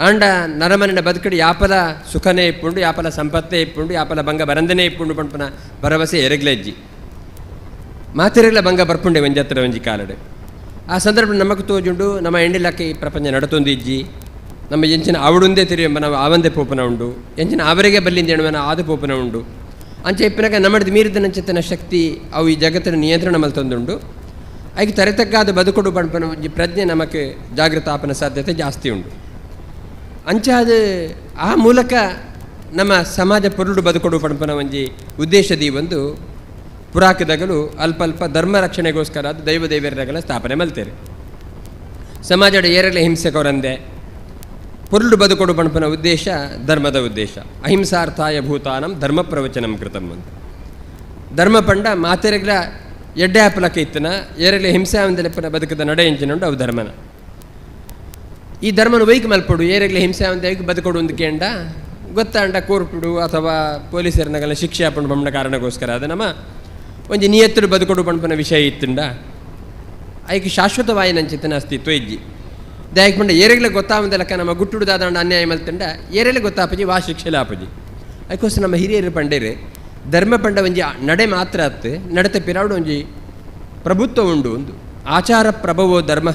[SPEAKER 2] ಆಂಡ ನರಮನಿನ ಬದುಕಡಿ ಯಾಪಲ ಸುಖನೇ ಇಪ್ಪುಂಡು ಯಾಪಲ ಸಂಪತ್ತೇ ಇಪ್ಪುಂಡು ಯಾಪಲ ಬಂಗ ಬರಂದನೇ ಇಪ್ಪುಂಡು ಪಣಪನ ಭರವಸೆ ಎರಗ್ಲೆಜ್ಜಿ ಮಾತಿರಗ್ಲ ಬಂಗ ಬರ್ಪುಂಡೆ ಒಂಜತ್ರ ಒಂಜಿ ಕಾಲಡೆ. ಆ ಸಂದರ್ಭ ನಮಕ್ ತೋಜುಂಡು ನಮ್ಮ ಎಂಡಿಲಕ್ಕೆ ಈ ಪ್ರಪಂಚ ನಡತೊಂದಿಜ್ಜಿ ನಮ್ಮ ಎಂಚಿನ ಅವಡುಂದೇ ತಿರಿಯೆಂಬ ನಾವು ಆವಂದೆ ಪೋಪನ ಉಂಡು ಎಂಚಿನ ಅವರಿಗೆ ಬಲ್ಲಿಂದ ಎಣುವನ ಆದ ಪೋಪನ ಉಂಡು ಅಂಚೆ ಇಪ್ಪನಗ ನಮ್ಮದು ಮೀರಿದನಂಚಿತನ ಶಕ್ತಿ ಅವು ಈ ಜಗತ್ತಿನ ನಿಯಂತ್ರಣ ಮಲ್ತೊಂದುಂಡು. ಐಗೆ ತರೆತಗ್ಗಾದ ಬದುಕೊಡು ಪಣಪನ ಒಂಜಿ ಪ್ರಜ್ಞೆ ನಮಕ್ ಜಾಗೃತಾಪನ ಸಾಧ್ಯತೆ ಜಾಸ್ತಿ ಉಂಡು. ಅಂಚಾದ ಆ ಮೂಲಕ ನಮ್ಮ ಸಮಾಜ ಪೊರುಡು ಬದುಕೊಡು ಪಣಪನ ಒಂಜಿ ಉದ್ದೇಶದಿ ಒಂದು ಪುರಾಕದಗಲು ಅಲ್ಪ ಅಲ್ಪ ಧರ್ಮ ರಕ್ಷಣೆಗೋಸ್ಕರ ಅದು ದೈವ ದೇವರಗಳ ಸ್ಥಾಪನೆ ಮಲ್ತೇವೆ. ಸಮಾಜದ ಏರಲೆ ಹಿಂಸೆ ಕೊರಂದೆ ಪೊರುಳು ಬದುಕೊಡು ಪಣಪನ ಉದ್ದೇಶ ಧರ್ಮದ ಉದ್ದೇಶ. ಅಹಿಂಸಾರ್ಥಾಯ ಭೂತಾನಂ ಧರ್ಮ ಪ್ರವಚನಂ ಕೃತಂ ಅಂತ ಧರ್ಮ ಪಂಡ ಮಾತೆರೆಗ್ಲ ಎಡ್ಡೆ ಆಪಲಕ್ಕೆ ಇತ್ತನ ಏರಲೆ ಹಿಂಸೆ ಆವಂದಲೆಪ್ಪನ ಬದುಕದ ನಡೆ ಎಂಚಿನುಂಡು ಅವು ಧರ್ಮನ. ಈ ಧರ್ಮನ ವೈಕ್ ಮಲ್ಪೊಡು ಏರೆಗ್ಲ ಹಿಂಸೆ ಆವಂದ ಬದುಕೊಡು ಒಂದು ಕೇಂಡ ಗೊತ್ತಾಂಡ ಕೋರ್ಟುಡು ಅಥವಾ ಪೊಲೀಸರನಗಲ ಶಿಕ್ಷೆ ಆಪಂಡು ಬಂಡ ಕಾರಣಕ್ಕೋಸ್ಕರ ಅದು ನಮ್ಮ ಒಂಜಿ ನಿಯತ್ತುಡು ಬದುಕೊಡು ಪಣಪನ ವಿಷಯ ಇತ್ತುಂಡ. ಐಕ್ ಶಾಶ್ವತವಾಯಿನಂಚಿತನ ಅಸ್ತಿತ್ವ ಇಜ್ಜಿ. ದಾಯಕ ಪಂಡ ಏರೆಗ್ಲ ಗೊತ್ತಾವಂದಲಕ್ಕ ನಮ್ಮ ಗುಟ್ಟುಡು ದಾದಾಂಡ ಅನ್ಯಾಯ ಮಲ್ತಂಡ ಏರೆಲ್ಲ ಗೊತ್ತಾಪಜಿ ವಾ ಶಿಕ್ಷೆಲ ಆಪಜಿ. ಅದಕ್ಕೋಸ್ಕರ ನಮ್ಮ ಹಿರಿಯರು ಪಂಡೇರು ಧರ್ಮ ಪಂಡ ಒಂಜಿ ನಡೆ ಮಾತ್ರ ಅತ್ತು ನಡತೆ ಪಿರಾಡು ಒಂಜಿ ಪ್ರಭುತ್ವ ಉಂಡು ಒಂದು ಆಚಾರ ಪ್ರಭವೋ ಧರ್ಮ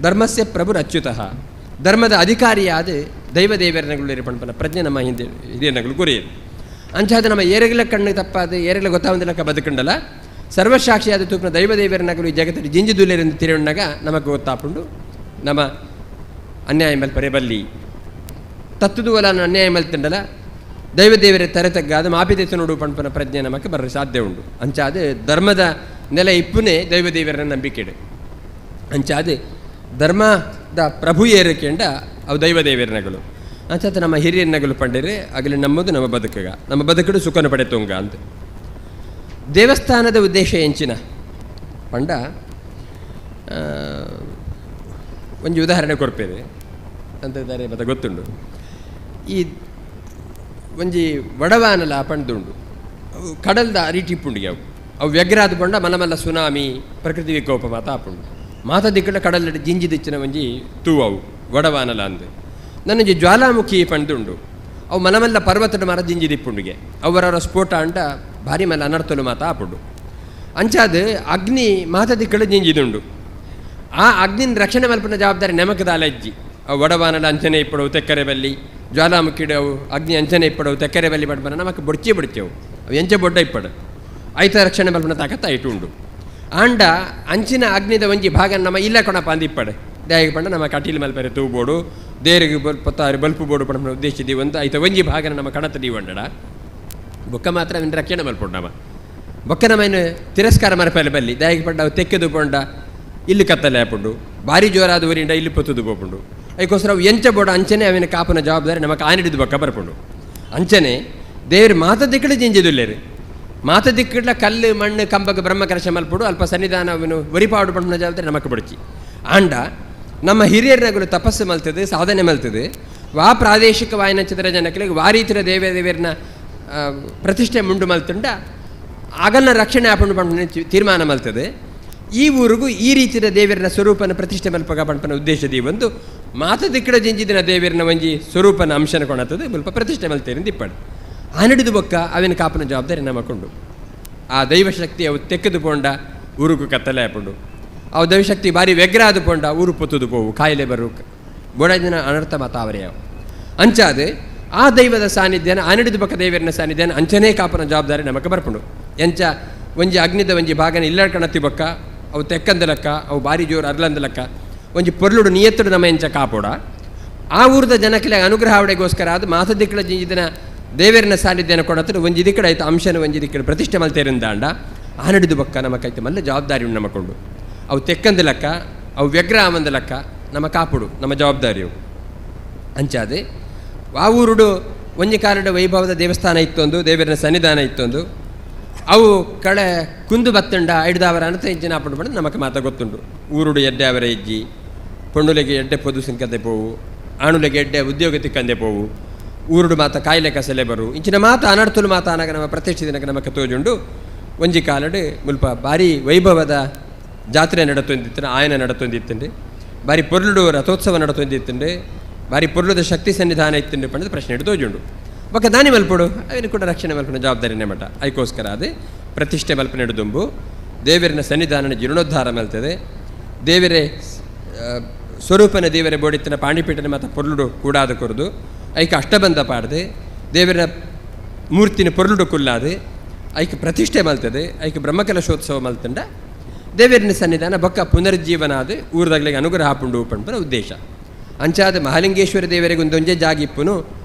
[SPEAKER 2] ಧರ್ಮಸ್ಯ ಪ್ರಭುರಚ್ಯುತಃ ಧರ್ಮದ ಅಧಿಕಾರಿಯಾದ ದೈವ ದೇವರನಗಳು ಪಂಪನ ಪ್ರಜ್ಞೆ ನಮ್ಮ ಹಿಂದೆ ಹಿರಿಯನಗಳು ಗುರಿಯರು. ಅಂಚಾದ ನಮ್ಮ ಏರೆಗ್ಲ ಕಣ್ಣು ತಪ್ಪಾದ ಏರೆಗ್ಲ ಗೊತ್ತಾವಂದಲಕ್ಕ ಬದುಕಂಡಲ್ಲ ಸರ್ವಸಾಕ್ಷಿಯಾದ ತೂಪಿನ ದೈವ ದೇವರನಗಳು ಈ ಜಗತ್ತಲ್ಲಿ ಜಿಂಜಿದುಲ್ಲೇರೆಂದು ತಿರುವಣ್ಣಾಗ ನಮಗೆ ಗೊತ್ತಾಪುಂಡು ನಮ್ಮ ಅನ್ಯಾಯ ಮಲ್ಪರೆ ಬಲ್ಲಿ ತತ್ತುದುವಲ ಅನ್ಯಾಯ ಮಲ್ತಂಡಲ ದೈವ ದೇವರ ತರೆ ತಗ್ಗಾದ ಮಾಪಿದೆತ್ತು ನೋಡು ಪಂಪನ ಪ್ರಜ್ಞೆ ನಮಗೆ ಬರ ಸಾಧ್ಯ ಉಂಡು. ಅಂಚಾದ ಧರ್ಮದ ನೆಲೆ ಇಪ್ಪುನೇ ದೈವ ದೇವರ ನಂಬಿಕೆಡು. ಅಂಚಾದ ಧರ್ಮದ ಪ್ರಭು ಏರಿಕೆಂಡ ಅವು ದೈವ ದೇವರನಗಳು. ಅಂಚಾದ ನಮ್ಮ ಹಿರಿಯನಗಳು ಪಂಡೇರೆ ಆಗಲಿ ನಮ್ಮದು ನಮ್ಮ ಬದುಕಗ ನಮ್ಮ ಬದುಕಡು ಸುಖನ ಪಡೆತುಂಗ ಅಂತ. ದೇವಸ್ಥಾನದ ಉದ್ದೇಶ ಎಂಚಿನ ಪಂಡ ಒಂಜಿ ಉದಾಹರಣೆ ಕೊರ್ಪೇರೆ ಅಂತ ಮತ್ತೆ ಗೊತ್ತುಂಡು. ಈ ಒಂಜಿ ವಡವಾನಲ ಪಂಡ್ದುಂಡು ಅವು ಕಡಲ್ದ ಅರಿಟಿಪ್ಪುಂಡಿಗೆ ಅವು ಅವು ವ್ಯಗ್ರಾದ ಪಂಡ ಮಲಮಲ್ಲ ಸುನಾಮಿ ಪ್ರಕೃತಿ ವಿಕೋಪ ಮಾತ ಆಪುಂಡು ಮಾತ ದಿಕ್ಕಡ ಕಡಲ ಜಿಂಜಿ ದಿಚ್ಚಿನ ಒಂಜಿ ತೂ ಅವು ವಡವಾನಲ ಅಂದು. ನನ್ನೊಂಜಿ ಜ್ವಾಲಾಮುಖಿ ಪಂಡ್ದುಂಡು ಅವು ಮಲಮಲ್ಲ ಪರ್ವತದ ಮರ ಜಿಂಜಿ ದಿಪ್ಪುಂಡಿಗೆ ಅವರವರ ಸ್ಫೋಟ ಅಂಡ ಭಾರಿ ಮಲ್ಲ ಅನರ್ಥಲು ಮಾತ ಆಪುಂಡು. ಅಂಚಾದ ಅಗ್ನಿ ಮಾತ ದಿಕ್ಕಡ ಜಿಂಜಿದುಂಡು. ಆ ಅಗ್ನಿನ ರಕ್ಷಣೆ ಮಲ್ಪನ ಜವಾಬ್ದಾರಿ ನೆಮಕದ ಅಜ್ಜಿ. ಅವು ವಡವಾನಲ ಅಂಚನೆ ಇಪ್ಪಡವು ತೆಕ್ಕರೆ ಬಲ್ಲಿ ಜ್ವಾಲಾಮುಖಿಡವು ಅಗ್ನಿ ಅಂಚನೆ ಇಪ್ಪಡವು ತೆಕ್ಕರೆ ಬಲ್ಲಿ ಪಡ್ಬನ ನಮಕ್ ಬೊಡ್ಚಿ ಬೊಡ್ಚೆವು ಅವು ಎಂಚೆ ಬೊಡ್ಡ ಇಪ್ಪಡು ಐತ ರಕ್ಷಣೆ ಮಲ್ಪನ ತಾಕತ್ತ ಐಟು ಉಂಡು. ಆಂಡ ಅಂಚಿನ ಅಗ್ನಿದ ಒಂಜಿ ಭಾಗ ನಮ್ಮ ಇಲ್ಲ ಕೊಣಪ ಅಂದ ಇಪ್ಪಡೆ ದಾಯಿಗೆ ಪಂಡ ನಮ್ಮ ಕಟೀಲ್ ಮಲ್ಪರೆ ತೂಬೋಡು ದೇರಿಗೆ ಪೊತ್ತಾರು ಬಲ್ಪು ಬೋಡು ಪಂಡ ಉದ್ದೇಶ ಒಂದು ಐತ ಒಂಜಿ ಭಾಗನ ನಮ್ಮ ಕಣತ ದೀವಂಡಡ ಬೊಕ್ಕ ಮಾತ್ರ ಅವನ ರಕ್ಷಣೆ ಮಲ್ಪೊಂಡು ನಮ್ಮ ಬೊಕ್ಕ ನಮ್ಮ ತಿರಸ್ಕಾರ ಮರಪಲೆ ಬಲ್ಲಿ ದಾಯಿಗೆ ಪಂಡ ಅವು ತೆಕ್ಕೆದು ಪೊಂಡ ಇಲ್ಲಿ ಕತ್ತಲೆ ಆಪುಂಡು ಭಾರಿ ಜೋರಾದ ಊರಿಂದ ಇಲ್ಲಿ ಪೊತ್ತುದು ಪೋಪುಂಡು. ಅದಕ್ಕೋಸ್ಕರ ಅವು ಎಂಚ ಬೋಡ ಅಂಚನೆ ಅವಿನ ಕಾಪನ ಜವಾಬ್ದಾರಿ ನಮಗೆ ಆನಿಡಿದು ಬೊಕ್ಕ ಬರ್ಪುಂಡು. ಅಂಚನೆ ದೇವರು ಮಾತ ದಿಕ್ಕಡೆ ಜಿಂಜಿದುಲ್ಲೇರು ಮಾತ ದಿಕ್ಕಡ್ಲ ಕಲ್ಲು ಮಣ್ಣು ಕಂಬಕ್ಕೆ ಬ್ರಹ್ಮಕಲಶ ಮಲ್ಪುಡು ಅಲ್ಪ ಸನ್ನಿಧಾನ ಅವನು ಒರಿಪಾಡು ಪಂಪನ ಜವಾಬ್ದಾರಿ ನಮಕ್ ಬಡ್ಚಿ. ಆಂಡ ನಮ್ಮ ಹಿರಿಯರ್ನಗಳು ತಪಸ್ಸು ಮಲ್ತದೆ ಸಾಧನೆ ಮಲ್ತದೆ ವಾ ಪ್ರಾದೇಶಿಕ ವಾಯನ ಚಿತ್ರ ಜನಕ್ಕೆ ವಾ ರೀತಿಯ ದೇವ ದೇವರನ್ನ ಪ್ರತಿಷ್ಠೆ ಮುಂಡು ಮಲ್ತುಂಡ ಆಗಲ್ನ ರಕ್ಷಣೆ ಆಪುಂಡು ಪಂಪನ ತೀರ್ಮಾನ ಮಲ್ತದೆ. ಈ ಊರಿಗೂ ಈ ರೀತಿಯ ದೇವರನ ಸ್ವರೂಪನ ಪ್ರತಿಷ್ಠೆ ಮಲ್ಪಗ ಪಂಪನ ಉದ್ದೇಶದ ಒಂದು ಮಾತ ದಿಕ್ಕಡ ಜಿಂಜಿದಿನ ದೇವರನ ಒಂಜಿ ಸ್ವರೂಪನ ಅಂಶನ ಕೊಣತದೆ ಮುಲ್ಪ ಪ್ರತಿಷ್ಠೆ ಮಲ್ತೇರಿಂದ ಇಪ್ಪಡು ಆನಡಿದು ಬೊಕ್ಕ ಅವಿನ ಕಾಪನ ಜವಾಬ್ದಾರಿ ನಮಕೊಂಡು ಆ ದೈವಶಕ್ತಿ ಅವು ತೆಕ್ಕದು ಪೋಂಡ ಊರುಕು ಕತ್ತಲೆ ಆಪುಂಡು. ಅವು ದೈವಶಕ್ತಿ ಭಾರಿ ವ್ಯಗ್ರ ಆದು ಪೋಂಡ ಊರು ಪೊತ್ತುದು ಪೋವು ಕಾಯಿಲೆ ಬರು ಬೋಡಾಜಿನ ಅನರ್ಥ ಮಾತಾವರೆಯಾವು. ಅಂಚಾದ ಆ ದೈವದ ಸಾನ್ನಿಧ್ಯನ ಆನಡಿದು ಬೊಕ್ಕ ದೇವರನ ಸಾನ್ನಿಧ್ಯನ ಅಂಚನೇ ಕಾಪನ ಜವಾಬ್ದಾರಿ ನಮಕ ಬರ್ಪುಂಡು. ಎಂಚ ಒಂಜಿ ಅಗ್ನಿದ ಒಂಜಿ ಭಾಗನ ಇಲ್ಲಡ್ ಕಣತ್ತಿ ಬೊಕ್ಕ ಅವು ತೆಕ್ಕಂದಲಕ್ಕ ಅವು ಭಾರಿ ಜೋರು ಅರ್ಲಂದಲಕ್ಕ ಒಂಜಿ ಪೊರ್ಲುಡು ನಿಯತ್ತುಡು ನಮ್ಮ ಎಂಚ ಕಾಪೋಡ ಆ ಊರದ ಜನಕ್ಕೆ ಅನುಗ್ರಹ ಅವಡೆಗೋಸ್ಕರ ಅದು ಮಾತ ದಿಕ್ಕಡ ಜಿಂಜಿದಿನ ದೇವರನ ಸಾನ್ನಿಧ್ಯನ ಕೊಡತ್ರ ಒಂಜಿ ದಿಕ್ಕಡ ಆಯ್ತು ಅಂಶನ ಒಂಜಿ ದಿಕ್ಕಡ ಪ್ರತಿಷ್ಠೆ ಮಲ್ತೇರಿಂದಾಂಡ ಆನಡಿದು ಬೊಕ್ಕ ನಮಕೈತೆ ಮಲ್ಲ ಜವಾಬ್ದಾರಿ ನಮಕೊಂಡು ಅವು ತೆಕ್ಕಂದಲಕ್ಕ ಅವು ವ್ಯಗ್ರ ಆವಂದಲಕ್ಕ ನಮ್ಮ ಕಾಪುಡು ನಮ್ಮ ಜವಾಬ್ದಾರಿಯು. ಅಂಚಾದೆ ಆ ಊರುಡು ಒಂಜಿ ಕಾಲದ ವೈಭವದ ದೇವಸ್ಥಾನ ಇತ್ತೊಂದು ದೇವರನ ಸನ್ನಿಧಾನ ಇತ್ತೊಂದು ಅವು ಕಳೆ ಕುಂದು ಬತ್ತಂಡ ಐಡ್ದಾವರ ಅನತ ಹೆಜ್ಜಿನ ಆಪುಂಡು ಪಂಡ ನಮಕ್ ಮಾತ ಗೊತ್ತುಂಡು. ಊರುಡು ಎಡ್ಡೆ ಅವರ ಹೆಜ್ಜಿ ಪೊಣ್ಣುಲೆಗೆ ಎಡ್ಡೆ ಪೊದು ಸಿಂಕಂದೆ ಪೋವು ಆಣುಲೆಗೆ ಎಡ್ಡೆ ಉದ್ಯೋಗ ತಿಕ್ಕಂದೆ ಪೋವು ಊರುಡು ಮಾತ ಕಾಯಿಲೆ ಕಸಲೆ ಬರು ಇಂಚಿನ ಮಾತ ಅನರ್ಥಲು ಮಾತ ಅನಾಗ ನಮ್ಮ ಪ್ರತ್ಯಕ್ಷ ದಿನಕ್ಕೆ ನಮಕ್ ತೋಜುಂಡು. ಒಂಜಿ ಕಾಲಡು ಮುಲ್ಪ ಭಾರಿ ವೈಭವದ ಜಾತ್ರೆ ನಡತೊಂದಿತ್ತು ಆಯನ ನಡತೊಂದಿತ್ತುಂಡು ಭಾರಿ ಪೊರ್ಲುಡು ರಥೋತ್ಸವ ನಡತೊಂದಿತ್ತುಂಡು ಭಾರಿ ಪೊರ್ಲುದ ಶಕ್ತಿ ಸನ್ನಿಧಾನ ಇತ್ತುಂಡು ಪಂಡದ ಪ್ರಶ್ನೆ ಹಿಡಿದು ತೋಜುಂಡು. ಬೊಕ್ಕ ದಾನಿ ಮಲ್ಪೊಡು ಅವಿನ ಕೂಡ ರಕ್ಷಣೆ ಮಲ್ಪುನ ಜವಾಬ್ದಾರಿನೇ ಮಠ ಅದಕ್ಕೋಸ್ಕರ ಅದು ಪ್ರತಿಷ್ಠೆ ಮಲ್ಪನೆ ದುಂಬು ದೇವರನ ಸನ್ನಿಧಾನನ ಜೀರ್ಣೋದ್ಧಾರ ಮಲ್ತದೆ ದೇವರೇ ಸ್ವರೂಪನ ದೇವರೇ ಬೋಡಿತ್ತನ ಪಾಂಡಿಪೀಠನ ಮಾತ ಪೊರ್ಲುಡು ಕೂಡಾದ ಕೊರದು ಐಕೆ ಅಷ್ಟಬಂಧ ಪಾಡ್ದು ದೇವರ ಮೂರ್ತಿನ ಪೊರ್ಲುಡು ಕುಲ್ಲಾದು ಐಕೆ ಪ್ರತಿಷ್ಠೆ ಮಲ್ತದೆ ಐಕೆ ಬ್ರಹ್ಮಕಲಶೋತ್ಸವ ಮಲ್ತಂಡ ದೇವರನ ಸನ್ನಿಧಾನ ಬೊಕ್ಕ ಪುನರ್ಜೀವನ ಅದು ಊರದಾಗ್ಲಿಗೆ ಅನುಗ್ರಹ ಪುಂಡು ಪಂಪನ ಉದ್ದೇಶ. ಅಂಚಾದ ಮಹಾಲಿಂಗೇಶ್ವರ ದೇವರಿಗೆ ಒಂದೊಂಜೆ ಜಾಗಿಪ್ಪುನು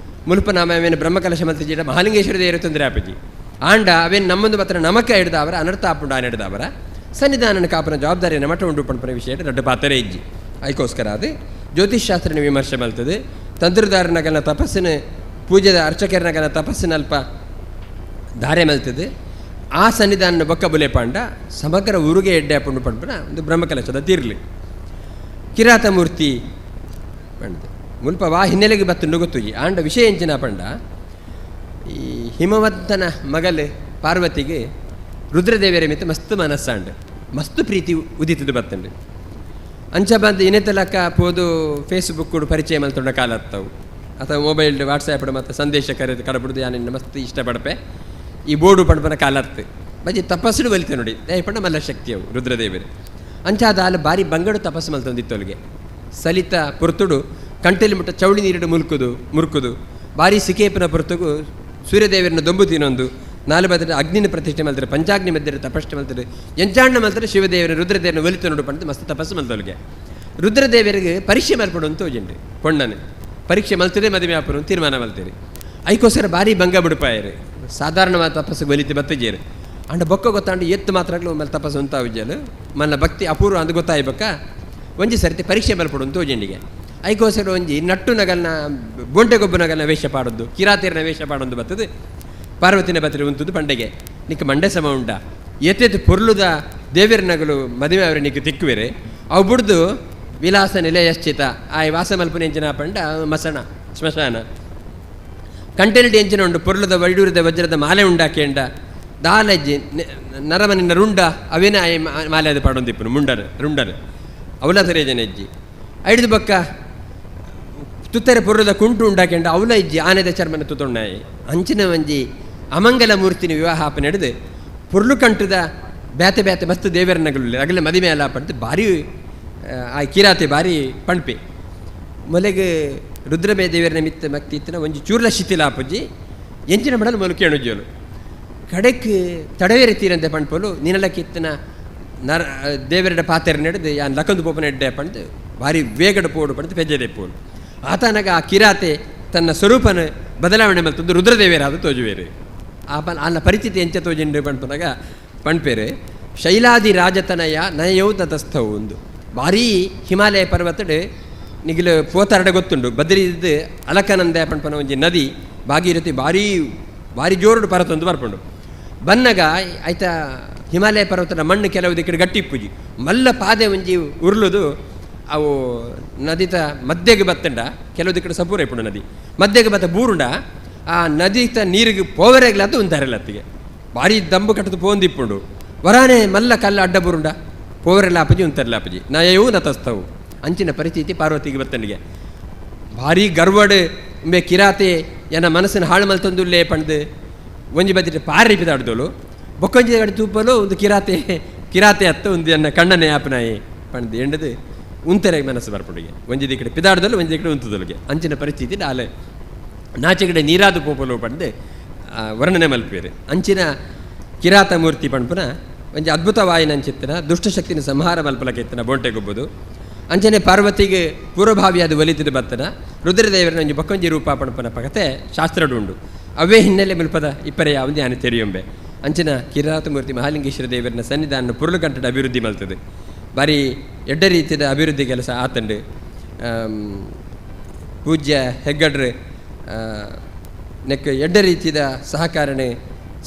[SPEAKER 2] ಮುಲ್ಪ ನಾಮ ಬ್ರಹ್ಮಕಲಶ ಮಲ್ತಿಜೀಡ ಮಹಾಲಿಂಗೇಶ್ವರ ದೇವರು ತೊಂದರೆ ಆಪಜಿ ಆಂಡ ಅವೇನು ನಮ್ಮೊಂದು ಮಾತ್ರ ನಮಕ ಹಿಡ್ದವರ ಅನರ್ಥ ಆಪುಂಡು ಆನ ಹಿಡ್ದವರ ಸನ್ನಿಧಾನನ ಕಾಪನ ಜವಾಬ್ದಾರಿಯನ್ನು ಮಠ ಉಂಡು ಪಂಪನ ವಿಷಯ ದೊಡ್ಡ ಪಾತ್ರೆ ಇಜ್ಜಿ. ಅದಕ್ಕೋಸ್ಕರ ಅದು ಜ್ಯೋತಿಷ್ಶಾಸ್ತ್ರನ ವಿಮರ್ಶೆ ಮಲ್ತದೆ ತಂತ್ರದಾರನಗನ ತಪಸ್ಸಿನ ಪೂಜೆದ ಅರ್ಚಕರನಗನ ತಪಸ್ಸಿನ ಅಲ್ಪ ಧಾರೆ ಮಲ್ತದೆ ಆ ಸನ್ನಿಧಾನ ಬೊಕ್ಕ ಬುಲೆ ಪಾಂಡ ಸಮಗ್ರ ಊರಿಗೆ ಎಡ್ಡೆ ಪುಂಡು ಪಂಪನ ಒಂದು ಬ್ರಹ್ಮಕಲಶದ ತೀರ್ಲಿ ಕಿರಾತ ಮೂರ್ತಿ ಪಂಡದೆ ಮುಲ್ಪ ವಾ ಹಿನ್ನೆಲೆಗೆ ಬತ್ತುಂಡು ಗೊತ್ತುಜಿ ಆಂಡ ವಿಷಯ ಎಂಚಿನ ಪಂಡ ಈ ಹಿಮವಂತನ ಮಗಲು ಪಾರ್ವತಿಗೆ ರುದ್ರದೇವಿಯರ ಮಿತ್ತ ಮಸ್ತ್ ಮನಸ್ಸಾಂಡ್ ಮಸ್ತ್ ಪ್ರೀತಿ ಉದಿತದು ಬತ್ತಂಡು. ಅಂಚ ಬಂದು ಇನ್ನೆತ್ತಲಕ್ಕ ಪೋದು ಫೇಸ್ಬುಕ್ ಪರಿಚಯ ಮಲ್ತೊಂಡ ಕಾಲತ್ತವು ಅಥವಾ ಮೊಬೈಲ್ ವಾಟ್ಸಾಪ್ ಮತ್ತು ಸಂದೇಶ ಕರೆದು ಕಡಬಿಡ್ದು ಯಾನಿನ್ನ ಮಸ್ತ್ ಇಷ್ಟಪಡಪೆ ಈ ಬೋರ್ಡು ಪಂಡ್ಪನ ಕಾಲತ್ತು ಬಜಿ ತಪಸ್ಸುಡು ಬಲಿತೆ ನೋಡಿ ದಯಪಂಡ ಮಲ್ಲ ಶಕ್ತಿಯವು ರುದ್ರದೇವರು. ಅಂಚಾದ ಆಲು ಭಾರಿ ಬಂಗಡು ತಪಸ್ಸು ಮಲ್ತೊಂದಿತ್ತೊಲಿಗೆ ಸಲಿತ ಪುರ್ತುಡು ಕಂಟೆಲಿ ಮುಟ್ಟ ಚೌಳಿ ನೀರಿಡು ಮುಲ್ಕುದು ಮುರುಕುದು ಭಾರಿ ಸಿಕೇಪನ ಪುರ್ತುಗು ಸೂರ್ಯದೇವರನ್ನ ದೊಂಬು ತಿನ್ನೊಂದು ನಾಲು ಬದ್ರ ಅಗ್ನಿನ ಪ್ರತಿಷ್ಠೆ ಮಲ್ತಾರೆ ಪಂಚಾಗ್ನಿ ಮಧ್ಯೆ ತಪಸ್ಸು ಮಲ್ತಾರೆ ಎಂಚಾಣ್ಣ ಮಲ್ತಾರೆ ಶಿವದೇವರ ರುದ್ರದೇವರನ್ನ ಒಲಿತ ನೋಡು ಪಂಡ ಮಸ್ತ್ ತಪಸ್ಸು ಮಲ್ತೊಲಿಗೆ. ರುದ್ರದೇವರಿಗೆ ಪರೀಕ್ಷೆ ಮಲ್ಪಡು ಅಂತ ಹೋಜಿಂಡ್ರಿ ಪೊಣ್ಣನೆ ಪರೀಕ್ಷೆ ಮಲ್ತದೆ ಮದುವೆ ಆಪರು ತೀರ್ಮಾನ ಮಲ್ತೀರಿ. ಐಕೋಸ್ಕರ ಭಾರಿ ಭಂಗ ಬಿಡುಪಾಯರು ಸಾಧಾರಣವಾದ ತಪಸ್ಸು ಒಲಿತು ಬತ್ತಜೇರು ಅಂಡ ಬೊಕ್ಕ ಗೊತ್ತಾಂಡು ಎತ್ತು ಮಾತ್ರಗಳು ಒಮ್ಮೆ ತಪಸ್ಸು ಅಂತ ವಿಜಯಲು ಮನ್ನ ಭಕ್ತಿ ಅಪೂರ್ವ ಅಂದು ಗೊತ್ತಾಯ್ಬಕ್ಕ ಒಂಜಿ ಸರಿತಿ ಪರೀಕ್ಷೆ ಮಲ್ಪಡು ಅಂತ ಹೋಜಿಂಡಿಗೆ. ಐಕೋಸ್ಕರ ಒಂಜಿ ನಟ್ಟು ನಗಲ್ನ ಬೋಂಟೆ ಗೊಬ್ಬು ನಗಲ್ನ ವೇಷ ಪಾಡೋದು ಕಿರಾತೇರಿನ ವೇಷ ಪಾಡೊಂದು ಬರ್ತದೆ ಪಾರ್ವತಿನ ಬತ್ತರೆ ಉಂಟುದು ಪಂಡೆಗೆ ನಿಕ್ಕ ಮಂಡೆ ಸಮ ಉಂಡ ಎತ್ತೆತ್ತು ಪೊರ್ಲುದ ದೇವಿರ ನಗಲು ಮದುವೆ ಅವರ ನಿಕ್ಕ ತಿಕ್ಕುವೆರೆ ಅವು ಬುಡ್ದು ವಿಲಾಸ ನಿಲಯಶ್ಚಿತ ಆಯ್ ವಾಸ ಮಲ್ಪನ ಎಂಚಿನ ಪಂಡ ಮಸಣ ಸ್ಮಶಾನ ಕಂಟೆಲ್ಡ್ ಎಂಚಿನ ಉಂಡು ಪೊರ್ಲುದ ವೈಡೂರದ ವಜ್ರದ ಮಾಲೆ ಉಂಡಾಕೆಂಡ ದಾಲಜ್ಜಿ ನರಮನಿನ ರುಂಡ ಅವೇನ ಆಯ್ ಮಾಲೆ ಅದು ಪಾಡೊಂದಿಪ್ಪನು ಮುಂಡನ ರುಂಡನ ಅವಲ ಸರಿಯಜನ ಹೆಜ್ಜಿ ಐಡ್ದು ಬಕ್ಕ ತುತ್ತರೆ ಪೊರ್ಲುದ ಕುಂಟು ಉಂಡಾಕೆಂಡ ಅವಲ ಇಜ್ಜಿ ಆನೆದ ಚರ್ಮನ ತುತೊಣ್ಣಾಯಿ ಅಂಚಿನ ಒಂಜಿ ಅಮಂಗಲ ಮೂರ್ತಿನ ವಿವಾಹ ಆಪ ನಡೆದು ಪೊರ್ಲು ಕಂಟದ ಬ್ಯಾತೆ ಬ್ಯಾತೆ ಮಸ್ತ್ ದೇವರನಗಲು ಅಗಲ ಮದುವೆ ಅಲ್ಲ ಪಡ್ದು ಭಾರಿ ಆ ಕಿರಾತೆ ಭಾರಿ ಪಣ್ಪೆ ಮೊಲೆಗೆ ರುದ್ರಮೇ ದೇವರ ನಿಮಿತ್ತ ಮಕ್ತಿ ಇತ್ತಿನ ಒಂಜಿ ಚೂರ್ಲ ಶಿಥಿಲ ಆಪುಜ್ಜಿ ಎಂಚಿನ ಮಡಲು ಮೊಲು ಕೇಣುಜ್ಜೋಲು ಕಡೆಕ್ ತಡವೇರೆ ತೀರಂತೆ ಪಣ್ಪೋಲು ನಿನಲಕ್ಕಿತ್ತನ ನರ ದೇವರಡ ಪಾತೆರ ನಡೆದು ಯಾನ್ ಲಕಂದು ಪೋಪನ ಎಡ್ಡೆ ಪಂಡು ಭಾರಿ ವೇಗಡ ಪೋಡು ಪಂಡು ಪೆಜ್ಜದೆ ಪೋಲು ಆತನಗ ಆ ಕಿರಾತೆ ತನ್ನ ಸ್ವರೂಪನ ಬದಲಾವಣೆ ಮಲ್ತದ್ದು ರುದ್ರದೇವರಾದ ತೋಜುವೇರು ಆ ಪನ್ ಅಲ್ಲ ಪರಿಸ್ಥಿತಿ ಎಂಚ ತೋಜಿಂಡು ಪಣ್ಪನಾಗ ಪಣ್ಪೇರು ಶೈಲಾದಿ ರಾಜತನಯ ನಯವು ತತಸ್ಥವು ಒಂದು ಭಾರೀ ಹಿಮಾಲಯ ಪರ್ವತಡು ನಿಗಿಲು ಪೋತಾರಡೆ ಗೊತ್ತುಂಡು ಬದ್ರಿದ್ದು ಅಲಕನಂದ ಪಣ್ಪನ ಒಂಜಿ ನದಿ ಭಾಗೀರಥಿ ಭಾರೀ ಭಾರಿ ಜೋರುಡು ಪರ್ವತೊಂದು ಬರ್ಪುಂಡು ಬನ್ನಗ ಆಯ್ತಾ ಹಿಮಾಲಯ ಪರ್ವತದ ಮಣ್ಣು ಕೆಲವು ದಿಕ್ಕಡೆ ಗಟ್ಟಿ ಇಪ್ಪುಜಿ ಮಲ್ಲ ಪಾದೆ ಒಂಜಿ ಉರುಳುದು ಅವು ನದಿತ ಮಧ್ಯೆಗೆ ಬತ್ತಂಡ ಕೆಲವು ದಿಕ್ಕಡೆ ಸಪೂರ ಇಪ್ಪುಂಡು ನದಿ ಮಧ್ಯೆಗೆ ಬತ್ತ ಬೂರುಂಡ ಆ ನದಿತ ನೀರಿಗೆ ಪೋವರೆಗ್ಲಾತು ಉಂತಾರೆಲ್ಲ ಅತ್ತಿಗೆ ಭಾರಿ ದಂಬು ಕಟ್ಟದು ಪೋಂದಿಪ್ಪುಂಡು ವರಾನೆ ಮಲ್ಲ ಕಲ್ಲ ಅಡ್ಡ ಬೂರುಂಡ ಪೋವರೆಲ್ಲ ಅಪಜಿ ಉಂತಾರಲ್ಲ ಅಪಜಿ ನಯವು ನತಸ್ಥವು ಅಂಚಿನ ಪರಿಸ್ಥಿತಿ ಪಾರ್ವತಿಗೆ ಬತ್ತನಿಗೆ ಭಾರಿ ಗರ್ವಡ್ ಉಂಬೆ ಕಿರಾತೆ ಎನ್ನ ಮನಸ್ಸಿನ ಹಾಳು ಮಲ್ತೊಂದುಲ್ಲೇ ಪಂಡ್ದು ಒಂಜಿ ಬದಿಟ ಪಾರಿ ಪಿದಾಡ್ದೋಳು ಬೊಕ್ಕೊಂಜಿ ಕಡೆ ತೂಪಲು ಒಂದು ಕಿರಾತೆ ಕಿರಾತೆ ಅತ್ತ ಒಂದು ಎನ್ನ ಕಣ್ಣನೆ ಆಪನಾಯಿ ಪಂಡ್ದು ಎಂಡದು ಉಂತೆರೆ ಮನಸ್ಸು ಬರ್ಪುಡಿಗೆ ಒಂಜಿ ದಿಕ್ಕಡೆ ಪಿದಾಡ್ದಲು ಒಂಜಿ ದಿಕ್ಕಡೆ ಉಂತದೊಳಗೆ ಅಂಚಿನ ಪರಿಸ್ಥಿತಿ ಆಲೆ ನಾಚೆಗಡೆ ನೀರಾದ ಪೋಪಲು ಪಂಡ್ದು ವರ್ಣನೆ ಮಲ್ಪೇರು ಅಂಚಿನ ಕಿರಾತ ಮೂರ್ತಿ ಪಂಡ್ಪುನ ಒಂಜಿ ಅದ್ಭುತವಾಯಿನಂಚಿತ್ತನ ದುಷ್ಟಶಕ್ತಿನ ಸಂಹಾರ ಮಲ್ಪಲಕ್ಕೆತ್ತನ ಬೋಂಟೆ ಗೊಬ್ಬುದು ಅಂಚನೆ ಪಾರ್ವತಿಗೆ ಪೂರ್ವಭಾವಿಯಾದ ಒಲಿತದ ಬತ್ತನ ರುದ್ರದೇವರನ ಒಂಜಿ ಬಕ್ಕೊಂಜಿ ರೂಪ ಪಣಪನ ಪಕತೆ ಶಾಸ್ತ್ರಡು ಉಂಡು ಅವೇ ಹಿನ್ನೆಲೆ ಮುಲ್ಪದ ಇಪ್ಪರೆ ಯಾವುದು ಯಾನೆ ತೆರೆಯೊಂಬೆ ಅಂಚಿನ ಕಿರಾತಮೂರ್ತಿ ಮಹಾಲಿಂಗೇಶ್ವರ ದೇವರನ ಸನ್ನಿಧಾನ ಪುರುಳುಕಂಠದ ಅಭಿವೃದ್ಧಿ ಮಲ್ತದೆ ಭಾರಿ ಎಡ್ಡ ರೀತಿಯ ಅಭಿವೃದ್ಧಿ ಕೆಲಸ ಆತಂಡು. ಪೂಜ್ಯ ಹೆಗ್ಗಡ್ರೆ ನೆಕ್ ಎಡ್ಡ ರೀತಿಯ ಸಹಕಾರಣೆ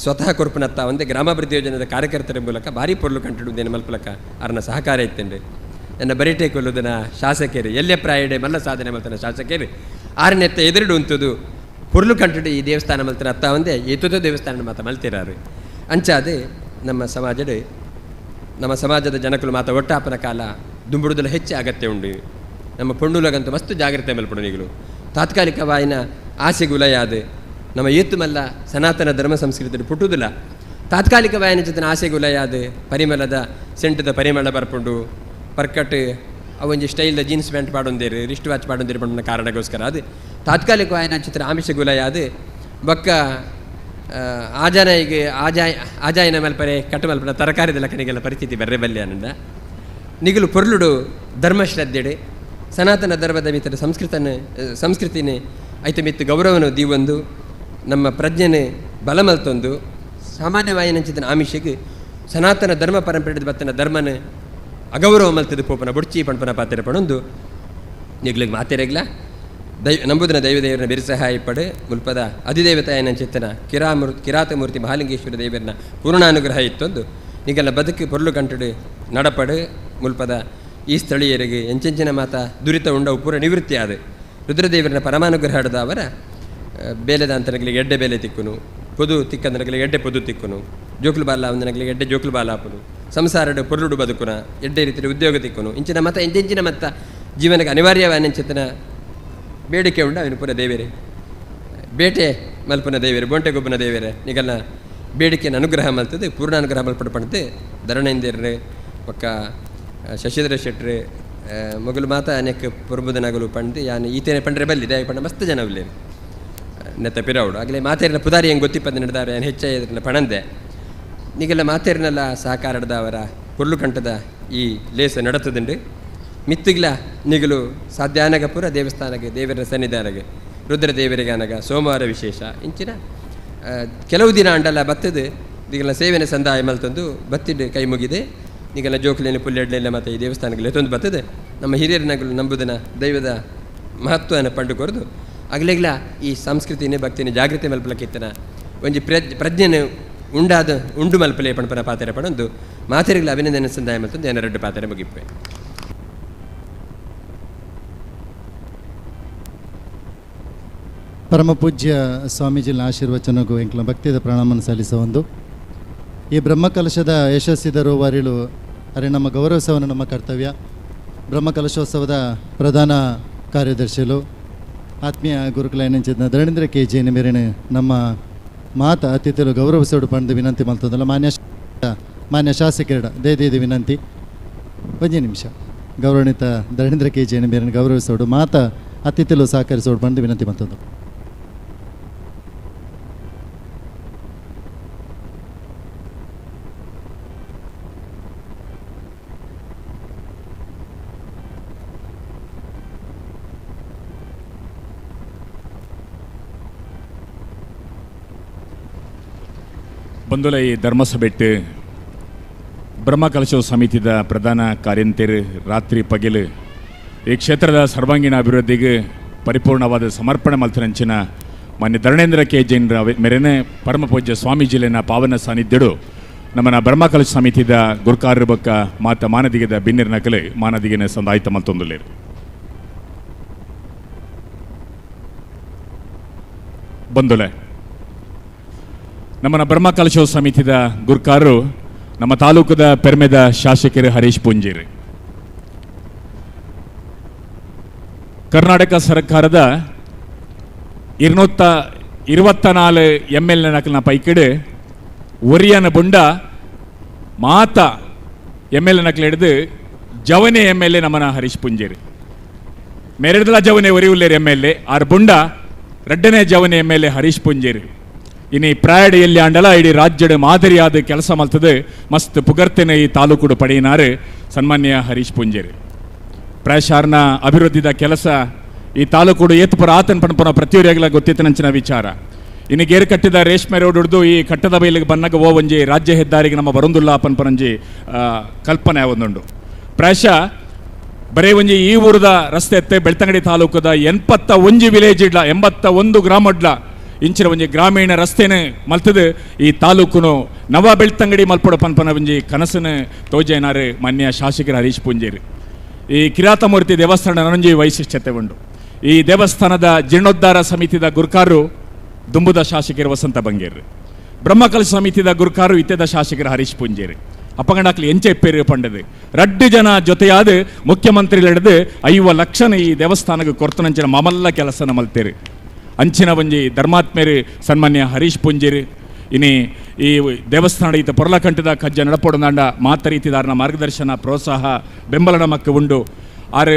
[SPEAKER 2] ಸ್ವತಃ ಕೊರ್ಪುನತ್ತ ಒಂದೇ ಗ್ರಾಮಾಭಿವೃದ್ಧಿ ಯೋಜನೆಯ ಕಾರ್ಯಕರ್ತರ ಮೂಲಕ ಭಾರಿ ಪೊರ್ಲು ಕಂಟಿಡುವುದೇನು ಮಲ್ಪಲಕ ಅರ್ನ ಸಹಕಾರ ಇತ್ತಂಡು. ನನ್ನ ಬರಿಟೆ ಕೊಲ್ಲುದನ ಶಾಸಕರು ಎಲ್ಲೆ ಪ್ರಾಯಡೆ ಮಲ್ಲ ಸಾಧನೆ ಮಲ್ತನ ಶಾಸಕರು ಆರನೆತ್ತ ಎದುರುಡು ಉಂಟುದು ಪೊರ್ಲು ಕಂಟಿಡು ಈ ದೇವಸ್ಥಾನ ಮಲ್ತನ ಅತ್ತ ಒಂದೇ ಏತೋ ದೇವಸ್ಥಾನ ಮಾತ ಮಲ್ತಿರಾರು. ಅಂಚಾದೆ ನಮ್ಮ ಸಮಾಜದ ಜನಕುಲು ಮಾತ ಒಟ್ಟಾಪನ ಕಾಲ ದುಂಬುಡುದಲ ಹೆಚ್ಚು ಅಗತ್ಯ ಉಂಡು. ನಮ್ಮ ಪೊಣ್ಣುಲಗಂತೂ ಮಸ್ತು ಜಾಗ್ರತೆ ಮಲ್ಪಡು ನೀಗಳು ತಾತ್ಕಾಲಿಕವಾಯಿನ ಆಸೆಗುಲಯಾದ ನಮ್ಮ ಏತು ಮಲ್ಲ ಸನಾತನ ಧರ್ಮ ಸಂಸ್ಕೃತಿ ಪುಟ್ಟುದಿಲ್ಲ. ತಾತ್ಕಾಲಿಕವಾಯಿನ ಜೊತೆ ಆಸೆಗುಲಯಾದ ಪರಿಮಳದ ಸೆಂಟದ ಪರಿಮಳ ಬರ್ಪುಂಡು ಪರ್ಕಟ್ ಅವೊಂಜಿ ಸ್ಟೈಲ್ದ ಜೀನ್ಸ್ ಪ್ಯಾಂಟ್ ಪಾಡೊಂದೇರು ರಿಸ್ಟ್ ವಾಚ್ ಪಾಡೊಂದೇರು ಪಂಡಿನ ಕಾರಣಕ್ಕೋಸ್ಕರ ಅದು ತಾತ್ಕಾಲಿಕವಾಯಿನ ಚಿತ್ರ ಆಮಿಷಗುಲಯಾದ ಬೊಕ್ಕ ಆಜಾನಾಯಿಗೆ ಆಜಾಯಿನ ಮಲ್ಪರೆ ಕಟ್ಟು ಮಲ್ಪನ ತರಕಾರಿದ ಲಕ್ಕನಿಗೆಲ್ಲ ಪರಿಸ್ಥಿತಿ ಬರ್ರೆ ಬಲ್ಲೆ ಅನಂದ ನಿಗಲು ಪೊರ್ಲುಡು ಧರ್ಮಶ್ರದ್ಧೆಡೆ ಸನಾತನ ಧರ್ಮದ ಮಿತ್ರ ಸಂಸ್ಕೃತಿನೇ ಐತ ಮಿತ್ತು ಗೌರವನು ದೀವೊಂದು ನಮ್ಮ ಪ್ರಜ್ಞೆನೆ ಬಲ ಮಲ್ತೊಂದು ಸಾಮಾನ್ಯವಾಯಿನಂಚಿತನ ಆಮಿಷಕ್ಕೆ ಸನಾತನ ಧರ್ಮ ಪರಂಪರೆ ಬತ್ತನ ಧರ್ಮನ ಅಗೌರವ ಮಲ್ತದ ಪೋಪನ ಬೊಡ್ಚಿ ಪಣಪನ ಪಾತ್ರೆ ಪಣೊಂದು ನಿಗ್ಲಿಗೆ ಮಾತೆರೆಗ್ಲ ನಂಬುದನ ದೈವದೇವರನ ಬಿರುಸಹಾಯ ಪಡೆ ಮುಲ್ಪದ ಅಧಿದೇವತಾಯನಂಚಿತ್ತನ ಕಿರಾತಮೂರ್ತಿ ಮಹಾಲಿಂಗೇಶ್ವರ ದೇವರನ ಪೂರ್ಣಾನುಗ್ರಹ ಇತ್ತೊಂದು ನಿಗಲ್ಲ ಬದುಕು ಪೊರ್ಲು ಕಂಟಡು ನಡಪಡು ಮುಲ್ಪದ ಈ ಸ್ಥಳೀಯರಿಗೆ ಎಂಚೆಂಚಿನ ಮಾತ ದುರಿತ ಉಂಡವು ಪೂರ ನಿವೃತ್ತಿ ಆದ ರುದ್ರದೇವರನ ಪರಮಾನುಗ್ರಹ ಅವರ ಬೇಲೆದಾಂತನಗಳಿಗೆ ಎಡ್ಡೆ ಬೇಲೆ ತಿಕ್ಕುನು ಪೊದು ತಿಕ್ಕಂದನಗಳಿಗೆ ಎಡ್ಡೆ ಪೊದು ತಿಕ್ಕುನು ಜೋಕ್ಲು ಬಾಲ ಒಂದನಗಳಿಗೆ ಎಡ್ಡೆ ಜೋಕ್ಲು ಬಾಲ ಆಪುನು ಸಂಸಾರಡು ಪೊರ್ಲುಡು ಬದುಕುನ ಎಡ್ಡೆ ರೀತಿಯ ಉದ್ಯೋಗ ತಿಕ್ಕುನು ಇಂಚಿನ ಮತ ಇಂಚಿನ ಮತ್ತ ಜೀವನಕ್ಕೆ ಅನಿವಾರ್ಯವಾನಂಚಿತನ ಬೇಡಿಕೆ ಉಂಡು ಅವನು ಪೂರ ದೇವೇರೆ ಬೇಟೆ ಮಲ್ಪುನ ದೇವೇರೆ ಬೋಂಟೆ ಗೊಬ್ಬನ ದೇವೇರೆ ನಿಗಲ್ನ ಬೇಡಿಕೆಯನ್ನು ಅನುಗ್ರಹ ಮಲ್ತದೆ ಪೂರ್ಣ ಅನುಗ್ರಹ ಮಲ್ಪಡು ಪಂಡ್ದು ಧರಣೇಂದಿರ್ರು ಬೊಕ್ಕ ಶಶಿಧರ ಶೆಟ್ರು ಮೊಗಲು ಮಾತ ಅನೇಕ ಪೊರ್ಬುದನಗಲು ಪಂಡ್ದು ಯಾನ್ ಈತೇನೆ ಪಂಡ್ರೆ ಬಲ್ಲಿ ದಯ ಪಂಡ ಮಸ್ತ್ ಜನ ಉಲ್ಲೇರು ನೆತ್ತ ಪಿರವುಡು ಆಗಲೇ ಮಾತೇರಿನ ಪುದಾರಿ ಹೆಂಗೆ ಗೊತ್ತಿಪ್ಪಂದು ನಡೆದಾರೆ ಏನು ಹೆಚ್ಚಾಯ ಪಣಂದೆ ನಿಗೆಲ್ಲ ಮಾತೇರಿನೆಲ್ಲ ಸಹಕಾರಡ್ದ ಅವರ ಪೊರ್ಲುಕಂಠದ ಈ ಲೇಸ ನಡತದುಂಡು ಮಿತ್ತಿಗ್ಲ ನಿಗಲು ಸಾಧ್ಯಾನಗ ಪೂರ ದೇವಸ್ಥಾನಕ್ಕೆ ದೇವರ ಸನ್ನಿಧಾನಗೆ ರುದ್ರದೇವರಿಗೆ ಅನಗ ಸೋಮವಾರ ವಿಶೇಷ ಇಂಚಿನ ಕೆಲವು ದಿನ ಅಂಡಲ ಬತ್ತದು ನಿಗಲ ಸೇವೆನ ಸಂದಾಯ ಮಲ್ತೊಂದು ಬತ್ತಿಡ್ ಕೈ ಮುಗಿದೆ ನಿಗಲ ಜೋಕುಲೇನು ಪುಲ್ಲೆಡ್ಲೆಲ್ಲ ಮತ್ತು ಈ ದೇವಸ್ಥಾನಕ್ಕೆ ಲೆತ್ತೊಂದು ಬರ್ತದೆ ನಮ್ಮ ಹಿರಿಯರನಗಲು ನಂಬುದನ ದೈವದ ಮಹತ್ವವನ್ನು ಪಂಡು ಕೊರದು ಅಗಲೆಗ್ಲ ಈ ಸಂಸ್ಕೃತಿನೇ ಭಕ್ತಿನ ಜಾಗೃತಿ ಮಲ್ಪಲಕ್ಕಿತ್ತನ ಒಂಜಿ ಪ್ರಜ್ಞೆನ ಉಂಡಾದ ಉಂಡು ಮಲ್ಪಲೆ ಪಣಪನ ಪಾತ್ರೆ ಪಣೊಂದು ಮಾತೆರಿಗಳ ಅಭಿನಂದನೆ ಸಂದಾಯ ಮಲ್ತೊಂದು ಏನೆರಡು ಪಾತ್ರೆ ಮುಗಿಪೆ.
[SPEAKER 6] ಪರಮ ಪೂಜ್ಯ ಸ್ವಾಮೀಜಿನ ಆಶೀರ್ವಚನಗೂ ಎಂಕ್ಲ ಭಕ್ತಿದ ಪ್ರಣಾಮನ ಸಲ್ಲಿಸ ಒಂದು ಈ ಬ್ರಹ್ಮಕಲಶದ ಯಶಸ್ಸಿದ ರೂವಾರಿಳು ಅರೆ ನಮ್ಮ ಗೌರವಿಸವನ್ನು ನಮ್ಮ ಕರ್ತವ್ಯ. ಬ್ರಹ್ಮಕಲಶೋತ್ಸವದ ಪ್ರಧಾನ ಕಾರ್ಯದರ್ಶಿಗಳು ಆತ್ಮೀಯ ಗುರುಕುಲ ಏನೆಂಚಿದ ಧರಣೇಂದ್ರ ಕೆ ಜೆ ಮೇರಿನ ನಮ್ಮ ಮಾತ ಅತಿಥಿಗಳು ಗೌರವಿಸೋಡು ಪಂಡು ವಿನಂತಿ ಮಲ್ತದಲ್ಲ ಮಾನ್ಯ ಶಾಸಕರ ದೇದಿ ವಿನಂತಿ ಒಂಜಿ ನಿಮಿಷ ಗೌರವಾನ್ವಿತ ಧರಣೇಂದ್ರ ಕೆ ಜೆ ಮೇರಿನ ಗೌರವಿಸೋಡು ಮಾತ ಅತಿಥಿಗಳು ಸಹಕರಿಸೋಡು ಪಂಡು ವಿನಂತಿ ಮಲ್ತದ್ದು.
[SPEAKER 18] ಬಂದುಲ ಈ ಧರ್ಮಸಭೆಟ್ಟು ಬ್ರಹ್ಮಕಲಶೋ ಸಮಿತಿದ ಪ್ರಧಾನ ಕಾರ್ಯಂತೆರು ರಾತ್ರಿ ಪಗಿಲು ಈ ಕ್ಷೇತ್ರದ ಸರ್ವಾಂಗೀಣ ಅಭಿವೃದ್ಧಿಗೆ ಪರಿಪೂರ್ಣವಾದ ಸಮರ್ಪಣೆ ಮಲ್ತನಂಚಿನ ಮಾನ್ಯ ಧರಣೇಂದ್ರ ಕೆ ಜೈನರ ಮೇರೆನೆ ಪರಮ ಪೂಜ್ಯ ಸ್ವಾಮೀಜಿಲಿನ ಪಾವನ ಸಾನ್ನಿಧ್ಯಡು ನಮ್ಮನ ಬ್ರಹ್ಮಕಲಶ ಸಮಿತಿದ ಗುರ್ಕಾರರು ಬಕ್ಕ ಮಾತ ಮಾನದಿಗದ ಬಿನ್ನಿರ್ ನಕಲು ಮಾನದಿಗಿನ ಸಂದಾಯಿತ ಮಲ್ತೊಂದುಲ್ಲೇರು. ಬಂದುಲೆ ನಮ್ಮನ ಬ್ರಹ್ಮಕಲಶೋ ಸಮಿತಿದ ಗುರ್ಕಾರರು ನಮ್ಮ ತಾಲೂಕದ ಪೆರ್ಮೆದ ಶಾಸಕರು ಹರೀಶ್ ಪೂಂಜೇರಿ. ಕರ್ನಾಟಕ ಸರ್ಕಾರದ 224 M L A ನಕಲಿನ ಪೈಕಿಡು ಒರಿಯನ ಬುಂಡ ಮಾತ M L A ನಕಲು ಹಿಡಿದು ಜವನೆ M L A ನಮ್ಮನ ಹರೀಶ್ ಪೂಂಜೇರಿ. ಮೇರೆಡ್ದಲ ಜವನೆ ಒರಿ ಉಲ್ಲೇರಿ M L A R ಬುಂಡ ರಡ್ಡನೇ ಜವನೆ M L A Harish Poonjeri. ಇನಿ ಪ್ರಾಯಡ್ ಎಲ್ಲಿ ಆಂಡಲ ಇಡೀ ರಾಜ್ಯದ ಮಾದರಿಯಾದ ಕೆಲಸ ಮಲ್ತದೆ ಮಸ್ತ್ ಪುಗರ್ತೇನೆ ಈ ತಾಲೂಕುಡು ಪಡೆಯಿನಾರು ಸನ್ಮಾನ್ಯ ಹರೀಶ್ ಪೂಂಜೇರಿ. ಪ್ರಾಯಶಾರ್ನ ಅಭಿವೃದ್ಧಿದ ಕೆಲಸ ಈ ತಾಲೂಕುಡು ಏತುಪುರ ಆತನ ಪಣಪುರ ಪ್ರತಿಯೊರಿಯಾಗಲ ಗೊತ್ತಿತ್ತನಂಚಿನ ವಿಚಾರ. ಇನ್ನು ಗೇರು ಕಟ್ಟಿದ ರೇಷ್ಮೆ ರೋಡ್ ಹಿಡಿದು ಈ ಕಟ್ಟದ ಬೈಲಿಗೆ ಬನ್ನಾಗ ಓ ಒಂಜಿ ರಾಜ್ಯ ಹೆದ್ದಾರಿಗೆ ನಮ್ಮ ಬರೊಂದುಲ್ಲ ಪನ್ಪನಂಜಿ ಕಲ್ಪನೆ ಒಂದುಂಡು. ಪ್ರಾಯಶಃ ಬರೇ ಒಂಜಿ ಈ ಊರದ ರಸ್ತೆ ಎತ್ತೆ ಬೆಳ್ತಂಗಡಿ ತಾಲೂಕದ 81 ವಿಲೇಜ್ ಇಡ್ಲ 81 ಗ್ರಾಮ ಇಡ್ಲ ಇಂಚಿನ ಒಂಜಿ ಗ್ರಾಮೀಣ ರಸ್ತೆನೆ ಮಲ್ತದು ಈ ತಾಲೂಕುನು ನವ ಬೆಳ್ತಂಗಡಿ ಮಲ್ಪಡ ಪನ್ಪನ ಒಂಜಿ ಕನಸನ್ನು ತೋಜೇನಾರು ಮಾನ್ಯ ಶಾಸಕರ ಹರೀಶ್ ಪೂಂಜೇರಿ. ಈ ಕಿರಾತಮೂರ್ತಿ ದೇವಸ್ಥಾನ ನನೊಂಜಿ ವೈಶಿಷ್ಟ್ಯತೆ ಉಂಡು. ಈ ದೇವಸ್ಥಾನದ ಜೀರ್ಣೋದ್ಧಾರ ಸಮಿತಿದ ಗುರ್ಕಾರರು ದುಂಬುದ ಶಾಸಕರು ವಸಂತ ಬಂಗೇರು, ಬ್ರಹ್ಮಕಲಶ ಸಮಿತಿದ ಗುರ್ಕಾರು ಇತ್ಯದ ಶಾಸಕರು ಹರೀಶ್ ಪೂಂಜೇರಿ. ಅಪ್ಪಗಂಡಾಕ್ಲಿ ಎಂಚೆ ಪೇರು ಪಂಡದು ರಡ್ಡು ಜನ ಜೊತೆಯಾದ ಮುಖ್ಯಮಂತ್ರಿಗಳಿಡಿದು 50 ಲಕ್ಷನ ಈ ದೇವಸ್ಥಾನಕ್ಕೆ ಕೊರ್ತನಂಚಿನ ಮಾಮಲ್ಲ ಕೆಲಸನ ಮಲ್ತೇರು. ಅಂಚಿನ ಒಂಜಿ ಧರ್ಮಾತ್ಮೇರು ಸನ್ಮಾನ್ಯ ಹರೀಶ್ ಪೂಂಜೇರಿ. ಇನಿ ಈ ದೇವಸ್ಥಾನ ಈತ ಪೊರ್ಲಕಂಠದ ಕಜ್ಜ ನಡಪೊಡದಾಂಡ ಮಾತ ರೀತಿದಾರನ ಮಾರ್ಗದರ್ಶನ ಪ್ರೋತ್ಸಾಹ ಬೆಂಬಲ ನಮಕ್ ಉಂಡು. ಆರು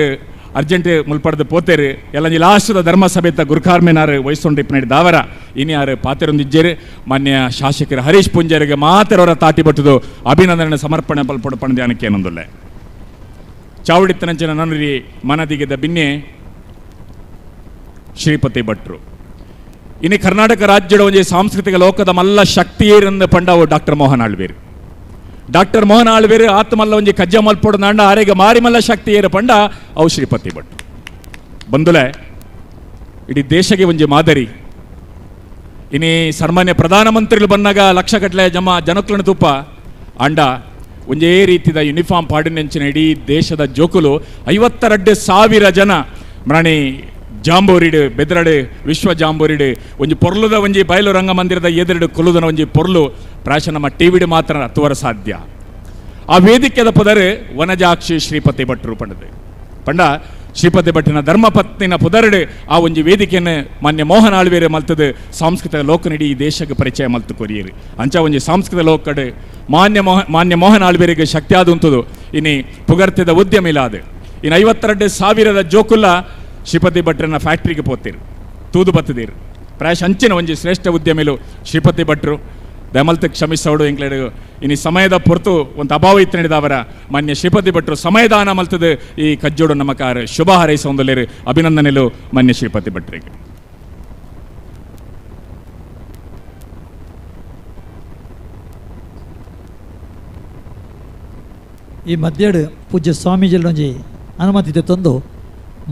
[SPEAKER 18] ಅರ್ಜೆಂಟ್ ಮುಲ್ಪಡ್ದು ಪೋತೇರು ಎಲ್ಲ ಲಾಸ್ಟದ ಧರ್ಮಸಭೆತ ಗುರುಕಾರ್ಮೇನಾರು ವಹಿಸ್ಕೊಂಡಿಪ್ಪನೇಡಿ ದಾವರ ಇನಿ ಆರು ಪಾತೆರೊಂದಿಜ್ಜೇರು ಮಾನ್ಯ ಶಾಸಕರು ಹರೀಶ್ ಪೂಂಜೇರಿಗೆ ಮಾತೆರವರ ತಾಟಿ ಬಟ್ಟದು ಅಭಿನಂದನೆ ಸಮರ್ಪಣೆ ಪಲ್ಪೊಡು ಪಣದ್ಯಾನಕ್ಕೆ ಏನೊಂದುಲ್ಲೆ. ಚಾವಡಿತ್ತನಂಚಿನ ನನುರಿ ಮನದಿಗೆದ ಬಿನ್ನೆ ಶ್ರೀಪತಿ ಭಟ್ರು. ಇನ್ನು ಕರ್ನಾಟಕ ರಾಜ್ಯದ ಒಂಜಿ ಸಾಂಸ್ಕೃತಿಕ ಲೋಕದ ಮಲ್ಲ ಶಕ್ತಿಯೇರೆಂದು ಪಂಡವು ಡಾಕ್ಟರ್ ಮೋಹನ್ ಆಳ್ವೇರು. ಡಾಕ್ಟರ್ ಮೋಹನ್ ಆಳ್ವೇರು ಆತ್ಮಲ್ಲ ಒಂಜಿ ಕಜ್ಜ ಮಲ್ಪೊಡು ನಾಂಡ ಆರೆಗೆ ಮಾರಿಮಲ್ಲ ಶಕ್ತಿಯೇರು ಪಂಡ ಅವು ಶ್ರೀಪತಿ ಭಟ್. ಬಂದುಲೆ ಇಡೀ ದೇಶಕ್ಕೆ ಒಂಜಿ ಮಾದರಿ. ಇನಿ ಸನ್ಮಾನ್ಯ ಪ್ರಧಾನಮಂತ್ರಿಗಳು ಬಂದಾಗ ಲಕ್ಷಗಟ್ಟಲೆ ಜಮ ಜನಕ್ಲನ ತುಪ್ಪ ಅಂಡ ಒಂದೇ ರೀತಿಯ ಯೂನಿಫಾರ್ಮ್ ಪಾಡಿನೆಂಚಿನ ಇಡೀ ದೇಶದ ಜೋಕುಲು 52,000 ಜನ ಮರಣಿ ಜಾಂಬೋರಿಡು ಬೆದರಡು ವಿಶ್ವ ಜಾಂಬೋರಿಡು ಒಂಜಿ ಪೊರ್ಲುದ ಒಂಜಿ ಬಯಲು ರಂಗಮಂದಿರದ ಎದುರುಡು ಕೊಲ್ಲುದನ ಒಂಜಿ ಪೊರ್ಲು ಪ್ರಾಯಶಃ ನಮ್ಮ ಟಿ ವಿಡು ಮಾತ್ರ ತೋರ ಸಾಧ್ಯ. ಆ ವೇದಿಕೆದ ಪುದರು ವನಜಾಕ್ಷಿ ಶ್ರೀಪತಿ ಭಟ್ರು ಪಂಡದು ಪಂಡ ಶ್ರೀಪತಿ ಭಟ್ಟಿನ ಧರ್ಮಪತ್ನಿನ ಪುದರಡು ಆ ಒಂಜಿ ವೇದಿಕೆಯನ್ನು ಮಾನ್ಯ ಮೋಹನ್ ಆಳ್ವೇರೆ ಮಲ್ತದು ಸಾಂಸ್ಕೃತಿಕ ಲೋಕನಿಡಿ ಈ ದೇಶಕ್ಕೆ ಪರಿಚಯ ಮಲ್ತು ಕೊರಿಯರು. ಅಂಚ ಒಂಜಿ ಸಾಂಸ್ಕೃತಿಕ ಲೋಕಡು ಮಾನ್ಯ ಮೋಹನ್ ಆಳ್ವೇರಿಗೆ ಶಕ್ತಿ ಆದುಂತದು ಇನಿ ಪುಗರ್ತಿದ ಉದ್ಯಮ ಇಲ್ಲಾದ ಇನ್ನು 52,000 ಜೋಕುಲ್ಲ ಶ್ರೀಪತಿ ಭಟ್ರನ ಫ್ಯಾಕ್ಟ್ರಿಗೆ ಪೋತಿರು ತೂದು ಬತ್ತದಿರು. ಪ್ರಾಯಶಃ ಅಂಚಿನ ಒಂಜಿ ಶ್ರೇಷ್ಠ ಉದ್ಯಮಿಲು ಶ್ರೀಪತಿ ಭಟ್ರು. ದಯಮಲ್ತ ಕ್ಷಮಿಸೋಡು ಎಂಕ್ಲೇಡು ಇನಿ ಸಮಯದ ಪೊರ್ತು ಒಂದು ಅಭಾವ ಇತ್ತು ನಡೆದವರ ಮಾನ್ಯ ಶ್ರೀಪತಿ ಭಟ್ರು ಸಮಯದಾನ ಮಲ್ತದು ಈ ಕಜ್ಜೋಡು ನಮ್ಮ ಕಾರ್ ಶುಭ ಹಾರೈಸೊಂದಲೇರು. ಅಭಿನಂದನೆಲು ಮಾನ್ಯ ಶ್ರೀಪತಿ ಭಟ್ರಿಗೆ.
[SPEAKER 20] ಈ ಮಧ್ಯಡು ಪೂಜ್ಯ ಸ್ವಾಮೀಜಿಲೊಂಜಿ ಅನುಮತಿ ತಂದು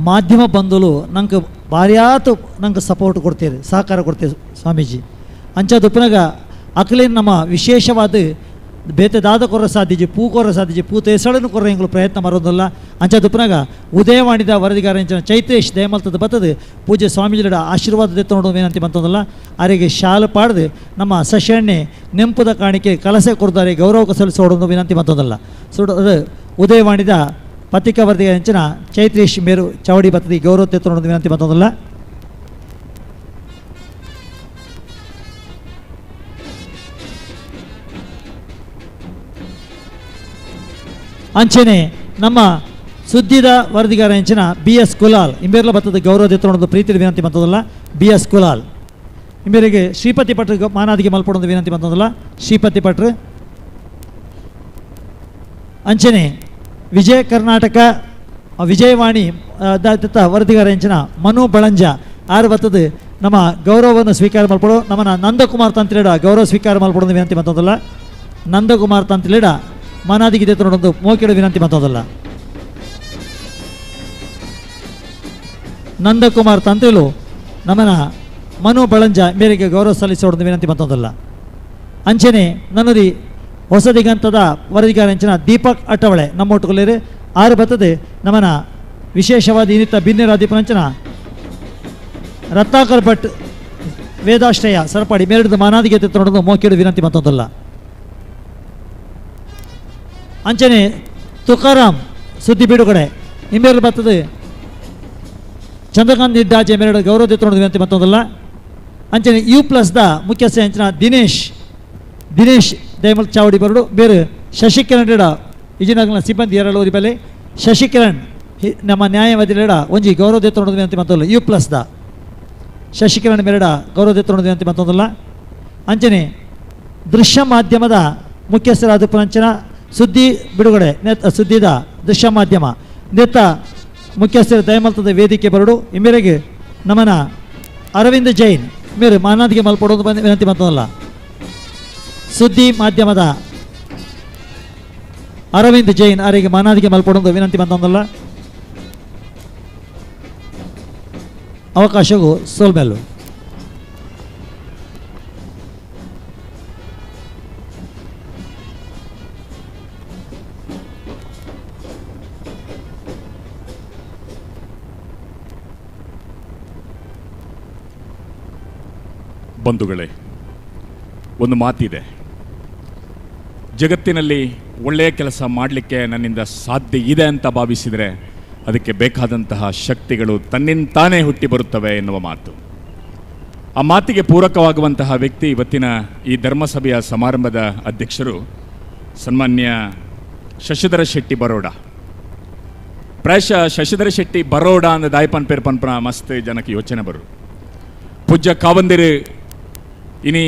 [SPEAKER 20] ಮಾಧ್ಯಮ ಬಂಧುಲು ನಂಗೆ ಭಾರ್ಯಾತು ನಂಗೆ ಸಪೋರ್ಟ್ ಕೊಡ್ತೀರಿ, ಸಹಕಾರ ಕೊಡ್ತೀರಿ ಸ್ವಾಮೀಜಿ. ಅಂಚದುಪ್ಪನಾಗ ಅಕ್ಲೇನು ನಮ್ಮ ವಿಶೇಷವಾದ ಬೇತೆದಾದ ಕೊರ ಸಾಧ್ಯಜಿ ಪೂ ಕೊರ ಸಾಧ್ಯಜಿ ಪೂ ತೇಸಳನ್ನು ಕೊರ ಎಂಗಳು ಪ್ರಯತ್ನ ಮಾಡೋದಲ್ಲ. ಅಂಚದುಪ್ಪನಾಗ ಉದಯವಾಣಿದ ವರದಿಗಾರ ಅಂಚಿನ ಚೈತ್ರೇಶ್ ದಯಮಲ್ತದ ಬತ್ತದು ಪೂಜ್ಯ ಸ್ವಾಮೀಜಿಗಳ ಆಶೀರ್ವಾದ ಎತ್ತೊಂಡು ಏನಂತ ಬಂತಂದಲ್ಲ ಅರೆಗೆ ಶಾಲು ಪಾಡ್ದು ನಮ್ಮ ಸಶಣ್ಣೆ ನೆಂಪುದ ಕಾಣಿಕೆ ಕಲಸೆ ಕೊಡ್ತಾರೆ ಗೌರವ ಸಲ್ಲಿಸೋಡೊಂದು ವಿನಂತಿ ಬಂತಂದಲ್ಲ. ಸೊ ಅದು ಉದಯವಾಣಿದ ಪತ್ರಿಕಾ ವರದಿಗಾರ ಅಂಚಿನ ಚೈತ್ರೇಶ್ ಮೇರು ಚಾವಡಿ ಬತ್ತದಿ ಗೌರವ ತೆತ್ತೊಂಡು ವಿನಂತಿ ಬಂತಂದಲ್ಲ. ಅಂಚನೆ ನಮ್ಮ ಸುದ್ದಿದ ವರದಿಗಾರ ಅಂಚಿನ ಬಿ ಎಸ್ ಕುಲಾಲ್ ಇಂಬೇರ್ಲ ಬತ್ತದ ಗೌರವ ತೆತ್ತೊಂಡು ಪ್ರೀತಿ ವಿನಂತಿ ಬಂತದಲ್ಲ. ಬಿ ಎಸ್ ಕುಲಾಲ್ ಇಂಬೇರಿಗೆ ಶ್ರೀಪತಿ ಭಟ್ರು ಮಾನಾದಿಗೆ ಮಲ್ಪಡೊಂದು ವಿನಂತಿ ಬಂತದಲ್ಲ. ಶ್ರೀಪತಿ ಭಟ್ರು. ಅಂಚನೆ ವಿಜಯ ಕರ್ನಾಟಕ ವಿಜಯವಾಣಿ ವರದಿಗಾರ ಅಂಚಿನ ಮನು ಬಳಂಜ ಆರು ಬತ್ತದ ನಮ್ಮ ಗೌರವವನ್ನು ಸ್ವೀಕಾರ ಮಲ್ಪಡು ನಮ್ಮನ್ನ ನಂದಕುಮಾರ್ ತಂತ್ರಿಡ ಗೌರವ ಸ್ವೀಕಾರ ಮಲ್ಪಡೊಂದು ವಿನಂತಿ ಬಂತದಲ್ಲ. ನಂದಕುಮಾರ್ ತಂತ್ರಿಡ ಮಾನಾದಿಗೆ ತೆತ್ತೊಂಡು ಮೋಕಿಡ ವಿನಂತಿ ಬಂತದಲ್ಲ. ನಂದಕುಮಾರ್ ತಂತ್ರಿಲು ನಮ್ಮನ ಮನು ಬಳಂಜ ಮೇರೆಗೆ ಗೌರವ ಸಲ್ಲಿಸೋಡೊಂದು ವಿನಂತಿ ಬಂತದಲ್ಲ. ಅಂಚನೆ ನನ್ನದಿ ಹೊಸದಿಗಂತದ ವರದಿಗಾರ ಅಂಚಿನ ದೀಪಕ್ ಅಟ್ಟವಳೆ ನಮ್ಮೊಟ್ಟುಕೊಳ್ಳೇರು ಆರು ಬತ್ತದೆ ನಮ್ಮನ ವಿಶೇಷವಾದ ಇನ್ನಿತ ಬಿನ್ನೆರ ದೀಪನಂಚನ ರತ್ನಾಕರ್ ಭಟ್ ವೇದಾಶ್ರಯ ಸರಪಾಡಿ ಮೇರೆದ ಮಾನಾದಿಗೆ ತೆತ್ತೊಂಡು ಮೋಕಿಡು ವಿನಂತಿ ಬಂತದಲ್ಲ. ಅಂಚನೆ ತುಕಾರಾಮ್ ಸುದ್ದಿ ಬಿಡುಗಡೆ ಇಂಬೇರು ಬರ್ತದೆ ಚಂದ್ರಕಾಂತ್ ನಿಡ್ಡಾಜೆ ಮೇರೆಡು ಗೌರವ ತೆತ್ತೊಂಡು ವಿನಂತಿ ಬಂತದಲ್ಲ. ಅಂಚನೆ you ಪ್ಲಸ್ದ ಮುಖ್ಯಸ್ಥ ಅಂಚಿನ ದಿನೇಶ್ ದಿನೇಶ್ ದಯಮಲ್ ಚಾವಡಿ ಬರಡು ಬೇರೆ ಶಶಿಕಿರಣ್ ರೇಡ ಇಜಿನಗಲ ಸಿಬ್ಬಂದಿ ಎರಡೂರಿ ಬೆಲೆ ಶಶಿಕಿರಣ್ ನಮ್ಮ ನ್ಯಾಯವಾದಿ ರೇಡ ಒಂಜಿ ಗೌರವ ತೆತ್ತೊಂಡು ವಿನಂತಿ ಬಂತದಲ್ಲ. You ಪ್ಲಸ್ದ ಶಶಿಕಿರಣ್ ಮೇರೆಡ ಗೌರವ ತೆತ್ತೊಂಡು ವಿನಂತಿ ಬಂತದಲ್ಲ. ಅಂಚನೆ ದೃಶ್ಯ ಮಾಧ್ಯಮದ ಮುಖ್ಯಸ್ಥರಾದ ಪಂಚನ ಸುದ್ದಿ ಬಿಡುಗಡೆ ಸುದ್ದಿದ ದೃಶ್ಯ ಮಾಧ್ಯಮ ನೇತ ಮುಖ್ಯಸ್ಥರ ದಯಮಲ್ತದ ವೇದಿಕೆ ಬರಡು ಈ ನಮನ ಅರವಿಂದ್ ಜೈನ್ ಮೇರೆ ಮಾನಾದಿಗೆ ಮಲ್ಪಡೋದು ವಿನಂತಿ ಬಂತದಲ್ಲ. ಸುದ್ದಿ ಮಾಧ್ಯಮದ ಅರವಿಂದ್ ಜೈನ್ ಅವರಿಗೆ ಮಾನಾದಿಗೆ ಮಲ್ಪಡೋದು ವಿನಂತಿ ಬಂತದಲ್ಲ. ಅವಕಾಶವು ಸೋಲ್ಮೆಲ್ಲು.
[SPEAKER 18] ಬಂಧುಗಳೇ, ಒಂದು ಮಾತಿದೆ, ಜಗತ್ತಿನಲ್ಲಿ ಒಳ್ಳೆಯ ಕೆಲಸ ಮಾಡಲಿಕ್ಕೆ ನನ್ನಿಂದ ಸಾಧ್ಯ ಇದೆ ಅಂತ ಭಾವಿಸಿದರೆ ಅದಕ್ಕೆ ಬೇಕಾದಂತಹ ಶಕ್ತಿಗಳು ತನ್ನಿಂತಾನೇ ಹುಟ್ಟಿ ಬರುತ್ತವೆ ಎನ್ನುವ ಮಾತು. ಆ ಮಾತಿಗೆ ಪೂರಕವಾಗುವಂತಹ ವ್ಯಕ್ತಿ ಇವತ್ತಿನ ಈ ಧರ್ಮಸಭೆಯ ಸಮಾರಂಭದ ಅಧ್ಯಕ್ಷರು ಸನ್ಮಾನ್ಯ ಶಶಿಧರ ಶೆಟ್ಟಿ ಬರೋಡ. ಪ್ರಾಯಶಃ ಶಶಿಧರ ಶೆಟ್ಟಿ ಬರೋಡ ಅಂದರೆ ದಾಯಪನ್ ಪೇರ್ ಪನ್ಪನ ಮಸ್ತ್ ಜನಕ್ಕೆ ಯೋಚನೆ ಬರು. ಪೂಜ್ಯ ಕಾವಂದಿರು ಇನಿ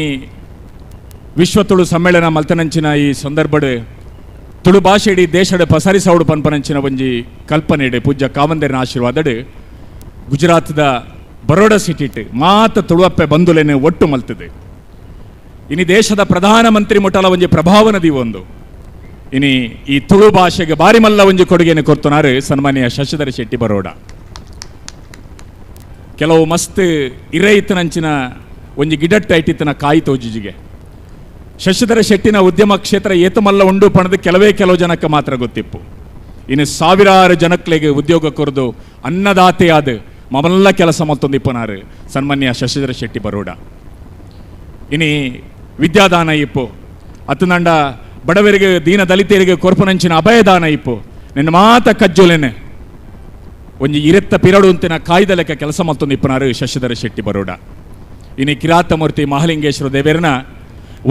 [SPEAKER 18] ವಿಶ್ವ ತುಳು ಸಮ್ಮೇಳನ ಮಲ್ತನಂಚಿನ ಈ ಸಂದರ್ಭಡ್ ತುಳು ಭಾಷೆ ಇಡೀ ದೇಶದ ಪಸರಿಸೌಡು ಪನ್ಪನಂಚಿನ ಒಂಜಿ ಕಲ್ಪನೆ ಇಡೆ ಪೂಜ್ಯ ಕಾವಂದಿರಿನ ಆಶೀರ್ವಾದಡು ಗುಜರಾತ್ದ ಬರೋಡ ಸಿಟಿಟ್ ಮಾತ ತುಳುವಪ್ಪೆ ಬಂಧುಲೇನೆ ಒಟ್ಟು ಮಲ್ತದೆ. ಇನಿ ದೇಶದ ಪ್ರಧಾನಮಂತ್ರಿ ಮುಟ್ಟಲ ಒಂಜಿ ಪ್ರಭಾವ ನದಿ ಒಂದು ಇನಿ ಈ ತುಳು ಭಾಷೆಗೆ ಬಾರಿ ಮಲ್ಲ ಒಂಜಿ ಕೊಡುಗೆಯನ್ನು ಕೊಡ್ತನಾರು ಸನ್ಮಾನ್ಯ ಶಶಿಧರ ಶೆಟ್ಟಿ ಬರೋಡ. ಕೆಲವು ಮಸ್ತ್ ಇರೈತನಂಚಿನ ಒಂಜಿ ಗಿಡಟ್ಟ ಐಟಿತ್ತನ ಕಾಯಿ ತೋಜಿಜಿಗೆ ಶಶಿಧರ ಶೆಟ್ಟಿನ ಉದ್ಯಮ ಕ್ಷೇತ್ರ ಏತಮಲ್ಲ ಉಂಡು ಪಣದು ಕೆಲವೇ ಕೆಲವು ಜನಕ್ಕೆ ಮಾತ್ರ ಗೊತ್ತಿಪ್ಪು. ಇನ್ನು ಸಾವಿರಾರು ಜನಕ್ಲೆಗೆ ಉದ್ಯೋಗ ಕೊರದು ಅನ್ನದಾತೆಯಾದ ಮಮಲ್ಲ ಕೆಲಸ ಮತ್ತೊಂದಿಪ್ಪನಾರು ಸನ್ಮಾನ್ಯ ಶಶಿಧರ ಶೆಟ್ಟಿ ಬರೋಡ. ಇನಿ ವಿದ್ಯಾದಾನ ಇಪ್ಪು ಅತನಂಡ ಬಡವರಿಗೆ ದೀನ ದಲಿತರಿಗೆ ಕೊರ್ಪುನಂಚಿನ ಅಭಯದಾನ ಇಪ್ಪು ನಿನ್ನ ಮಾತ ಕಜ್ಜೊಲೆನೆ ಒಂಜಿ ಇರೆತ್ತ ಪಿರಡು ಅಂತಿನ ಕಾಯ್ದ ಲೆಕ್ಕ ಕೆಲಸ ಮಲ್ತೊಂದು ಇಪ್ಪನಾರು ಶಶಿಧರ ಶೆಟ್ಟಿ ಬರೋಡ. ಇನಿ ಕಿರಾತಮೂರ್ತಿ ಮಹಾಲಿಂಗೇಶ್ವರ ದೇವರನ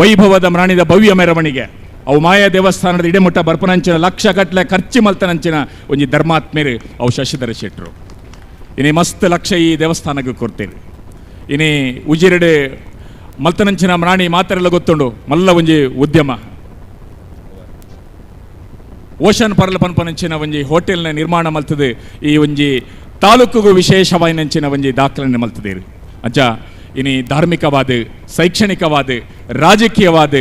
[SPEAKER 18] ವೈಭವದ ಮ್ರಾಣಿದ ಭವ್ಯ ಮೆರವಣಿಗೆ ಅವು ಮಾಯಾ ದೇವಸ್ಥಾನದ ಇಡೆಮುಟ್ಟ ಬರ್ಪನಂಚಿನ ಲಕ್ಷ ಗಟ್ಟಲೆ ಖರ್ಚು ಮಲ್ತನಂಚಿನ ಒಂಜಿ ಧರ್ಮಾತ್ಮೇರು ಅವು ಶಶಿಧರ ಶೆಟ್ಟರು. ಇನಿ ಮಸ್ತ್ ಲಕ್ಷ ಈ ದೇವಸ್ಥಾನಕ್ಕೆ ಕೊಡ್ತೀರಿ. ಇನಿ ಉಜಿರೆಡೆ ಮಲ್ತನಂಚಿನ ಮ್ರಾಣಿ ಮಾತೆರೆಲ್ಲ ಗೊತ್ತುಂಡು ಮಲ್ಲ ಒಂಜಿ ಉದ್ಯಮ ಓಷನ್ ಪರ್ಲ ಪನ್ಪನಂಚಿನ ಒಂಜಿ ಹೋಟೆಲ್ನ ನಿರ್ಮಾಣ ಮಲ್ತದೆ ಈ ಒಂಜಿ ತಾಲೂಕುಗೂ ವಿಶೇಷವಾಯಿನಂಚಿನ ಒಂಜಿ ದಾಖಲೆಯನ್ನು ಮಲ್ತದೇರಿ. ಅಂಚ ಇನಿ ಧಾರ್ಮಿಕವಾದ, ಶೈಕ್ಷಣಿಕವಾದ, ರಾಜಕೀಯವಾದ,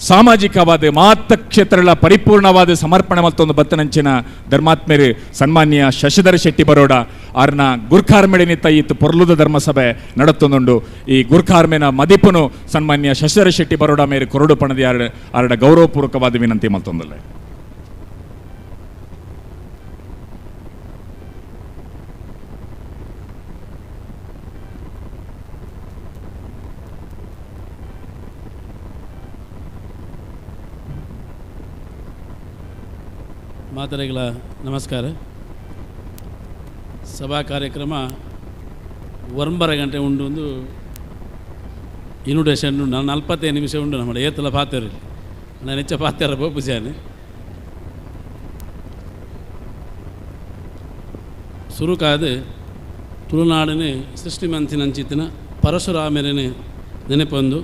[SPEAKER 18] ಸಾಮಾಜಿಕವಾದ ಮಾತ ಕ್ಷೇತ್ರಗಳ ಪರಿಪೂರ್ಣವಾದ ಸಮರ್ಪಣೆ ಮಲ್ತೊಂದು ಬತ್ತನಂಚಿನ ಧರ್ಮಾತ್ಮೇರು ಸನ್ಮಾನ್ಯ ಶಶಿಧರ ಶೆಟ್ಟಿ ಬರೋಡ ಆರ್ನ ಗುರ್ಖಾರ್ಮೆಡಿನಿತ್ತ ಈತ ಪೊರ್ಲುದ ಧರ್ಮಸಭೆ ನಡತ್ತೊಂದುಂಡು. ಈ ಗುರ್ಖಾರ್ಮೆನ ಮದಿಪುನು ಸನ್ಮಾನ್ಯ ಶಶಿಧರ ಶೆಟ್ಟಿ ಬರೋಡ ಮೇರೆ ಕೊರಡು ಪಣದಿ ಆರಡ ಗೌರವಪೂರ್ವಕವಾದ ವಿನಂತಿ ಮಲ್ತೊಂದಲ್ಲ.
[SPEAKER 7] ಮಾತರೆಗಳ ನಮಸ್ಕಾರ. ಸಭಾ ಕಾರ್ಯಕ್ರಮ 9 ಗಂಟೆ ಉಂಡು ಒಂದು ಇನ್ವಿಟೇಷನ್ ಉಂಡು. ನಾನು 45 ನಿಮಿಷ ಉಂಡು. ನಮ್ಮ ಏತಲ ಪಾತೆರ ನಾನು ಹೆಚ್ಚ ಪಾತೆರ ಬೋಪುಜಾನೆ ಸುರುಕಾದ ತುಳುನಾಡಿನ ಸೃಷ್ಟಿ ಮಂತಿನಂಚಿತ್ತಿನ ಪರಶುರಾಮರನೆ ನೆನಪೊಂದು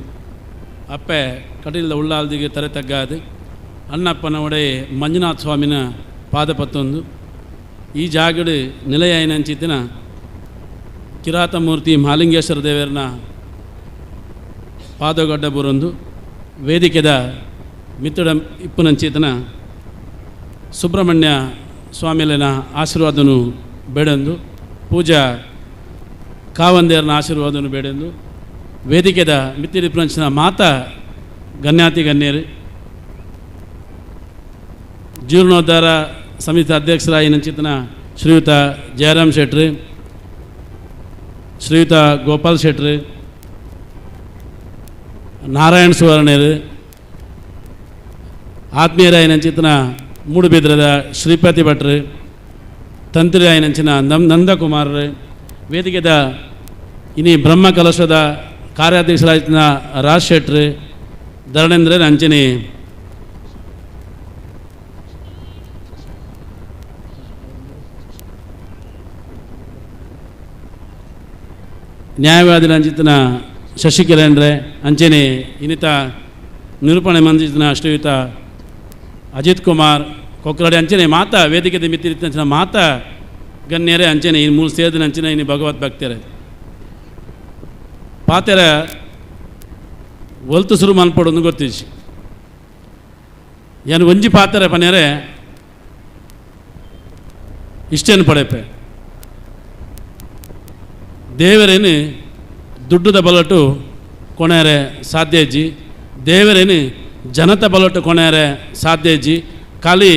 [SPEAKER 7] ಅಪ್ಪೆ ಕಟೀಲ್ದ ಉಳ್ಳಾಲ್ದಿಗೆ ತರೆ ತಗ್ಗಾದು ಅಣ್ಣಪ್ಪನ ಒಡೆಯ ಮಂಜುನಾಥ ಸ್ವಾಮಿನ ಪಾದಪತ್ತೊಂದು ಈ ಜಾಗಡು ನಿಲಯಾಯಿನಂಚಿತ್ತಿನ ಕಿರಾತಮೂರ್ತಿ ಮಹಾಲಿಂಗೇಶ್ವರ ದೇವರನ ಪಾದಗಡ್ಡ ಬುರೊಂದು ವೇದಿಕೆದ ಮಿತ್ತಡ ಇಪ್ಪುನಂಚಿತನ ಸುಬ್ರಹ್ಮಣ್ಯ ಸ್ವಾಮಿಲಿನ ಆಶೀರ್ವಾದನು ಬೇಡಂದು ಪೂಜಾ ಕಾವಂದೇರನ ಆಶೀರ್ವಾದನು ಬೇಡಂದು ವೇದಿಕೆದ ಮಿತ್ತಿಡಿಪ್ಪುನಂಚಿನ ಮಾತಾ ಗಣ್ಯಾತಿ ಗಣ್ಯರು ಜೀರ್ಣೋದ್ಧಾರ ಸಮಿತಿ ಅಧ್ಯಕ್ಷರಾಯಿನಂಚಿತನ ಶ್ರೀಯುತ ಜಯರಾಮ್ ಶೆಟ್ರು, ಶ್ರೀಯುತ ಗೋಪಾಲ್ ಶೆಟ್ರು, ನಾರಾಯಣ್ ಸುವರ್ಣರು, ಆತ್ಮೀಯರಾಯಿನಂಚಿತನ ಮೂಡುಬಿದ್ರದ ಶ್ರೀಪತಿ ಭಟ್ರು, ತಂತ್ರಿ ಆಯಿನಂಚಿನ ನಂದಕುಮಾರ್, ವೇದಿಕೆದ ಇನಿ ಬ್ರಹ್ಮ ಕಲಶದ ಕಾರ್ಯಾಧ್ಯಕ್ಷರಾಯಿನ ರಾಜ್ ಶೆಟ್ರು, ಧರಣೇಂದ್ರ ಅಂಚಿನಿ ನ್ಯಾಯವಾದಿ ರಂಜಿತನ ಶಶಿಕಿರಣ್ರೆ ಅಂಚೆನೆ ಇನ್ನಿತ ನಿರೂಪಣೆ ಮಂಜಿತನ ಶ್ರೀಯುತ ಅಜಿತ್ ಕುಮಾರ್ ಕೊಕ್ಕರಡಿ ಅಂಚೆನೆ ಮಾತಾ ವೇದಿಕೆದ ಮಿತ್ತಿರಿತಂಚಿನ ಮಾತಾ ಗಣ್ಯರೇ ಅಂಚೆನೆ ಈ ಮೂರು ಸೇರಿದ ಅಂಚೆನೆ ಇನ್ನು ಭಗವತ್ ಭಕ್ತರೇ ಪಾತೆರ ಒಲ್ತು ಸುರು ಮನ್ಪಡೊಂದು ಗೊತ್ತಿಜಿ ಏನು ಒಂಜಿ ಪಾತೆರ ಪನ್ಯರೆ ಇಷ್ಟೇನು ಪಡೆಪೆ ದೇವರೇನು ದುಡ್ಡುದ ಬಲಟು ಕೊಣೆರೆ ಸಾಧ್ಯ ಇಜ್ಜಿ, ದೇವರೇನು ಜನತ ಬಲಟು ಕೊಣೆರೆ ಸಾಧ್ಯ ಇಜ್ಜಿ, ಖಾಲಿ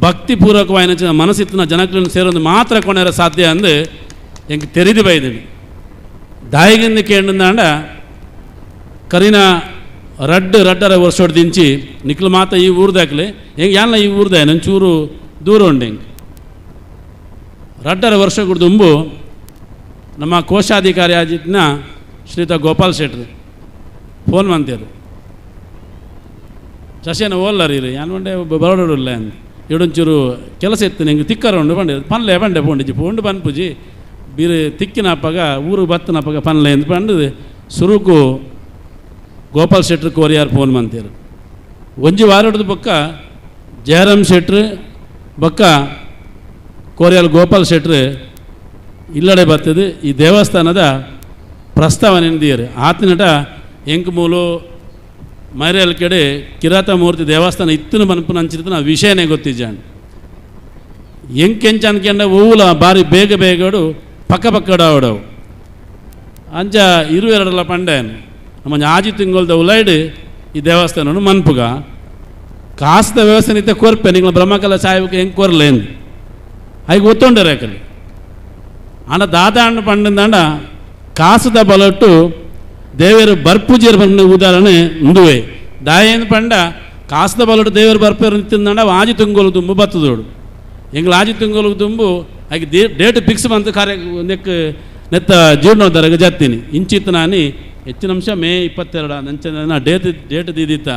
[SPEAKER 7] ಭಕ್ತಿಪೂರ್ವಕವಾಯಿನ ಮನಸ್ಸಿತ್ತಿನ ಜನಕ್లను ಸೇರೊಂದು ಮಾತ್ರ ಕೊಣೆರೆ ಸಾಧ್ಯ ಅಂದು ಎಂಕ್ ತೆರಿದು ಬೈದಿನಿ. ದಾಯಿಗಿಂದ ಕೇಂದ್ರಂದಾಂಡ ಕರಿನ ರಡ್ಡು ರಡ್ಡರ ವರ್ಷೋಡ್ ದಿಂಚಿ ನಿಕ್ಲು ಮಾತ ಈ ಊರ್ದಾಕ್ಲೆ ಹೆಂಗೆ ಯಾನ್ಲ ಈ ಊರ್ದ ನಂಚೂರು ದೂರ ಉಂಡು ಹೆಂಗೆ ರಡ್ಡರ ವರ್ಷ ಕುಡ್ದುಂಬು ನಮ್ಮ ಕೋಶಾಧಿಕಾರಿ ಆಗಿದ್ನ ಶ್ರೀಯುತ ಗೋಪಾಲ್ ಶೆಟ್ರು ಫೋನ್ ಮಂತೇರು ಶಶಿನ ಓಲ್ಲರಿ ಯಾನ್ ಒಂಡೆ ಬರೋಡಿಲ್ಲ ಅಂದ್ ಎರಡೊಂಚೂರು ಕೆಲಸ ಇತ್ತು ನಿಂಗೆ ತಿಕ್ಕರ ಉಂಡು ಬಂಡೆ ಪನ್ಲೆ ಬಂಡೆ ಪೋಂಡಿಜಿ ಪೋಂಡು ಪನ್ಪುಜಿ ಬೀರು ತಿಕ್ಕಿನಪ್ಪಗ ಊರು ಬತ್ತನಪ್ಪಗ ಪನ್ಲೆ ಎಂದು ಪಂಡು ಸುರುಕು ಗೋಪಾಲ್ ಶೆಟ್ರು ಕೋರಿಯಾರ್ ಫೋನ್ ಮಂತೇರು. ಒಂಜಿ ವಾರಡ್ದು ಬೊಕ್ಕ ಜಯರಾಮ್ ಶೆಟ್ರು ಬೊಕ್ಕ ಕೋರಿಯಾಲ್ ಗೋಪಾಲ್ ಶೆಟ್ರು ಇಲ್ಲಡೆ ಬರ್ತದೆ ಈ ದೇವಸ್ಥಾನದ ಪ್ರಸ್ತಾವನೆ ದಿಯರು ಆತನಟ ಎಂಕಮೂಲು ಮೈರೇಲ್ ಕಡೆ ಕಿರಾತ ಮೂರ್ತಿ ದೇವಸ್ಥಾನ ಇತ್ತನ ಮನಪು ನಂಚಿರ್ತನ ವಿಷಯನೇ ಗೊತ್ತಿಜ್ಜಾನ್ ಎಂಕೆಂಚ ಅನ್ಕೊಂಡ ಹೂವುಲ ಬಾರಿ ಬೇಗ ಬೇಗಡು ಪಕ್ಕ ಪಕ್ಕಡಾವಡವು ಅಂಚ ಇರುವೆರಡಲ ಪಂಡೇನು ನಮ್ಮ ಆಜಿ ತಿಂಗೊಳ್ದ ಉಲೈಡ್ ಈ ದೇವಸ್ಥಾನನು ಮನ್ಪುಗ ಕಾಸ್ದ ವ್ಯವಸ್ಥೆ ನಿತ್ಯ ಕೊರ್ಪೆ ನಿಂಗಳ ಬ್ರಹ್ಮಕಲ ಸಾಹಿಬಕ್ಕೆ ಹೆಂಗೆ ಕೊರ್ಲೇನು ಐಗೆ ಒತ್ತೊಂಡರೆ ಯಾಕಲ್ಲಿ ಆಂಡ ದಾದ ಹಣ್ಣು ಪಂಡಂದಾಂಡ ಕಾಸುದ ಬಲಟ್ಟು ದೇವರು ಬರ್ಪೂಜೆರ್ ಬಂದ ಉದಾಹರಣೆ ಉಂದುವೆ ದಾಯೇನು ಪಂಡ ಕಾಸ್ದ ಬಲಡು ದೇವರು ಬರ್ಪೇರು ನಿಂತಿಂದಂಡ ಆಜಿ ತುಂಗೋಲು ದುಂಬು ಬತ್ತದೋಡು ಎಂಗ್ಲ ಆಜಿ ತುಂಗೋಲು ದುಂಬು ಆಗ ಡೇಟ್ ಫಿಕ್ಸ್ ಬಂತು ಕಾರ್ಯ ನೆಕ್ ನೆತ್ತ ಜೀರ್ಣೋದ್ಧಾರಕ್ಕೆ ಜತ್ತೀನಿ ಇಂಚಿತ್ತು ನಾನು ಹೆಚ್ಚಿನ ಅಂಶ ಮೇ 22 ಅಂಚೆ ಡೇಟ್ ಡೇಟ್ ದೀದಿತ್ತ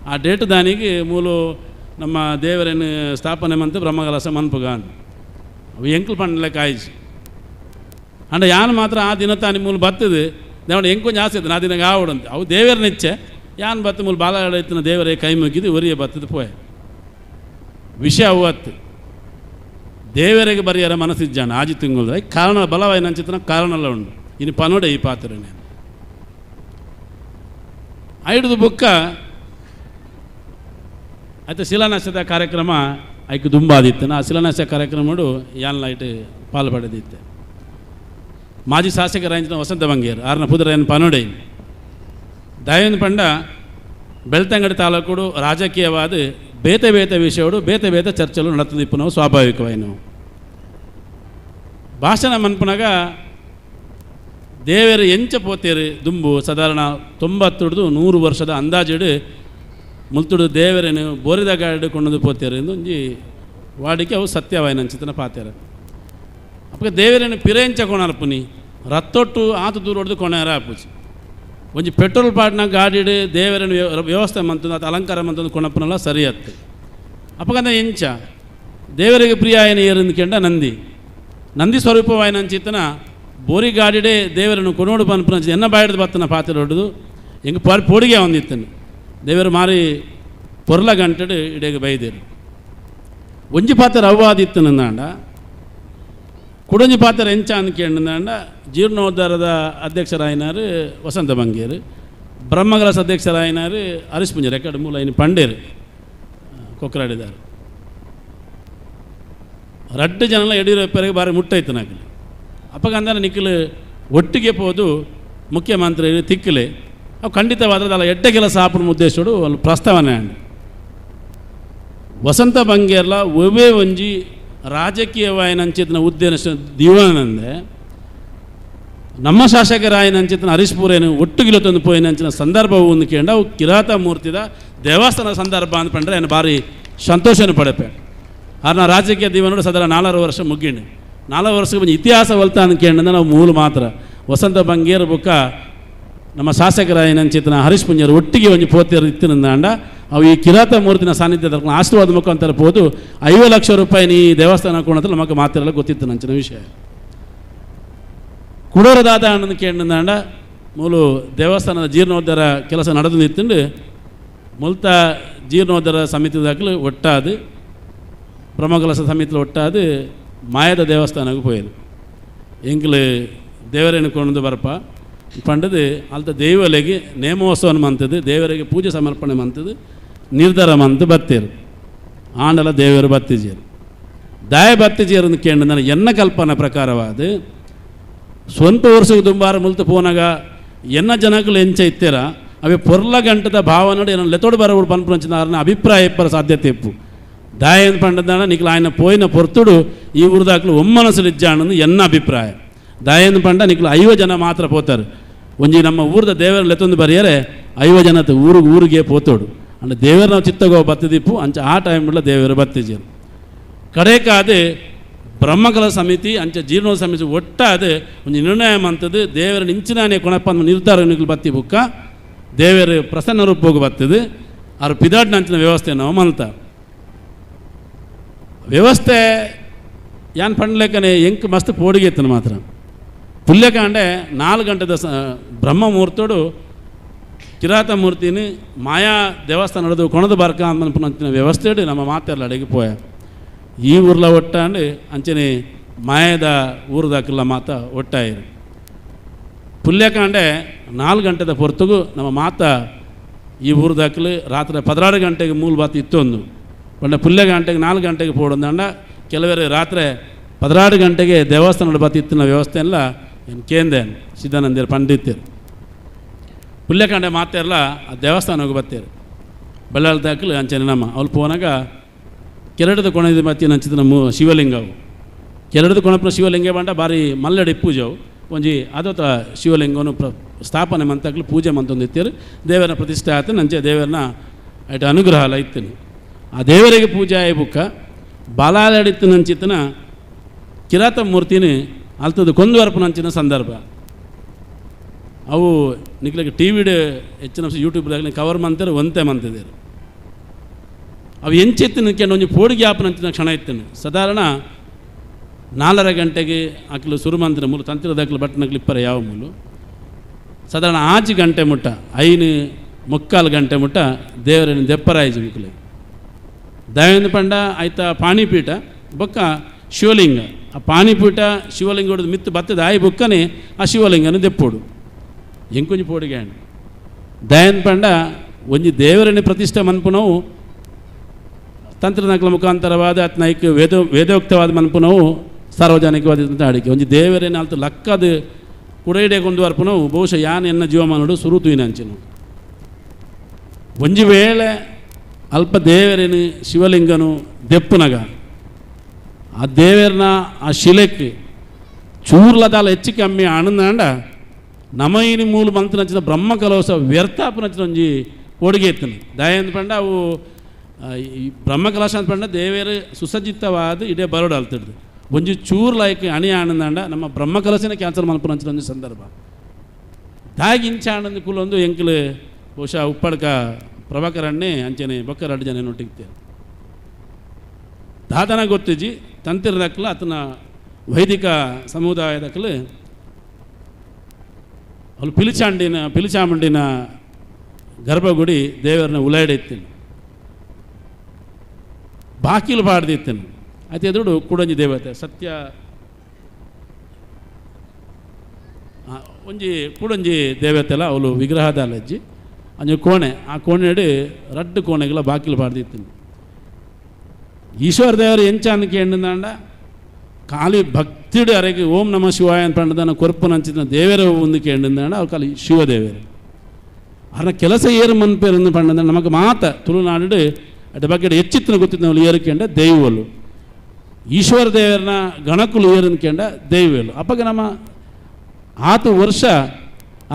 [SPEAKER 7] ಆ ಡೇಟ್ ದಾನಿಗೆ ಮೂಲು ನಮ್ಮ ದೇವರನ್ನು ಸ್ಥಾಪನೆ ಮಂತು ಬ್ರಹ್ಮಕಲಶ ಮನ್ಪುಗಾನ್ ಅವು ಎಂಕ್ಲು ಪಂಡಲೆ ಕಾಯ್ಜಿ ಅಂಡ ಯಾನು ಮಾತ್ರ ಆ ದಿನ ತಾನಿ ಮೂಲು ಬತ್ತದು ದೇವಣ ಎಂಕೊಂಚ ಆಸೆ ಇತ್ತು ನಾ ದಿನ ಆವಡಂತೆ ಅವು ದೇವರ ನೆಚ್ಚೆ ಯಾನ್ ಬತ್ತು ಮೂಲು ಬಾಲ ಇತ್ತಿನ ದೇವರೇ ಕೈ ಮುಗಿದು ಒರಿಯ ಬತ್ತದು ಪೋಯೆ ವಿಷಯ ಅವತ್ತು ದೇವರಿಗೆ ಬರಿಯರ ಮನಸ್ಸಿಜ್ಜಾಣ ಆಜಿ ತಿಂಗಳು ಕಾರಣ ಬಲವಾಯಿನ ಅಂಚಿತನ ಕಾರಣಲ್ಲ ಉಂಡು ಇನ್ನು ಪನೋಡೆ ಈ ಪಾತ್ರನೇ ಐಡುದು ಬುಕ್ಕ అయితే ಶಿಲಾನ್ಯಾಸದ ಕಾರ್ಯಕ್ರಮ ಐಕ್ ದುಂಬಾದಿತ್ತು ಆ ಶಿಲಾನ್ಯಾಸ ಕಾರ್ಯಕ್ರಮಡು ಯಾನ್ ಲೈಟ್ ಪಾಲ್ಪಡೆದಿತ್ತು ಮಾಜಿ ಶಾಸಕರಾಂಚಿನ ವಸಂತ ಬಂಗೇರ್ ಆರ್ನ ಪುದರನ್ ಪನೋಡೆ ದಯವಿನ ಪಂಡ ಬೆಳ್ತಂಗಡಿ ತಾಲೂಕುಡು ರಾಜಕೀಯವಾದ ಬೇತೆ ಬೇತೆ ವಿಷಯಡು ಬೇತೆ ಬೇತೆ ಚರ್ಚೆలు ನಡತದಿಪ್ಪು ಸ್ವಾಭಾವಿಕವೈನವು ಭಾಷಣ ಮನ್ಪುನಾಗ ದೇವರು ಎಂಚ ಪೋತೇರು ದುಂಬು ಸಾಧಾರಣ 90-100 ವರ್ಷದ ಅಂದಾಜಿಡು ಮುಲ್ತುಡು ದೇವರೇನು ಬೋರಿದ ಗಾಡಿ ಕೊಂಡು ಪೋತೇರು ಎಂದು ಒಂಜಿ ವಾಡಿಕೆ ಅವು ಸತ್ಯವಾಯಿನ ಅಂಚಿತನ ಪಾತೇರು ಅಪ್ಪ ದೇವರೇನು ಪಿರೆಂಚ ಕೊಣರ್ಪುನಿ ರತ್ತೊಟ್ಟು ಆತ ದೂರ ಹೊಡೆದು ಕೊಣಾರ ಆಪುಜಿ ಒಂಜಿ ಪೆಟ್ರೋಲ್ ಪಾಟ್ನ ಗಾಡಿಡು ದೇವರನ್ನು ವ್ಯವಸ್ಥೆ ಮಂತಂದು ಅದು ಅಲಂಕಾರ ಮಂತಂದು ಕೊಣಪ್ಪನಲ್ಲ ಸರಿ ಅತ್ತು ಅಪ್ಪಗಂದ ಎಂಚ ದೇವರಿಗೆ ಪ್ರಿಯ ಆಯನ ಏರಿಂದು ಕೆಂಡ ನಂದಿ ನಂದಿ ಸ್ವರೂಪವಾಯನ ಅಂಚಿತನ ಬೋರಿ ಗಾಡಿಡೆ ದೇವರನ್ನು ಕೊನೋಡು ಪನ್ಪುನ ಎನ್ನ ಬಾಯಿಡ್ದು ಬತ್ತನ ಪಾತ್ರೆ ಹೊಡೆದು ಹೆಂಗೆ ಪೋಡಿಗೆ ಒಂದಿತ್ತನು ದೇವರು ಮಾರಿ ಪೊರ್ಲ ಗಂಟೆಡು ಇಡೆಗೆ ಬೈದೇರು ಒಂಜಿ ಪಾತ್ರೆ ರವ್ವಾದಿತ್ತನಂದಾಂಡ ಕುಡಂಜಿ ಪಾತ್ರೆ ಎಂಚ ಅಂದ್ಕೊಂಡಂದಾಂಡ ಜೀರ್ಣೋದ್ಧಾರದ ಅಧ್ಯಕ್ಷರಾಯಿನಾರು ವಸಂತ ಬಂಗೇರು ಬ್ರಹ್ಮಕಲಶ ಅಧ್ಯಕ್ಷರಾಯಿನಾರು ಹರೀಶ್ ಪುಂಜರ್ ಎಕಡೆ ಮೂಲ ಐನು ಪಂಡೇರು ಕೊಕ್ಕರಾಡಿದಾರು ರಡ್ಡು ಜನಲ ಯಡಿಯೂರಪ್ಪರಿಗೆ ಭಾರಿ ಮುಟ್ಟೈತು ನಾಕಲಿ ಅಪ್ಪಗಂದಾನ ನಿಖಲು ಒಟ್ಟಿಗೆ ಪೋದು ಮುಖ್ಯಮಂತ್ರಿ ತಿಕ್ಕಲೆ ಅವು ಖಂಡಿತವಾದ್ರೆ ಅಲ್ಲ ಎಡ್ಡ ಕೆಲಸ ಆಪಣ ಉದ್ದೇಶಡು ಅಲ್ಲಿ ಪ್ರಸ್ತಾವನೆ ಅಂಡ್ ವಸಂತ ಬಂಗೇರ್ಲ ಒವೇ ಒಂಜಿ ರಾಜಕೀಯವಾಯನಂಚಿತನ ಉದ್ದೇಶ ದಿವಾನಂದೆ ನಮ್ಮ ಶಾಸಕರಾಯನಂಚಿತನ ಹರೀಶ್ ಪೂರೇನು ಒಟ್ಟುಗಿಲ ತಂದು ಪೋಯಿನಂಚಿನ ಸಂದರ್ಭವು ಒಂದು ಕೇಂಡ ಅವು ಕಿರಾತ ಮೂರ್ತಿದ ದೇವಸ್ಥಾನ ಸಂದರ್ಭ ಅಂದ್ಕೊಂಡ್ರೆ ಏನು ಭಾರಿ ಸಂತೋಷನ ಪಡೆಪೆ ಆರ್ನ ರಾಜಕೀಯ ದಿವನೋಡು ಸದಾ 4 ವರ್ಷ ಮುಗ್ಗಿಂಡು 4 ವರ್ಷಕ್ಕೆ ಬಂದು ಇತಿಹಾಸ ಒಲ್ತ ಅಂದ್ಕೊಂಡ್ರೆ ನಾವು ಮೂಲ ಮಾತ್ರ ವಸಂತ ಬಂಗೇರ್ ಬುಕ್ಕ ನಮ್ಮ ಶಾಸಕರಾಯನಂಚಿತನ ಹರೀಶ್ ಪುಂಜರು ಒಟ್ಟಿಗೆ ಒಂಜಿ ಪೋತಿಯರು ಇತ್ತಿನಂದಾಂಡ ಅವು ಈ ಕಿರಾತ ಮೂರ್ತಿನ ಸಾನ್ನಿಧ್ಯದ ಆಶೀರ್ವಾದ ಮುಖಾಂತರ ಪೋದು 50 ಲಕ್ಷ ರೂಪಾಯಿ ಈ ದೇವಸ್ಥಾನ ಕೊಣತ್ರ ನಮಗೆ ಮಾತಿರಲ್ಲ ಗೊತ್ತಿತ್ತು ನಂಚಿನ ವಿಷಯ ಕುಡೋರದಾದ ಅನ್ನೋದು ಕೇಂದ್ರಂದಾಂಡ ಮೂಲು ದೇವಸ್ಥಾನದ ಜೀರ್ಣೋದ್ಧಾರ ಕೆಲಸ ನಡೆದು ನಿಂತುಂಡು ಮುಲ್ತ ಜೀರ್ಣೋದ್ಧಾರ ಸಮಿತಿ ದಾಖಲು ಒಟ್ಟಾದು ಬ್ರಹ್ಮಕಲಶ ಸಮಿತಿ ಒಟ್ಟಾದು ಮಾಯದ ದೇವಸ್ಥಾನಕ್ಕೆ ಪೋಯರು ಎಂಕ್ಲು ದೇವರೇನು ಕೊಂಡು ಬರಪ ಪಂಡದು ಅಲ್ತ ದೇವಲೆಗೆ ನೇಮೋತ್ಸವನ ಮಂತದ್ದು ದೇವರಿಗೆ ಪೂಜೆ ಸಮರ್ಪಣೆ ಮಂತದ್ದು ನಿರ್ಧಾರ ಮಂತು ಬತ್ತೇರು ಆಂಡಲ ದೇವರು ಬತ್ತಿಜೇರು ದಾಯ ಬತ್ತಿಜೇರು ಅಂತ ಕೇಂದ್ರ ನನ್ನ ಎನ್ನ ಕಲ್ಪನೆ ಪ್ರಕಾರವಾದ ಸ್ವಂತ ವರ್ಷಕ್ಕೆ ದುಂಬಾರ ಮುಲ್ತು ಪೋನಾಗ ಎನ್ನ ಜನಗಳು ಎಂಚ ಇತ್ತೀರ ಅವೇ ಪೊರ್ಲ ಗಂಟದ ಭಾವನಡು ಎನ್ನ ಲೆತೋಡು ಬರవుడు ಪನ್ಪುನಂಚಿನ ಅಭಿಪ್ರಾಯ ಇಪ್ಪರ ಸಾಧ್ಯತೆ ಇಪ್ಪು ದಾಯ ಪಂಡದಾಣ ನಿಕ್ಲ ఆయన పోయిన పొర్తుడు ಈ ಊರುದಾಕ್ಲು ಒಮ್ಮನಸು ಇಜ್ಜಾಣಂದು ಎನ್ನ ಅಭಿಪ್ರಾಯ ದಾಯನ ಪಂಡ ನಿಕ್ಲು 50 ಜನ ಮಾತ್ರ ಪೋತಾರೆ ಒಂಜಿ ನಮ್ಮ ಊರದ ದೇವರ ಲೆತ್ತೊಂದು ಬರೆಯರೆ 50 ಜನ ಊರಿಗೆ ಊರಿಗೆ ಪೋತೋಡು ಅಂದ್ರೆ ದೇವರ ನಾವು ಚಿತ್ತಗೋ ಬತ್ತದಿಪ್ಪು ಅಂಚ ಆ ಟೈಮ್ಲ ದೇವರು ಬತ್ತಿಜರು ಕಡೆಕಾದ ಬ್ರಹ್ಮಕಲ ಸಮಿತಿ ಅಂಚ ಜೀರ್ಣೋ ಸಮಿತಿ ಒಟ್ಟಾದ ಒಂಜಿ ನಿರ್ಣಯ ಮಂತದ್ದು ದೇವರ ನಿಂಚಿನಾನೇ ಕೊಣಪ್ಪ ನಿರ್ಧಾರ ನಿಕ್ಲು ಬತ್ತಿ ಬುಕ್ಕ ದೇವರು ಪ್ರಸನ್ನ ರೂಪೋಗಿ ಬರ್ತದೆ ಅವ್ರ ಪಿದಾಡ್ನಂಚಿನ ವ್ಯವಸ್ಥೆ ನಾವು ಮಲ್ತ ವ್ಯವಸ್ಥೆ ಯಾನ್ ಪಂಡ್ಲೆಕ್ಕನೆ ಎಂಕ್ ಮಸ್ತ್ ಪೋಡಿಗೆ ಇತ್ತನು ಮಾತ್ರ ಪುಲ್ಯಕಾಂಡೆ 4 ಗಂಟೆದ ಬ್ರಹ್ಮ ಮುಹೂರ್ತೋಡು ಕಿರಾತ ಮೂರ್ತಿನಿ ಮಾಯಾ ದೇವಸ್ಥಾನ ನಡೆದು ಕೊಣದು ಬರ್ಕ ಅಂಚಿನ ವ್ಯವಸ್ಥೆ ನಮ್ಮ ಮಾತೆಲ್ಲ ಅಡಿಗೆ ಪೋಯ ಈ ಊರ್ಲ ಒಟ್ಟಾಂಡು ಅಂಚನೆ ಮಾಯದ ಊರುದಾಕಲ್ಲ ಮಾತ ಒಟ್ಟಾಯಿರು ಪುಲ್ಯಕಾಂಡೆ 4 ಗಂಟೆದ ಹೊರತುಗು ನಮ್ಮ ಮಾತ ಈ ಊರುದಾಕಲು ರಾತ್ರಿ 16 ಗಂಟೆಗೆ ಮೂಲ ಬಾತು ಇತ್ತೊಂದು ಪಂಡ ಪುಲ್ಯ ಗಂಟೆಗೆ 4 ಗಂಟೆಗೆ ಪೋಡೊಂದಂಡ ಕೆಲವರು ರಾತ್ರಿ 16 ಗಂಟೆಗೆ ದೇವಸ್ಥಾನದ ಬಾತು ಇತ್ತಿನ ವ್ಯವಸ್ಥೆ ಎಲ್ಲ ಏನು ಕೇಂದೇನು ಸಿದ್ಧಾನಂದಿರು ಪಂಡಿತರು ಪುಲ್ಯಕಾಂಡೆ ಮಾತೆಲ್ಲ ಆ ದೇವಸ್ಥಾನಕ್ಕೆ ಬತ್ತೀರು ಬಳ್ಳಾಳ ದಾಖಲು ಅಂಚನೆ ನಮ್ಮ ಅವ್ರು ಪೋನಾಗ ಕೆರಡದ ಕೊಣದ ಮತ್ತಿನ ಅಂಚಿದ ನಮ್ಮ ಶಿವಲಿಂಗವು ಕೆರಡದ ಕೊಣಪನ ಶಿವಲಿಂಗ ಬಂಡ ಭಾರಿ ಮಲ್ಲಡಿ ಪೂಜೆವು ಒಂಜಿ ಅದೋತ ಶಿವಲಿಂಗವನ್ನು ಸ್ಥಾಪನೆ ಮಂತಾಗ್ಲು ಪೂಜೆ ಮಂತೊಂದು ಇತ್ತೀರು ದೇವರನ್ನ ಪ್ರತಿಷ್ಠೆ ಆತ ನಂಚೆ ದೇವರನ್ನ ಐಟ ಅನುಗ್ರಹ ಅಲ್ಲ ಇತ್ತನು. ಆ ದೇವರಿಗೆ ಪೂಜೆ ಆಯ ಬುಕ್ಕ ಬಾಲಾಲಡಿತ್ತನಂಚಿತನ ಕಿರಾತ ಮೂರ್ತಿನಿ ಅಲ್ತದ ಕೊಂದುವರ್ಪನಂಚಿನ ಸಂದರ್ಭ. ಅವು ನಿಕ್ಲಿಗೆ ಟಿ ವಿಡ್ ಹೆಚ್ಚಿನ ಯೂಟ್ಯೂಬ್ದಾಗ ಕವರ್ ಮಂತಾರೆ ಒಂತೆ ಮಂತಿದ್ದೀರು. ಅವು ಎಂಚೆತ್ತು ನಿಕ್ಕೊಂಡು ಒಂಜಿ ಪೋಡಿಗೆ ಆಪನಂಚಿನ ಕ್ಷಣ ಇತ್ತನು. ಸಾಧಾರಣ 4.5 ಗಂಟೆಗೆ ಅಕ್ಲು ಸುರು ಮಂತ್ರ ಮೂಲು ತಂತ್ರದ ಬಟ್ಟನಕ್ಲು ಇಪ್ಪರ ಯಾವ ಮೂಲು ಸಾಧಾರಣ 5 ಗಂಟೆ ಮುಟ್ಟ 5.75 ಗಂಟೆ ಮುಟ್ಟ ದೇವರನ್ನು ದೆಪ್ಪರಾಯಜಿ ಮುಕ್ಲೆ ದಯವಿಂದ ಪಂಡ ಆಯ್ತಾ ಪಾಣಿಪೀಠ ಬೊಕ್ಕ ಶಿವಲಿಂಗ. ಆ ಪಾಣಿಪೀಠ ಶಿವಲಿಂಗ ಹೊಡೆದು ಮಿತ್ತು ಬತ್ತದ ಆಯಿ ಬೊಕ್ಕನೆ ಆ ಶಿವಲಿಂಗನ ದೆಪ್ಪೋಡು ಎಂಕೊಂಜಿ ಪೋಡಿಗೆ ಹಣ್ಣು ದಯನ್ ಪಂಡ ಒಂಜಿ ದೇವರನ್ನೇ ಪ್ರತಿಷ್ಠೆ ಮನ್ಪುನವು ತಂತ್ರನಕಲ ಮುಖಾಂತರವಾದ ಅತ್ನೈಕ್ ವೇದೋಕ್ತವಾದ ಮನ್ಪುನವು ಸಾರ್ವಜನಿಕವಾದ ಅಡಿಕೆ ಒಂಜಿ ದೇವರೇನ ಅಲ್ತು ಲಕ್ಕದ ಕುಡೈಡೆ ಕೊಂಡು ಅರ್ಪುನವು ಬಹುಶಃ ಯಾನ್ ಎನ್ನ ಜೀವಮಾನಡು ಸುರುತುವಿನಂಚಿನ ಒಂಜಿ ವೇಳೆ ಅಲ್ಪ ದೇವರೇನು ಶಿವಲಿಂಗನು ದೆಪ್ಪುನಗ ಆ ದೇವರನ್ನ ಆ ಶಿಲೆಕ್ಕೆ ಚೂರ್ಲದಾಲ ಹೆಚ್ಚು ಕಮ್ಮಿ ಆನಂದಾಂಡ ನಮೈನಿ ಮೂಲ ಮಂತ್ರ ನಚ್ಚಿನ ಬ್ರಹ್ಮಕಲೋಸ ವ್ಯರ್ಥಾಪು ನಚ್ಚಿನ ಒಂಜಿ ಕೊಡುಗೆ ಇತ್ತನು. ದಯಂದ ಪಂಡ ಅವು ಈ ಬ್ರಹ್ಮಕಲಶ ಅಂತ ಪಂಡ ದೇವೇರು ಸುಸಜ್ಜಿತವಾದ ಇಡೇ ಬರೋಡು ಅಲ್ತಿಡ್ದು ಒಂಜಿ ಚೂರು ಲೈಕ್ ಅಣಿ ಆನಂದಾಂಡ ನಮ್ಮ ಬ್ರಹ್ಮಕಲಶನ ಕ್ಯಾನ್ಸಲ್ ಮಲ್ಪು ನಂಚಿನ ಒಂಜಿ ಸಂದರ್ಭ. ದಾಗಿಂಚ ಆನಂದ ಕುಲೊಂದು ಎಂಕಲು ಬಹುಶಃ ಉಪ್ಪಡ್ಕ ಪ್ರಭಾಕರಣ್ಣೆ ಅಂಚನೆ ಬೊಕ್ಕ ರಡ್ಡು ಜನ ಒಟ್ಟಿಗೆ ದಾದನ ಗೊತ್ತಿಜಿ ತಂತಿರದಕ್ಕಲ ಆತನ ವೈದಿಕ ಸಮುದಾಯದಕ್ಕಲು ಅಲ್ಲಿ ಪಿಲಿಚಾಮುಂಡಿನ ಗರ್ಭಗುಡಿ ದೇವರನ್ನ ಉಲಾಯಿಡಿತ್ತೇನೆ ಬಾಕಿಲು ಪಾಡ್ದಿತ್ತೇನೆ ಆಯ್ತು ಎದುರು ಕೂಡಂಜಿ ದೇವತೆ ಸತ್ಯ ಒಂಜಿ ಕೂಡಂಜಿ ದೇವತೆಲ್ಲ ಅವಳು ವಿಗ್ರಹದ ಅಲ್ಲಜ್ಜಿ ಅಂಜಿ ಕೋಣೆ ಆ ಕೋಣೆಡು ರಡ್ಡು ಕೋಣೆಗಳ ಬಾಕಿಲು ಪಾಡ್ದಿತ್ತೇನೆ. ಈಶ್ವರ ದೇವರು ಎಂಚ ಅನ್ಕೆ ಖಾಲಿ ಭಕ್ತಿಡು ಅರೆಗೆ ಓಂ ನಮ ಶಿವಾಯ ಅಂತ ಪಂಡದನ ಕೊರ್ಪು ನಂಚಿನ ದೇವರ ಒಂದು ಕೇಂದ್ರ ಅವ್ರು ಖಾಲಿ ಶಿವದೇವರು ಅವರ ಕೆಲಸ ಏರು ಮನ್ಪೇರು ಪಂಡದ ನಮಗೆ ಮಾತ ತುಳುನಾಡು ಅದ್ರ ಬಗ್ಗೆ ಹೆಚ್ಚಿತ್ತಿನ ಗೊತ್ತಿದ್ದ ಏರು ಕೇಂಡ ದೈವಲು ಈಶ್ವರ ದೇವರನ್ನ ಗಣಕುಲು ಏರು ಕೇಂಡ ದೈವಲು ಅಪ್ಪಗೆ ನಮ್ಮ ಆತು ವರ್ಷ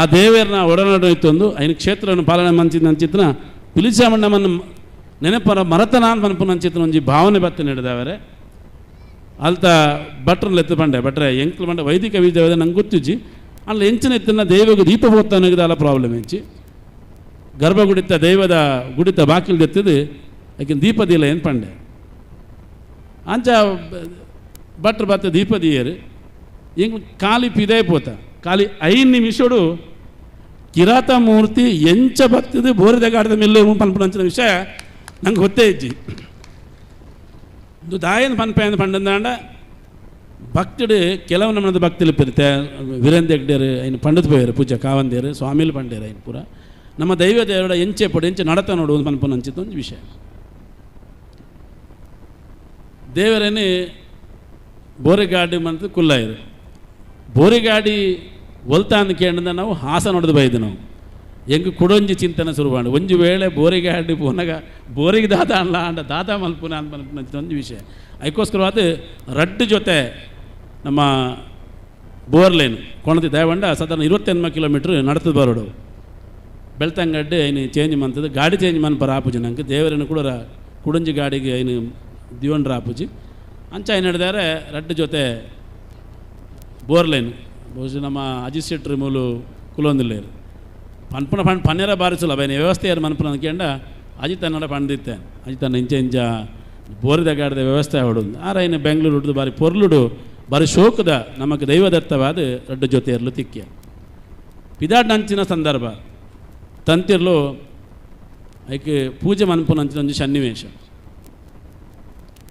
[SPEAKER 7] ಆ ದೇವರನ್ನ ಒಡನಾಡು ಇತ್ತೊಂದು ಐನ ಕ್ಷೇತ್ರವನ್ನು ಪಾಲನೆ ಮಂಚಿದ ನಂಚಿತ್ನ ಪಿಲಿಚಾಮಣ್ಣಮ್ಮನ್ನು ನೆನಪರ ಮರತನ ಮನಪು ನಂಚಿತ್ನ ಒಂಜಿ ಭಾವನೆ ಬತ್ತ ನೀಡಿದವರೆ ಅಲ್ತ ಭಟ್ರನ್ನ ಎತ್ತು ಬಂಡೆ ಭಟ್ರೆ ಎಂಕ್ಲು ಬಂಡೆ ವೈದಿಕ ವಿದ್ಯೆ ನಂಗೆ ಗೊತ್ತಿಜ್ಜಿ ಅಲ್ಲಿ ಎಂಚಿನ ಎತ್ತನ ದೈವಗೆ ದೀಪ ಹೋಗ್ತಾನೆ ಅಲ್ಲ ಪ್ರಾಬ್ಲಮ್ ಎಂಚಿ ಗರ್ಭಗುಡಿತ ದೈವದ ಗುಡಿತ ಬಾಕಿಲ್ ಎತ್ತಿದ್ದು ಯಾಕೆ ದೀಪದಿಲ್ಲ ಏನು ಪಂಡೆ ಅಂಚ ಭಟ್ರು ಬತ್ತ ದೀಪದಿಯರು ಎಂಕ್ ಖಾಲಿ ಪಿದೇ ಪೋತ ಖಾಲಿ 5 ನಿಮಿಷಡು ಕಿರಾತ ಮೂರ್ತಿ ಎಂಚ ಬತ್ತಿದ್ದು ಬೋರಿದಗಾಡದ ಮಿಲ್ಲು ಪನ್ಪುನಂಚಿನ ವಿಷಯ ನಂಗೆ ಗೊತ್ತೇ ಇಜ್ಜಿ. ದಾಯನ ಪನ್ಪೇಂದು ಪಂಡಂದಾಂಡ ಭಕ್ತಿಡು ಕೆಲವು ನಮ್ಮದು ಭಕ್ತಿಲಿ ಪೆರಿತೆ ವೀರೇಂದ್ರ ಹೆಗ್ಡೇರು ಐನು ಪಂಡತ್ ಪೋಯರು ಪೂಜೆ ಕಾವಂದೇರು ಸ್ವಾಮಿಲು ಪಂಡೇರು ಐನು ಪೂರ ನಮ್ಮ ದೈವ ದೇವರ ಎಂಚೆ ಪೊಡು ಎಂಚೆ ನಡತ ನೋಡು ಒಂದು ಪನ್ಪುನ ಅಂಚಿತ್ತು ಒಂದು ವಿಷಯ. ದೇವರೇನೆ ಬೋರೆಗಾಡಿ ಮಂತ ಕುಲ್ಲಾಯರು ಬೋರೆಗಾಡಿ ಒಲ್ತಾ ಅಂದ ಕೇಂದ್ರ ನಾವು ಹಾಸ ನೋಡಿದು ಬೈದು ನಾವು ಹೆಂಗೆ ಕುಡೊಂಜಿ ಚಿಂತನೆ ಶುರುವಾಂಡು ಒಂಜಿ ವೇಳೆ ಬೋರಿಗೆ ಪೋನಗ ಬೋರಿಗೆ ದಾದ ಅಲ್ಲ ಅಂಡ ದಾದ ಮಲ್ಪುನ ಅಂತ ಒಂದು ವಿಷಯ. ಅದಕ್ಕೋಸ್ಕರವಾದ ರಡ್ಡು ಜೊತೆ ನಮ್ಮ ಬೋರ್ಲೈನ್ ಕೊಣತಿ ದಯವಂಡ ಸಾಧಾರಣ 28 ಕಿಲೋಮೀಟ್ರ್ ನಡತದ ಬರೋಡು ಬೆಳ್ತಂಗಡ್ಡೆ ಐನು ಚೇಂಜ್ ಮಂತದ್ದು ಗಾಡಿ ಚೇಂಜ್ ಮನ್ಪರ ಆಪುಜಿ ನಂಗೆ ದೇವರನ್ನು ಕೂಡ ಕುಡಂಜಿ ಗಾಡಿಗೆ ಐನು ದಿವಂಡ್ರ ಆಪುಜಿ ಅಂಚ ಐನು ಹಿಡಿದಾರೆ ರಡ್ಡು ಜೊತೆ ಬೋರ್ಲೈನ್ ಬಹುಶಃ ನಮ್ಮ ಅಜಿತ್ ಶೆಟ್ರ್ ಮೂಲು ಕುಲೊಂದಿಲ್ಲ ಪನ್ಪುನ ಪಣ್ ಪನ್ನೆರ ಬಾರಿಸಲ್ಲ ಬೈನ ವ್ಯವಸ್ಥೆ ಯಾರು ಮನ್ಪುನ ಅಂದ್ಕೊಂಡ ಅಜಿತ್ ಅನ್ನಡ ಪಂಡಿತ್ತೆ ಅಜಿತ್ ಅನ್ನ ಇಂಚ ಇಂಚ ಬೋರಿದ ಗಾಡಿದ ವ್ಯವಸ್ಥೆ ಹೊಡೋದು ಆರ ಇನ್ನು ಬೆಂಗಳೂರು ಹುಡ್ದು ಬಾರಿ ಪೊರ್ಲುಡು ಬಾರಿ ಶೋಕದ ನಮಗೆ ದೈವದತ್ತವಾದ ರಡ್ಡು ಜೊತೆ ಇರಲು ತಿಕ್ಕಿಯ ಪಿದಾಡ್ನಂಚಿನ ಸಂದರ್ಭ ತಂತಿರ್ಲು ಐಕೆ ಪೂಜೆ ಮನ್ಪುನಂಚಿನ ಒಂಜಿ ಸನ್ನಿವೇಶ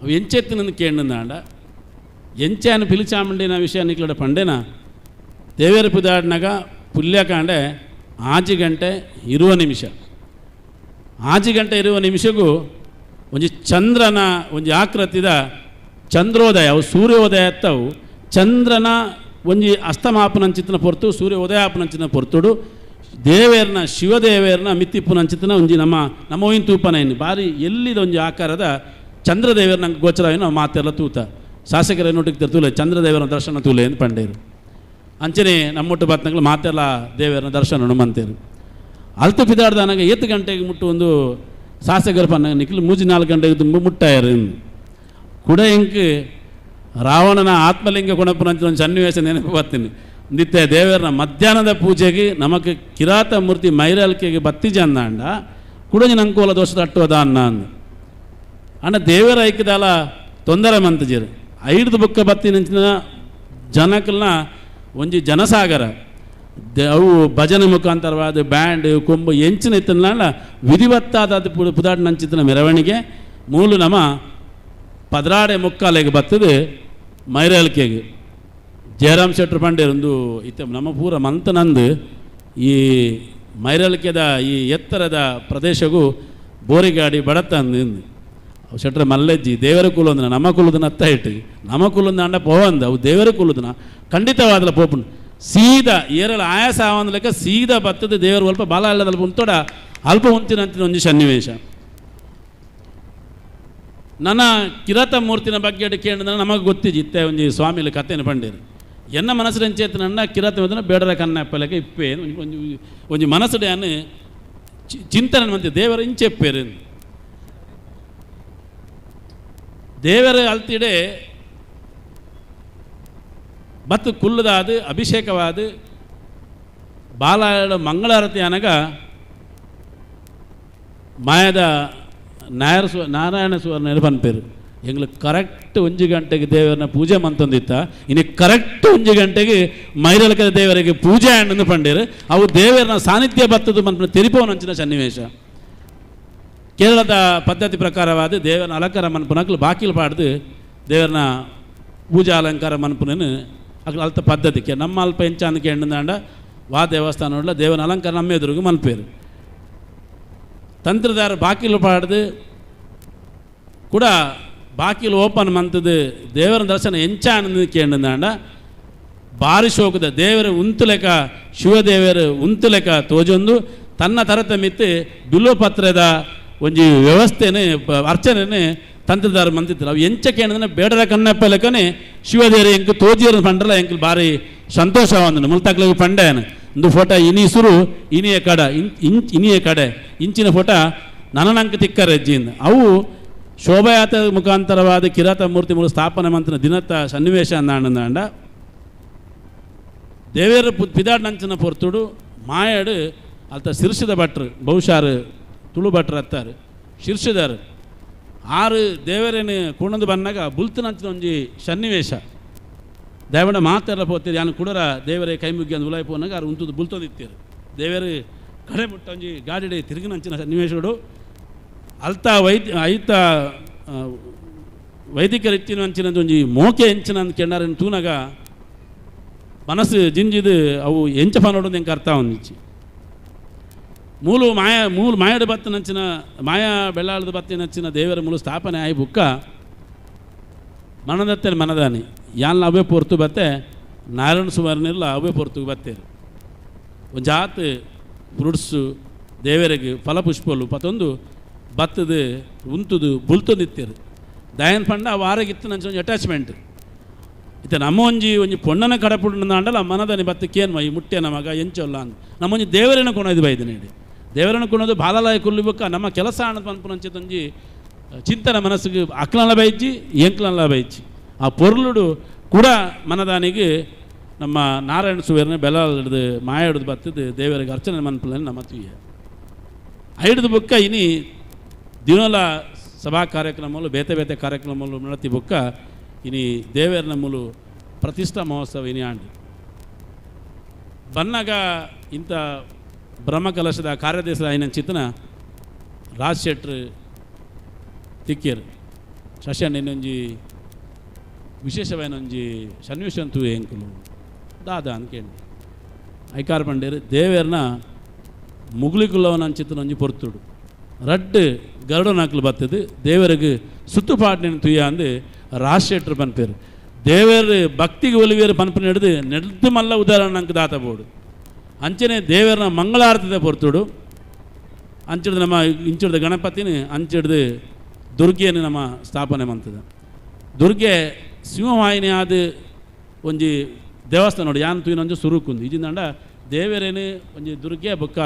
[SPEAKER 7] ಅವು ಎಂಚೆತ್ತಿನ ಕೇಂದ್ರ ಎಂಚಾನು ಪಿಲಿಚಾಮುಂಡಿನ ವಿಷಯ ನಿಕ್ಲಡ ಪಂಡೇನ ದೇವೇರ ಪಿದಾಡ್ನಾಗ ಪುಲ್ಯಕಾಂಡೆ 5 ಗಂಟೆ 20 ನಿಮಿಷ 5 ಗಂಟೆ 20 ನಿಮಿಷಕ್ಕೂ ಒಂಜಿ ಚಂದ್ರನ ಒಂಜಿ ಆಕೃತಿದ ಚಂದ್ರೋದಯ ಅವು ಸೂರ್ಯೋದಯ ಅತ್ತವು ಚಂದ್ರನ ಒಂಜಿ ಅಸ್ತಮಾಪನಂಚಿತನ ಪೊರ್ತು ಸೂರ್ಯೋದಯಾಪನಂಚಿನ ಪೊರ್ತುಡು ದೇವೇರ್ನ ಶಿವದೇವೇರ್ನ ಮಿತ್ತಿಪ್ಪುನಂಚಿತನ ಒಂಜಿ ನಮ್ಮ ನಮೋಯಿನ ತೂಪನ ಏನು ಬಾರಿ ಎಲ್ಲಿದ ಒಂಜಿ ಆಕಾರದ ಚಂದ್ರದೇವರ ನಂಗೆ ಗೋಚರವೇನು ನಾವು ಮಾತೆಲ್ಲ ತೂತ ಶಾಸಕರ ನೋಟಿಗೆ ತೂಲೆ ಚಂದ್ರದೇವರ ದರ್ಶನ ತೂಲೆ ಅಂತ ಪಂಡೇರು ಅಂಚನೆ ನಮ್ಮೊಟ್ಟು ಬತ್ನಗಳು ಮಾತೆಲ್ಲ ದೇವರನ್ನ ದರ್ಶನ ಮಂತೇರು ಅಲ್ತು ಪಿದಾಡ್ದ ನನಗೆ 8 ಗಂಟೆಗೆ ಮುಟ್ಟು ಒಂದು ಶಾಸಕರು ಪನ್ನ ನಿಕ್ಲು 3-4 ಗಂಟೆಗೆ ತುಂಬ ಮುಟ್ಟಾಯರು ಕೂಡ ಎಂಕ್ ರಾವಣನ ಆತ್ಮಲಿಂಗ ಕೊಣಪುನಂಚಿನ ಒಂದು ಸನ್ನಿವೇಶ ನೆನಪು ಬರ್ತೀನಿ. ನಿತ್ಯ ದೇವರನ ಮಧ್ಯಾಹ್ನದ ಪೂಜೆಗೆ ನಮಕ್ ಕಿರಾತ ಮೂರ್ತಿ ಮೈರಲ್ಕೆಗೆ ಬತ್ತಿ ಜಂದಾಂಡ ಕುಡಂಜಿ ನಂಕೋಲ ದೋಷ ತಟ್ಟುವದ ಅನ್ನ ಅಂದು ಅಣ್ಣ ದೇವರ ಐಕ್ಯದಾಲ ತೊಂದರೆ ಮಂತಜರು ಐದು ಬುಕ್ಕ ಬತ್ತಿ ನಂಚಿನ ಜನಕಲ್ನ ಒಂಜಿ ಜನಸಾಗರ ಅವು ಭಜನೆ ಮುಖಾಂತರವಾದ ಬ್ಯಾಂಡ್ ಕೊಂಬು ಎಂಚಿನ ಇತ್ತನಾಳ ವಿಧಿವತ್ತಾದ ಪುದಾಡ್ ನಂಚಿತನ ಮೆರವಣಿಗೆ ಮೂಲು ನಮ್ಮ ಪದರಾಡೆ ಮುಕ್ಕಾಲೆಗೆ ಬರ್ತದೆ ಮೈರಲ್ಕೆಗೆ. ಜಯರಾಮ್ ಶೆಟ್ಟರು ಪಂಡೇರೊಂದು ಇತ್ತ ನಮ್ಮ ಪೂರ ಮಂತನಂದು ಈ ಮೈರಲ್ಕೆದ ಈ ಎತ್ತರದ ಪ್ರದೇಶಗೂ ಬೋರಿಗಾಡಿ ಬಡತಂದು ಶೆಟ್ರ ಮಲ್ಲೆಜ್ಜಿ ದೇವರ ಕುಲೊಂದನ ನಮ್ಮ ಕುಲದನ ಅತ್ತ ಇಟ್ಟು ನಮ್ಮ ಕುಲೊಂದು ಅಂಡ ಪೋವಂದ ಅವು ದೇವರ ಕುಲದನ ಖಂಡಿತವಾದಲ ಪೋಪುಂಡು ಸೀದಾ ಏರಳ ಆಯಾಸ ಆವಂದ ಲೆಕ್ಕ ಸೀದಾ ಬತ್ತದ ದೇವರು ಅಲ್ಪ ಬಾಲ ಅಲ್ಲದಲ್ಪ ಉಂತೋಡ ಅಲ್ಪ ಉಂತಿನಂತಿನ ಒಂಜಿ ಸನ್ನಿವೇಶ. ನನ್ನ ಕಿರಾತ ಮೂರ್ತಿನ ಬಗ್ಗೆ ಕೇಳಿದ್ರೆ ನಮಗೆ ಗೊತ್ತಿಜ್ಜಿ ಇತ್ತೆ ಒಂಜಿ ಸ್ವಾಮಿಲಿ ಕಥೆನ ಪಂಡೇರು ಎನ್ನ ಮನಸ್ಸು ಎಂಚೇತನನ್ನ ಕಿರಾತ ಮೂರ್ತಿನ ಬೇಡರ ಕನ್ನ ಇಪ್ಪೆ ಒಂಜಿ ಒಂಜಿ ಮನಸ್ಸು ಅನ್ನು ಚಿಂತನೆ ಮಂತಿ ದೇವರ ಇಂಚೆಪ್ಪೇರು ದೇವರ ಅಲ್ತಿಡೆ ಮತ್ತು ಕುಲ್ಲದಾದ ಅಭಿಷೇಕವಾದ ಬಾಲ ಮಂಗಳಾರತಿ ಅನಗ ಮಾಯದ ನಾಯರ ನಾರಾಯಣ ಸುವರ್ಣ ಪನ್ಪೇರು ಎಂಗ್ಳು ಕರೆಕ್ಟ್ 1 ಗಂಟೆಗೆ ದೇವರನ್ನ ಪೂಜೆ ಮಂತಂದಿತ್ತ ಇನ್ನು ಕರೆಕ್ಟ್ 1 ಗಂಟೆಗೆ ಮೈರಲಕದ ದೇವರಿಗೆ ಪೂಜೆ ಹಣ್ಣು ಪಂಡೇರು ಅವು ದೇವರನ್ನ ಸಾನ್ನಿಧ್ಯ ಬತ್ತದು ಮನ್ಪನ ತೆರಿಪವನಂಚಿನ ಸನ್ನಿವೇಶ. ಕೇರಳದ ಪದ್ಧತಿ ಪ್ರಕಾರವಾದ ದೇವರನ್ನ ಅಲಂಕಾರ ಮನ್ಪುನಕ್ಲು ಬಾಕಿಲು ಪಾಡ್ದು ದೇವರನ್ನ ಪೂಜಾ ಅಲಂಕಾರ ಮನ್ಪುನೇನು ಅಕ್ಲು ಅಲ್ತ ಪದ್ಧತಿ ನಮ್ಮ ಅಲ್ಪ ಎಂಚಾಂದ ಕೇಂದ್ರ ವಾ ದೇವಸ್ಥಾನ ದೇವನ ಅಲಂಕಾರ ನಮ್ಮ ಎದುರಿಗೂ ಮನ್ಪೇರು ತಂತ್ರದಾರ ಬಾಕಿಲು ಪಾಡ್ದು ಕೂಡ ಬಾಕಿಲು ಓಪನ್ ಮಂತದ್ದು ದೇವರ ದರ್ಶನ ಎಂಚಾನಂದ ಕೇಂದ್ರ ಬಾರಿ ಶೋಕದ ದೇವರ ಉಂತುಲೆಕ ಶಿವದೇವರು ಉಂತುಲೆಕ ತೋಜೊಂದು ತನ್ನ ತರತ ಮಿತ್ತು ಬಿಲ್ವಪತ್ರದ ಒಂಜಿ ವ್ಯವಸ್ಥೆನೆ ಅರ್ಚನೆ ತಂತ್ರದಾರ ಮಂತಿದ್ರು ಅವು ಎಂಚ ಕೇಂದ್ರ ಬೇಡರ ಕಣ್ಣಪ್ಪ ಲೆಕ್ಕನೆ ಶಿವದೇವರು ಎಂಕ್ ತೋಜಿಯರು ಪಂಡ್ರಲ್ಲ ಎಂಕ್ ಭಾರಿ ಸಂತೋಷ ಒಂದು ಮುಲ್ತಾಕ್ಲಿಗೆ ಪಂಡೇನು ಒಂದು ಫೋಟೋ ಇನಿ ಸುರು ಇನಿಯ ಕಡ ಇನಿಯ ಕಡೆ ಇಂಚಿನ ಫೋಟೋ ನನನಂಕ ತಿಕ್ಕರೆಜ್ಜಿಯಿಂದ ಅವು ಶೋಭಾಯಾತ್ರೆ ಮುಖಾಂತರವಾದ ಕಿರಾತ ಮೂರ್ತಿ ಮೂಲ ಸ್ಥಾಪನೆ ಮಂತ್ರ ದಿನತ್ತ ಸನ್ನಿವೇಶ ಅಂದಾಂಡ ದೇವೇರ ಪಿದಾಡ್ ನಂಚಿನ ಪೊರ್ತುಡು ಮಾಯಾಡು ಅಲ್ತ ಶಿರ್ಷದ ಭಟ್ರು ಬಹುಶಾರು ತುಳು ಭಟ್ರು ಅತ್ತಾರೆ ಶಿರ್ಷದಾರು ಆರು ದೇವರೇನು ಕುಣದು ಬನ್ನಾಗ ಬುಲ್ತನಂಚಿನ ಒಂಜಿ ಸನ್ನಿವೇಶ ದೇವನ ಮಾತೆಲ್ಲ ಪೋತೀರಿ ಯಾನು ಕುಡರ ದೇವರೇ ಕೈ ಮುಗ್ಗಿ ಅಂದು ಉಲಾಯಿ ಪೋನಾಗ ಆರು ಉಂತುದು ಬುಲ್ತೊಂದಿತ್ತೀರು ದೇವರು ಕಡೆ ಮುಟ್ಟ ಒಂಜಿ ಗಾಡಿಡೆ ತಿರುಗಿನಂಚಿನ ಸನ್ನಿವೇಶಗಳು ಅಲ್ತ ವೈದ್ಯ ಐತ ವೈದಿಕರ ಇಚ್ಚಿನ ಅಂಚಿನ ಒಂಜಿ ಮೋಕೆ ಎಂಚಿನ ಕೆಂಡಾರನ್ನು ತೂನಾಗ ಮನಸ್ಸು ಜಿಂಜಿದು ಅವು ಎಂಚ ಪನೋಡು ಎಂಕ ಅರ್ಥ ಒಂದಿಚ್ಚಿ ಮೂಲು ಮಾಯ ಮೂಲು ಮಾಯಡ ಬತ್ತನಂಚಿನ ಮಾಯಾ ಬೆಳ್ಳಾಳದ ಬತ್ತಿನಂಚಿನ ದೇವರ ಮೂಲು ಸ್ಥಾಪನೆ ಆಯಿ ಬುಕ್ಕ ಮನದತ್ತೆ ಮನದಾನಿ ಯಾನ್ ಅವೇ ಪೊರ್ತು ಬತ್ತೆ ನಾರಾಯಣ ಸುವರ್ಣಿಲ್ಲ ಅವೇ ಪೊರ್ತು ಬತ್ತೇರು ಒಂದು ಜಾತ್ ಫ್ರೂಟ್ಸು ದೇವರಿಗೆ ಫಲಪುಷ್ಪಲು ಪತ್ತೊಂದು ಬತ್ತದು ಉಂತುದು ಬುಲ್ತೊಂದಿತ್ತೇರು ದಯನ್ ಪಂಡ ಅವು ಆರೋಗ್ಯ ನಂಚ ಒಂಜಿ ಅಟ್ಯಾಚ್ಮೆಂಟ್ ಇತ್ತೆ ನಮ್ಮ ಒಂಜಿ ಒಂಜಿ ಪೊಣ್ಣನ ಕಡಪುಂಡಲ್ಲ ಮನದನಿ ಬತ್ತಕ್ಕೇನು ಈ ಮುಟ್ಟೆ ನಮಗ ಎಂಚೊಲ್ಲ ಅಂದ್ ನಮ್ಮೊಂಜಿ ದೇವರನ್ನ ಕೊಣೋದು ಬೈದು ನೀಡಿ ದೇವರನ್ನ ಕೊಣೋದು ಬಾಲಲಾಯ ಕುಲ್ಲಿಬಕ್ಕ ನಮ್ಮ ಕೆಲಸ ಅನ್ನೋದು ಪನ್ಪುನಂಚಿತೊಂಜಿ ಚಿಂತನೆ ಮನಸ್ಸಿಗೆ ಅಕ್ಲನ ಬೈಜ್ಜಿ ಎಂಕ್ಲನ ಬೈಜ್ಜಿ ಆ ಪೊರ್ಲುಡು ಕೂಡ ಮನದಾನಿಗೆ ನಮ್ಮ ನಾರಾಯಣ ಸುವೇರನ ಬೆಲ ಹಿಡ್ದು ಮಾಯ ಹಿಡಿದು ಬತ್ತದು ದೇವರಿಗೆ ಅರ್ಚನೆ ಮನ್ಪುలని ನಮ್ಮ ತುಯ್ಯ ಹಿಡಿದು ಬುಕ್ಕ ಇನಿ ದಿನಲ ಸಭಾ ಕಾರ್ಯಕ್ರಮಗಳು ಬೇತೆ ಬೇತೆ ಕಾರ್ಯಕ್ರಮಗಳು ನಡತಿ ಬುಕ್ಕ ಇನಿ ದೇವರ ಮೂಲು ಪ್ರತಿಷ್ಠಾ ಮಹೋತ್ಸವ ಇನಿ ಆಂಡ್ ಬನ್ನಾಗ ಇಂಥ ಬ್ರಹ್ಮಕಲಶದ ಕಾರ್ಯದೇಶದ ಐನ ಚಿತ್ತನ ರಾಜ್ ಶೆಟ್ರು ತಿಕ್ಕೇರು ಶಶನ್ ಇನ್ನೊಂಜಿ ವಿಶೇಷವಾಯಿನೊಂಜಿ ಸನ್ನಿವೇಶಂತೂ ಎಂಕುಲು ದಾದಾ ಅಂತ ಕೇಳಿ ಐಕಾರ ಪಂಡೇರು ದೇವೇರ್ನ ಮುಗುಳಿಕುಲ್ಲವನ ಚಿತ್ತನೊಂಜಿ ಪೊರ್ತುಡು ರಡ್ಡು ಗರುಡನಾಕ್ಲು ಬತ್ತದು ದೇವರಿಗೆ ಸುತ್ತುಪಾಟ್ನ ತುಯ್ಯ ಅಂದು ರಾಜ್ ಶೆಟ್ರು ಪನ್ಪೇರು ದೇವರ ಭಕ್ತಿಗೆ ಒಲಿವೇರು ಪನ್ಪು ನಡೆದು ನಡೆದು ಮಲ್ಲ ಉದಾಹರಣೆ ಅಂಕ ದಾತಬೋಡು ಅಂಚನೆ ದೇವರನ ಮಂಗಳಾರತಿದ ಪೊರ್ತುಡು ಅಂಚಿಡ್ದು ನಮ್ಮ ಇಂಚಿಡ್ದು ಗಣಪತಿನ ಅಂಚಿಡ್ದು ದುರ್ಗೆಯನ್ನು ನಮ್ಮ ಸ್ಥಾಪನೆ ಮಂತದ ದುರ್ಗೆ ಸಿಂಹವಾಹಿನಿ ಆದ ಒಂಜಿ ದೇವಸ್ಥಾನ ನೋಡಿ ಯಾನ್ ತೂಯಿನ ಒಂಜಿ ಸುರುಕುಂದು ಇಜಿಂದಂಡ ದೇವರೇನು ಒಂಜಿ ದುರ್ಗೆ ಬೊಕ್ಕ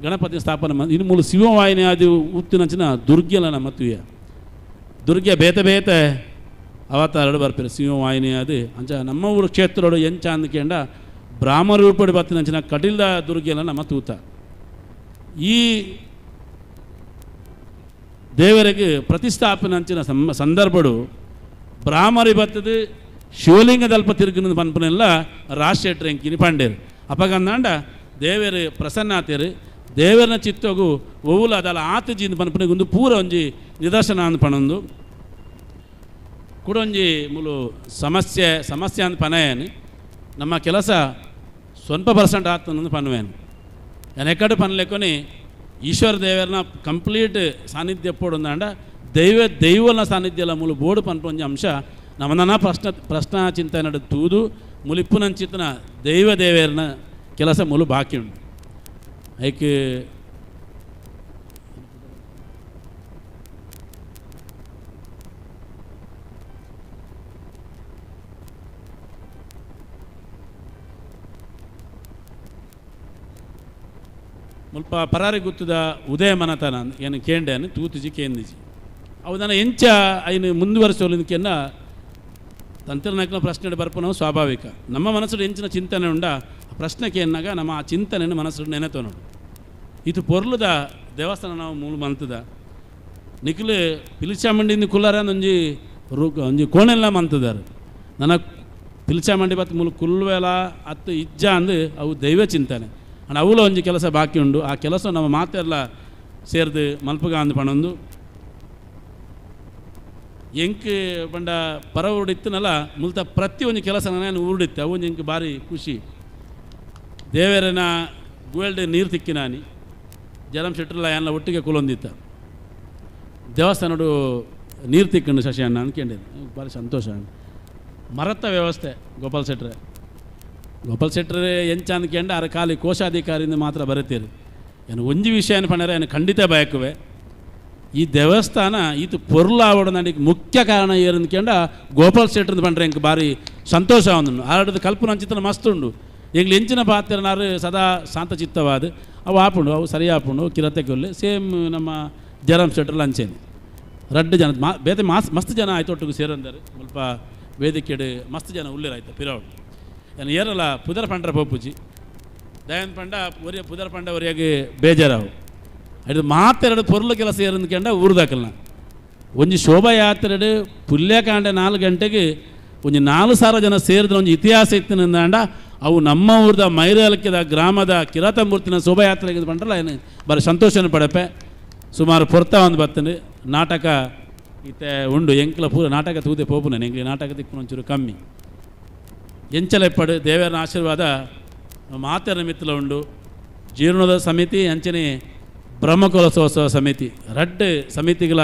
[SPEAKER 7] ಗಣಪತಿ ಸ್ಥಾಪನೆ ಇನ್ನು ಮೂಲ ಶಿವವಾಹಿನಿ ಆದಿ ಉತ್ತಿನಂಚಿನ ದುರ್ಗೆಲ ನಮ್ಮ ತುಯ ದುರ್ಗೆ ಬೇತೆ ಬೇತೆ ಅವತಾರಡು ಬರ್ಪಿರ ಶಿವವಾಹಿನಿ ಅದು ಅಂಚ ನಮ್ಮ ಊರು ಕ್ಷೇತ್ರಡು ಎಂಚ ಅಂದ್ಕೊಂಡ ಬ್ರಾಹ್ಮ ರೂಪಡು ಬತ್ತಿನಂಚಿನ ಕಟಿಲ್ದ ದುರ್ಗೆಲ ನಮ್ಮ ತೂತ. ಈ ದೇವರಿಗೆ ಪ್ರತಿಷ್ಠಾಪನೆ ಅಂಚಿನ ಸಂದರ್ಭಡು ಬ್ರಾಹ್ಮರಿ ಬತ್ತದು ಶಿವಲಿಂಗದಲ್ಪ ತಿರುಗಿನ ಪನ್ಪನೆಲ್ಲ ರಾಜಶೇಟ್ರ ಎಂಕಿನಿ ಪಂಡೇರು ಅಪಗಂದಾಂಡ ದೇವರು ಪ್ರಸನ್ನಾತೇರು ದೇವರನ ಚಿತ್ತಗು ಒವ್ವುಲ ಅದಲ್ಲ ಆತಜಿಂದ ಪನ್ಪನಿಗೆ ಒಂದು ಪೂರ ಒಂಜಿ ನಿದರ್ಶನ ಅಂದ್ ಪಣೊಂದು ಕುಡೊಂಜಿ ಮೂಲು ಸಮಸ್ಯೆ ಸಮಸ್ಯೆ ಅಂದ್ ಪನಯನಿ ನಮ್ಮ ಕೆಲಸ ಸ್ವಲ್ಪ ಪರ್ಸೆಂಟ್ ಆತನಂದು ಪನ್ವೇನು ಎಕ್ಕಡೆ ಪನ್ಲೆಕ್కొని ಈಶ್ವರ ದೇವರನ ಕಂಪ್ಲೀಟ್ ಸಾನ್ನಿಧ್ಯ ಪೋಡುಂದಾಂಡ ದೈವ ದೈವನ ಸಾನ್ನಿಧ್ಯಲ ಮೂಲು ಬೋಡು ಪನ್ಪೊಂಜಿ ಅಂಶ ನಮ್ಮನ್ನ ಪ್ರಶ್ನಾ ಚಿಂತನೆ ತೂದು ಮುಲಿಪ್ಪುನಂಚಿತನ ದೈವ ದೇವರನ ಕೆಲಸ ಮೂಲು ಬಾಕಿ ಉಂಟು. ಐಕ್ ಮುಲ್ಪ ಪರಾರಿ ಗುತ್ತದ ಉದಯ ಮನತನ ಏನು ಕೇಂಡೇನು ತೂತಿಜಿ ಕೇಂದಿಜಿ ಅವು ನನ್ನ ಎಂಚ ಐನು ಮುಂದುವರಿಸೋಲಿಂದಕ್ಕೆನ್ನ ತಂತ್ರನಾಯಕನ ಪ್ರಶ್ನೆ ಬರ್ಪನವು ಸ್ವಾಭಾವಿಕ. ನಮ್ಮ ಮನಸ್ಸು ಎಂಚಿನ ಚಿಂತನೆ ಉಂಡ ಆ ಪ್ರಶ್ನೆ ಕೇನ್ನಾಗ ನಮ್ಮ ಆ ಚಿಂತನೆಯನ್ನು ಮನಸ್ಸು ನೆನೆತೋ ನೋಡು. ಇದು ಪೊರ್ಲುದ ದೇವಸ್ಥಾನ ನಾವು ಮೂಲ ಮಂತದ ನಿಖಿಲ್ ಪಿಲಿಚಾಮಂಡಿಂದ ಕುಲ್ಲಾರ ಒಂಜಿ ಒಂಜಿ ಕೋಣೆಲ್ಲ ಮಂತದಾರು ನನ್ನ ಪಿಲಿಚಾಮಂಡಿ ಬತ್ತು ಮೂಲ ಕುಲ್ವೇಲ ಅತ್ತು ಇಜ್ಜ ಅಂದು ಅವು ದೈವ ಚಿಂತನೆ ಅಂಡ್ ಅವಲ ಒಂಜಿ ಕೆಲಸ ಬಾಕಿ ಉಂಡು. ಆ ಕೆಲಸ ನಮ್ಮ ಮಾತೆಲ್ಲ ಸೇರ್ದು ಮಲ್ಪಗ ಅಂದು ಪಣೊಂದು ಎಂಕ್ ಪಂಡ ಪರ ಊಡಿತ್ತನಲ್ಲ ಮುಲ್ತ ಪ್ರತಿ ಒಂಜಿ ಕೆಲಸ ನಾನು ಊರುಡಿತ್ತೆ ಅವು ಎಂಕ್ ಭಾರಿ ಖುಷಿ. ದೇವರನ ಗುವೆಲ್ಡ್ ನೀರು ತಿಕ್ಕಿನಾನಿ ಜಲಂ ಶೆಟ್ಟರ್ಲ ಎಲ್ಲ ಒಟ್ಟಿಗೆ ಕುಲೊಂದಿತ್ತ ದೇವಸ್ಥಾನಡು ನೀರು ತಿಕ್ಕೊಂಡು ಶಶಿ ಅಣ್ಣ ಅಂದ್ಕೊಂಡಿದ್ದೆ ಭಾರಿ ಸಂತೋಷ. ಮರತ್ತ ವ್ಯವಸ್ಥೆ ಗೋಪಾಲ್ ಶೆಟ್ರೆ ಗೋಪಾಲ್ ಶೆಟ್ಟರೆ ಎಂಚ ಅಂದ್ಕೊಂಡ ಅರ ಖಾಲಿ ಕೋಶಾಧಿಕಾರಿಯಿಂದ ಮಾತ್ರ ಬರುತ್ತೀರಿ ಏನು ಒಂಜಿ ವಿಷಯ ಪಂಡರೆ ಏನು ಖಂಡಿತ ಬಯಕುವೆ ಈ ದೇವಸ್ಥಾನ ಈತ ಪೊರ್ಲಾವಡ ನನಗೆ ಮುಖ್ಯ ಕಾರಣ ಏರಂದ್ಕೊಂಡ ಗೋಪಾಲ್ ಶೆಟ್ಟರ್ ಪಂಡ್ರೆ ಎಂಕ್ ಭಾರಿ ಸಂತೋಷ ಒಂದು ಆರಡದ ಕಲ್ಪನೆ ಅಂಚಿತನ ಮಸ್ತ್ ಉಂಡು. ಎಂಗ್ಲು ಎಂಚಿನ ಪಾತ್ರನಾರು ಸದಾ ಶಾಂತಚಿತ್ತವಾದ ಅವು ಆಪುಂಡು ಅವು ಸರಿ ಆಪುಂಡು ಕಿರತೆ ಕೊಲ್ಲೆ ಸೇಮ್ ನಮ್ಮ ಜಯರಾಮ್ ಶೆಟ್ಟರ್ಲ ಅಂಚೇನೆ ರಡ್ಡು ಜನ ಬೇತೆ ಮಸ್ತ್ ಜನ ಆಯ್ತು ಒಟ್ಟಿಗೆ ಸೇರಂದಾರೆ ಸ್ವಲ್ಪ ವೇದಿಕೆಡು ಮಸ್ತ್ ಜನ ಉಳ್ಳೇರಾಯ್ತು ಪಿರವಡು ಏನು ಏರಲ್ಲ ಪುದರ್ ಪಂಡ್ರ ಪೋಪುಜಿ ದಯನ್ ಪಂಡ ಒರಿಯ ಪುದರ್ ಪಂಡ ಒರಿಯಾಗಿ ಬೇಜಾರಾವು ಅದು ಮಾತೆರಡು ಪೊರ್ಲು ಕೆಲಸ ಏರಂದ್ಕೊಂಡ ಊರ್ದಾಕಲ್ನ ಒಂಜಿ ಶೋಭಾಯಾತ್ರೆಡು ಪುಲ್ಯಕಾಂಡ 4 ಗಂಟೆಗೆ ಒಂಜಿ 4000 ಜನ ಸೇರಿದ್ರೆ ಒಂಜಿ ಇತಿಹಾಸ ಇತ್ತಿನಿಂದಾಂಡ ಅವು ನಮ್ಮ ಊರ್ದ ಮೈರಲ್ಕಿದ ಗ್ರಾಮದ ಕಿರಾತಮೂರ್ತಿನ ಶೋಭಾಯಾತ್ರೆಗೆ ಪಂಡ್ರಲ್ಲ ಏನು ಭಾರಿ ಸಂತೋಷನ ಪಡಪೆ. ಸುಮಾರು ಪೊರ್ತ ಒಂದು ಬರ್ತದೆ ನಾಟಕ ಇತ್ತೆ ಉಂಡು ಎಂಕ್ಲ ಪೂರ ನಾಟಕ ತೂದೆ ಪೋಪುನ ಎಂಕ್ಲಿ ನಾಟಕ ತಿಕ್ಕುನ ಒಂಚೂರು ಕಮ್ಮಿ ಎಂಚಲೆಪ್ಪಡು ದೇವರನ ಆಶೀರ್ವಾದ ಮಾತೆರ ಮಿತ್ತಲ ಉಂಡು. ಜೀರ್ಣೋದಯ ಸಮಿತಿ ಅಂಚನೆ ಬ್ರಹ್ಮಕಲಶೋತ್ಸವ ಸಮಿತಿ ರಡ್ಡು ಸಮಿತಿಗಳ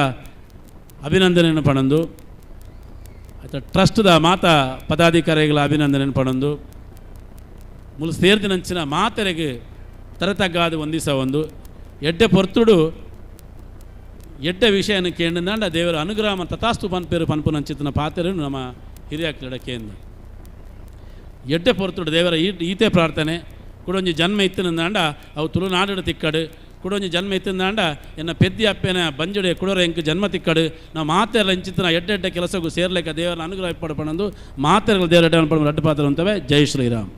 [SPEAKER 7] ಅಭಿನಂದನೆಯನ್ನು ಪಣಂದು ಆಯ್ತಾ ಟ್ರಸ್ಟ್ದ ಮಾತಾ ಪದಾಧಿಕಾರಿಗಳ ಅಭಿನಂದನೆಯನ್ನು ಪಣಂದು ಮುಲು ಸೇರ್ದಿನಂಚಿನ ಮಾತೆರೆಗೆ ತರತಗ್ಗಾದ ಒಂದಿಸ ಒಂದು ಎಡ್ಡೆ ಪೊರ್ತುಡು ಎಡ್ಡೆ ವಿಷಯನ ಕೇಂದ್ರಂಡ ದೇವರ ಅನುಗ್ರಹ ತಥಾಸ್ತು ಪನ್ಪೇರು ಪನ್ಪುನಂಚಿತನ ಪಾತೆರನ್ನು ನಮ್ಮ ಹಿರಿಯಾಕ್ಲಡ ಕೇಂದ್ರ ಎಡ್ಡೆ ಪೊರ್ತುಡು ದೇವರ ಈತೆ ಪ್ರಾರ್ಥನೆ ಕುಡೊಂಜಿ ಜನ್ಮ ಇತ್ತಿನಂದಾಂಡ ಅವು ತುಳುನಾಡು ತಿಕ್ಕಡು ಕುಡೊಂಜಿ ಜನ್ಮ ಇತ್ತಿಂದಾಂಡ ಎನ್ನ ಪೆದ್ದಿ ಅಪ್ಪೆನ ಬಂಜುಡೆ ಕುಡೋರ ಎಂಕ್ ಜನ್ಮ ತಿಕ್ಕಡು ನಾವು ಮಾತೆಲ್ಲ ಇಂಚಿತನ ಎಡ್ಡೆ ಎಡ್ಡೆ ಕೆಲಸಕ್ಕೂ ಸೇರ್ಲಿಕ್ಕೆ ದೇವರ ಅನುಗ್ರಹ ಪಡಪಣಂದು ಮಾತೆಗಳ ದೇವರ ಎಡ್ಡೆ ಅಡ್ಡ ಪಾತ್ರ ಅಂತವೆ. ಜೈ ಶ್ರೀರಾಮ್.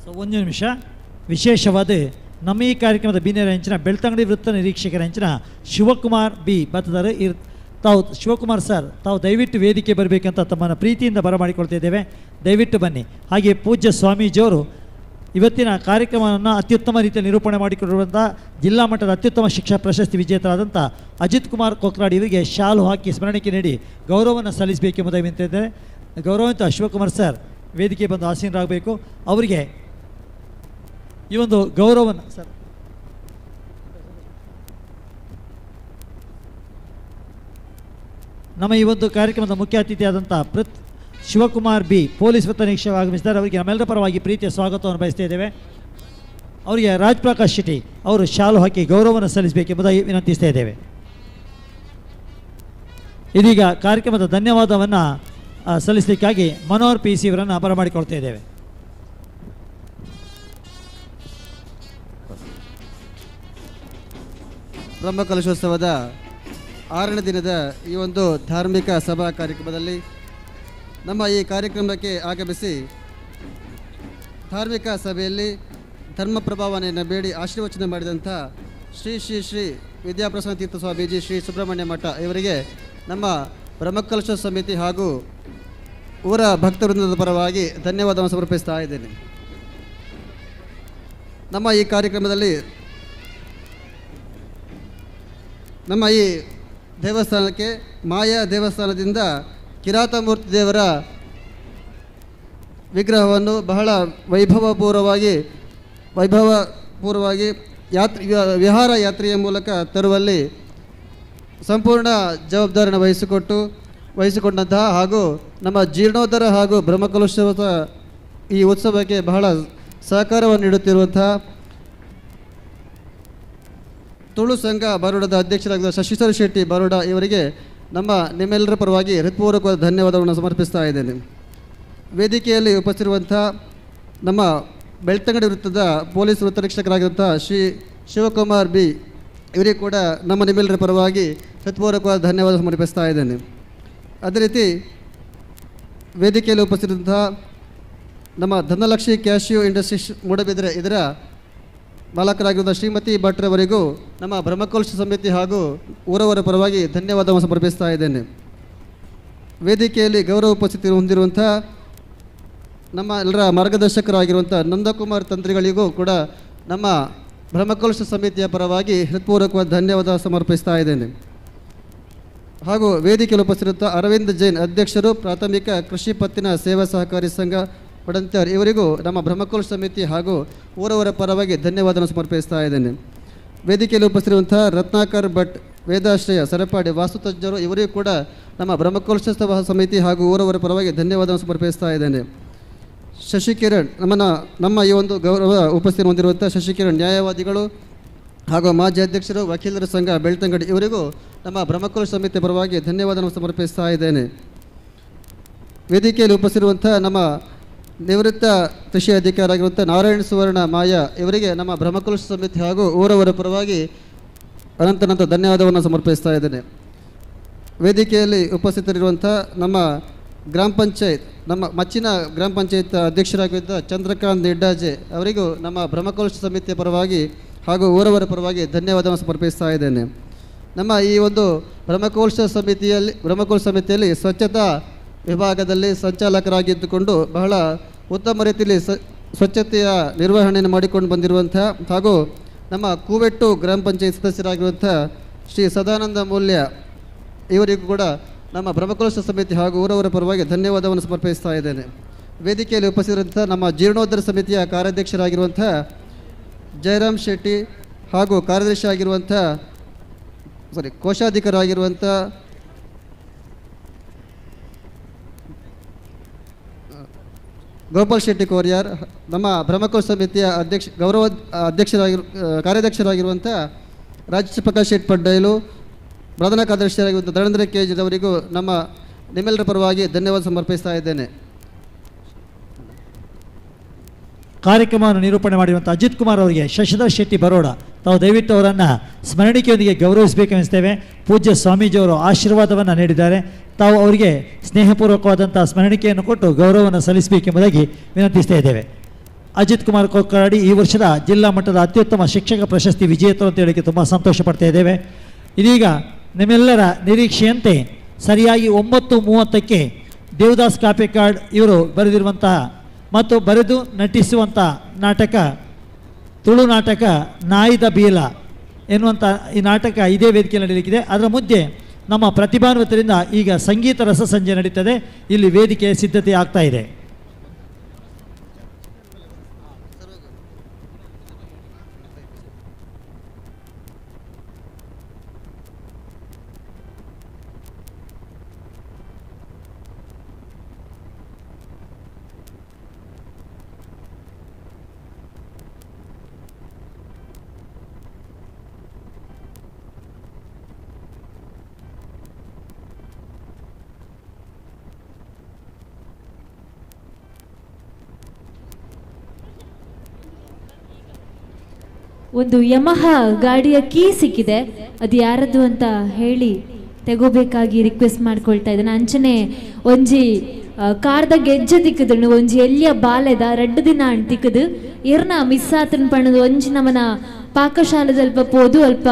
[SPEAKER 20] ಸೊ ಒಂದು ನಿಮಿಷ ವಿಶೇಷವಾದ ನಮ್ಮ ಈ ಕಾರ್ಯಕ್ರಮದ ಬಿನ್ನೆರ ಹೆಂಚಿನ ಬೆಳ್ತಂಗಡಿ ವೃತ್ತ ನಿರೀಕ್ಷಕರ ಹೆಂಚಿನ ಶಿವಕುಮಾರ್ ಬಿ ಬತ್ತದಾರೆ. ತಾವು ಶಿವಕುಮಾರ್ ಸರ್ ತಾವು ದಯವಿಟ್ಟು ವೇದಿಕೆ ಬರಬೇಕಂತ ತಮ್ಮನ್ನು ಪ್ರೀತಿಯಿಂದ ಬರಮಾಡಿಕೊಳ್ತಾ ಇದ್ದೇವೆ, ದಯವಿಟ್ಟು ಬನ್ನಿ. ಹಾಗೆ ಪೂಜ್ಯ ಸ್ವಾಮೀಜಿಯವರು ಇವತ್ತಿನ ಕಾರ್ಯಕ್ರಮವನ್ನು ಅತ್ಯುತ್ತಮ ರೀತಿಯಲ್ಲಿ ನಿರೂಪಣೆ ಮಾಡಿಕೊಂಡಿರುವಂಥ ಜಿಲ್ಲಾ ಮಟ್ಟದ ಅತ್ಯುತ್ತಮ ಶಿಕ್ಷಾ ಪ್ರಶಸ್ತಿ ವಿಜೇತರಾದಂಥ ಅಜಿತ್ ಕುಮಾರ್ ಕೊಕ್ರಾಡಿ ಇವರಿಗೆ ಶಾಲು ಹಾಕಿ ಸ್ಮರಣಿಕೆ ನೀಡಿ ಗೌರವವನ್ನು ಸಲ್ಲಿಸಬೇಕೆಂಬುದಾಗಿ ವಿನಂತಿಸಿದ್ದೇನೆ. ಗೌರವಂತ ಶಿವಕುಮಾರ್ ಸರ್ ವೇದಿಕೆ ಬಂದು ಆಸೀನರಾಗಬೇಕು. ಅವರಿಗೆ ಈ ಒಂದು ಗೌರವವನ್ನು ಸರ್ ನಮ್ಮ ಈ ಒಂದು ಕಾರ್ಯಕ್ರಮದ ಮುಖ್ಯ ಅತಿಥಿಯಾದಂಥ ಶಿವಕುಮಾರ್ ಬಿ ಪೊಲೀಸ್ ವೃತ್ತ ನಿರೀಕ್ಷಕ ಆಗಮಿಸಿದ್ದಾರೆ. ಅವರಿಗೆ ನಮ್ಮೆಲ್ಲರ ಪರವಾಗಿ ಪ್ರೀತಿಯ ಸ್ವಾಗತವನ್ನು ಬಯಸ್ತಾ ಇದ್ದೇವೆ. ಅವರಿಗೆ ರಾಜ್ಪ್ರಕಾಶ್ ಶೆಟ್ಟಿ ಅವರು ಶಾಲು ಹಾಕಿ ಗೌರವವನ್ನು ಸಲ್ಲಿಸಬೇಕೆಂಬುದಾಗಿ ವಿನಂತಿಸ್ತಾ ಇದ್ದೇವೆ. ಇದೀಗ ಕಾರ್ಯಕ್ರಮದ ಧನ್ಯವಾದವನ್ನು ಸಲ್ಲಿಸಲಿಕ್ಕಾಗಿ ಮನೋಹರ್ ಪಿ ಸಿ ಅವರನ್ನು ಬರಮಾಡಿಕೊಳ್ತಾ ಇದ್ದೇವೆ.
[SPEAKER 4] ಬ್ರಹ್ಮಕಲಶೋತ್ಸವದ 6ನೇ ದಿನದ ಈ ಒಂದು ಧಾರ್ಮಿಕ ಸಭಾ ಕಾರ್ಯಕ್ರಮದಲ್ಲಿ ನಮ್ಮ ಈ ಕಾರ್ಯಕ್ರಮಕ್ಕೆ ಆಗಮಿಸಿ ಧಾರ್ಮಿಕ ಸಭೆಯಲ್ಲಿ ಧರ್ಮ ಪ್ರಭಾವನೆಯನ್ನು ಬೇಡಿ ಆಶೀರ್ವಚನ ಮಾಡಿದಂಥ ಶ್ರೀ ಶ್ರೀ ಶ್ರೀ ವಿದ್ಯಾಪ್ರಸನ್ನ ತೀರ್ಥ ಸ್ವಾಮೀಜಿ ಶ್ರೀ ಸುಬ್ರಹ್ಮಣ್ಯ ಮಠ ಇವರಿಗೆ ನಮ್ಮ ಬ್ರಹ್ಮಕಲಶ ಸಮಿತಿ ಹಾಗೂ ಊರ ಭಕ್ತವೃಂದದ ಪರವಾಗಿ ಧನ್ಯವಾದವನ್ನು ಸಮರ್ಪಿಸ್ತಾ ಇದ್ದೇನೆ. ನಮ್ಮ ಈ ಕಾರ್ಯಕ್ರಮದಲ್ಲಿ ನಮ್ಮ ಈ ದೇವಸ್ಥಾನಕ್ಕೆ ಮಾಯಾ ದೇವಸ್ಥಾನದಿಂದ ಕಿರಾತಮೂರ್ತಿ ದೇವರ ವಿಗ್ರಹವನ್ನು ಬಹಳ ವೈಭವಪೂರ್ವವಾಗಿ ವಿಹಾರ ಯಾತ್ರೆಯ ಮೂಲಕ ತರುವಲ್ಲಿ ಸಂಪೂರ್ಣ ಜವಾಬ್ದಾರಿಯನ್ನು ವಹಿಸಿಕೊಂಡಂತಹ ಹಾಗೂ ನಮ್ಮ ಜೀರ್ಣೋದ್ಧಾರ ಹಾಗೂ ಬ್ರಹ್ಮಕಲಶೋತ್ಸವ ಈ ಉತ್ಸವಕ್ಕೆ ಬಹಳ ಸಹಕಾರವನ್ನು ನೀಡುತ್ತಿರುವಂತಹ ತುಳು ಸಂಘ ಬರೋಡದ ಅಧ್ಯಕ್ಷರಾಗಿರುವ ಶಶಿಧರ್ ಶೆಟ್ಟಿ ಬರೋಡ ಇವರಿಗೆ ನಮ್ಮ ನಿಮ್ಮೆಲ್ಲರ ಪರವಾಗಿ ಹೃತ್ಪೂರ್ವಕವಾದ ಧನ್ಯವಾದವನ್ನು ಸಮರ್ಪಿಸ್ತಾ ಇದ್ದೇನೆ. ವೇದಿಕೆಯಲ್ಲಿ ಉಪಸ್ಥಿತಿರುವಂಥ ನಮ್ಮ ಬೆಳ್ತಂಗಡಿ ವೃತ್ತದ ಪೊಲೀಸ್ ವೃತ್ತ ನಿರೀಕ್ಷಕರಾಗಿರುವಂಥ ಶ್ರೀ ಶಿವಕುಮಾರ್ ಬಿ ಇವರಿಗೆ ಕೂಡ ನಮ್ಮ ನಿಮ್ಮೆಲ್ಲರ ಪರವಾಗಿ ಹೃತ್ಪೂರ್ವಕವಾದ ಧನ್ಯವಾದ ಸಮರ್ಪಿಸ್ತಾ ಇದ್ದೇನೆ. ಅದೇ ರೀತಿ ವೇದಿಕೆಯಲ್ಲಿ ಉಪಸ್ಥಿತರಂಥ ನಮ್ಮ ಧನಲಕ್ಷ್ಮಿ ಕ್ಯಾಶಿಯೋ ಇಂಡಸ್ಟ್ರೀಸ್ ಮೂಡಬಿದ್ರೆ ಇದರ ಮಾಲಕರಾಗಿರುವ ಶ್ರೀಮತಿ ಭಟ್ರವರಿಗೂ ನಮ್ಮ ಬ್ರಹ್ಮಕಲಶ ಸಮಿತಿ ಹಾಗೂ ಊರವರ ಪರವಾಗಿ ಧನ್ಯವಾದವನ್ನು ಸಮರ್ಪಿಸ್ತಾ ಇದ್ದೇನೆ. ವೇದಿಕೆಯಲ್ಲಿ ಗೌರವ ಉಪಸ್ಥಿತಿ ಹೊಂದಿರುವಂಥ ನಮ್ಮ ಎಲ್ಲರ ಮಾರ್ಗದರ್ಶಕರಾಗಿರುವಂಥ ನಂದಕುಮಾರ್ ತಂತ್ರಿಗಳಿಗೂ ಕೂಡ ನಮ್ಮ ಬ್ರಹ್ಮಕಲಶ ಸಮಿತಿಯ ಪರವಾಗಿ ಹೃತ್ಪೂರ್ವಕವಾದ ಧನ್ಯವಾದ ಸಮರ್ಪಿಸ್ತಾ ಇದ್ದೇನೆ. ಹಾಗೂ ವೇದಿಕೆಯಲ್ಲಿ ಉಪಸ್ಥಿತರಿರುವಂಥ ಅರವಿಂದ್ ಜೈನ್ ಅಧ್ಯಕ್ಷರು, ಪ್ರಾಥಮಿಕ ಕೃಷಿ ಪತ್ತಿನ ಸೇವಾ ಸಹಕಾರಿ ಸಂಘ ಪಡಂತ್ಯಾರ್ ಇವರಿಗೂ ನಮ್ಮ ಬ್ರಹ್ಮಕಲಶ ಸಮಿತಿ ಹಾಗೂ ಊರವರ ಪರವಾಗಿ ಧನ್ಯವಾದವನ್ನು ಸಮರ್ಪಿಸ್ತಾ ಇದ್ದೇನೆ. ವೇದಿಕೆಯಲ್ಲಿ ಉಪಸ್ಥಿತರಿರುವಂಥ ರತ್ನಾಕರ್ ಭಟ್ ವೇದಾಶ್ರಯ ಸರಪಾಡಿ ವಾಸ್ತುತಜ್ಞರು ಇವರಿಗೂ ಕೂಡ ನಮ್ಮ ಬ್ರಹ್ಮಕಲಶ ಸಮಿತಿ ಹಾಗೂ ಊರವರ ಪರವಾಗಿ ಧನ್ಯವಾದವನ್ನು ಸಮರ್ಪಿಸ್ತಾ ಇದ್ದೇನೆ. ಶಶಿಕಿರಣ್ ನಮ್ಮ ಈ ಒಂದು ಗೌರವ ಉಪಸ್ಥಿತಿ ಹೊಂದಿರುವಂಥ ಶಶಿಕಿರಣ್ ನ್ಯಾಯವಾದಿಗಳು ಹಾಗೂ ಮಾಜಿ ಅಧ್ಯಕ್ಷರು ವಕೀಲರ ಸಂಘ ಬೆಳ್ತಂಗಡಿ ಇವರಿಗೂ ನಮ್ಮ ಬ್ರಹ್ಮಕಲಶ ಸಮಿತಿ ಪರವಾಗಿ ಧನ್ಯವಾದವನ್ನು ಸಮರ್ಪಿಸ್ತಾ ಇದ್ದೇನೆ. ವೇದಿಕೆಯಲ್ಲಿ ಉಪಸ್ಥಿತಿರುವಂಥ ನಮ್ಮ ನಿವೃತ್ತ ಕೃಷಿ ಅಧಿಕಾರಿಯಾಗಿರುವಂಥ ನಾರಾಯಣ ಸುವರ್ಣ ಮಾಯಾ ಇವರಿಗೆ ನಮ್ಮ ಬ್ರಹ್ಮಕಲಶ ಸಮಿತಿ ಹಾಗೂ ಊರವರ ಪರವಾಗಿ ಅನಂತನಂತ ಧನ್ಯವಾದವನ್ನು ಸಮರ್ಪಿಸ್ತಾ ಇದ್ದೇನೆ. ವೇದಿಕೆಯಲ್ಲಿ ಉಪಸ್ಥಿತರಿರುವಂಥ ನಮ್ಮ ಗ್ರಾಮ ಪಂಚಾಯತ್ ನಮ್ಮ ಮಚ್ಚಿನ ಗ್ರಾಮ ಪಂಚಾಯತ್ ಅಧ್ಯಕ್ಷರಾಗಿದ್ದ ಚಂದ್ರಕಾಂತ್ ನಿಡ್ಡಾಜೆ ಅವರಿಗೂ ನಮ್ಮ ಬ್ರಹ್ಮಕಲಶ ಸಮಿತಿಯ ಪರವಾಗಿ ಹಾಗೂ ಊರವರ ಪರವಾಗಿ ಧನ್ಯವಾದವನ್ನು ಸಮರ್ಪಿಸ್ತಾ ಇದ್ದೇನೆ. ನಮ್ಮ ಈ ಒಂದು ಬ್ರಹ್ಮಕಲಶ ಸಮಿತಿಯಲ್ಲಿ ಸ್ವಚ್ಛತಾ ವಿಭಾಗದಲ್ಲಿ ಸಂಚಾಲಕರಾಗಿದ್ದುಕೊಂಡು ಬಹಳ ಉತ್ತಮ ರೀತಿಯಲ್ಲಿ ಸ್ವಚ್ಛತೆಯ ನಿರ್ವಹಣೆಯನ್ನು ಮಾಡಿಕೊಂಡು ಬಂದಿರುವಂಥ ಹಾಗೂ ನಮ್ಮ ಕೂವೆಟ್ಟು ಗ್ರಾಮ ಪಂಚಾಯತ್ ಸದಸ್ಯರಾಗಿರುವಂಥ ಶ್ರೀ ಸದಾನಂದ ಮೂಲ್ಯ ಇವರಿಗೂ ಕೂಡ ನಮ್ಮ ಬ್ರಹ್ಮಕಲಶ ಸಮಿತಿ ಹಾಗೂ ಊರವರ ಪರವಾಗಿ ಧನ್ಯವಾದವನ್ನು ಸಮರ್ಪಿಸ್ತಾ ಇದ್ದೇನೆ. ವೇದಿಕೆಯಲ್ಲಿ ಉಪಸ್ಥಿತರಂಥ ನಮ್ಮ ಜೀರ್ಣೋದ್ಧಾರ ಸಮಿತಿಯ ಕಾರ್ಯಾಧ್ಯಕ್ಷರಾಗಿರುವಂಥ ಜಯರಾಮ್ ಶೆಟ್ಟಿ ಹಾಗೂ ಕಾರ್ಯದರ್ಶಿ ಆಗಿರುವಂಥ ಕೋಶಾಧಿಕಾರಿಯಾಗಿರುವಂಥ ಗೋಪಾಲ್ ಶೆಟ್ಟಿ ಕೋರಿಯಾರ್, ನಮ್ಮ ಬ್ರಹ್ಮಕಲಶ ಸಮಿತಿಯ ಅಧ್ಯಕ್ಷ ಗೌರವ ಕಾರ್ಯಾಧ್ಯಕ್ಷರಾಗಿರುವಂಥ ರಾಜೇಶ್ ಪ್ರಕಾಶ್ ಶೆಟ್ಟಿ ಪಡ್ಡೈಲು, ಪ್ರಧಾನ ಕಾರ್ಯದರ್ಶಿಯಾಗಿರುವಂಥ ಧರೇಂದ್ರ ಕೆ ಜಿರವರಿಗೂ ನಮ್ಮ ನಿಮ್ಮೆಲ್ಲರ ಪರವಾಗಿ ಧನ್ಯವಾದ ಸಮರ್ಪಿಸ್ತಾ ಇದ್ದೇನೆ.
[SPEAKER 20] ಕಾರ್ಯಕ್ರಮವನ್ನು ನಿರೂಪಣೆ ಮಾಡಿರುವಂಥ ಅಜಿತ್ ಕುಮಾರ್ ಅವರಿಗೆ ಶಶಿಧರ್ ಶೆಟ್ಟಿ ಬರೋಡ ತಾವು ದಯವಿಟ್ಟು ಅವರನ್ನು ಸ್ಮರಣಿಕೆಯೊಂದಿಗೆ ಗೌರವಿಸಬೇಕೆನಿಸ್ತೇವೆ. ಪೂಜ್ಯ ಸ್ವಾಮೀಜಿಯವರು ಆಶೀರ್ವಾದವನ್ನು ನೀಡಿದ್ದಾರೆ. ತಾವು ಅವರಿಗೆ ಸ್ನೇಹಪೂರ್ವಕವಾದಂಥ ಸ್ಮರಣಿಕೆಯನ್ನು ಕೊಟ್ಟು ಗೌರವವನ್ನು ಸಲ್ಲಿಸಬೇಕೆಂಬುದಾಗಿ ವಿನಂತಿಸ್ತಾ ಇದ್ದೇವೆ. ಅಜಿತ್ ಕುಮಾರ್ ಕೊಕ್ಕರಾಡಿ ಈ ವರ್ಷದ ಜಿಲ್ಲಾ ಮಟ್ಟದ ಅತ್ಯುತ್ತಮ ಶಿಕ್ಷಕ ಪ್ರಶಸ್ತಿ ವಿಜೇತರು ಅಂತ ಹೇಳಲಿಕ್ಕೆ ತುಂಬ ಸಂತೋಷ ಪಡ್ತಾ ಇದ್ದೇವೆ. ಇದೀಗ ನಿಮ್ಮೆಲ್ಲರ ನಿರೀಕ್ಷೆಯಂತೆ ಸರಿಯಾಗಿ 9:30ಕ್ಕೆ ದೇವದಾಸ್ ಕಾಪಿಕಾಡ್ ಇವರು ಬರೆದಿರುವಂತಹ ಮತ್ತು ಬರೆದು ನಟಿಸುವಂಥ ನಾಟಕ ತುಳು ನಾಟಕ ನಾಯಿದ ಬೀಲ ಎನ್ನುವಂಥ ಈ ನಾಟಕ ಇದೇ ವೇದಿಕೆಯಲ್ಲಿ ನಡೀಲಿಕ್ಕಿದೆ. ಅದರ ಮಧ್ಯೆ ನಮ್ಮ ಪ್ರತಿಭಾನ್ವಿತರಿಂದ ಈಗ ಸಂಗೀತ ರಸ ಸಂಜೆ ನಡೀತದೆ. ಇಲ್ಲಿ ವೇದಿಕೆಯ ಸಿದ್ಧತೆ ಆಗ್ತಾ ಇದೆ.
[SPEAKER 1] ಒಂದು ಯಮಹ ಗಾಡಿಯ ಕೀ ಸಿಕ್ಕಿದೆ, ಅದು ಯಾರದ್ದು ಅಂತ ಹೇಳಿ ತೆಗೋಬೇಕಾಗಿ ರಿಕ್ವೆಸ್ಟ್ ಮಾಡ್ಕೊಳ್ತಾ ಇದ್ದೇನೆ. ಅಂಚನೆ ಒಂಜಿ ಕಾರ್ದ ಗೆಜ್ಜೆ ತಿಕ್ಕದು, ಒಂಜಿ ಎಲ್ಲಿಯ ಬಾಲೆದ ರಡ್ಡು ದಿನ ಅಣ್ ತಿಕ್ಕದು ಇರ್ನ ಮಿಸ್ ಆತನ ಪಣ್ಣದು ಒಂಜಿ ನಮನ ಪಾಕಶಾಲೆದಲ್ಪ ಪೋದು ಅಲ್ಪ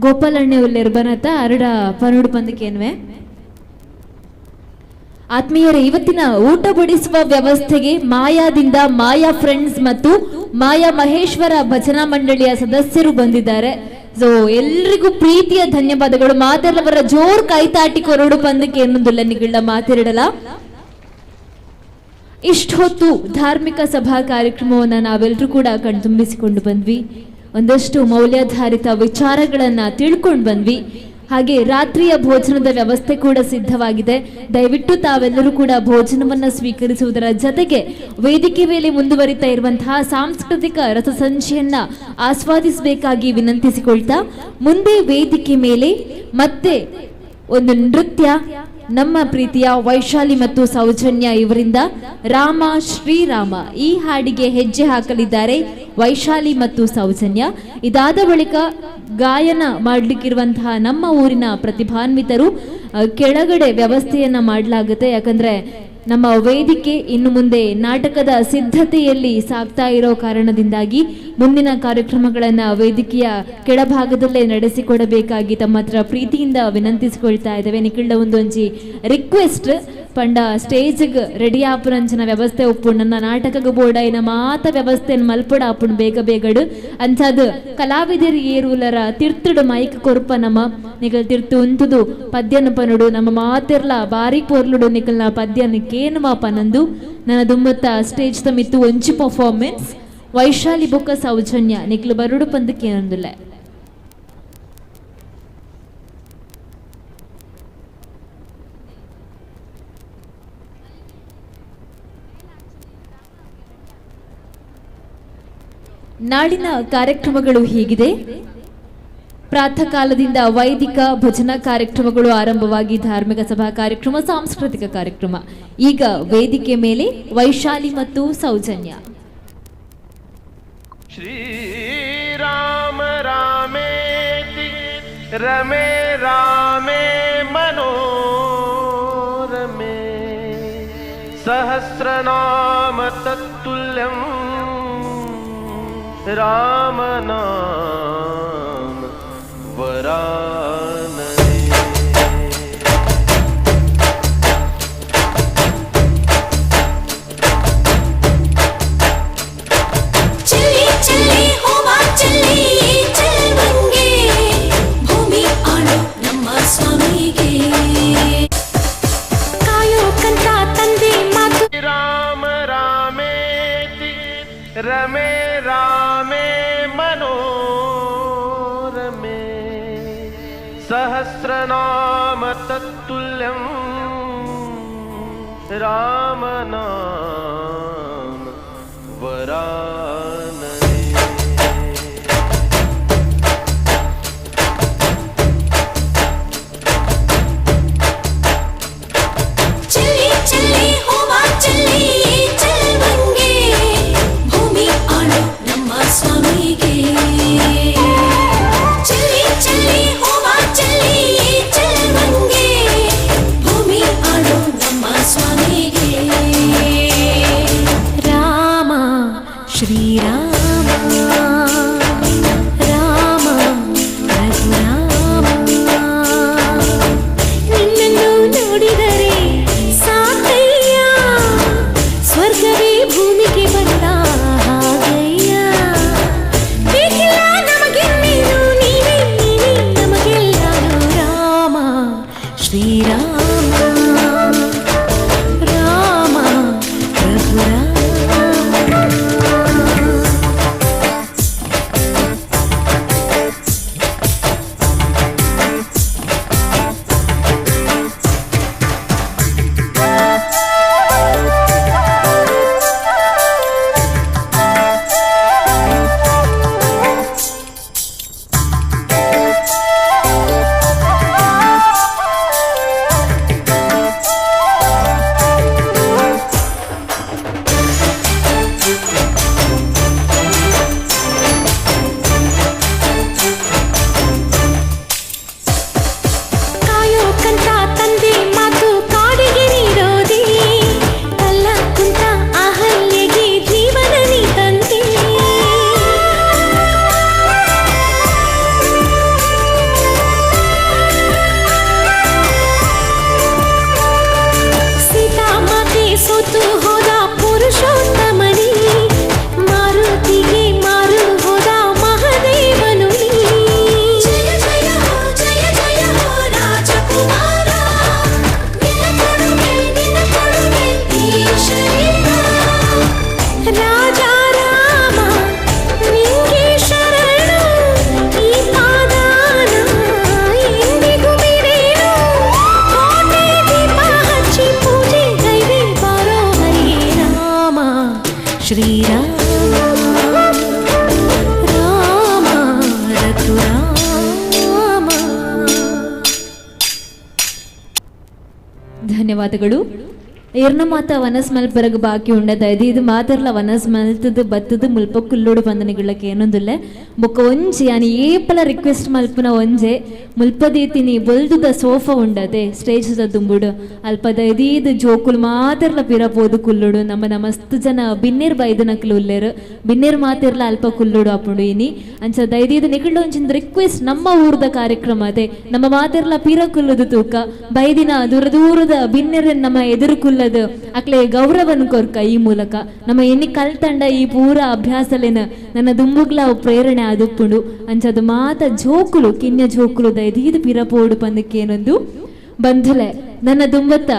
[SPEAKER 1] ಗೋಪಾಲಣ್ಣೆ ಉಲ್ಲೇರು ಬನತ ಅರಡ ಪನುಡು ಪಂದಕೇನ್ವೆ. ಆತ್ಮೀಯರೇ, ಇವತ್ತಿನ ಊಟ ಬಡಿಸುವ ವ್ಯವಸ್ಥೆಗೆ ಮಾಯಾದಿಂದ ಮಾಯಾ ಫ್ರೆಂಡ್ಸ್ ಮತ್ತು ಮಾಯಾ ಮಹೇಶ್ವರ ಭಜನಾ ಮಂಡಳಿಯ ಸದಸ್ಯರು ಬಂದಿದ್ದಾರೆ. ಸೊ ಎಲ್ರಿಗೂ ಪ್ರೀತಿಯ ಧನ್ಯವಾದಗಳು. ಮಾತೆಲ್ಲವರ ಜೋರ್ ಕೈತಾಟಿ ಕೊರಡು ಪಂದಕ್ಕೆ ಎನ್ನುವುದಿಲ್ಲ ನಿಗಳ ಮಾತಿರಡಲ. ಇಷ್ಟು ಹೊತ್ತು ಧಾರ್ಮಿಕ ಸಭಾ ಕಾರ್ಯಕ್ರಮವನ್ನು ನಾವೆಲ್ಲರೂ ಕೂಡ ಕಣ್ತುಂಬಿಸಿಕೊಂಡು ಬಂದ್ವಿ, ಒಂದಷ್ಟು ಮೌಲ್ಯಾಧಾರಿತ ವಿಚಾರಗಳನ್ನ ತಿಳ್ಕೊಂಡು ಬಂದ್ವಿ. ಹಾಗೆ ರಾತ್ರಿಯ ಭೋಜನದ ವ್ಯವಸ್ಥೆ ಕೂಡ ಸಿದ್ಧವಾಗಿದೆ. ದಯವಿಟ್ಟು ತಾವೆಲ್ಲರೂ ಕೂಡ ಭೋಜನವನ್ನು ಸ್ವೀಕರಿಸುವುದರ ಜೊತೆಗೆ ವೇದಿಕೆ ಮೇಲೆ ಮುಂದುವರಿತಾ ಇರುವಂತಹ ಸಾಂಸ್ಕೃತಿಕ ರಥಸಂಚೆಯನ್ನ ಆಸ್ವಾದಿಸಬೇಕಾಗಿ ವಿನಂತಿಸಿಕೊಳ್ತಾ, ಮುಂದೆ ವೇದಿಕೆ ಮೇಲೆ ಮತ್ತೆ ಒಂದು ನೃತ್ಯ ನಮ್ಮ ಪ್ರೀತಿಯ ವೈಶಾಲಿ ಮತ್ತು ಸೌಜನ್ಯ ಇವರಿಂದ ರಾಮ ಶ್ರೀರಾಮ ಈ ಹಾಡಿಗೆ ಹೆಜ್ಜೆ ಹಾಕಲಿದ್ದಾರೆ ವೈಶಾಲಿ ಮತ್ತು ಸೌಜನ್ಯ. ಇದಾದ ಬಳಿಕ ಗಾಯನ ಮಾಡಲಿಕ್ಕಿರುವಂತಹ ನಮ್ಮ ಊರಿನ ಪ್ರತಿಭಾನ್ವಿತರು ಕೆಳಗಡೆ ವ್ಯವಸ್ಥೆಯನ್ನ ಮಾಡಲಾಗುತ್ತೆ. ಯಾಕಂದ್ರೆ ನಮ್ಮ ವೇದಿಕೆ ಇನ್ನು ಮುಂದೆ ನಾಟಕದ ಸಿದ್ಧತೆಯಲ್ಲಿ ಸಾಗ್ತಾ ಇರೋ ಕಾರಣದಿಂದಾಗಿ ಮುಂದಿನ ಕಾರ್ಯಕ್ರಮಗಳನ್ನು ವೇದಿಕೆಯ ಕೆಳಭಾಗದಲ್ಲೇ ನಡೆಸಿಕೊಡಬೇಕಾಗಿ ತಮ್ಮ ಹತ್ರ ಪ್ರೀತಿಯಿಂದ ವಿನಂತಿಸಿಕೊಳ್ತಾ ಇದ್ದೇವೆ. ನಿಖಿಲ್ಡ ಒಂದೊಂಜಿ ರಿಕ್ವೆಸ್ಟ್ ಪಂಡ ಸ್ಟೇಜ್ಗೆ ರೆಡಿ ಆಪುನಂಚಿನ ವ್ಯವಸ್ಥೆ ಉಪ್ಪು ನನ್ನ ನಾಟಕದ ಬೋರ್ಡ ಇನ್ನ ಮಾತ ವ್ಯವಸ್ಥೆಯನ್ನು ಮಲ್ಪಡ ಆಪುಣ್ ಬೇಗ ಬೇಗಡು ಅಂಚಾದ ಕಲಾವಿದರು ಏರುಲರ ತಿರ್ತುಡು ಮೈಕ್ ಕೊರ್ಪ ನಮ್ಮ ನಿಕಲ್ ತಿರ್ತು ಉಂತುದು ಪದ್ಯನ ಪನುಡು ನಮ್ಮ ಮಾತಿರ್ಲ ಬಾರಿ ಪೊರ್ಲುಡು ನಿಕಲ್ನ ಪದ್ಯನ ಕೇನುವ ಪನಂದು ನನ್ನ ದುಮ್ಮತ್ತ ಸ್ಟೇಜ್ ತಮ್ಮಿತ್ತು ಒಂಚಿ ಪರ್ಫಾರ್ಮೆನ್ಸ್ ವೈಶಾಲಿ ಬೊಕ್ಕ ಸೌಜನ್ಯ ನಿಕ್ಲು ಬರುಡು ಪಂದು ಕೇನಂದುಲ್ಲ. ನಾಡಿನ ಕಾರ್ಯಕ್ರಮಗಳು ಹೀಗಿದೆ. ಪ್ರಾತಃ ಕಾಲದಿಂದ ವೈದಿಕ ಭಜನಾ ಕಾರ್ಯಕ್ರಮಗಳು ಆರಂಭವಾಗಿ ಧಾರ್ಮಿಕ ಸಭಾ ಕಾರ್ಯಕ್ರಮ, ಸಾಂಸ್ಕೃತಿಕ ಕಾರ್ಯಕ್ರಮ. ಈಗ ವೇದಿಕೆ ಮೇಲೆ ವೈಶಾಲಿ ಮತ್ತು ಸೌಜನ್ಯ.
[SPEAKER 8] ಶ್ರೀರಾಮ ರಾಮೇತಿ ರಮೇ ರಾಮೇ ಮನೋರಮೇ ಸಹಸ್ರನಾಮ ತತ್ತುಲ್ಯಂ ರಾಮ ನಾಮ ವರಾನನೆ.
[SPEAKER 5] ಚಲ್ಲಿ ಚಲ್ಲಿ ಹೂವ ಚಲ್ಲಿ ಚೆಲ್ವಂಗೆ ಭೂಮಿ ಆಳು ನಮ್ಮ ಸ್ವಾಮಿಗೆ ಕಾಯೋಕಂತ ತಂದೆ ಮಾತು.
[SPEAKER 8] ರಾಮ ರಾಮೇತಿ ರಮೇ ರಾಮೇ ಮನೋರಮೇ ಸಹಸ್ರನಾಮ ತತ್ತುಲ್ಯಂ ರಾಮ ನಾಮ ವರಾನನೆ.
[SPEAKER 5] ಚಲ್ಲಿ ಚಲ್ಲಿ ಹೂವ ಚಲ್ಲಿ ಚೆಲ್ವಂಗೆ ಭೂಮಿ ಆಳು ನಮ್ಮ ಸ್ವಾಮಿಗೆ. ಚಲ್ಲಿ ಚಲ್ಲಿ ಹೂವ ಚಲ್ಲಿ ಚೆಲ್ವಂಗೆ ಭೂಮಿ ಆಳು ನಮ್ಮ ಸ್ವಾಮಿಗೆ. ಶ್ರೀರಾಮ ರಾಮ ರಘುರಾಮ.
[SPEAKER 1] ಧನ್ಯವಾದಗಳು. ಏರ್ನ ಮಾತ ವನಸ್ ಮಲ್ಪರಗ ಬಾಕಿ ಉಂಡದ ಇದು ಇದು ಮಾತರ್ಲ ವನಸ್ ಮಲ್ತದ ಬತ್ತದ ಮುಲ್ಪ ಕುಲ್ಲೋಡು ಬಂದನೆಗಳಕ್ಕೆ ಏನೊಂದುಲ್ಲೆ. ಬೊಕ್ಕ ಒಂಜಿ ಯಾನಿ ಏಪಲ ರಿಕ್ವೆಸ್ಟ್ ಮಲ್ಪುನ ಒಂಜೆ ಮುಲ್ಪದೀತಿನಿ ಬೊಲ್ದುದ ಸೋಫಾ ಉಂಡದೆ ಸ್ಟೇಜ್ ದುಂಬುಡು ಅಲ್ಪದ ಇದೀದು ಜೋಕುಲು ಮಾತರ್ಲ ಪಿರ ಪೋದು ಕುಲ್ಲುಡು. ನಮ್ಮ ನಮಸ್ತು ಜನ ಬಿನ್ನೇರ್ ಬೈದು ನಕ್ಲು ಉಲ್ಲೇರು ಬಿನ್ನೇರ್ ಮಾತಿರ್ಲ ಅಲ್ಪ ಕುಲ್ಲುಡು ಅಪ್ಪುಂಡು ಇನಿ ಅಂಚ ದೈದೀದು ನಿಕುಂಡು ಒಂಚಿನ ರಿಕ್ವೆಸ್ಟ್. ನಮ್ಮ ಊರ್ದ ಕಾರ್ಯಕ್ರಮ ಅದೇ ನಮ್ಮ ಮಾತಿರ್ಲ ಪಿರ ಕುಲ್ಲುದು ತೂಕ ಬೈದಿನ ದೂರ ದೂರದ ಬಿನ್ನೆರ ನಮ್ಮ ಎದುರು ಕುಲ್ಲದು ಅಕ್ಲೆ ಗೌರವನು ಕೊರ್ಕ. ಈ ಮೂಲಕ ನಮ್ಮ ಎನ್ನಿ ಕಲ್ತಂಡ ಈ ಪೂರ ಅಭ್ಯಾಸಲೇನ ನನ್ನ ದುಂಬುಗ್ಲ ಅವು ಪ್ರೇರಣೆ ಆದುಪ್ಪುಂಡು. ಅಂಚದು ಮಾತ ಜೋಕುಲು ಕಿನ್ಯ ಜೋಕುಲು ದೈದೀದು ಪಿರ ಪೋಡು ಪಂದಕ್ಕೇನೊಂದು ಬಂಧುಲೆ ನನ್ನ ದುಂಬತ್ತ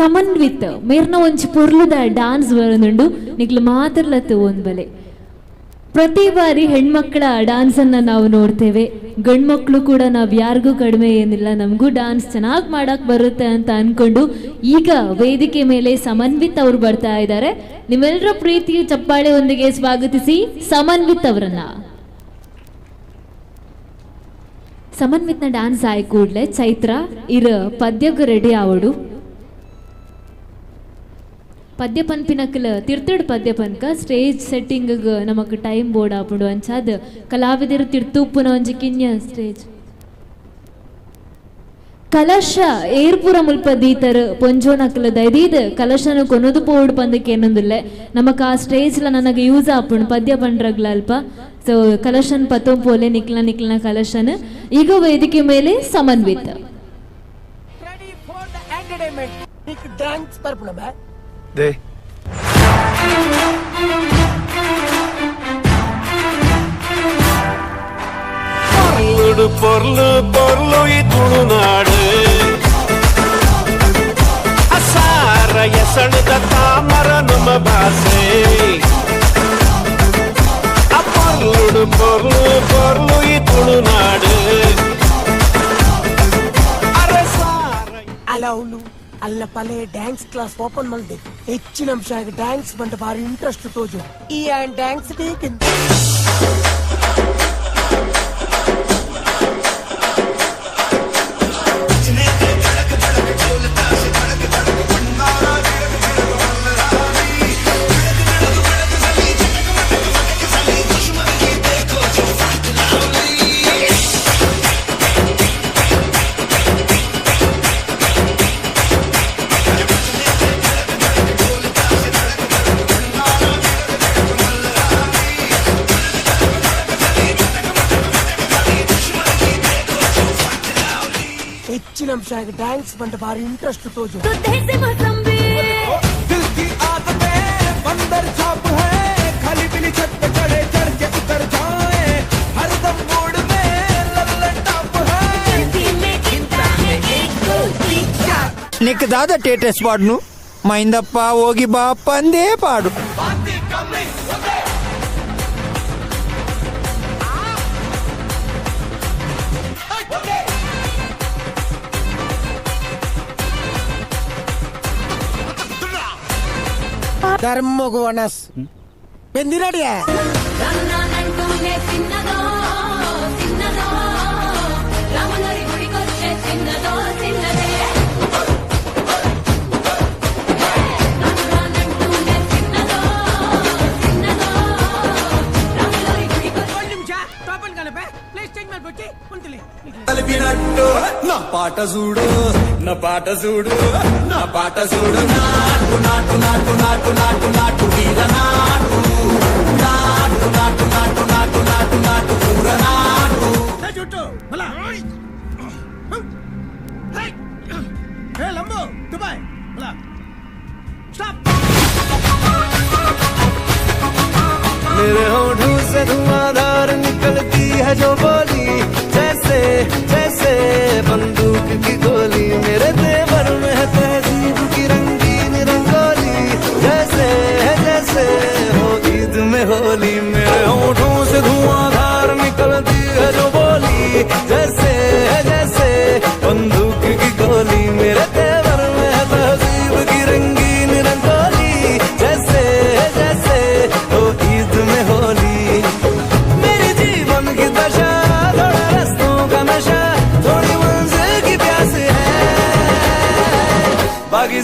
[SPEAKER 1] ಸಮನ್ವಿತ್ ಮೇರ್ನ ಒಂಜಿ ಪೊರ್ಲುದ ಡಾನ್ಸ್ ಬರನುಂಡು ನಿಕ್ಲು ಮಾತ್ರಲತ್ತು ಒಂದ್ ಬಲೆ. ಪ್ರತಿ ಬಾರಿ ಹೆಣ್ಮಕ್ಳ ಡಾನ್ಸ್ ಅನ್ನ ನಾವು ನೋಡ್ತೇವೆ, ಗಂಡ್ಮಕ್ಳು ಕೂಡ ನಾವ್ ಯಾರಿಗೂ ಕಡಿಮೆ ಏನಿಲ್ಲ, ನಮಗೂ ಡಾನ್ಸ್ ಚೆನ್ನಾಗ್ ಮಾಡಕ್ ಬರುತ್ತೆ ಅಂತ ಅನ್ಕೊಂಡು ಈಗ ವೇದಿಕೆ ಮೇಲೆ ಸಮನ್ವಿತ್ ಅವರು ಬರ್ತಾ ಇದ್ದಾರೆ. ನಿಮ್ಮೆಲ್ಲರ ಪ್ರೀತಿಯ ಚಪ್ಪಾಳೆಯೊಂದಿಗೆ ಸ್ವಾಗತಿಸಿ ಸಮನ್ವಿತ್ ಅವರನ್ನ. ಸಮನ್ವಿತ್ನ ಡಾನ್ಸ್ ಆಯ್ ಕೂಡ್ಲೆ ಚೈತ್ರ ಇರ ಪದ್ಯಕ್ಕೆ ರೆಡಿ ಆವಡು. ಪದ್ಯ ಪನ್ಪಿನಕ್ಲ ತಿರ್ತುಡು ಪದ್ಯ ಪನ್ಕ ಸ್ಟೇಜ್ ಸೆಟ್ಟಿಂಗ್ ನಮಕ್ ಟೈಮ್ ಬೋರ್ಡ್ ಆಪುಂಡು ಅಂಚಾದ್ ಕಲಾವಿದರು ತಿರ್ತುಪ್ಪುನ ಒಂಜಿ ಕಿನ್ಯ ಸ್ಟೇಜ್. ಕಲಶ ಏರ್ಪುರ ಮುಲ್ಪ ದೀತರ್ ಪೊಂಜೋನಕ್ಲ ದೈದೀದ್ ಕಲಶನ ಕೊನದು ಪೋಡು ಪಂದಕ್ಕೆ ಏನೊಂದುಲ್ಲೆ ನಮಕ್ ಆ ಸ್ಟೇಜ್ಲ ನನಗೆ ಯೂಸ್ ಆಪುಂಡು ಪದ್ಯ ಪಂಡ್ರಗ್ಲ ಅಲ್ಪ. ಸೊ ಕಲಶನ್ ಪತ್ತೊಂಪೋಲೆ ಪೋಲೆ ನಿಕ್ಲ ನಿಕ್ಲನ ಕಲಶನ್. ಈಗ ವೇದಿಕೆ ಮೇಲೆ ಸಮನ್ವಿತ್.
[SPEAKER 10] ಡ್ಯಾನ್ಸ್ ಬರ್ಪುಣ ಬಾ
[SPEAKER 13] they ಪೊರ್ಲುಡು ಪೊರ್ಲು ಪೊರ್ಲು ಈ ತುಳುನಾಡು ಅಸಾರ ಎಸಣದ ತಾಮರ ನಮ್ಮ ಭಾಷೆ. ಆ ಪೊರ್ಲುಡು ಪೊರ್ಲು ಪೊರ್ಲು ಈ ತುಳುನಾಡು
[SPEAKER 10] ಅಲೌಲು ಅಲ್ಲ ಪಲೆ ಡ್ಯಾನ್ಸ್ ಕ್ಲಾಸ್ ಓಪನ್ ಮಲ್ದೆ ಹೆಚ್ಚಿನ ಅಂಶ ಡ್ಯಾನ್ಸ್ ಬಂದ ಬಾರಿ ಇಂಟ್ರೆಸ್ಟ್ ತೋಜು ಈ ಆ್ಯಂಡ್ ಡ್ಯಾನ್ಸ್ ಬೇಕಿಂತ. ಹೆಚ್ಚಿನ ಅಂಶ ಡ್ಯಾನ್ಸ್ ಬಂದ ಬಾರಿ ಇಂಟ್ರೆಸ್ಟ್ ತೋಜು.
[SPEAKER 3] दिल की आदतें बंदर छाप है, खाली पीली छत पे चढ़े चढ़ के उतर जाए, हरदम मूड में लल्लन टॉप है।
[SPEAKER 22] ನಿಕ್ ದಾದ ಟೇಟಸ್ ಪಾಡ್ನು ಮೈಂದಪ್ಪ ಹೋಗಿ ಬಾಪ್ಪ ಅಂದೇ ಪಾಡು.
[SPEAKER 10] ಧರ್ಮಗು ಅಣಸ್ ಬೆಂದಿರಡಿಯ
[SPEAKER 3] తలిపినట్టు నా పాట చూడు, నా పాట చూడు, నా పాట చూడు. నాటు నాటు నాటు నాటు నాటు నాటు వీర నాటు, నాటు నాటు నాటు నాటు నాటు నాటు కూర నాటు.
[SPEAKER 10] జుట్టు మళ్ళా హే లంబు దుబాయ్ మళ్ళా స్టాప్.
[SPEAKER 13] मेरे होठों से धुआंधार निकलती है जो बोली, जैसे जैसे बंदूक की गोली। मेरे तेवर में है तहजीब की रंगीन रंगोली, जैसे जैसे हो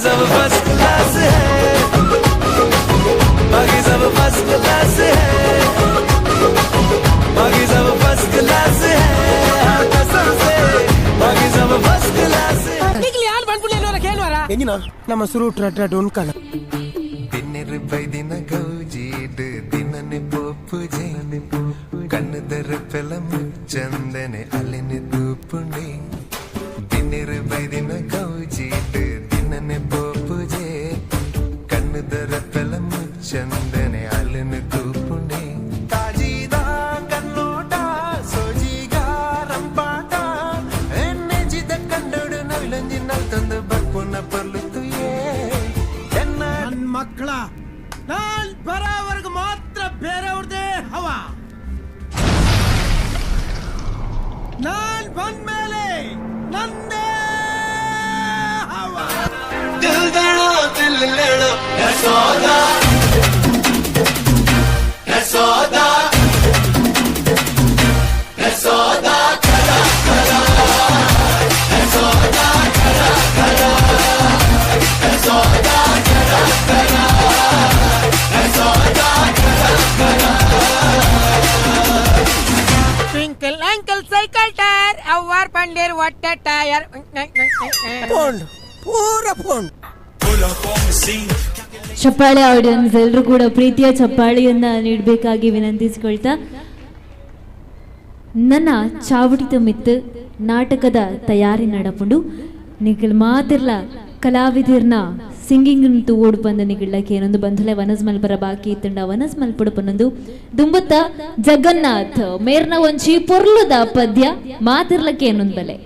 [SPEAKER 13] सब फर्स्ट क्लास है, बाकी सब फर्स्ट क्लास है, बाकी सब फर्स्ट क्लास है, हाँ कसम से बाकी सब फर्स्ट क्लास है।
[SPEAKER 10] ನಿಗ್ಲಿ ಯಾರು ಬಂದ್ಬಿಡ್ಲಿ ಕೇಳುವಾರ ನಮ್ಮ ಸುರುಟ್ ರಡ್ ಉನ್ಕಣ
[SPEAKER 11] ದಿನರ್ ಬೈದಿನ ಗೌಜೀಡ್ ದಿನನೆ ಪೋಪುಜೆ ಕಣ್ಣದರ ಪೆಲ ಮುಚ್ಚಂದನೆ ಅಲ್ಲಿನ ತೂಪುಂಡೆ. ದಿನರ್ ಬೈದಿನ ಗೌಜೀಡ್ ದಿನನೆ ಪೋಪುಜೆ ಕಣ್ಣದರ ಪೆಲ ಮುಚ್ಚಂದನೆ ಅಲ್ಲಿನ ತೂಪುಂಡೆ. ಕಾಜಿದ ಕಣ್ಣೋಟ ಸೋಜಿಗ ರಂಪಾಟ ಎನ್ನೆಜಿದ ಕಣ್ಣೋಡು ನವಿಲಂಜಿ ನಲ್ತಂದು ಬರ್ಪುನ ಪರ್ಲು ತುಯೇ.
[SPEAKER 10] ನನ್ ಮಕ್ಕಳ ನಾನ್ ಬರೋವರೆಗೂ ಮಾತ್ರ ಬೇರೆಯವ್ರದೇ ಹವಾ, ನಾನ್ ಬಂದ್ಮೇಲೆ ನಂದೇ ಹವಾ.
[SPEAKER 13] दिल देना दिल लेना है सौदा, है सौदा, है सौदा खरा खरा, है सौदा खरा खरा, है सौदा खरा खरा, है सौदा खरा खरा।
[SPEAKER 10] Twinkle uncle cycle tyre ಅವ್ವಾರ್ ಪಂಡೇರ್ ಒಟ್ಟೆ ಟೈರ್ ಪೋಂಡ್ ಪೂರ ಪೋಂಡ್.
[SPEAKER 1] ಚಪ್ಪಾಳೆ ಆಡಿಯನ್ಸ್ ಎಲ್ಲರೂ ಕೂಡ ಪ್ರೀತಿಯ ಚಪ್ಪಾಳೆಯನ್ನ ನೀಡಬೇಕಾಗಿ ವಿನಂತಿಸಿಕೊಳ್ತಾ, ನನ್ನ ಚಾವಟಿತ ಮಿತ್ತು ನಾಟಕದ ತಯಾರಿ ನಡಪುಂಡು. ನಿಖಲ್ ಮಾತಿರ್ಲ ಕಲಾವಿದಿರ್ನ ಸಿಂಗಿಂಗ್ ತೂವೋಡು ಬಂದ ನಿಗಿಳ್ಳಕ್ಕೆ ಏನೊಂದು ಬಂಧುಲೆ ವನಸ್ ಮಲ್ಪರ ಬಾಕಿ ಇತ್ತಂಡ ವನಸ್ ಮಲ್ಪಡು ಪನ್ನೊಂದು ದುಂಬುತ್ತ ಜಗನ್ನಾಥ್ ಮೇರ್ನ ಒಂಚಿ ಪೊರ್ಲುದ ಪದ್ಯ ಮಾತಿರ್ಲಕ್ಕೆ ಏನೊಂದು ಬಲೆ.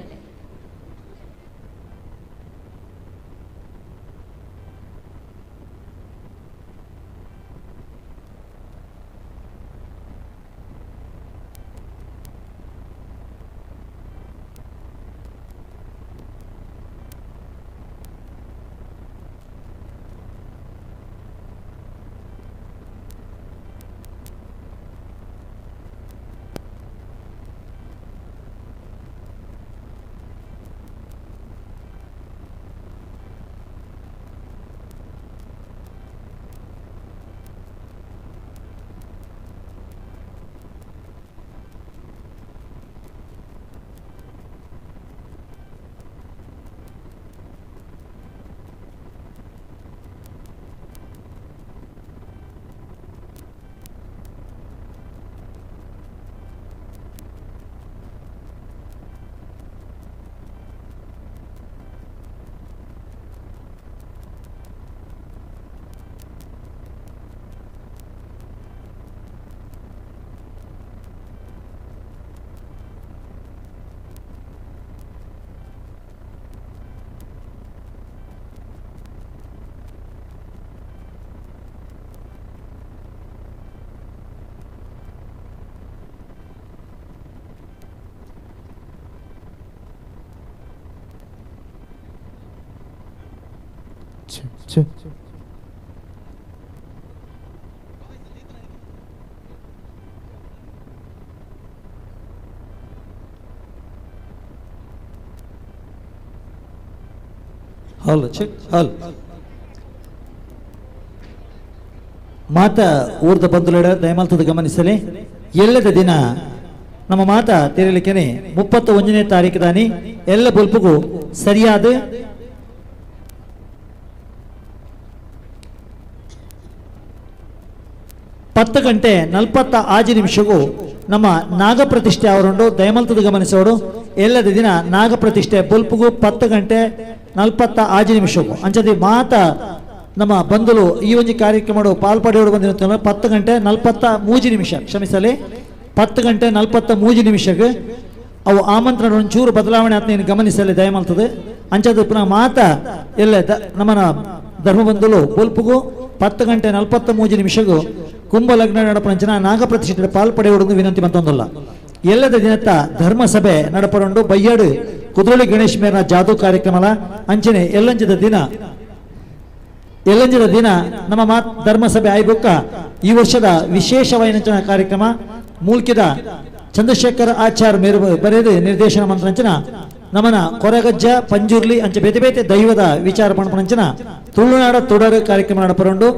[SPEAKER 20] ಹಲ್ ಚೆಕ್ ಹಲ್. ಮಾತ ಊರ್ದ ಬಂಧುಲೆಡ ದಯಮಾಲ್ತದ ಗಮನಿಸಲಿ, ಎಲ್ಲದ ದಿನ ನಮ್ಮ ಮಾತ ತೆರಲಿಕೆನೆ 31ನೇ ತಾರೀಕು ದಾನಿ ಎಲ್ಲ ಬೊಲ್ಪುಗೂ ಸರಿಯಾದ 10:46 ನಮ್ಮ ನಾಗಪ್ರತಿಷ್ಠೆ ಅವರುಂಡು. ದಯಮಲ್ತದ ಗಮನಿಸೋಡು, ಎಲ್ಲದ ದಿನ ನಾಗಪ್ರತಿಷ್ಠೆ ಬೊಲ್ಪುಗು 10:46. ಅಂಚದಿ ಮಾತ ನಮ್ಮ ಬಂಧುಲು ಈ ಒಂದು ಕಾರ್ಯಕ್ರಮ ಪಾಲ್ಪಡೆಯೋಡು ಬಂದಿರುತ್ತಲ್ಲ 10:43, ಕ್ಷಮಿಸಲಿ 10:43 ಅವು ಆಮಂತ್ರಣ ಒಂಚೂರು ಬದಲಾವಣೆ ಆತ ನೀನು ಗಮನಿಸಲಿ ದಯಮಾಲ್ತದೆ. ಅಂಚದ ಪುನಃ ಮಾತ ಎಲ್ಲ ನಮ್ಮನ ಧರ್ಮಬಂಧುಲು ಬೊಲ್ಪುಗು 10:43 ಕುಂಭ ಲಗ್ನ ನಡಪಂಚನ ನಾಗಪ್ರತಿಷ್ಠೆ ಪಾಲ್ಪಡೆಯೋಡು ವಿನಂತಿ ಮತ್ತೊಂದಲ್ಲ. ಎಲ್ಲದ ದಿನತ್ತ ಧರ್ಮಸಭೆ ನಡಪಡೊಂಡು ಬಯ್ಯಾಡು ಕುದ್ರೋಳಿ ಗಣೇಶ್ ಮೇರ್ನ ಜಾದೂ ಕಾರ್ಯಕ್ರಮಲ ಅಂಚನೆ ಎಲ್ಲಂಜದ ದಿನ ನಮ್ಮ ಮಾತ್ ಧರ್ಮಸಭೆ ಆಯ್ಬುಕ್ಕ ಈ ವರ್ಷದ ವಿಶೇಷ ವೈನಂಚನ ಕಾರ್ಯಕ್ರಮ ಮೂಲ್ಕಿದ ಚಂದ್ರಶೇಖರ್ ಆಚಾರ್ ಮೇರು ಬರೆದು ನಿರ್ದೇಶನ ಮಂತ್ರಂಚನ ನಮನ ಕೊರಗಜ್ಜ ಪಂಜುರ್ಲಿ ಅಂಚ ಬೇತೆ ಬೇತೆ ದೈವದ ವಿಚಾರ ಪಣಪಣಂಚಿನ ತುಳುನಾಡ ತುಡರು ಕಾರ್ಯಕ್ರಮ ನಡಪರುಂಡು.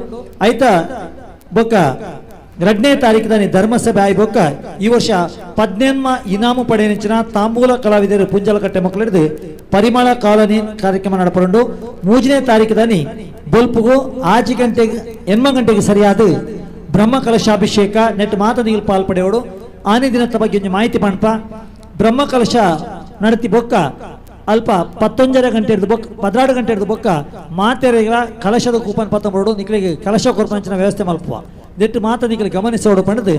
[SPEAKER 20] ಐತ ಬೊಕ್ಕ 2ನೇ ತಾರೀಕು ಧರ್ಮಸಭೆ ಆಯಿ ಬೊಕ್ಕ ಈ ವರ್ಷ 18 ಇನಾಮು ಪಡೆಯನಿಂಚಿನ ತಾಂಬೂಲ ಕಲಾವಿದರು ಪುಂಜಲಕಟ್ಟೆ ಮಕ್ಕಳಿದ್ದು ಪರಿಮಳ ಕಾಲೋನಿ ಕಾರ್ಯಕ್ರಮ ನಡಪರುಂಡು. 3ನೇ ತಾರೀಕು ಬೊಲ್ಪುಗು 6 ಗಂಟೆಗೆ 8 ಗಂಟೆಗೆ ಸರಿಯಾದ ಬ್ರಹ್ಮ ಕಲಶಾಭಿಷೇಕ ನೆಟ್ ಮಾತ ನೀವು ಪಾಲ್ಪಡೆಯೋಡು. ಆನೆ ದಿನದ ಬಗ್ಗೆ ಒಂಜಿ ಮಾಹಿತಿ ಪಣಪ. ಬ್ರಹ್ಮ ಕಲಶ ನಡತಿ ಬೊಕ್ಕ ಅಲ್ಪ 11 ಗಂಟೆ ಹಿಡಿದು ಬೊಕ್ಕ 16 ಗಂಟೆ ಹಿಡಿದು ಬೊಕ್ಕ ಮಾತೆರೆಗಳ ಕಲಶದ ಕೂಪನ್ ಪತ್ತೊಂಬರೋಡು ನಿಕ್ಲಿಗೆ ಕಲಶ ಕೊರ್ಪಂಚಿನ ವ್ಯವಸ್ಥೆ ಮಲ್ಪುವ ದಿಟ್ಟು ಮಾತ ನಿಕ್ಲಿ ಗಮನಿಸೋಡು ಪಂಡದು.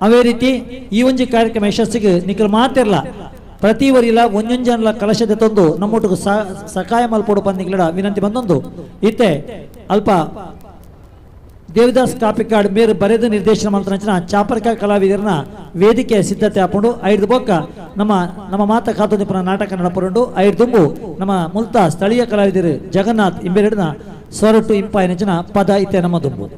[SPEAKER 20] ಅವೇ ರೀತಿ ಈ ಒಂಜಿ ಕಾರ್ಯಕ್ರಮ ಯಶಸ್ಸಿಗೆ ನಿಕ್ಲು ಮಾತಿರಲ್ಲ ಪ್ರತಿ ವರಿಲ ಒಂಜೊಂಜನಲ ಕಲಶದ ತಂದು ನಮ್ಮೊಟ್ಟಿಗೆ ಸಕಾಯ ಮಲ್ಪೋಡು ಪಂದ್ ನಿಕ್ಲಡ ವಿನಂತಿ ಬಂದೊಂದು. ಇತ್ತೆ ಅಲ್ಪ ದೇವದಾಸ್ ಕಾಪಿಕಾಡ್ ಮೇರು ಬರೆದು ನಿರ್ದೇಶನ ಮಂತ್ರನಂಚಿನ ಚಾಪರ್ಕ ಕಲಾವಿದರನ್ನ ವೇದಿಕೆ ಸಿದ್ಧತೆ ಹಾಕೊಂಡು ಐದು ಬೊಕ್ಕ ನಮ್ಮ ನಮ್ಮ ಮಾತ ಕಾತೋದಿಪುರ ನಾಟಕ ನಡಪರುಂಡು. ಐದು ದುಂಬು ನಮ್ಮ ಮುಲ್ತ ಸ್ಥಳೀಯ ಕಲಾವಿದರು ಜಗನ್ನಾಥ್ ಇಂಬೆರಡಿನ ಸೊರಟು ಇಂಪಾಯನಂಚಿನ ಪದ ಇತ್ತೆ ನಮ್ಮ ದುಂಬು.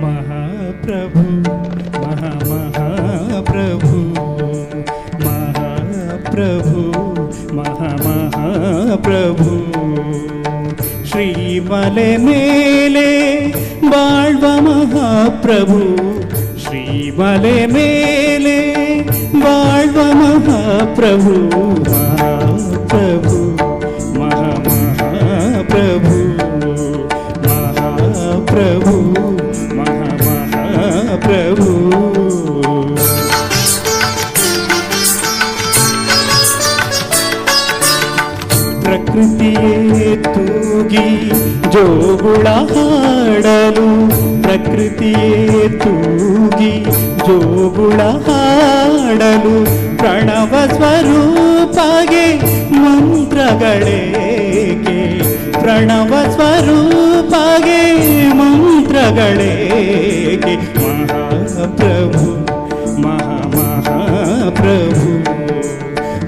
[SPEAKER 9] ಮಹಾಪ್ರಭು ಮಹಾ ಮಹಾಪ್ರಭು ಮಹಾಪ್ರಭು ಮಹಾ ಮಹಾಪ್ರಭು ಶ್ರೀಮಲೆ ಮೇಲೆ ಬಾಳ್ವ ಮಹಾಪ್ರಭು ಶ್ರೀಮಲೆ ಮೇಲೆ ಬಾಳ್ವ ಮಹಾಪ್ರಭು ಮಹಾಪ್ರಭು ಮಹಾ ಮಹಾಪ್ರಭು ಮಹಾಪ್ರಭು ಮಹಾ ಮಹಾಪ್ರಭು. ಪ್ರಕೃತಿಯೇ ತೂಗಿ ಜೋಗುಳ ಹಾಡಲು ಪ್ರಕೃತಿಯೇ ತೂಗಿ ಜೋಗುಳ ಹಾಡಲು ಪ್ರಣವ ಸ್ವರೂಪಗೆ ಮಂತ್ರಗಳೇಕೆ ಪ್ರಣವ ಸ್ವರೂಪಗೆ ಮಂತ್ರಗಳೇಕೆ ಮಹಾಪ್ರಭು ಮಹಾ ಮಹಾಪ್ರಭು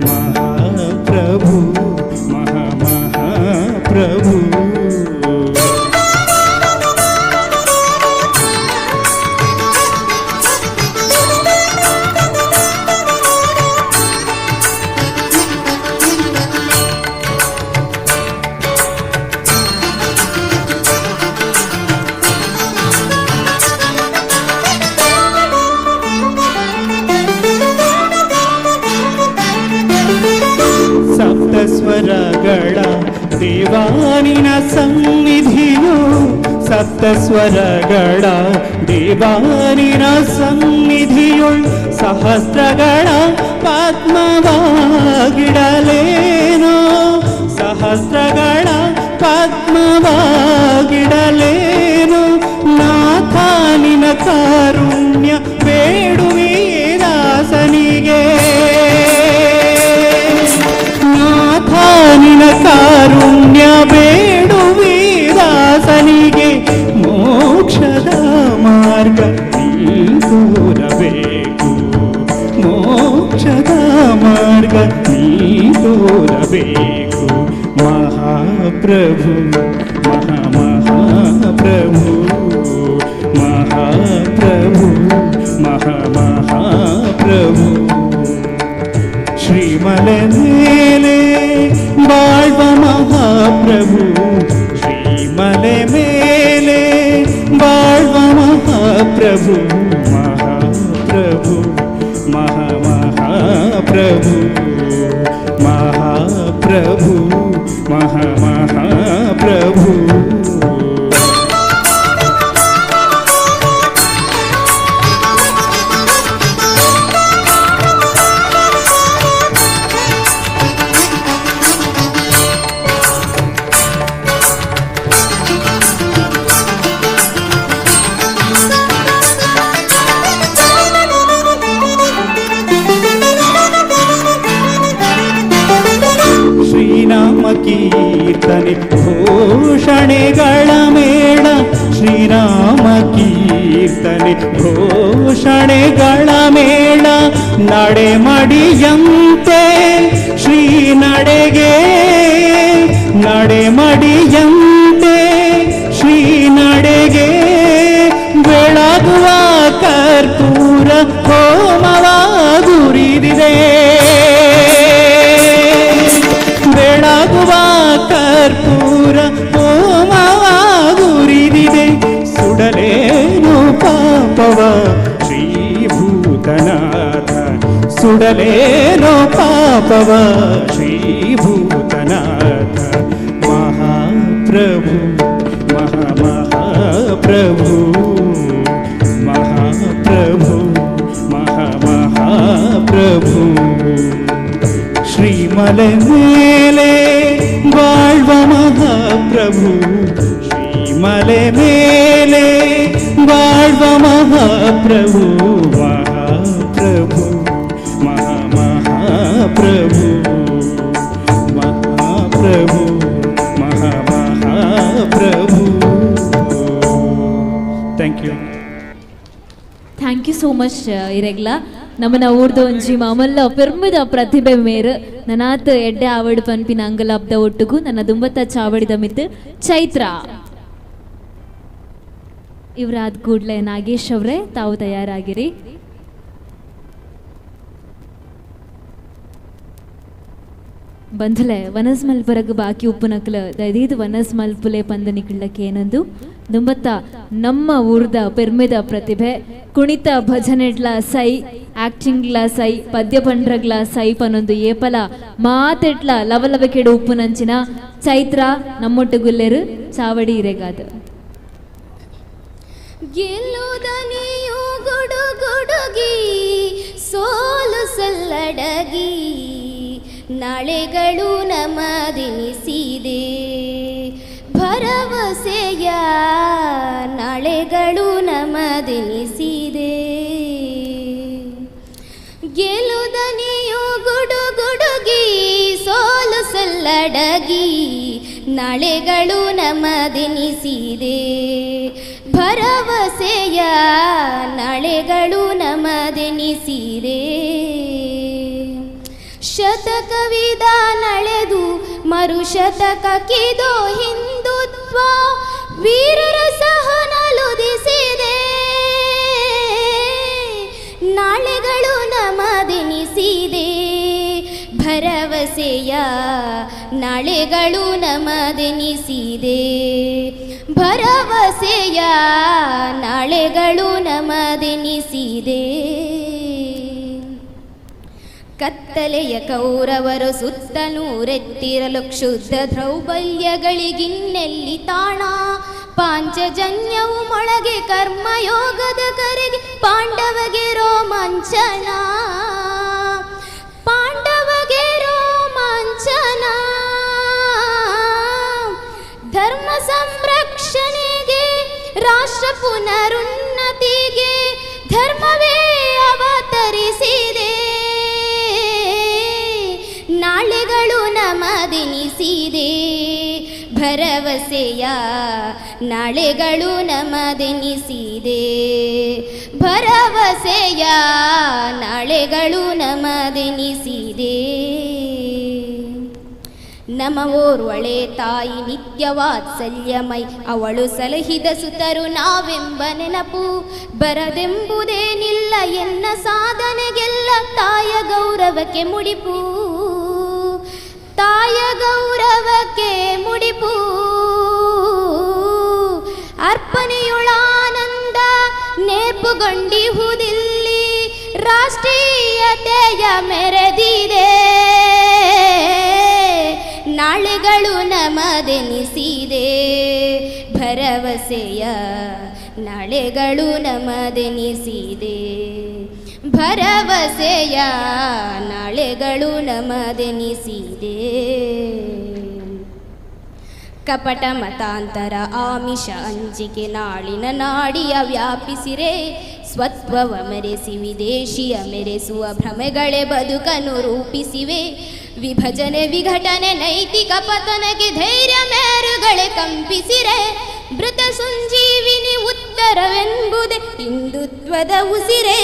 [SPEAKER 9] ಮಹಾಪ್ರಭು ಮಹಾ ಮಹಾಪ್ರಭು. ಸಪ್ತಸ್ವರಗಳ ದೇವಾನಿನ ಸನ್ನಿಧಿಯು ಸಪ್ತಸ್ವರಗಳ ದೇವಾನಿನ ಸನ್ನಿಧಿಯುಳ್ ಸಹಸ್ರಗಳ ಪದ್ಮವಾಗಿಡಲೇನೋ ಸಹಸ್ರಗಳ ಪದ್ಮವಾಗಿಡಲೇನು ನಾಥಾನಿನ ಕಾರುಣ್ಯ ಬೇಡುವೆ ದಾಸನಿಗೆ ನಾಥಾನಿನ ಕಾರುಣ್ಯ ಬೇಡುವೆ ದಾಸನಿಗೆ ಮೋಕ್ಷದ ಮಾರ್ಗ ನೀ ತೋರಬೇಕು ಮೋಕ್ಷದ ಮಾರ್ಗ ನೀ ತೋರಬೇಕು ಮಹಾಪ್ರಭು ಮಹಾ ಮಹಾಪ್ರಭು ಮಹಾಪ್ರಭು ಮಹಾ ಮಹಾಪ್ರಭು. ಶ್ರೀಮಲೆ ಮೇಲೆ ಬಾಳ್ವ ಮಹಾಪ್ರಭು ಶ್ರೀಮಲೆ ಮೇಲೆ ಬಾಳ್ವ ಮಹಾಪ್ರಭು ಮಹಾಪ್ರಭು ಮಹಾ ಮಹಾಪ್ರಭು ಮಹಾಪ್ರಭು ಮಹಾ ಮಹಾಪ್ರಭು.
[SPEAKER 5] Thank you.
[SPEAKER 9] ಘೋಷಣೆಗಳ ಮೇಳ ಶ್ರೀರಾಮ ಕೀರ್ತನೆ ಘೋಷಣೆಗಳ ಮೇಳ ನಡೆಮಡಿಯಂತೆ ಶ್ರೀ ನಡೆಗೆ ನಡೆಮಡಿಯಂತೆ ಶ್ರೀ ನಡೆಗೆ ಬೆಳಗುವ ಕರ್ಪೂರ ಹೋಮವಾಗುರಿದಿದೆ ಬೆಳಗುವ ಕರ್ಪೂರ ಹೋಮವಾಗುರಿದಿದೆ ಸುಡಲೇನು ಪಾಪವ ಶ್ರೀಭೂತನಾಥ ಸುಡಲೇನು ಪಾಪವ ಶ್ರೀಭೂತನಾಥ ಮಹಾಪ್ರಭು ಮಹಾ ಮಹಾಪ್ರಭು ಮಹಾಪ್ರಭು ಮಹಾ ಮಹಾಪ್ರಭು ಶ್ರೀಮಲೆ ಮೇಲೆ ಬಾಳ್ವ ಮಹಾಪ್ರಭು ಶ್ರೀಮಲೆ ಮೇಲೆ ಬಾಳ್ವ ಮಹಾಪ್ರಭು ಮಹಾಪ್ರಭು ಮಹಾ ಮಹಾಪ್ರಭು ಮಹಾಪ್ರಭು ಮಹಾ ಮಹಾಪ್ರಭು. Thank you.
[SPEAKER 1] Thank you so much ಇರೆಗ್ಲ. ನಮ್ಮನ ಊರ್ದ ಒಂಜಿ ಮಾಮಲ್ಲ ಪೆರ್ಮದ ಪ್ರತಿಭೆ ಮೇರ್ ನನಾತ್ ಎಡ್ಡೆ ಆವಡ್ ಪನ್ಪಿನ ಅಂಗಲಾಬ್ದ ಒಟ್ಟುಗು ನನ್ನ ದುಂಬತ್ತ ಚಾವಡಿದ ಮಿತ್ ಚೈತ್ರ ಇವರಾದ ಕೂಡ್ಲೆ ನಾಗೇಶ್ ಅವರೇ ತಾವು ತಯಾರಾಗಿರಿ. ಬಂಧುಲೆ ವನಸ್ ಮಲ್ಪರಗ್ ಬಾಕಿ ಉಪ್ಪುನಕ್ಲ ದೈದೀದ್ ವನಸ್ ಮಲ್ಪುಲೆ ಪಂದ ನಿಕ್ಳಕ್ಕೆ ಏನೊಂದು ದುಂಬತ್ತ ನಮ್ಮ ಊರ್ದ ಪೆರ್ಮೆದ ಪ್ರತಿಭೆ ಕುಣಿತ ಭಜನೆಡ್ಲ ಸೈ ಆಕ್ಟಿಂಗ್ಲ ಸೈ ಪದ್ಯ ಪಂಡ್ರಗ್ಲ ಸೈ ಪನೊಂದು ಏಪಲ ಮಾತೆಟ್ಲ ಲವಲವಕೆಡು ಉಪ್ಪುನಂಚಿನ ಚೈತ್ರ ನಮ್ಮೊಟ್ಟುಗುಲ್ಲೆರು ಚಾವಡಿ ಇರೆಗಾದ.
[SPEAKER 12] ಗೆಲ್ಲುದನಿಯು ಗುಡುಗುಡುಗಿ ಸೋಲು ಸಲ್ಲಡಗಿ ನಾಳೆಗಳು ನಮದೆನಿಸಿದೆ ಭರವಸೆಯ ನಾಳೆಗಳು ನಮದೆನಿಸಿದೆ. ಗೆಲುದನಿಯು ಗುಡುಗುಡುಗಿ ಸೋಲು ಸಲ್ಲಡಗಿ ನಾಳೆಗಳು ನಮದೆನಿಸಿದೆ ಭರವಸೆಯ ನಾಳೆಗಳು ನಮದೆನಿಸಿದೆ. ಶತಕವಿದ ನಳೆದು ಮರುಶತಕಕ್ಕಿದೋ ಹಿಂದುತ್ವ ವೀರರ ಸಹನಲುದಿಸಿದೆ ನಾಳೆಗಳು ನಮದೆನಿಸಿದೆ ಭರವಸೆಯ ನಾಳೆಗಳು ನಮದೆನಿಸಿದೆ ಭರವಸೆಯ ನಾಳೆಗಳು ನಮದೆನಿಸಿದೆ. ಕತ್ತಲೆಯ ಕೌರವರು ಸುತ್ತ ನೂರೆತ್ತಿರಲು ಕ್ಷುದ್ರ ದ್ರೌಬಲ್ಯಗಳಿಗಿನ್ನೆಲ್ಲಿ ತಾಣ ಪಾಂಚಜನ್ಯವು ಮೊಳಗೆ ಕರ್ಮಯೋಗದ ಕರೆಗೆ ಪಾಂಡವಗೆ ರೋಮಾಂಚನ ಪಾಂಡವಗೆ ರೋಮಾಂಚನ. ಧರ್ಮ ಸಂರಕ್ಷಣೆಗೆ ರಾಷ್ಟ್ರ ಪುನರುನ್ನತಿಗೆ ಧರ್ಮವೇ ಅವತರಿಸಿದೆ ನಾಳೆಗಳು ನಮದೆನಿಸಿದೆ ಭರವಸೆಯ ನಾಳೆಗಳು ನಮದೆನಿಸಿದೆ ಭರವಸೆಯ ನಾಳೆಗಳು ನಮದೆನಿಸಿದೆ. ನಮ್ಮ ಓರ್ವಳೆ ತಾಯಿ ನಿತ್ಯ ವಾತ್ಸಲ್ಯಮೈ ಅವಳು ಸಲಹಿದ ಸುತರು ನಾವೆಂಬ ನೆನಪು ಬರದೆಂಬುದೇನಿಲ್ಲ ಎನ್ನ ಸಾಧನೆಗೆಲ್ಲ ತಾಯ ಗೌರವಕ್ಕೆ ಮುಡಿಪು ತಾಯ ಗೌರವಕ್ಕೆ ಮುಡಿಪು. ಅರ್ಪಣೆಯುಳಾನಂದ ನೇರ್ಪುಗೊಂಡಿಹುದಿಲ್ಲಿ ರಾಷ್ಟ್ರೀಯತೆಯ ಮೆರೆದಿದೆ ನಾಳೆಗಳು ನಮದೆನಿಸಿದೆ ಭರವಸೆಯ ನಾಳೆಗಳು ನಮದೆನಿಸಿದೆ ಭರವಸೆಯ ನಾಳೆಗಳು ನಮದೆನಿಸಿದೆ. ಕಪಟ ಮತಾಂತರ ಆಮಿಷ ಅಂಜಿಕೆ ನಾಳಿನ ನಾಡಿಯ ವ್ಯಾಪಿಸಿರೆ ಸ್ವತ್ವವ ಮೆರೆಸಿ ವಿದೇಶಿಯ ಮೆರೆಸುವ ಭ್ರಮೆಗಳೇ ಬದುಕನ್ನು ರೂಪಿಸಿವೆ. ವಿಭಜನೆ ವಿಘಟನೆ ನೈತಿಕ ಪತನಕ್ಕೆ ಧೈರ್ಯ ಮೇರುಗಳೇ ಕಂಪಿಸಿರೆ. ಮೃತ ಸಂಜೀವಿನಿ ಉತ್ತರವೆಂಬುದೇ ಹಿಂದುತ್ವದ ಉಸಿರೇ,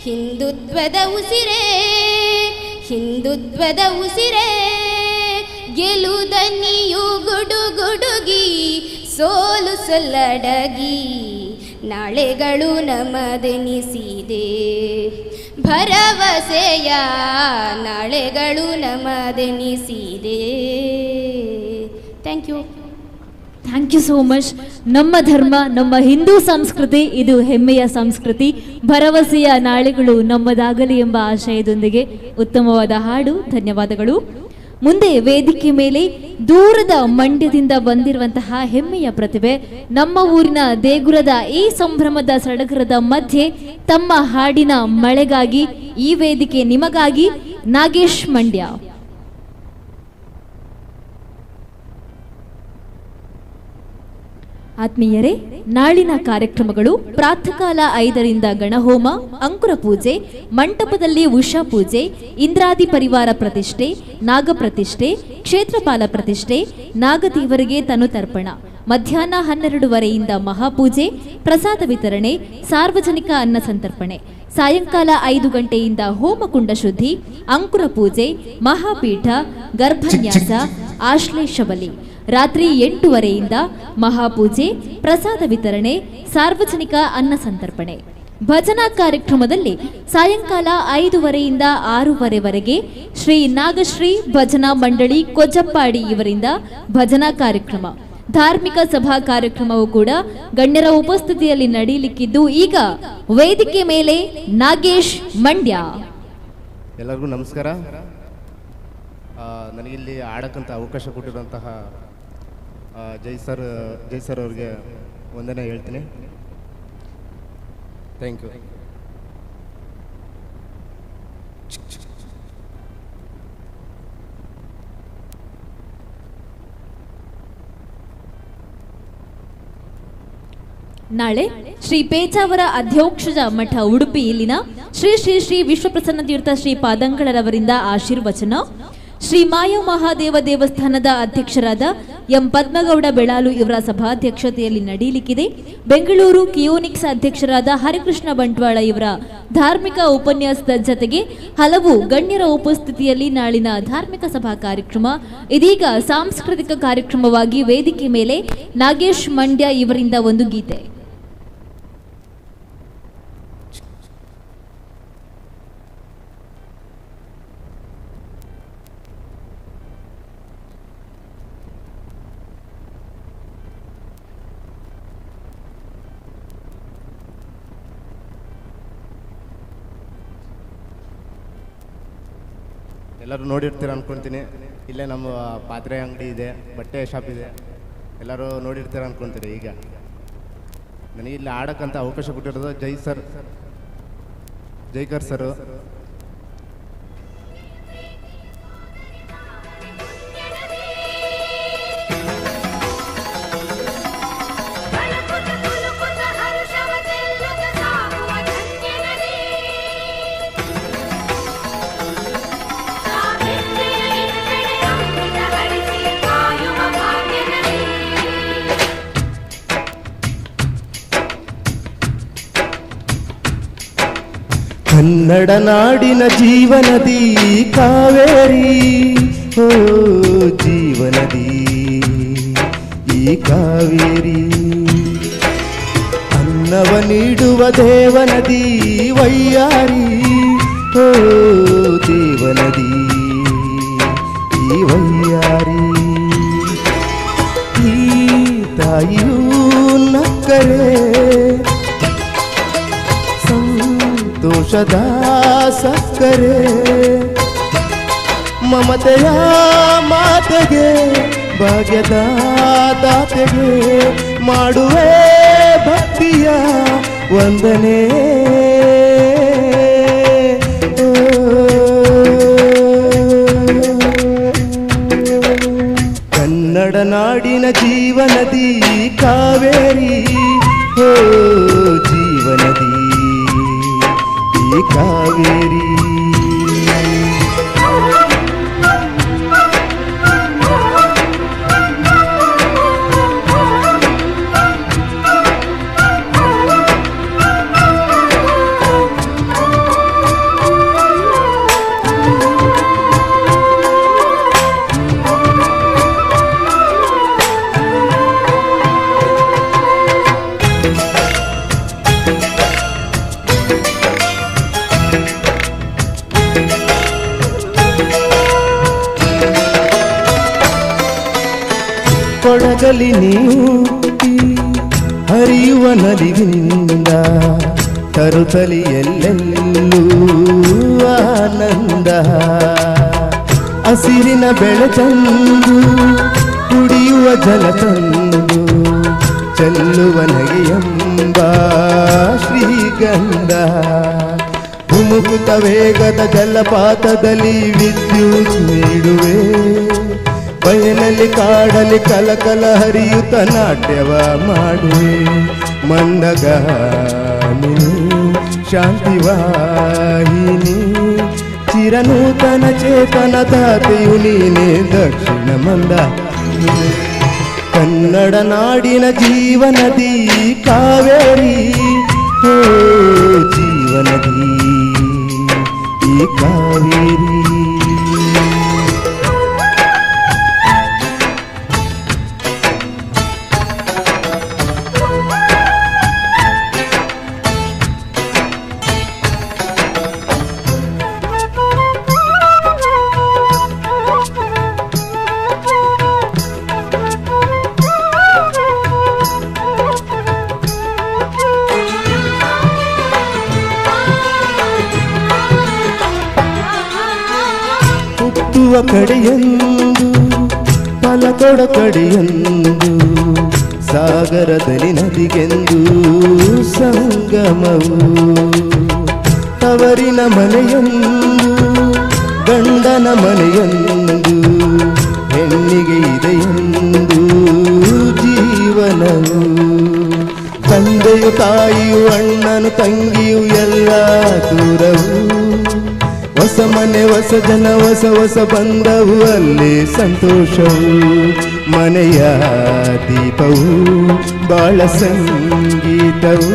[SPEAKER 12] ಹಿಂದುತ್ವದ ಉಸಿರೇ, ಹಿಂದುತ್ವದ ಉಸಿರೇ. ಗೆಲುದನಿಯು ಗುಡುಗುಡುಗಿ ಸೋಲು ಸಲ್ಲಡಗಿ ನಾಳೆಗಳು ನಮದೆನಿಸಿದೆ. ಭರವಸೆಯ ನಾಳೆಗಳು ನಮದೆನಿಸಿದೆ. Thank you.
[SPEAKER 1] Thank you so much. ನಮ್ಮ ಧರ್ಮ, ನಮ್ಮ ಹಿಂದೂ ಸಂಸ್ಕೃತಿ ಇದು ಹೆಮ್ಮೆಯ ಸಂಸ್ಕೃತಿ. ಭರವಸೆಯ ನಾಳೆಗಳು ನಮ್ಮದಾಗಲಿ ಎಂಬ ಆಶಯದೊಂದಿಗೆ ಉತ್ತಮವಾದ ಹಾಡು. ಧನ್ಯವಾದಗಳು. ಮುಂದೆ ವೇದಿಕೆ ಮೇಲೆ ದೂರದ ಮಂಡ್ಯದಿಂದ ಬಂದಿರುವಂತಹ ಹೆಮ್ಮೆಯ ಪ್ರತಿಭೆ, ನಮ್ಮ ಊರಿನ ದೇಗುಲದ ಈ ಸಂಭ್ರಮದ ಸಡಗರದ ಮಧ್ಯೆ ತಮ್ಮ ಹಾಡಿನ ಮಳೆಗಾಗಿ ಈ ವೇದಿಕೆ ನಿಮಗಾಗಿ ನಾಗೇಶ್ ಮಂಡ್ಯ. ಆತ್ಮೀಯರೇ, ನಾಳಿನ ಕಾರ್ಯಕ್ರಮಗಳು: ಪ್ರಾತಃಕಾಲ 5ರಿಂದ ಗಣಹೋಮ, ಅಂಕುರ ಪೂಜೆ, ಮಂಟಪದಲ್ಲಿ ಉಷಾ ಪೂಜೆ, ಇಂದ್ರಾದಿ ಪರಿವಾರ ಪ್ರತಿಷ್ಠೆ, ನಾಗಪ್ರತಿಷ್ಠೆ, ಕ್ಷೇತ್ರಪಾಲ ಪ್ರತಿಷ್ಠೆ, ನಾಗದೇವರಿಗೆ ತನುತರ್ಪಣ. ಮಧ್ಯಾಹ್ನ 12:30ರಿಂದ ಮಹಾಪೂಜೆ, ಪ್ರಸಾದ ವಿತರಣೆ, ಸಾರ್ವಜನಿಕ ಅನ್ನ ಸಂತರ್ಪಣೆ. ಸಾಯಂಕಾಲ 5 ಗಂಟೆಯಿಂದ ಹೋಮಕುಂಡ ಶುದ್ಧಿ, ಅಂಕುರ ಪೂಜೆ, ಮಹಾಪೀಠ, ಗರ್ಭನ್ಯಾಸ, ಆಶ್ಲೇಷ ಬಲಿ. ರಾತ್ರಿ 8:30ರಿಂದ ಮಹಾಪೂಜೆ, ಪ್ರಸಾದ ವಿತರಣೆ, ಸಾರ್ವಜನಿಕ ಅನ್ನ ಸಂತರ್ಪಣೆ. ಭಜನಾ ಕಾರ್ಯಕ್ರಮದಲ್ಲಿ ಸಾಯಂಕಾಲ 5:30ರಿಂದ 6:30ವರೆಗೆ ಶ್ರೀ ನಾಗಶ್ರೀ ಭಜನಾ ಮಂಡಳಿ ಕೊಜಪ್ಪಾಡಿ ಇವರಿಂದ ಭಜನಾ ಕಾರ್ಯಕ್ರಮ. ಧಾರ್ಮಿಕ ಸಭಾ ಕಾರ್ಯಕ್ರಮವೂ ಕೂಡ ಗಣ್ಯರ ಉಪಸ್ಥಿತಿಯಲ್ಲಿ ನಡೆಯಲಿಕ್ಕಿದ್ದು, ಈಗ ವೇದಿಕೆ ಮೇಲೆ ನಾಗೇಶ್ ಮಂಡ್ಯ.
[SPEAKER 14] ಎಲ್ಲರಿಗೂ ನಮಸ್ಕಾರ. ನನಗಿಲ್ಲಿ ಆಡಕ್ಕಂತ ಅವಕಾಶ ಕೊಟ್ಟಿರುವಂತಹ ಜೈ ಸರ್ ಅವ್ರಿಗೆ ವಂದನೆ ಹೇಳ್ತೀನಿ. Thank you.
[SPEAKER 1] ನಾಳೆ ಶ್ರೀ ಪೇಚಾವರ ಅಧ್ಯಕ್ಷ ಮಠ ಉಡುಪಿ ಇಲ್ಲಿನ ಶ್ರೀ ಶ್ರೀ ಶ್ರೀ ವಿಶ್ವಪ್ರಸನ್ನ ತೀರ್ಥ ಶ್ರೀ ಪಾದಂಗಳರವರಿಂದ ಆಶೀರ್ವಚನ, ಶ್ರೀ ಮಾಯ ಮಹಾದೇವ ದೇವಸ್ಥಾನದ ಅಧ್ಯಕ್ಷರಾದ ಎಂ ಪದ್ಮಗೌಡ ಬೆಳಾಲು ಇವರ ಸಭಾಧ್ಯಕ್ಷತೆಯಲ್ಲಿ ನಡೆಯಲಿಕ್ಕಿದೆ. ಬೆಂಗಳೂರು ಕಿಯೋನಿಕ್ಸ್ ಅಧ್ಯಕ್ಷರಾದ ಹರಿಕೃಷ್ಣ ಬಂಟ್ವಾಳ ಇವರ ಧಾರ್ಮಿಕ ಉಪನ್ಯಾಸದ ಜತೆಗೆ ಹಲವು ಗಣ್ಯರ ಉಪಸ್ಥಿತಿಯಲ್ಲಿ ನಾಳಿನ ಧಾರ್ಮಿಕ ಸಭಾ ಕಾರ್ಯಕ್ರಮ ಇದೀಗ ಸಾಂಸ್ಕೃತಿಕ ಕಾರ್ಯಕ್ರಮವಾಗಿ ವೇದಿಕೆ ಮೇಲೆ ನಾಗೇಶ್ ಮಂಡ್ಯ ಇವರಿಂದ ಒಂದು ಗೀತೆ.
[SPEAKER 14] ಎಲ್ಲರೂ ನೋಡಿರ್ತೀರ ಅಂದ್ಕೊತೀನಿ. ಇಲ್ಲೇ ನಮ್ಮ ಪಾತ್ರೆ ಅಂಗಡಿ ಇದೆ, ಬಟ್ಟೆ ಶಾಪ್ ಇದೆ, ಎಲ್ಲರೂ ನೋಡಿರ್ತೀರ ಅಂದ್ಕೊತೀರಿ. ಈಗ ನನಗೆ ಇಲ್ಲಿ ಆಡೋಕ್ಕಂತ ಅವಕಾಶ ಕೊಟ್ಟಿರೋದು ಜೈ ಸರ್, ಜೈಕರ್ ಸರು.
[SPEAKER 15] ಕನ್ನಡ ನಾಡಿನ ಜೀವನದಿ ಕಾವೇರಿ, ಓ ಜೀವನದಿ ಈ ಕಾವೇರಿ. ಅನ್ನವ ನೀಡುವ ದೇವನದಿ ವೈಯಾರಿ, ಓ ದೇವನದಿ ಈ ವೈಯಾರಿ. ಈ ತಾಯಿಯೂ ನಕ್ಕರೆ ಸಂತೋಷದ ಸಕ್ಕರೆ, ಮಮತೆಯ ಮಾತೆಗೆ ಭಾಗ್ಯದ ದಾತೆಗೆ ಮಾಡುವೆ ಭಕ್ತಿಯ ವಂದನೆ. ಕನ್ನಡ ನಾಡಿನ ಜೀವನದಿ ಕಾವೇರಿ, ಓ ಜೀವನದಿ ಈ ಕಾವೇರಿ. ಬೆಳಕಲಿ ನೀ ಹರಿಯುವ ನಲಿವಿಂದ ತರುತ್ತಲಿ ಎಲ್ಲೆಲ್ಲೂ ಆನಂದ. ಹಸಿರಿನ ಬೆಳೆ ತಂದು ಕುಡಿಯುವ ಜಲ ತಂದು ಚೆಲ್ಲುವ ನಗೆಯೆಂಬ ಶ್ರೀಗಂಧ. ಧುಮುಕುತ ವೇಗದ ಜಲಪಾತದಲ್ಲಿ ವಿದ್ಯುತ್ ನೀಡುವೆ, ಬಯಲಲ್ಲಿ ಕಾಡಲಿ ಕಲಕಲ ಹರಿಯುತ್ತ ನಾಟ್ಯವ ಮಾಡುವೆ. ಮಂದಗಾಮಿನಿ ಶಾಂತಿವಾಹಿನಿ ಚಿರನೂತನ ಚೇತನ ದಾತೆಯು ನೀನೇ ದಕ್ಷಿಣ ಮಂದ. ಕನ್ನಡ ನಾಡಿನ ಜೀವನದಿ ಕಾವೇರಿ, ಓ ಜೀವನದಿ ಈ ಕಾವೇರಿ. ಹುಟ್ಟುವ ಕಡೆಯೊಂದು ಫಲ ಕೊಡ ಕಡೆಯೊಂದು ಸಾಗರದಲ್ಲಿ ನದಿಗೆಂದು ಸಂಗಮವು. ತವರಿನ ಮನೆಯೊಂದು ಗಂಡನ ಮನೆಯೊಂದು ಹೆಣ್ಣಿಗೆ ಇದೆಯೊಂದು ಜೀವನವು. ತಂದೆಯು ತಾಯಿಯು ಅಣ್ಣನು ತಂಗಿಯು ಎಲ್ಲ ದೂರವು. ಹೊಸ ಮನೆ ಹೊಸ ಜನ ಹೊಸ ಹೊಸ ಬಂದವು ಅಲ್ಲಿ ಸಂತೋಷವು. ಮನೆಯ ದೀಪವು ಬಾಳ ಸಂಗೀತವು.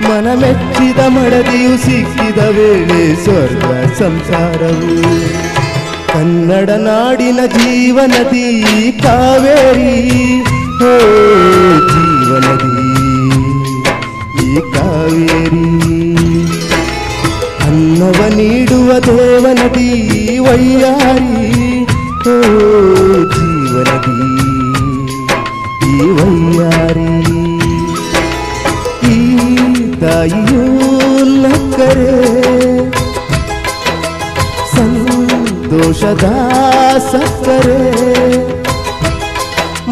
[SPEAKER 15] ಮನಮೆಚ್ಚಿದ ಮಡದಿಯು ಸಿಕ್ಕಿದ ವೇಳೆ ಸ್ವರ್ಗ ಸಂಸಾರವು. ಕನ್ನಡ ನಾಡಿನ ಜೀವನದಿ ಕಾವೇರಿ, ಹೋ ಜೀವನದಿ ಈ ಕಾವೇರಿ. ಅನ್ನವ ನೀಡುವ ದೇವನದಿ ವೈಯಾರಿ, ಓ ಜೀವನದಿ ಈ ವೈಯಾರಿ. ಈ ತಾಯಿಯೂ ನಕ್ಕರೆ ಸಂತೋಷದ ಸಕ್ಕರೆ,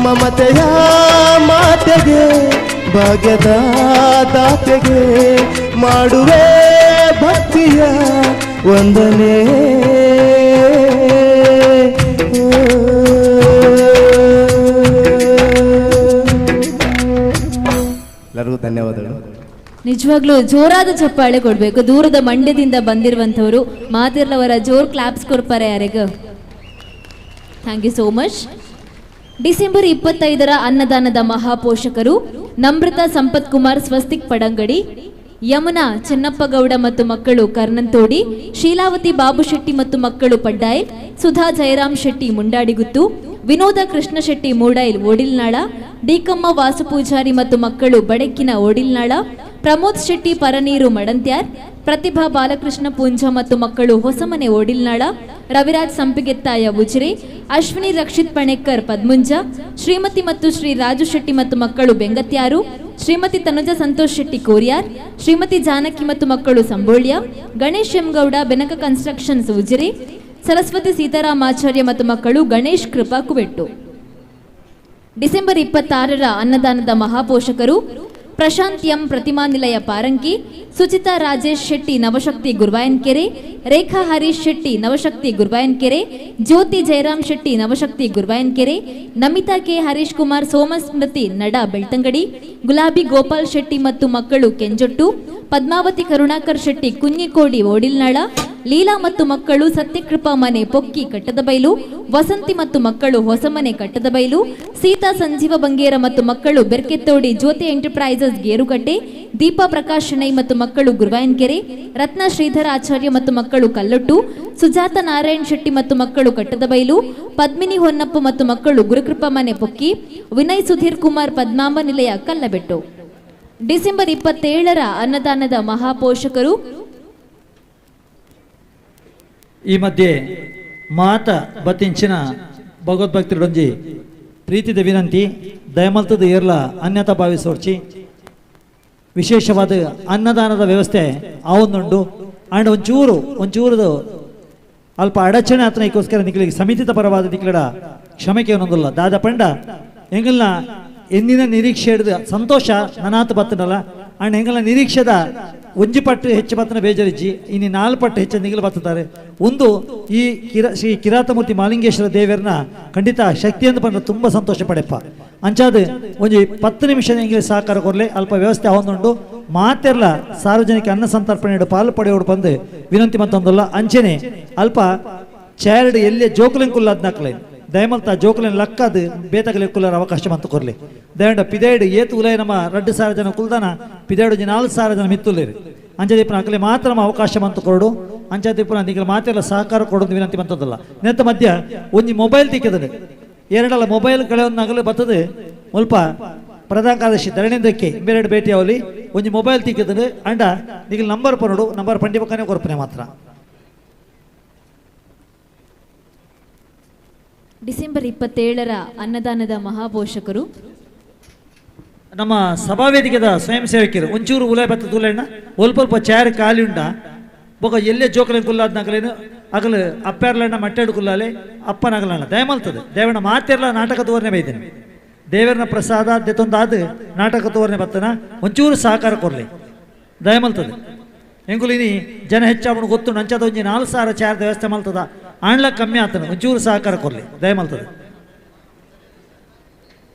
[SPEAKER 15] ಮಮತೆಯ ಮಾತೆಗೆ ಭಾಗ್ಯದ ದಾತೆಗೆ ಮಾಡುವೆ ಭಕ್ತಿಯ ವಂದನೆ.
[SPEAKER 14] ಎಲ್ಲರಿಗೂ ಧನ್ಯವಾದಗಳು.
[SPEAKER 1] ನಿಜವಾಗ್ಲೂ ಜೋರಾದ ಚಪ್ಪಾಳೆ ಕೊಡಬೇಕು. ದೂರದ ಮಂಡ್ಯದಿಂದ ಬಂದಿರುವಂಥವರು ಮಾತಿರ್ಲವರ ಜೋರ್ ಕ್ಲಾಪ್ಸ್ ಕೊಡ್ತಾರೆ ಯಾರಿಗೂ. Thank you so much. December 25ರ ಅನ್ನದಾನದ ಮಹಾಪೋಷಕರು Namrata ಸಂಪತ್ ಕುಮಾರ್ ಸ್ವಸ್ತಿಕ್ ಪಡಂಗಡಿ, ಯಮುನಾ ಚೆನ್ನಪ್ಪಗೌಡ ಮತ್ತು ಮಕ್ಕಳು ಕರ್ನಂತೋಡಿ, ಶೀಲಾವತಿ ಬಾಬು ಶೆಟ್ಟಿ ಮತ್ತು ಮಕ್ಕಳು ಪಡ್ಡಾಯಲ್, ಸುಧಾ ಜಯರಾಮ್ ಶೆಟ್ಟಿ ಮುಂಡಾಡಿಗುತ್ತು, ವಿನೋದ ಕೃಷ್ಣ ಶೆಟ್ಟಿ ಮೂಡೈಲ್ ಓಡಿಲ್ನಾಳ, ಡಿಕಮ್ಮ ವಾಸು ಪೂಜಾರಿ ಮತ್ತು ಮಕ್ಕಳು ಬಡಕ್ಕಿನ ಓಡಿಲ್ನಾಳ, ಪ್ರಮೋದ್ ಶೆಟ್ಟಿ ಪರನೀರು ಮಡಂತ್ಯಾರ್, ಪ್ರತಿಭಾ ಬಾಲಕೃಷ್ಣ ಪೂಂಜಾ ಮತ್ತು ಮಕ್ಕಳು ಹೊಸಮನೆ ಓಡಿಲ್ನಾಳ, ರವಿರಾಜ್ ಸಂಪಿಗೆತ್ತಾಯ ಉಜಿರೆ, ಅಶ್ವಿನಿ ರಕ್ಷಿತ್ ಪಣೆಕ್ಕರ್ ಪದ್ಮುಂಜ, ಶ್ರೀಮತಿ ಮತ್ತು ಶ್ರೀ ರಾಜು ಶೆಟ್ಟಿ ಮತ್ತು ಮಕ್ಕಳು ಬೆಂಗತ್ಯಾರು, ಶ್ರೀಮತಿ ತನುಜ ಸಂತೋಷ್ ಶೆಟ್ಟಿ ಕೋರಿಯಾರ್, ಶ್ರೀಮತಿ ಜಾನಕಿ ಮತ್ತು ಮಕ್ಕಳು ಸಂಬೋಳ್ಯ, ಗಣೇಶ್ ಎಂ ಗೌಡ ಬೆನಕ ಕನ್ಸ್ಟ್ರಕ್ಷನ್ಸ್ ಉಜಿರೆ, ಸರಸ್ವತಿ ಸೀತಾರಾಮಾಚಾರ್ಯ ಮತ್ತು ಮಕ್ಕಳು ಗಣೇಶ್ ಕೃಪಾ ಕುವೆಟ್ಟು. ಡಿಸೆಂಬರ್ 26ರ ಅನ್ನದಾನದ ಮಹಾಪೋಷಕರು ಪ್ರಶಾಂತ್ ಎಂ ಪ್ರತಿಮಾ ನಿಲಯ ಪಾರಂಕಿ, ಸುಚಿತಾ ರಾಜೇಶ್ ಶೆಟ್ಟಿ ನವಶಕ್ತಿ ಗುರುವಾಯನ್ಕೆರೆ, ರೇಖಾ ಹರೀಶ್ ಶೆಟ್ಟಿ ನವಶಕ್ತಿ ಗುರುವಾಯನ್ಕೆರೆ, ಜ್ಯೋತಿ ಜಯರಾಮ್ ಶೆಟ್ಟಿ ನವಶಕ್ತಿ ಗುರುವಾಯನ್ಕೆರೆ, ನಮಿತಾ ಕೆ ಹರೀಶ್ ಕುಮಾರ್ ಸೋಮಸ್ಮೃತಿ ನಡ ಬೆಳ್ತಂಗಡಿ, ಗುಲಾಬಿ ಗೋಪಾಲ್ ಶೆಟ್ಟಿ ಮತ್ತು ಮಕ್ಕಳು ಕೆಂಜೊಟ್ಟು, ಪದ್ಮಾವತಿ ಕರುಣಾಕರ್ ಶೆಟ್ಟಿ ಕುഞ്ഞಿಕೋಡಿ ಓಡಿಲ್ನಾಳ, ಲೀಲಾ ಮತ್ತು ಮಕ್ಕಳು ಸತ್ಯಕೃಪಾ ಮನೆ ಪೊಕ್ಕಿ ಕಟ್ಟದಬೈಲು, ವಸಂತಿ ಮತ್ತು ಮಕ್ಕಳು ಹೊಸಮನೆ ಕಟ್ಟದಬೈಲು, ಸೀತಾ ಸಂಜೀವ ಬಂಗೇರ ಮತ್ತು ಮಕ್ಕಳು ಬೆರ್ಕೆತ್ತೋಡಿ ಜ್ಯೋತಿ ಎಂಟರ್ಪ್ರೈಸಸ್ ಗೇರುಕಟ್ಟೆ, ದೀಪಾ ಪ್ರಕಾಶ್ ಶೆಣೈ ಮತ್ತು ಮಕ್ಕಳು ಗುರುವಾಯನ್ಕೆರೆ, ರತ್ನ ಶ್ರೀಧರ ಆಚಾರ್ಯ ಮತ್ತು ಮಕ್ಕಳು ಕಲ್ಲೊಟ್ಟು, ಸುಜಾತ ನಾರಾಯಣ್ ಶೆಟ್ಟಿ ಮತ್ತು ಮಕ್ಕಳು ಕಟ್ಟದಬೈಲು, ಪದ್ಮಿನಿ ಹೊನ್ನಪ್ಪ ಮತ್ತು ಮಕ್ಕಳು ಗುರುಕೃಪಾ ಮನೆ ಪೊಕ್ಕಿ, ವಿನಯ್ ಸುಧೀರ್ ಕುಮಾರ್ ಪದ್ಮಾಂಬ ನಿಲಯ ಕಲ್ಲಬೆಟ್ಟು. ಡಿಸೆಂಬರ್ 27ರ ಅನ್ನದಾನದ ಮಹಾಪೋಷಕರು
[SPEAKER 20] ಈ ಮಧ್ಯೆ ಮಾತ ಬತ್ತಿಂಚಿನ ಭಗವದ್ಭಕ್ತರೊಂಜಿ ಪ್ರೀತಿ. ಪ್ರೀತಿದ ವಿನಂತಿ, ದಯಮಲ್ತದ ಏರ್ಲ ಅನ್ಯತಾ ಭಾವಿಸೋರ್ಚಿ. ವಿಶೇಷವಾದ ಅನ್ನದಾನದ ವ್ಯವಸ್ಥೆ ಆವೊಂದುಂಡು. ಆಂಡ್ ಒಂಚೂರು ಒಂಚೂರುದು ಅಲ್ಪ ಅಡಚಣೆ ಆತನಕ್ಕೋಸ್ಕರ ನಿಕ್ಲಿಗೆ ಸಮಿತಿತ ಪರವಾದ ನಿಕ್ಲಡ ಕ್ಷಮೆಗೆ ಒಂದೊಂದಲ್ಲ. ದಾದ ಪಂಡ ಎಂಗಲ್ನ ಎಂದಿನ ನಿರೀಕ್ಷೆ ಹಿಡಿದು ಸಂತೋಷ ನನಾತ ಬತ್ತನಲ್ಲ. ಅಂಡ್ ಎಂಗಲ್ನ ನಿರೀಕ್ಷೆದ ಒಂಜಿ ಪಟ್ಟು ಹೆಚ್ಚು ಬತ್ತನ ಬೇಜರಿಜ್ಜಿ, ಇನ್ನು 4 ಪಟ್ಟು ಹೆಚ್ಚು ನಿಗಲು ಬತ್ತಾರೆ. ಒಂದು ಈ ಶ್ರೀ ಕಿರಾತಮೂರ್ತಿ ಮಾಲಿಂಗೇಶ್ವರ ದೇವರನ್ನ ಖಂಡಿತ ಶಕ್ತಿ ಅಂತ ಬಂದ್ರೆ ತುಂಬ ಸಂತೋಷ ಪಡೆಪ್ಪ. ಅಂಚಾದ ಒಂಜಿ 10 ನಿಮಿಷ ಎಂಗೆ ಸಹಕಾರ ಕೊರಲೆ, ಅಲ್ಪ ವ್ಯವಸ್ಥೆ ಅವನುಂಡು. ಮಾತೆರ್ಲ ಸಾರ್ವಜನಿಕ ಅನ್ನ ಸಂತರ್ಪಣೆ ಪಾಲು ಪಡೆಯೋಡು ಬಂದು ವಿನಂತಿ ಮತ್ತೊಂದಲ್ಲ. ಅಂಚೆನೆ ಅಲ್ಪ ಚೇರ್ಡ್ ಎಲ್ಲೇ ಜೋಕುಲಿನ ಕುಲ್ಲಾದ್ನಾಕ್ಲೆ ದಯಮಲ್ತ ಜೋಕುಲಿನ ಲಕ್ಕದು ಬೇತಗಲೆ ಕುಲ್ಲರ ಅವಕಾಶ ಮಂತ ಕೊರ್ಲಿ. ದಯಂಡ ಪಿದೇಡು ಏತು ಉಲೈ ನಮ್ಮ 2,000 ಜನ ಕುಲ್ದಾನ ಪಿದೇಡು 4,000 ಜನ ಮಿತ್ತುಲ್ಲೇರು. ಅಂಚದೀಪನ ಅಕಲೆ ಮಾತ್ರ ನಮ್ಮ ಅವಕಾಶ ಮಂತ ಕೊರಡು. ಅಂಚದೀಪನ ನಿಗಲ ಮಾತೆಲ್ಲ ಸಹಕಾರ ಕೊಡೋದು ವಿನಂತಿ ಮಂತದಲ್ಲ. ನೆತ್ತ ಮಧ್ಯ ಒಂಜಿ ಮೊಬೈಲ್ ತಿಕ್ಕದನು ಎರಡಲ್ಲ ಮೊಬೈಲ್ ಕಳೆಯೊಂದಾಗಲೇ ಬರ್ತದೆ. ಮುಲ್ಪ ಪ್ರಧಾನ ಕಾರ್ಯದರ್ಶಿ ಧರಣೇಂದ್ರಕ್ಕೆ ಬೇರೆ ಭೇಟಿ ಅವಲಿ ಒಂಜಿ ಮೊಬೈಲ್ ತಿಕ್ಕದನು ಅಂಡ ನಿಗಲ ನಂಬರ್ ಪನೋಡು, ನಂಬರ್ ಪಂಡಿ ಪಕ್ಕನೇ ಕೊರ್ಪನೆ ಮಾತ್ರ.
[SPEAKER 1] ಡಿಸೆಂಬರ್ 27ರ ಅನ್ನದಾನದ ಮಹಾಪೋಷಕರು
[SPEAKER 20] ನಮ್ಮ ಸಭಾವೇದಿಕೆದ ಸ್ವಯಂ ಸೇವಕರು. ಒಂಚೂರು ಉಲೈ ಬತ್ತ ತುಲೆಣ್ಣ ಒಲ್ಪ ಚಾರ್ ಖಾಲಿ ಉಂಡ ಬೊಕ ಎಲ್ಲೇ ಜೋಕಲಿನ ಕುಲ್ಲಾದ್ನಕಲೇನು ಅಗಲು ಅಪ್ಪೆರ್ಲಣ್ಣ ಮಟ್ಟೆಡು ಕುಲ್ಲಾಲೆ ಅಪ್ಪನಗಲಣ್ಣ ದಯಮಲ್ತದೆ. ದೇವಣ್ಣ ಮಾತೆರ್ಲ ನಾಟಕ ತೋರಣೆ ಬೈದೇನೆ. ದೇವರನ ಪ್ರಸಾದ ದೆತ್ತೊಂದಾದ ನಾಟಕ ತೋರಣೆ ಬತ್ತನ ಒಂಚೂರು ಸಹಕಾರ ಕೊರ್ಲಿ ದಯಮಲ್ತದೆ. ಎಂಕುಲಿನಿ ಜನ ಹೆಚ್ಚಾವಣ ಗೊತ್ತು ನಂಚಾದ ಒಂಜಿ 4,000 ಚಾರ್ ವ್ಯವಸ್ಥೆ ಮಲ್ತದ ಆಣ್ಲ ಕಮ್ಮಿ ಆತನ ಒಂಚೂರು ಸಹಕಾರ ಕೊರ್ಲಿ ದಯಮಲ್ತದೆ.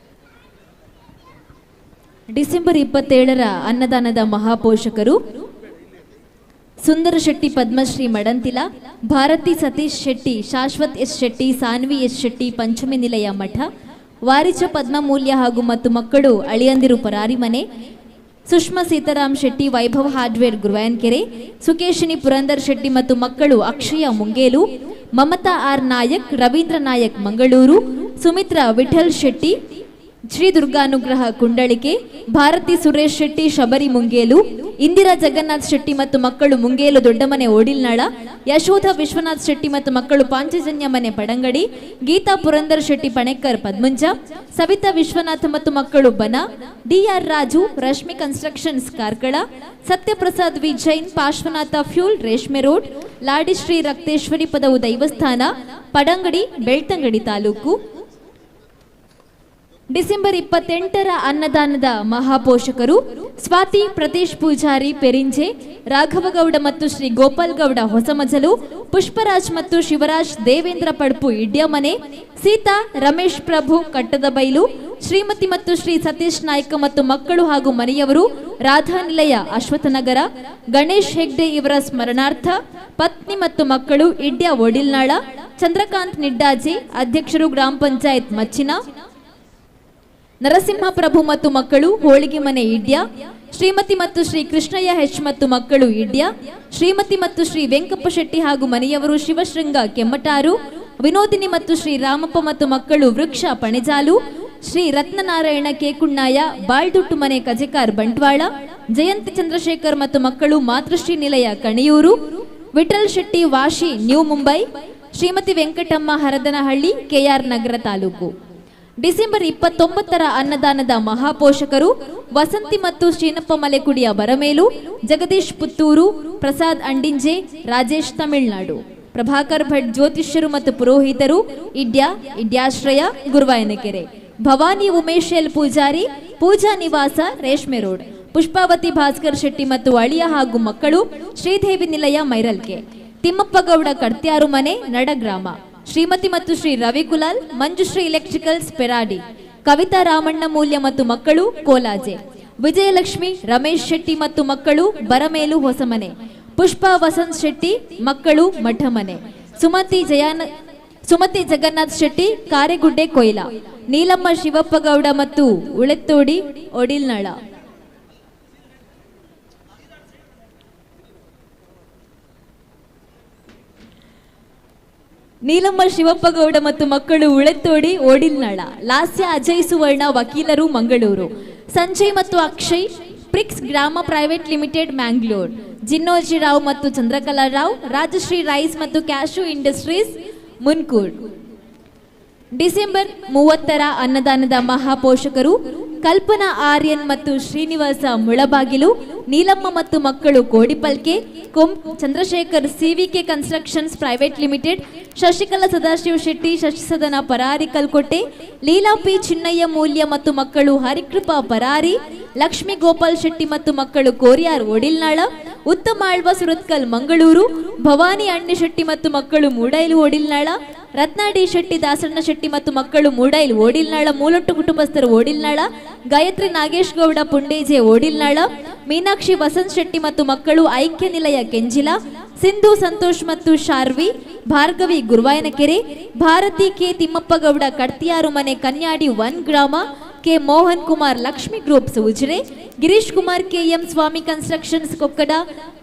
[SPEAKER 1] ಡಿಸೆಂಬರ್ 27ರ ಅನ್ನದಾನದ ಮಹಾಪೋಷಕರು ಸುಂದರ ಶೆಟ್ಟಿ ಪದ್ಮಶ್ರೀ ಮಡಂತಿಲ, ಭಾರತಿ ಸತೀಶ್ ಶೆಟ್ಟಿ, ಶಾಶ್ವತ್ ಎಸ್ ಶೆಟ್ಟಿ, ಸಾನ್ವಿ ಎಸ್ ಶೆಟ್ಟಿ, ಪಂಚಮಿ ನಿಲಯ ಮಠ, ವಾರಿಚ ಪದ್ಮಮೂಲ್ಯ ಹಾಗೂ ಮತ್ತು ಮಕ್ಕಳು ಅಳಿಯಂದಿರು ಪರಾರಿ ಮನೆ, ಸುಷ್ಮಾ ಸೀತಾರಾಮ್ ಶೆಟ್ಟಿ, ವೈಭವ್ ಹಾರ್ಡ್ವೇರ್ ಗುರುವಾಯನ್ಕೆರೆ, ಸುಕೇಶಿನಿ ಪುರಂದರ್ ಶೆಟ್ಟಿ ಮತ್ತು ಮಕ್ಕಳು ಅಕ್ಷಯ ಮುಂಗೇಲು, ಮಮತಾ ಆರ್ ನಾಯಕ್, ರವೀಂದ್ರ ನಾಯಕ್ ಮಂಗಳೂರು, ಸುಮಿತ್ರಾ ವಿಠಲ್ ಶೆಟ್ಟಿ, ಶ್ರೀ ದುರ್ಗಾನುಗ್ರಹ ಕುಂಡಳಿಕೆ, ಭಾರತಿ ಸುರೇಶ್ ಶೆಟ್ಟಿ, ಶಬರಿ ಮುಂಗೇಲು, ಇಂದಿರಾ ಜಗನ್ನಾಥ್ ಶೆಟ್ಟಿ ಮತ್ತು ಮಕ್ಕಳು ಮುಂಗೇಲು ದೊಡ್ಡಮನೆ ಓಡಿಲ್ನಾಳ, ಯಶೋಧ ವಿಶ್ವನಾಥ್ ಶೆಟ್ಟಿ ಮತ್ತು ಮಕ್ಕಳು ಪಾಂಚಜನ್ಯ ಮನೆ ಪಡಂಗಡಿ, ಗೀತಾ ಪುರಂದರ್ ಶೆಟ್ಟಿ ಪಣೆಕ್ಕರ್ ಪದ್ಮುಂಜ, ಸವಿತಾ ವಿಶ್ವನಾಥ್ ಮತ್ತು ಮಕ್ಕಳು ಬನ, DR Raju, Rashmi constructions Karkala, Satyaprasad V Jain, Parshvanatha fuel Reshme road, Ladishri Rakteshwari Padavu ದೈವಸ್ಥಾನ ಪಡಂಗಡಿ Belthangady ತಾಲೂಕು. ಡಿಸೆಂಬರ್ 28ರ ಅನ್ನದಾನದ ಮಹಾಪೋಷಕರು ಸ್ವಾತಿ ಪ್ರತೀಶ್ ಪೂಜಾರಿ ಪೆರಿಂಜೆ, ರಾಘವಗೌಡ ಮತ್ತು ಶ್ರೀ ಗೋಪಾಲ್ಗೌಡ ಹೊಸಮಜಲು, ಪುಷ್ಪರಾಜ್ ಮತ್ತು ಶಿವರಾಜ್ ದೇವೇಂದ್ರ ಪಡ್ಪು ಇಡ್ಯಮನೆ, ಸೀತಾ ರಮೇಶ್ ಪ್ರಭು ಕಟ್ಟದಬೈಲು, ಶ್ರೀಮತಿ ಮತ್ತು ಶ್ರೀ ಸತೀಶ್ ನಾಯ್ಕ ಮತ್ತು ಮಕ್ಕಳು ಹಾಗೂ ಮನೆಯವರು ರಾಧಾನಿಲಯ ಅಶ್ವಥನಗರ, ಗಣೇಶ್ ಹೆಗ್ಡೆ ಇವರ ಸ್ಮರಣಾರ್ಥ ಪತ್ನಿ ಮತ್ತು ಮಕ್ಕಳು ಇಡ್ಯ ಒಡಿಲ್ನಾಳ, ಚಂದ್ರಕಾಂತ್ ನಿಡ್ಡಾಜೆ ಅಧ್ಯಕ್ಷರು ಗ್ರಾಮ ಪಂಚಾಯತ್ ಮಚ್ಚಿನ, ನರಸಿಂಹ ಪ್ರಭು ಮತ್ತು ಮಕ್ಕಳು ಹೋಳಿಗೆ ಮನೆ ಇಡ್ಯ, ಶ್ರೀಮತಿ ಮತ್ತು ಶ್ರೀ ಕೃಷ್ಣಯ್ಯ ಹೆಚ್ ಮತ್ತು ಮಕ್ಕಳು ಇಡ್ಯ, ಶ್ರೀಮತಿ ಮತ್ತು ಶ್ರೀ ವೆಂಕಪ್ಪ ಶೆಟ್ಟಿ ಹಾಗೂ ಮನೆಯವರು ಶಿವಶೃಂಗ ಕೆಮ್ಮಟಾರು, ವಿನೋದಿನಿ ಮತ್ತು ಶ್ರೀ ರಾಮಪ್ಪ ಮತ್ತು ಮಕ್ಕಳು ವೃಕ್ಷ ಪಣೆಜಾಲು, ಶ್ರೀ ರತ್ನನಾರಾಯಣ ಕೇಕುಣ್ಣಾಯ ಬಾಳ್ದುಟ್ಟು ಮನೆ ಕಜೆಕಾರ್ ಬಂಟ್ವಾಳ, ಜಯಂತಿ ಚಂದ್ರಶೇಖರ್ ಮತ್ತು ಮಕ್ಕಳು ಮಾತೃಶ್ರೀ ನಿಲಯ ಕಣಿಯೂರು, ವಿಠಲ್ ಶೆಟ್ಟಿ ವಾಶಿ ನ್ಯೂ ಮುಂಬೈ, ಶ್ರೀಮತಿ ವೆಂಕಟಮ್ಮ ಹರದನಹಳ್ಳಿ ಕೆಆರ್ ನಗರ ತಾಲೂಕು. ಡಿಸೆಂಬರ್ 29ರ ಅನ್ನದಾನದ ಮಹಾಪೋಷಕರು ವಸಂತಿ ಮತ್ತು ಶ್ರೀನಪ್ಪ ಮಲೆಕುಡಿಯ ಬರಮೇಲು, ಜಗದೀಶ್ ಪುತ್ತೂರು, ಪ್ರಸಾದ್ ಅಂಡಿಂಜೆ, ರಾಜೇಶ್ ತಮಿಳುನಾಡು, ಪ್ರಭಾಕರ್ ಭಟ್ ಜ್ಯೋತಿಷ್ಯರು ಮತ್ತು ಪುರೋಹಿತರು ಇಡ್ಯ ಇಡ್ಯಾಶ್ರಯ ಗುರುವಾಯನಕೆರೆ, ಭವಾನಿ ಉಮೇಶ್ ಎಲ್ ಪೂಜಾರಿ ಪೂಜಾ ನಿವಾಸ ರೇಷ್ಮೆ ರೋಡ್, ಪುಷ್ಪಾವತಿ ಭಾಸ್ಕರ್ ಶೆಟ್ಟಿ ಮತ್ತು ಅಳಿಯ ಹಾಗೂ ಮಕ್ಕಳು ಶ್ರೀದೇವಿ ನಿಲಯ ಮೈರಲ್ಕೆ, ತಿಮ್ಮಪ್ಪಗೌಡ ಕಡ್ತ್ಯಾರು ಮನೆ ನಡಗ್ರಾಮ, ಶ್ರೀಮತಿ ಮತ್ತು ಶ್ರೀ ರವಿ ಕುಲಾಲ್ ಮಂಜುಶ್ರೀ ಎಲೆಕ್ಟ್ರಿಕಲ್ಸ್ ಪೆರಾಡಿ, ಕವಿತಾ ರಾಮಣ್ಣ ಮೂಲ್ಯ ಮತ್ತು ಮಕ್ಕಳು ಕೋಲಾಜೆ, ವಿಜಯಲಕ್ಷ್ಮಿ ರಮೇಶ್ ಶೆಟ್ಟಿ ಮತ್ತು ಮಕ್ಕಳು ಬರಮೇಲು ಹೊಸಮನೆ, ಪುಷ್ಪಾ ವಸಂತ್ ಶೆಟ್ಟಿ ಮಕ್ಕಳು ಮಠಮನೆ, ಸುಮತಿ ಜಗನ್ನಾಥ್ ಶೆಟ್ಟಿ ಕಾರೆಗುಡ್ಡೆ ಕೊಯ್ಲಾ, ನೀಲಮ್ಮ ಶಿವಪ್ಪಗೌಡ ಮತ್ತು ಉಳೆತ್ತೋಡಿ ಒಡಿಲ್ನಾಳ. ನೀಲಮ್ಮ ಶಿವಪ್ಪಗೌಡ ಮತ್ತು ಮಕ್ಕಳು ಉಳೆತ್ತೋಡಿ ಓಡಿಲ್ನಾಳ, ಲಾಸ್ಯ ಅಜಯ್ ಸುವರ್ಣ ವಕೀಲರು ಮಂಗಳೂರು, ಸಂಜಯ್ ಮತ್ತು ಅಕ್ಷಯ್ ಪ್ರಿಕ್ಸ್ ಗ್ರಾಮ ಪ್ರೈವೇಟ್ ಲಿಮಿಟೆಡ್ ಮ್ಯಾಂಗ್ಳೂರ್, ಜಿನ್ನೋಜಿ ರಾವ್ ಮತ್ತು ಚಂದ್ರಕಲಾ ರಾವ್, ರಾಜಶ್ರೀ ರೈಸ್ ಮತ್ತು ಕ್ಯಾಶು ಇಂಡಸ್ಟ್ರೀಸ್ ಮುನ್ಕೂರ್. ಡಿಸೆಂಬರ್ 30ರ ಅನ್ನದಾನದ ಮಹಾಪೋಷಕರು ಕಲ್ಪನಾ ಆರ್ಯನ್ ಮತ್ತು ಶ್ರೀನಿವಾಸ ಮುಳಬಾಗಿಲು, ನೀಲಮ್ಮ ಮತ್ತು ಮಕ್ಕಳು ಕೋಡಿಪಲ್ಕೆ, ಕೊಂ Chandrashekar CVK constructions private limited, Shashikala Sadashiva Shetty, Shashisadana Parari Kalkotte, Leela P Chinnaiah Moolya ಮತ್ತು ಮಕ್ಕಳು ಹರಿಕೃಪಾ ಪರಾರಿ, ಲಕ್ಷ್ಮೀ ಗೋಪಾಲ್ ಶೆಟ್ಟಿ ಮತ್ತು ಮಕ್ಕಳು ಕೋರಿಯಾರ್ ಒಡಿಲ್ನಾಳ, ಉತ್ತಮ ಆಳ್ವ ಸುರತ್ಕಲ್ ಮಂಗಳೂರು, ಭವಾನಿ ಅಣ್ಣಿ ಶೆಟ್ಟಿ ಮತ್ತು ಮಕ್ಕಳು ಮೂಡೈಲು ಒಡಿಲ್ನಾಳ, ರತ್ನಾ ಡಿ ಶೆಟ್ಟಿ ದಾಸಣ್ಣ ಶೆಟ್ಟಿ ಮತ್ತು ಮಕ್ಕಳು ಮೂಡೈಲ್ ಓಡಿಲ್ನಾಳ, ಮೂಲೊಟ್ಟು ಕುಟುಂಬಸ್ಥರು ಓಡಿಲ್ನಾಳ, ಗಾಯತ್ರಿ ನಾಗೇಶ್ ಗೌಡ ಪುಂಡೇಜೆ ಓಡಿಲ್ನಾಳ, ಮೀನಾಕ್ಷಿ ವಸಂತ್ ಶೆಟ್ಟಿ ಮತ್ತು ಮಕ್ಕಳು ಐಕ್ಯ ನಿಲಯ ಕೆಂಜಿಲ, ಸಿಂಧು ಸಂತೋಷ್ ಮತ್ತು ಶಾರ್ವಿ, ಭಾರ್ಗವಿ ಗುರುವಾಯನಕೆರೆ, ಭಾರತಿ ಕೆ ತಿಮ್ಮಪ್ಪಗೌಡ ಕಡ್ತಿಯಾರು ಮನೆ ಕನ್ಯಾಡಿ 1 ಗ್ರಾಮ, K Mohan Kumar Lakshmi groups Ujire, Girish Kumar KM Swamy constructions Kokkada,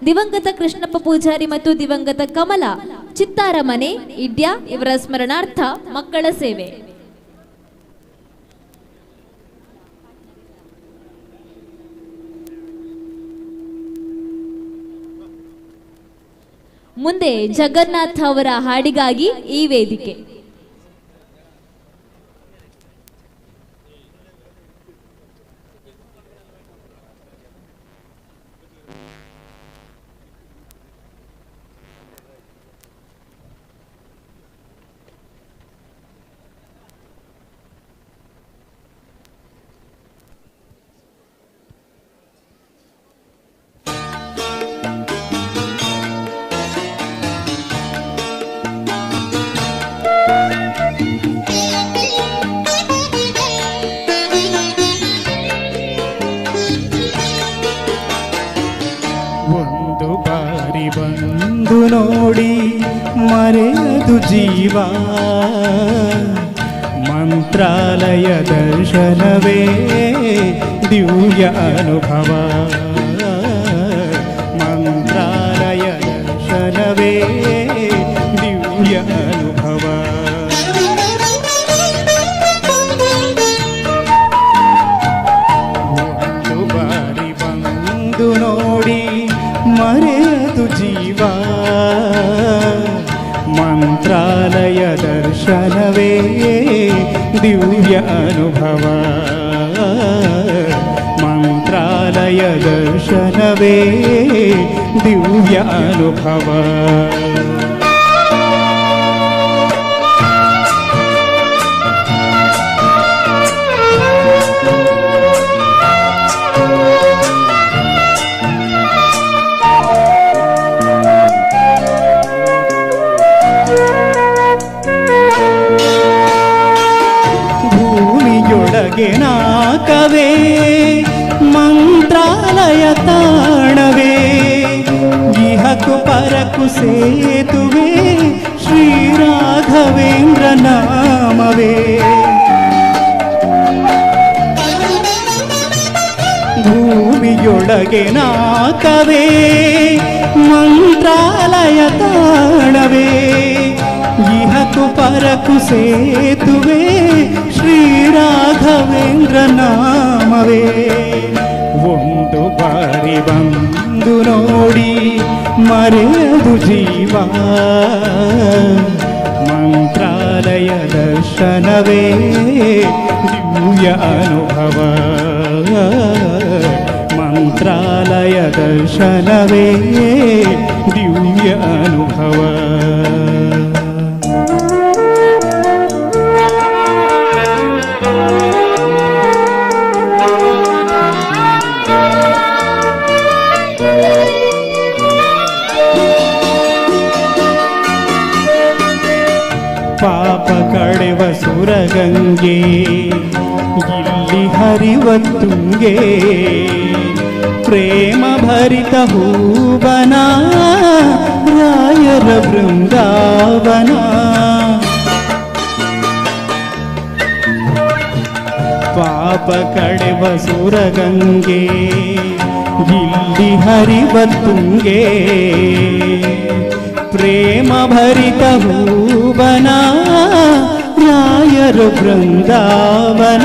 [SPEAKER 1] ದಿವಂಗತ ಕೃಷ್ಣಪ್ಪ ಪೂಜಾರಿ ಮತ್ತು ದಿವಂಗತ ಕಮಲಾ ಚಿತ್ತಾರ ಮನೆ ಇಡ್ಯಾ ಇವರ ಸ್ಮರಣಾರ್ಥ ಮಕ್ಕಳ ಸೇವೆ. ಮುಂದೆ ಜಗನ್ನಾಥ್ ಅವರ ಹಾಡಿಗಾಗಿ ಈ ವೇದಿಕೆ.
[SPEAKER 9] ಒಂದು ಬಾರಿ ಬಂದು ನೋಡಿ ಮರೆಯದು ಜೀವ, ಮಂತ್ರಾಲಯ ದರ್ಶನವೇ ದಿವ್ಯ ಅನುಭವ, ಮಂತ್ರಾಲಯ ದರ್ಶನವೇ ದಿವ್ಯ ಅನುಭವ. ಒಂದು ಬಾರಿ ಬಂದು ನೋಡಿ ಮರೆಯದು ಜೀವ, ಮಂತ್ರಾಲಯ ದರ್ಶನವೇ ದಿವ್ಯ ಅನುಭವ, ಮಂತ್ರಾಲಯ ದರ್ಶನವೇ ದಿವ್ಯ ಅನುಭವ. ಭೂಮಿಯೊಳಗೆ ನಾಕವೇ ಮಂತ್ರಾಲಯ ತಾಣವೇ, ಇಹಕು ಪರಕು ಸೇತುವೆ ಶ್ರೀ ರಾಘವೇಂದ್ರ ನಾಮವೇ. ಭೂಮಿಯೊಳಗೆ ನಾಕವೇ ಮಂತ್ರಾಲಯ ತಾಣವೇ, ಇಹಕು ಪರಕು ಸೇತುವೆ ಶ್ರೀ ರಾಘವೇಂದ್ರ ನಾಮವೇ. ಒಂದು ಬಾರಿ ಬಂದು ನೋಡಿ ಮರೆಯದು ಜೀವ, ಮಂತ್ರಾಲಯ ದರ್ಶನವೇ ದಿವ್ಯ ಅನುಭವ, ಮಂತ್ರಾಲಯ ದರ್ಶನವೇ ದಿವ್ಯ ಅನುಭವ. ಪಾಪ ಕಡೆವ ಸುರಗಂಗೆ ಇಲ್ಲಿ ಹರಿವ ತುಂಗೆ, ಪ್ರೇಮ ಭರಿತ ಹೂವನ ರಾಯರ ಬೃಂದಾವನ. ಪಾಪ ಕಡೆವ ಸುರಗಂಗೆ ಇಲ್ಲಿ ಹರಿವ ತುಂಗೆ, ಪ್ರೇಮ ಭರಿತ ಹೂವನ ರಾಯರ ಬೃಂದಾವನ.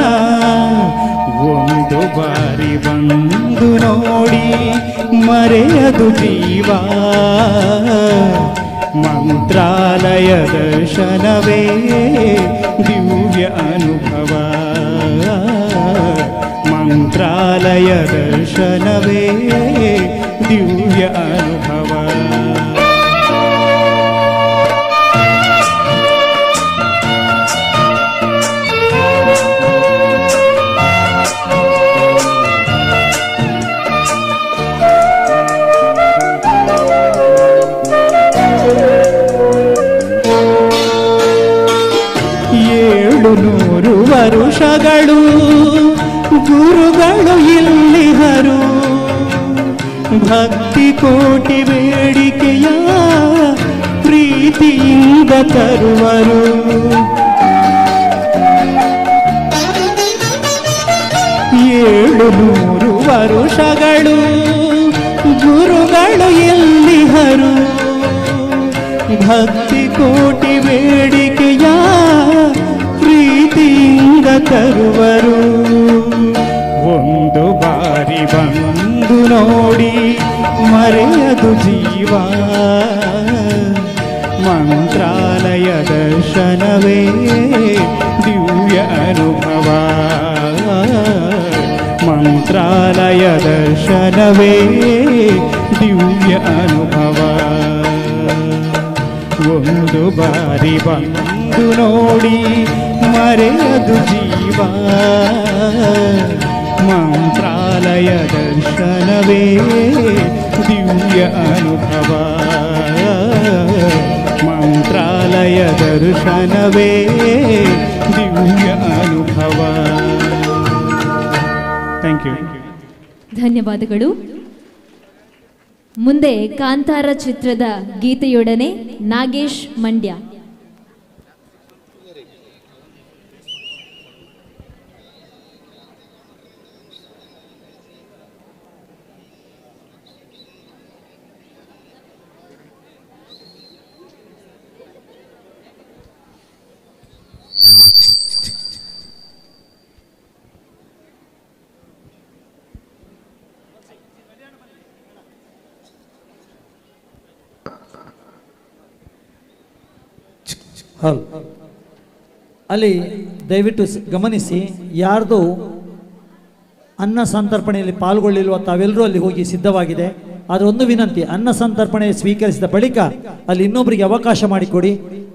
[SPEAKER 9] ಒಂದು ಬಾರಿ ಬಂದು ನೋಡಿ ಮರೆಯದು ಜೀವ, ಮಂತ್ರಾಲಯ ದರ್ಶನವೇ ದಿವ್ಯ ಅನುಭವ, ಮಂತ್ರಾಲಯ ದರ್ಶನವೇ ದಿವ್ಯ ಅನುಭವ. 700 ವರುಷಗಳು ಗುರುಗಳು ಇಲ್ಲಿಹರು, ಭಕ್ತಿ ಕೋಟಿ ಬೇಡಿಕೆಯ ಪ್ರೀತಿಯಿಂದ ತರುವರು. 700 ವರುಷಗಳು ಗುರುಗಳು ಎಲ್ಲಿಹರು, ಭಕ್ತಿ ಕೋಟಿ ಬೇಡಿಕೆಯ ಪ್ರೀತಿಯಿಂದ ತರುವರು. ಒಂದು ಬಾರಿ ಬಂದು ನೋಡಿ ಮರೆಯದು ಜೀವ, ಮಂತ್ರಾಲಯ ದರ್ಶನವೇ ದಿವ್ಯ ಅನುಭವ, ಮಂತ್ರಾಲಯ ದರ್ಶನವೇ ದಿವ್ಯ ಅನುಭವ. ಒಂದು ಬಾರಿ ಬಂದು ನೋಡಿ ಮರೆಯದು ಜೀವ, ಮಂತ್ರಾಲಯ ದರ್ಶನವೇ ದಿವ್ಯ ಅನುಭವ, ಮಂತ್ರಾಲಯ ದರ್ಶನವೇ ದಿವ್ಯ ಅನುಭವ. Thank you.
[SPEAKER 1] ಧನ್ಯವಾದಗಳು. ಮುಂದೆ ಕಾಂತಾರ ಚಿತ್ರದ ಗೀತೆಯೊಡನೆ ನಾಗೇಶ್ ಮಂಡ್ಯ.
[SPEAKER 20] ಹೌದು, ಅಲ್ಲಿ ದಯವಿಟ್ಟು ಗಮನಿಸಿ, ಯಾರ್ದು ಅನ್ನ ಸಂತರ್ಪಣೆಯಲ್ಲಿ ಪಾಲ್ಗೊಳ್ಳಿಲ್ವ ತಾವೆಲ್ಲರೂ ಅಲ್ಲಿ ಹೋಗಿ ಸಿದ್ಧವಾಗಿದೆ. ಆದರೆ ಒಂದು ವಿನಂತಿ, ಅನ್ನ ಸಂತರ್ಪಣೆ ಸ್ವೀಕರಿಸಿದ ಬಳಿಕ ಅಲ್ಲಿ ಇನ್ನೊಬ್ಬರಿಗೆ ಅವಕಾಶ ಮಾಡಿಕೊಡಿ.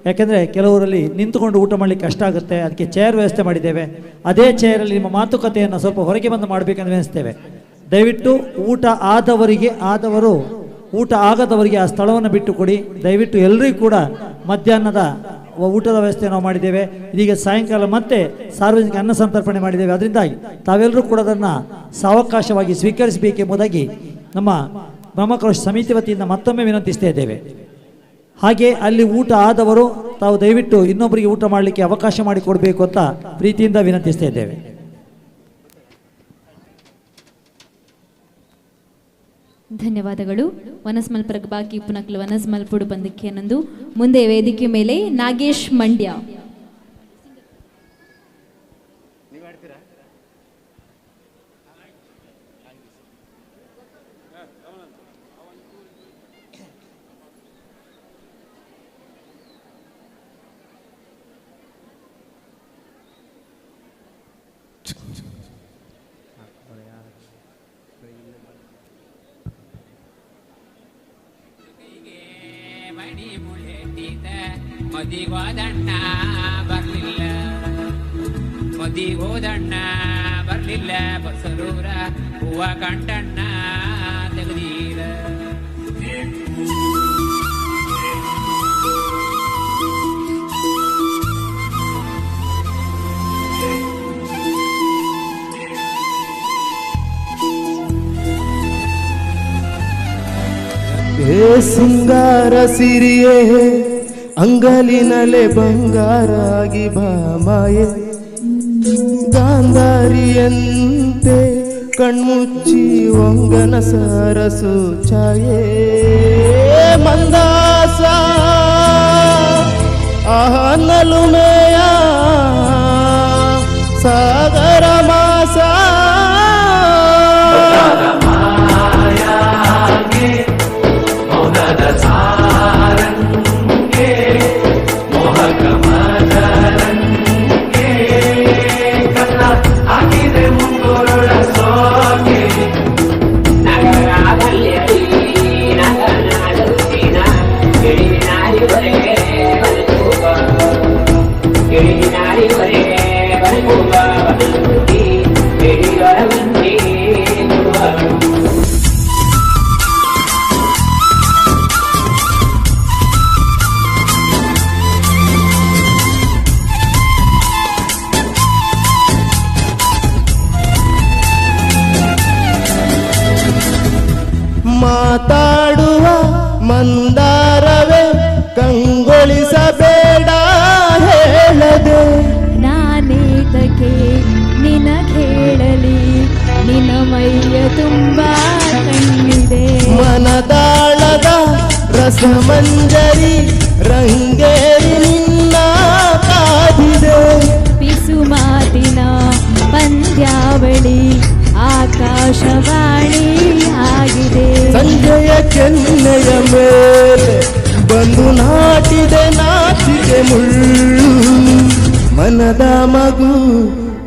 [SPEAKER 20] ಯಾಕೆಂದರೆ ಕೆಲವರಲ್ಲಿ ನಿಂತುಕೊಂಡು ಊಟ ಮಾಡಲಿಕ್ಕೆ ಕಷ್ಟ ಆಗುತ್ತೆ, ಅದಕ್ಕೆ ಚೇರ್ ವ್ಯವಸ್ಥೆ ಮಾಡಿದ್ದೇವೆ. ಅದೇ ಚೇರಲ್ಲಿ ನಿಮ್ಮ ಮಾತುಕತೆಯನ್ನು ಸ್ವಲ್ಪ ಹೊರಗೆ ಬಂದು ಮಾಡಬೇಕಂತ ವಿನಂತಿಸ್ತೇವೆ. ದಯವಿಟ್ಟು ಊಟ ಆದವರು ಊಟ ಆಗದವರಿಗೆ ಆ ಸ್ಥಳವನ್ನು ಬಿಟ್ಟು ಕೊಡಿ. ದಯವಿಟ್ಟು ಎಲ್ಲರಿಗೂ ಕೂಡ ಮಧ್ಯಾಹ್ನದ ಊಟದ ವ್ಯವಸ್ಥೆ ನಾವು ಮಾಡಿದ್ದೇವೆ. ಇದೀಗ ಸಾಯಂಕಾಲ ಮತ್ತೆ ಸಾರ್ವಜನಿಕ ಅನ್ನ ಸಂತರ್ಪಣೆ ಮಾಡಿದ್ದೇವೆ. ಅದರಿಂದಾಗಿ ತಾವೆಲ್ಲರೂ ಕೂಡ ಅದನ್ನು ಸಾವಕಾಶವಾಗಿ ಸ್ವೀಕರಿಸಬೇಕೆಂಬುದಾಗಿ ನಮ್ಮ ಬ್ರಹ್ಮಕಲಶ ಸಮಿತಿ ವತಿಯಿಂದ ಮತ್ತೊಮ್ಮೆ ವಿನಂತಿಸ್ತಾ ಇದ್ದೇವೆ. ಹಾಗೆ ಅಲ್ಲಿ ಊಟ ಆದವರು ತಾವು ದಯವಿಟ್ಟು ಇನ್ನೊಬ್ಬರಿಗೆ ಊಟ ಮಾಡಲಿಕ್ಕೆ ಅವಕಾಶ ಮಾಡಿಕೊಡಬೇಕು ಅಂತ ಪ್ರೀತಿಯಿಂದ ವಿನಂತಿಸ್ತಾ ಇದ್ದೇವೆ.
[SPEAKER 1] ಧನ್ಯವಾದಗಳು. ವನಸ್ಮಲ್ಪರಗ್ ಬಾಕಿ ಪುನಕ್ಲು ವನಸ್ಮಲ್ಪುಡು ಬಂದಕ್ಕೇನಂದು ಮುಂದೆ ವೇದಿಕೆ ಮೇಲೆ ನಾಗೇಶ್ ಮಂಡ್ಯ.
[SPEAKER 17] ಮದಿಗೋದಣ್ಣ ಬರ್ಲಿಲ್ಲ, ಮದಿಗೋದಣ್ಣ ಬರ್ಲಿಲ್ಲ, ಬಸರೂರ ಹೂವ ಕಂಟಣ್ಣ ತೆಗೆದೀರ.
[SPEAKER 15] ಹೇ ಸಿಂಗಾರ ಸಿರಿಯೇ, ಅಂಗಲಿನಲೆ ಬಂಗಾರಾಗಿ ಭಾಮಾಯೆ, ಗಾಂಧಾರಿಯಂತೆ ಕಣ್ಮುಚ್ಚಿ ಒಂಗನ ಸರಸು ಛಾಯೆ, ಮಂದಾಸ ಆಹ ನಲುಮೆಯ ಸಾಗರ ಮಾಸ.
[SPEAKER 17] ಮೌನದ ಸಾರಂಗಿ
[SPEAKER 15] ರಸಮಂಜರಿ ರಂಗೇರಿ ನಿನ್ನ ಕಾದಿದೆ.
[SPEAKER 1] ಪಿಸು ಮಾತಿನ ಪಂದ್ಯಾವಳಿ ಆಕಾಶವಾಣಿ ಆಗಿದೆ.
[SPEAKER 15] ಸಂಜೆಯ ಕೆನ್ನೆಯ ಮೇಲೆ ಬಂದು ನಾಟಿದೆ ನಾಚಿಕೆ ಮುಳ್ಳು. ಮನದ ಮಗು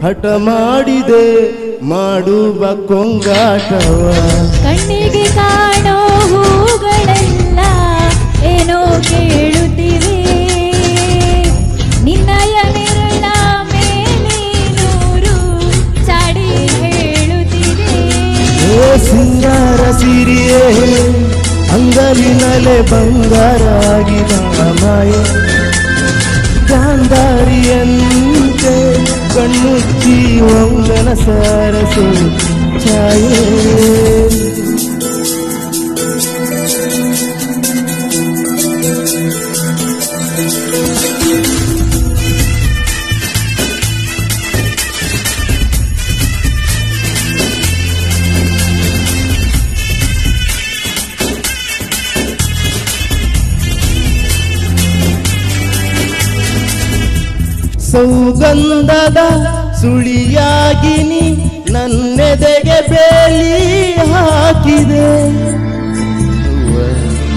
[SPEAKER 15] ಹಠ ಮಾಡಿದೆ ಮಾಡುವ ಕೊಂಗಾಟವ.
[SPEAKER 1] ಕಣ್ಣಿಗೆ ಕಾಣೋ ಹೂಗಳೆಲ್ಲ ಏನೋ ಕೇಳುತ್ತಿವೆ, ನಿನ್ನಯ ನೆರಳ ಮೇಲೆ ನೂರು ಚಾಡಿ ಹೇಳುತ್ತಿದೆ.
[SPEAKER 15] ಏ ಸಿಂಗಾರ ಸಿರಿಯೇ, ಅಂಗಲಿನಲೆ ಬಂಗಾರಾಗಿದ ಮಾಯೆ, ಗಾಂಧಾರಿಯಂತೆ ಕಣ್ಮುಚ್ಚಿ ಒಂಗನ ಸರಸು ಛಾಯೆ. ಸೌಗಂಧದ ಸುಳಿಯಾಗಿ ನೀ ನನ್ನೆದೆಗೆ ಬೇಲಿ ಹಾಕಿದೆ.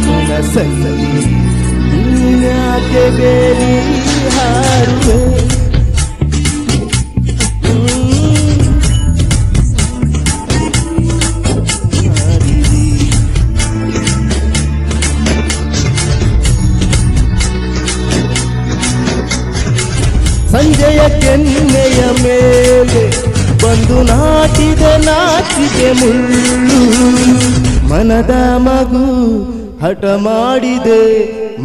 [SPEAKER 15] ಮನಸ್ಸಲ್ಲಿ ನೀನ್ಯಾಕೆ ಬೇಲಿ ಹಾರುವೆ? ಸಂಜೆಯ ಕೆನ್ನೆಯ ಮೇಲೆ ಬಂದು ನಾಟಿದ ನಾಚಿಕೆ ಮುಳ್ಳು. ಮನದ ಮಗು ಹಠ ಮಾಡಿದೆ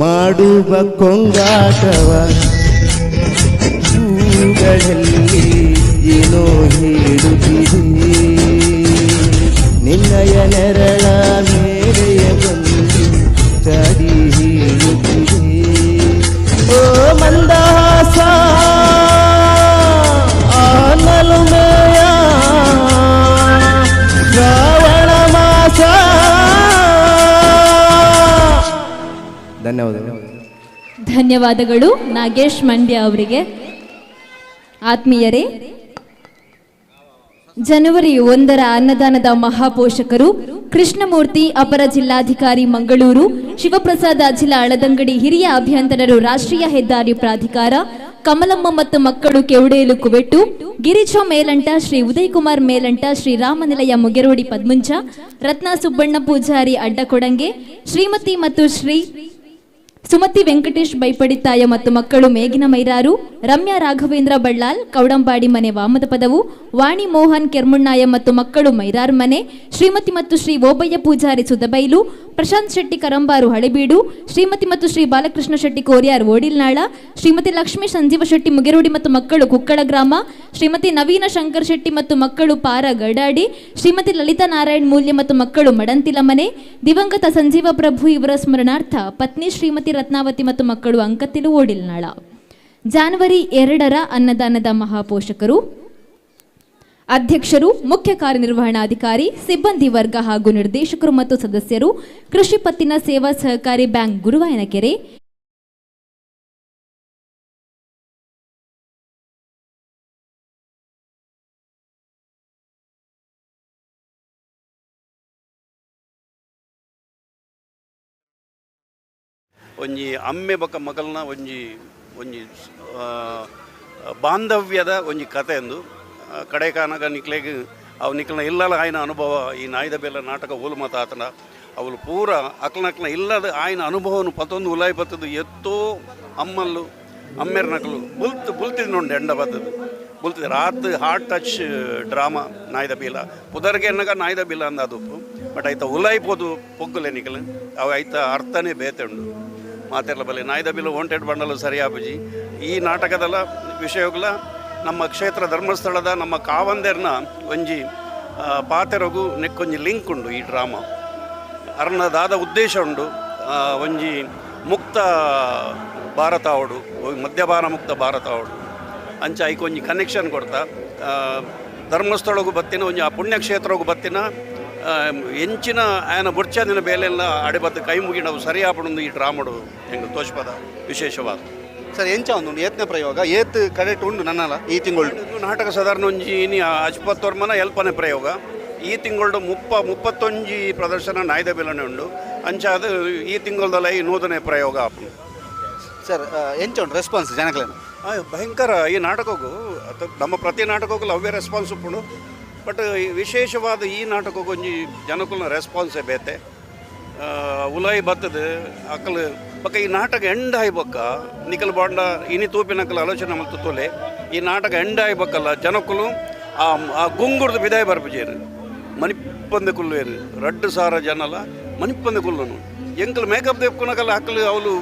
[SPEAKER 15] ಮಾಡುವ ಕೊಂಗಾಟವ. ಹೂಗಳಲ್ಲಿ ಏನೋ ಹೇಳುತ್ತಿದೆ, ನಿನ್ನಯ ನೆರಳ ಮೇರೆಯ ಬಂದು ಚಾಡಿ ಹೇಳುತ್ತಿದೆ. ಓ ಮಂದಹಾಸ ನಲುಮೆಯ ಶ್ರಾವಣ ಮಾಸ. ಧನ್ಯವಾದಗಳು.
[SPEAKER 1] ಧನ್ಯವಾದಗಳು ನಾಗೇಶ್ ಮಂಡ್ಯ ಅವರಿಗೆ. ಆತ್ಮೀಯರೇ, ಜನವರಿ 1ರ ಅನ್ನದಾನದ ಮಹಾಪೋಷಕರು ಕೃಷ್ಣಮೂರ್ತಿ, ಅಪರ ಜಿಲ್ಲಾಧಿಕಾರಿ ಮಂಗಳೂರು, ಶಿವಪ್ರಸಾದ ಜಿಲ್ಲಾ ಅಳದಂಗಡಿ ಹಿರಿಯ ಅಭಿಯಂತರರು ರಾಷ್ಟ್ರೀಯ ಹೆದ್ದಾರಿ ಪ್ರಾಧಿಕಾರ, ಕಮಲಮ್ಮ ಮತ್ತು ಮಕ್ಕಳು ಕೆವಡೇಲು ಕುವೆಟ್ಟು, ಗಿರಿಜಾ ಮೇಲಂಟ, ಶ್ರೀ ಉದಯಕುಮಾರ್ ಮೇಲಂಟ, ಶ್ರೀ ರಾಮನಿಲಯ ಮುಗೆರೋಡಿ ಪದ್ಮುಂಚ, ರತ್ನ ಸುಬ್ಬಣ್ಣ ಪೂಜಾರಿ ಅಡ್ಡಕೊಡಂಗೆ, ಶ್ರೀಮತಿ ಮತ್ತು ಶ್ರೀ ಸುಮತಿ ವೆಂಕಟೇಶ್ ಬೈಪಡಿತ್ತಾಯ ಮತ್ತು ಮಕ್ಕಳು ಮೇಗಿನ ಮೈರಾರು, ರಮ್ಯಾ ರಾಘವೇಂದ್ರ ಬಳ್ಳಾಲ್ ಕೌಡಂಬಾಡಿ ಮನೆ ವಾಮದ ಪದವು, ವಾಣಿ ಮೋಹನ್ ಕೆರ್ಮುಣ್ಣಾಯ ಮತ್ತು ಮಕ್ಕಳು ಮೈರಾರ್ ಮನೆ, ಶ್ರೀಮತಿ ಮತ್ತು ಶ್ರೀ ಓಬಯ್ಯ ಪೂಜಾರಿ ಸುದಬೈಲು, ಪ್ರಶಾಂತ್ ಶೆಟ್ಟಿ ಕರಂಬಾರು ಹಳೆಬೀಡು, ಶ್ರೀಮತಿ ಮತ್ತು ಶ್ರೀ ಬಾಲಕೃಷ್ಣ ಶೆಟ್ಟಿ ಕೋರಿಯಾರ್ ಓಡಿಲ್ನಾಳ, ಶ್ರೀಮತಿ ಲಕ್ಷ್ಮೀ ಸಂಜೀವ ಶೆಟ್ಟಿ ಮುಗೆರೋಡಿ ಮತ್ತು ಮಕ್ಕಳು ಕುಕ್ಕಳ ಗ್ರಾಮ, ಶ್ರೀಮತಿ ನವೀನ ಶಂಕರ್ ಶೆಟ್ಟಿ ಮತ್ತು ಮಕ್ಕಳು ಪಾರ ಗಡಾಡಿ, ಶ್ರೀಮತಿ ಲಲಿತಾ ನಾರಾಯಣ್ ಮೂಲ್ಯ ಮತ್ತು ಮಕ್ಕಳು ಮಡಂತಿಲ ಮನೆ, ದಿವಂಗತ ಸಂಜೀವ ಪ್ರಭು ಇವರ ಸ್ಮರಣಾರ್ಥ ಪತ್ನಿ ಶ್ರೀಮತಿ ರತ್ನಾವತಿ ಮತ್ತು ಮಕ್ಕಳು ಅಂಕತ್ತಿಲು ಓಡಿಲ್ನಾಳ. ಜಾನ್ವರಿ 2ರ ಅನ್ನದಾನದ ಮಹಾಪೋಷಕರು ಅಧ್ಯಕ್ಷರು, ಮುಖ್ಯ ಕಾರ್ಯನಿರ್ವಹಣಾಧಿಕಾರಿ, ಸಿಬ್ಬಂದಿ ವರ್ಗ ಹಾಗೂ ನಿರ್ದೇಶಕರು ಮತ್ತು ಸದಸ್ಯರು, ಕೃಷಿ ಪತ್ತಿನ ಸೇವಾ ಸಹಕಾರಿ ಬ್ಯಾಂಕ್ ಗುರುವಾಯನಕೆರೆ.
[SPEAKER 16] ಒಂಜಿ ಅಮ್ಮೆ ಬೊಕ್ಕ ಮಗಲ್ನ ಒಂಜಿ ಒಂಜಿ ಬಾಂಧವ್ಯದ ಒಂಜಿ ಕತೆ ಎಂದು ಕಡೆ ಕಾನಗ ನಿಕ್ಲೆಗ್ ಅವು ನಿಕ್ಲನ ಇಲ್ಲಲ ಆಯ್ನ ಅನುಭವ ಈ ನಾಯ್ದ ಬೆಲ್ಲ ನಾಟಕ ಓಲು ಮಾತಾತನ ಅವಳು ಪೂರ ಅಕ್ಲನಕ್ಲನ ಇಲ್ಲದ ಆಯ್ನ ಅನುಭವನು ಪತ್ತೊಂದು ಉಲಾಯಿ ಪತ್ತದು ಎತ್ತೋ ಅಮ್ಮಲ್ಲು ಅಮ್ಮೆರ್ ನಕಲು ಬುಲ್ತು ಬುಲ್ತಿದ್ ನೋಂಡು ಎಂಡ ಬತ್ತದು ಬುಲ್ತಿದ್ ರಾತ್ ಹಾರ್ಟ್ ಟಚ್ ಡ್ರಾಮಾ ನಾಯ್ದ ಬೀಲ ಪುದರ್ಗೆ ಎನ್ನಗ ನಾಯ್ದ ಬೀಲ ಅಂದ ಅದು ಬಟ್ ಐತ ಉಲಾಯಿ ಪೋದು ಪೊಗ್ಗುಲೆ ನಿಕಲು ಅವು ಐತ ಅರ್ಥನೇ ಬೇತೆ ಉಂಡು ಮಾತೆಲ್ಲ ಬಲೆ ನಾಯ್ದ ಬಿಲ ವಾಂಟೆಡ್ ಬಂಡಲು ಸರಿಯಾಬುಜಿ ಈ ನಾಟಕದಲ್ಲ ವಿಷಯಗಳ ನಮ್ಮ ಕ್ಷೇತ್ರ ಧರ್ಮಸ್ಥಳದ ನಮ್ಮ ಕಾವಂದೆರ್ನ ಒಂಜಿ ಪಾತೆರಗು ನೆಕ್ಕೊಂಜಿ ಲಿಂಕ್ ಉಂಡು ಈ ಡ್ರಾಮಾ ಅರ್ನದಾದ ಉದ್ದೇಶ ಉಂಡು ಒಂಜಿ ಮುಕ್ತ ಭಾರತ ಅವಡು ಮದ್ಯಪಾನ ಮುಕ್ತ ಭಾರತ ಅವಡು ಅಂಚ ಐಕೊಂಜಿ ಕನೆಕ್ಷನ್ ಕೊಡ್ತಾ. ಧರ್ಮಸ್ಥಳಗೂ ಬತ್ತಿನ ಒಂಜಿ ಆ ಪುಣ್ಯಕ್ಷೇತ್ರಗೂ ಬತ್ತಿನ ಎಂಚಿನ ಆಯನ ಬೊರ್ಚಾದಿನ ಬೇಲೆಲ್ಲ ಅಡೆಬತ್ತು ಕೈ ಮುಗಿ ನಾವು ಸರಿಯಾಪಡೊಂದು ಈ ಡ್ರಾಮಡು ಎಂಕ್ ತೋಜ್ಪದ ವಿಶೇಷವಾದ.
[SPEAKER 19] ಸರ್, ಎಂಚ ಒಂದು ಏತ್ನ ಪ್ರಯೋಗ ಏತ್ ಕಡೆಟ್ ಉಂಡು ನನ್ನಲ್ಲ ಈ ತಿಂಗಳು?
[SPEAKER 16] ನಾಟಕ ಸಾಧಾರಣ ಒಂಜಿ ಇನಿ ಅಜ್ಪತ್ತೊರ್ಮನ ಎಲ್ಪನೆ ಪ್ರಯೋಗ. ಈ ತಿಂಗಳು 31 ಪ್ರದರ್ಶನ ನಾಯ್ದ ಬೆಲನೆ ಉಂಡು. ಅಂಚಾದ ಈ ತಿಂಗಳದಲ್ಲ ಈ ನೂತನ ಪ್ರಯೋಗ ಆಪುಂಡು.
[SPEAKER 19] ಸರ್, ಎಂಚ ಉಂಟು ರೆಸ್ಪಾನ್ಸ್ ಜನಕ್ಲೆನ?
[SPEAKER 16] ಭಯಂಕರ. ಈ ನಾಟಕಕ್ಕೂ ಅಥವಾ ನಮ್ಮ ಪ್ರತಿ ನಾಟಕಕ್ಕೂ ಅವೇ ರೆಸ್ಪಾನ್ಸ್ ಉಪ್ಪುಂಡು. ಬಟ್ ವಿಶೇಷವಾದ ಈ ನಾಟಕಕ್ಕೂ ಒಂಜಿ ಜನಕುಲ್ನ ರೆಸ್ಪಾನ್ಸೇ ಬೇತೆ. ಉಲಾಯಿ ಬತ್ತದ ಅಕಲ್ ಬೊಕ್ಕ ಈ ನಾಟಕ ಎಂಡ್ ಆಯ್ಬೊಕ್ಕ ನಿಕಲ್ ಬಾಂಡ ಇನಿ ತೂಪಿನಕಲ್ ಆಲೋಚನೆ ಮಲ್ತು ತೋಲೆ. ಈ ನಾಟಕ ಎಂಡ್ ಆಯ್ಬೊಕ್ಕಲ್ಲ ಜನಕುಲು ಆ ಆ ಗುಂಗುರ್ದು ಬಿದಾಯ ಬರ್ಪುಜೇರು, ಮನಿಪ್ಪಂದೆ ಕುಲ್ವೇರು. 2000 ಜನಲ ಮನಿಪ್ಪಂದೆ ಕುಲ್ಲನು. ಎಂಕಲ್ ಮೇಕಪ್ ದೆಪ್ಪುನಕಲ್ ಅಕಲ್ ಅವಲು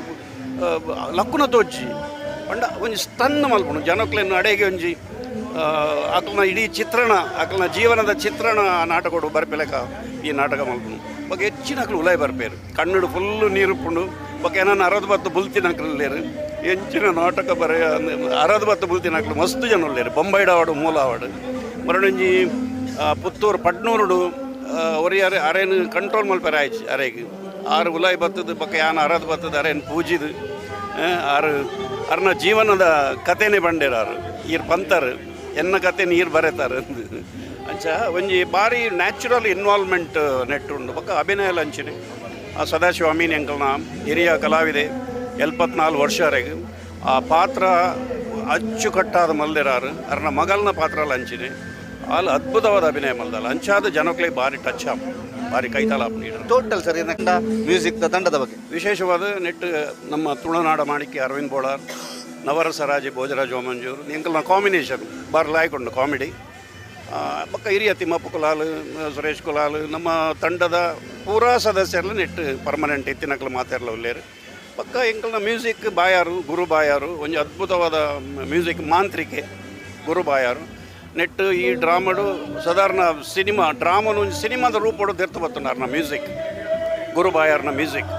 [SPEAKER 16] ಲಕ್ಕುನ ತೋಜ್ಜಿ ಪಂಡ ಒಂಜಿ ಸ್ಟನ್ ಮಲ್ಪುಂಡು ಜನಕ್ಲೆನ್ ಅಡೆಗೆ. ಒಂಜಿ ಅಕಲ್ನ ಇಡೀ ಚಿತ್ರಣ, ಅಕಲ್ನ ಜೀವನದ ಚಿತ್ರಣ ಆ ನಾಟಕಡು ಬರ್ಪೆಲೆಕ ಈ ನಾಟಕ ಮಲ್ಪುಂಡು. ಬೊಕ್ಕ ಹೆಚ್ಚಿನ ಅಕಲು ಉಲಾಯಿ ಬರ್ಪೇರು, ಕಣ್ಣುಡು ಫುಲ್ಲು ನೀರು ಉಪ್ಪುಂಡು. ಬೊಕ್ಕ ಏನಾನ ಅರದು ಬತ್ತು ಬುಲ್ತಿನ ಅಕಲ್ಲೇರು. ಎಂಚಿನ ನಾಟಕ ಬರೆಯ ಅರದು ಬತ್ತು ಬುಲ್ತಿನ ಅಕಲು ಮಸ್ತ್ ಜನ ಉಲ್ಲೇರು. ಬೊಂಬೈಡ್ ಆವಡು, ಮೂಲ ಆವಡು, ಮರಡೊಂಜಿ ಪುತ್ತೂರು ಪಡ್ನೂರುಡು ಒರಿಯಾರು ಅರೇನು ಕಂಟ್ರೋಲ್ ಮಲ್ಪೆರೆ ಆಯ್ತು. ಅರೆಗ್ ಆರು ಉಲಾಯಿ ಬತ್ತದ ಬೊಕ್ಕ ಯಾನ್ ಅರದು ಬತ್ತದ ಅರೇನು ಪೂಜಿದು ಆರು ಅರ್ನ ಜೀವನದ ಕಥೆನೇ ಬಂಡೇರಾರು. ಈರ್ ಪಂತರು ಎನ್ನ ಕತೆ ನೀರು ಬರೆತಾರೆ. ಅಂಚ ಒಂಜಿ ಬಾರಿ ನ್ಯಾಚುರಲ್ ಇನ್ವಾಲ್ವ್ಮೆಂಟ್ ನೆಟ್ ಉಂಡು. ಬೊಕ್ಕ ಅಭಿನಯ ಅಂಚಿನೆ ಆ ಸದಾಶಿವ ಅಮೀನ್ ಎಂಕಲ್ನ ಹಿರಿಯ ಕಲಾವಿದೆ, 74 ವರ್ಷರೆಗ್ ಆ ಪಾತ್ರ ಅಚ್ಚುಕಟ್ಟಾದ ಮಲ್ದಿರಾರು. ಅರ್ನ ಮಗಲ್ನ ಪಾತ್ರ ಅಂಚಿನೆ ಅಲ್ಲಿ ಅದ್ಭುತವಾದ ಅಭಿನಯ ಮಲ್ದಲ್ಲ. ಅಂಚಾದ ಜನಕ್ಲೆ ಬಾರಿ ಟಚ್ ಆಪ್, ಬಾರಿ ಕೈತಾಲ ಆಪ್ ನೀಡರು.
[SPEAKER 19] ಟೋಟಲ್ ಸರ್, ಏನಂಡ ಮ್ಯೂಸಿಕ್ ತಂಡದ ಬಗ್ಗೆ?
[SPEAKER 16] ವಿಶೇಷವಾದ ನೆಟ್ ನಮ್ಮ ತುಳುನಾಡ ಮಾಣಿಕ್ಯ ಅರವಿಂದ್ ಬೋಳಾರ್, ನವರಸರಾಜಿ ಭೋಜರಾಜ್ ವಾಮಂಜೂರ್ ಎಂಕಲ್ನ ಕಾಂಬಿನೇಷನ್ ಬಾರಿ ಲಾಯ್ಕೊಂಡು ಕಾಮಿಡಿ. ಬೊಕ್ಕ ಹಿರಿಯ ತಿಮ್ಮಪ್ಪ ಕುಲಾಲ್, ಸುರೇಶ್ ಕುಲಾಲ್, ನಮ್ಮ ತಂಡದ ಪೂರಾ ಸದಸ್ಯರ್ಲ ನೆಟ್ ಪರ್ಮನೆಂಟ್ ಇತ್ತಿನಕ್ಲು ಮಾತಾಡ್ಲ ಉಲ್ಲೇರು. ಬೊಕ್ಕ ಎಂಕಲ್ನ ಮ್ಯೂಸಿಕ್ ಬಾಯಾರು ಗುರು ಬಾಯಾರು, ಒಂಜಿ ಅದ್ಭುತವಾದ ಮ್ಯೂಸಿಕ್ ಮಾಂತ್ರಿಕೆ ಗುರು ಬಾಯಾರು. ನೆಟ್ ಈ ಡ್ರಾಮಡು ಸಾಧಾರಣ ಸಿನಿಮಾ ಡ್ರಾಮನು ಒಂಜಿ ಸಿನಿಮಾದ ರೂಪಡು ದೆರ್ತು ಬತ್ತುಂಡು ಮ್ಯೂಸಿಕ್ ಗುರು ಬಾಯಾರ್ನ ಮ್ಯೂಸಿಕ್.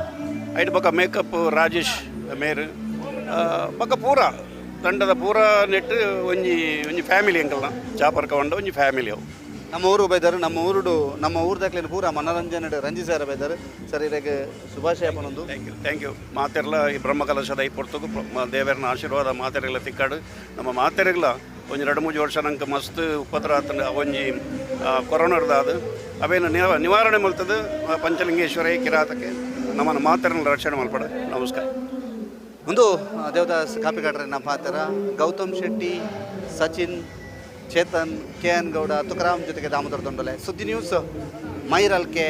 [SPEAKER 16] ಐಟ್ ಬೊಕ್ಕ ಮೇಕಪ್ ರಾಜೇಶ್ ಮೇರ್. ಬೊಕ್ಕ ಪೂರ ತಂಡದ ಪೂರ ನೆಟ್ ಒಂಜಿ ಒಂಜಿ ಫ್ಯಾಮಿಲಿ ಎಂಕಲ್ನ ಚಾಪರ್ ಕವಂಡ ಒಂಜಿ ಫ್ಯಾಮಿಲಿ ಅವು.
[SPEAKER 19] ನಮ್ಮ ಊರು ಬೈದರು, ನಮ್ಮ ಊರುಡು ನಮ್ಮ ಊರು ದಾಖಲೆ ಪೂರ ಮನರಂಜನೆ ರಂಜಿತ್ ಸರ್ ಬೈದರು. ಸರ್, ಇರೆಗ್ ಶುಭಾಶಯ ಪನೊಂದು.
[SPEAKER 16] Thank you, thank you. ಮಾತೆರ್ಲ ಈ ಬ್ರಹ್ಮಕಲಶದ ಈ ಪೊರ್ತುಗು ದೇವರನ ಆಶೀರ್ವಾದ ಮಾತೆರೆಗ್ಲ ತಿಕ್ಕಾಡು. ನಮ್ಮ ಮಾತೆರೆಗ್ಲ ಒಂಜಿ 2-3 ವರ್ಷ ನಂಗೆ ಮಸ್ತ್ ಉಪದ್ರ ಆತಂಡ ಒಂಜಿ ಕೊರೋನಾರ್ದಾದ ಅವೇನು ನಿವಾರಣೆ ಮಲ್ತದ ಪಂಚಲಿಂಗೇಶ್ವರ ಕಿರಾತಕ್ಕೆ ನಮ್ಮನ್ನು ಮಾತೆರನ್ನ ರಕ್ಷಣೆ ಮಲ್ಪಡ. ನಮಸ್ಕಾರ.
[SPEAKER 19] ಒಂದು ದೇವದಾಸ್ ಕಾಪಿಕಾಡ್ರನ್ನ ಪಾತ್ರ ಗೌತಮ್ ಶೆಟ್ಟಿ, ಸಚಿನ್, ಚೇತನ್, ಕೆ ಎನ್ ಗೌಡ, ತುಕಾರಾಮ್ ಜೊತೆಗೆ ದಾಮೋದರ ದೊಂಡಲೆ, ಸುದ್ದಿ ನ್ಯೂಸ್, ಮೈರಲ್ಕೆ.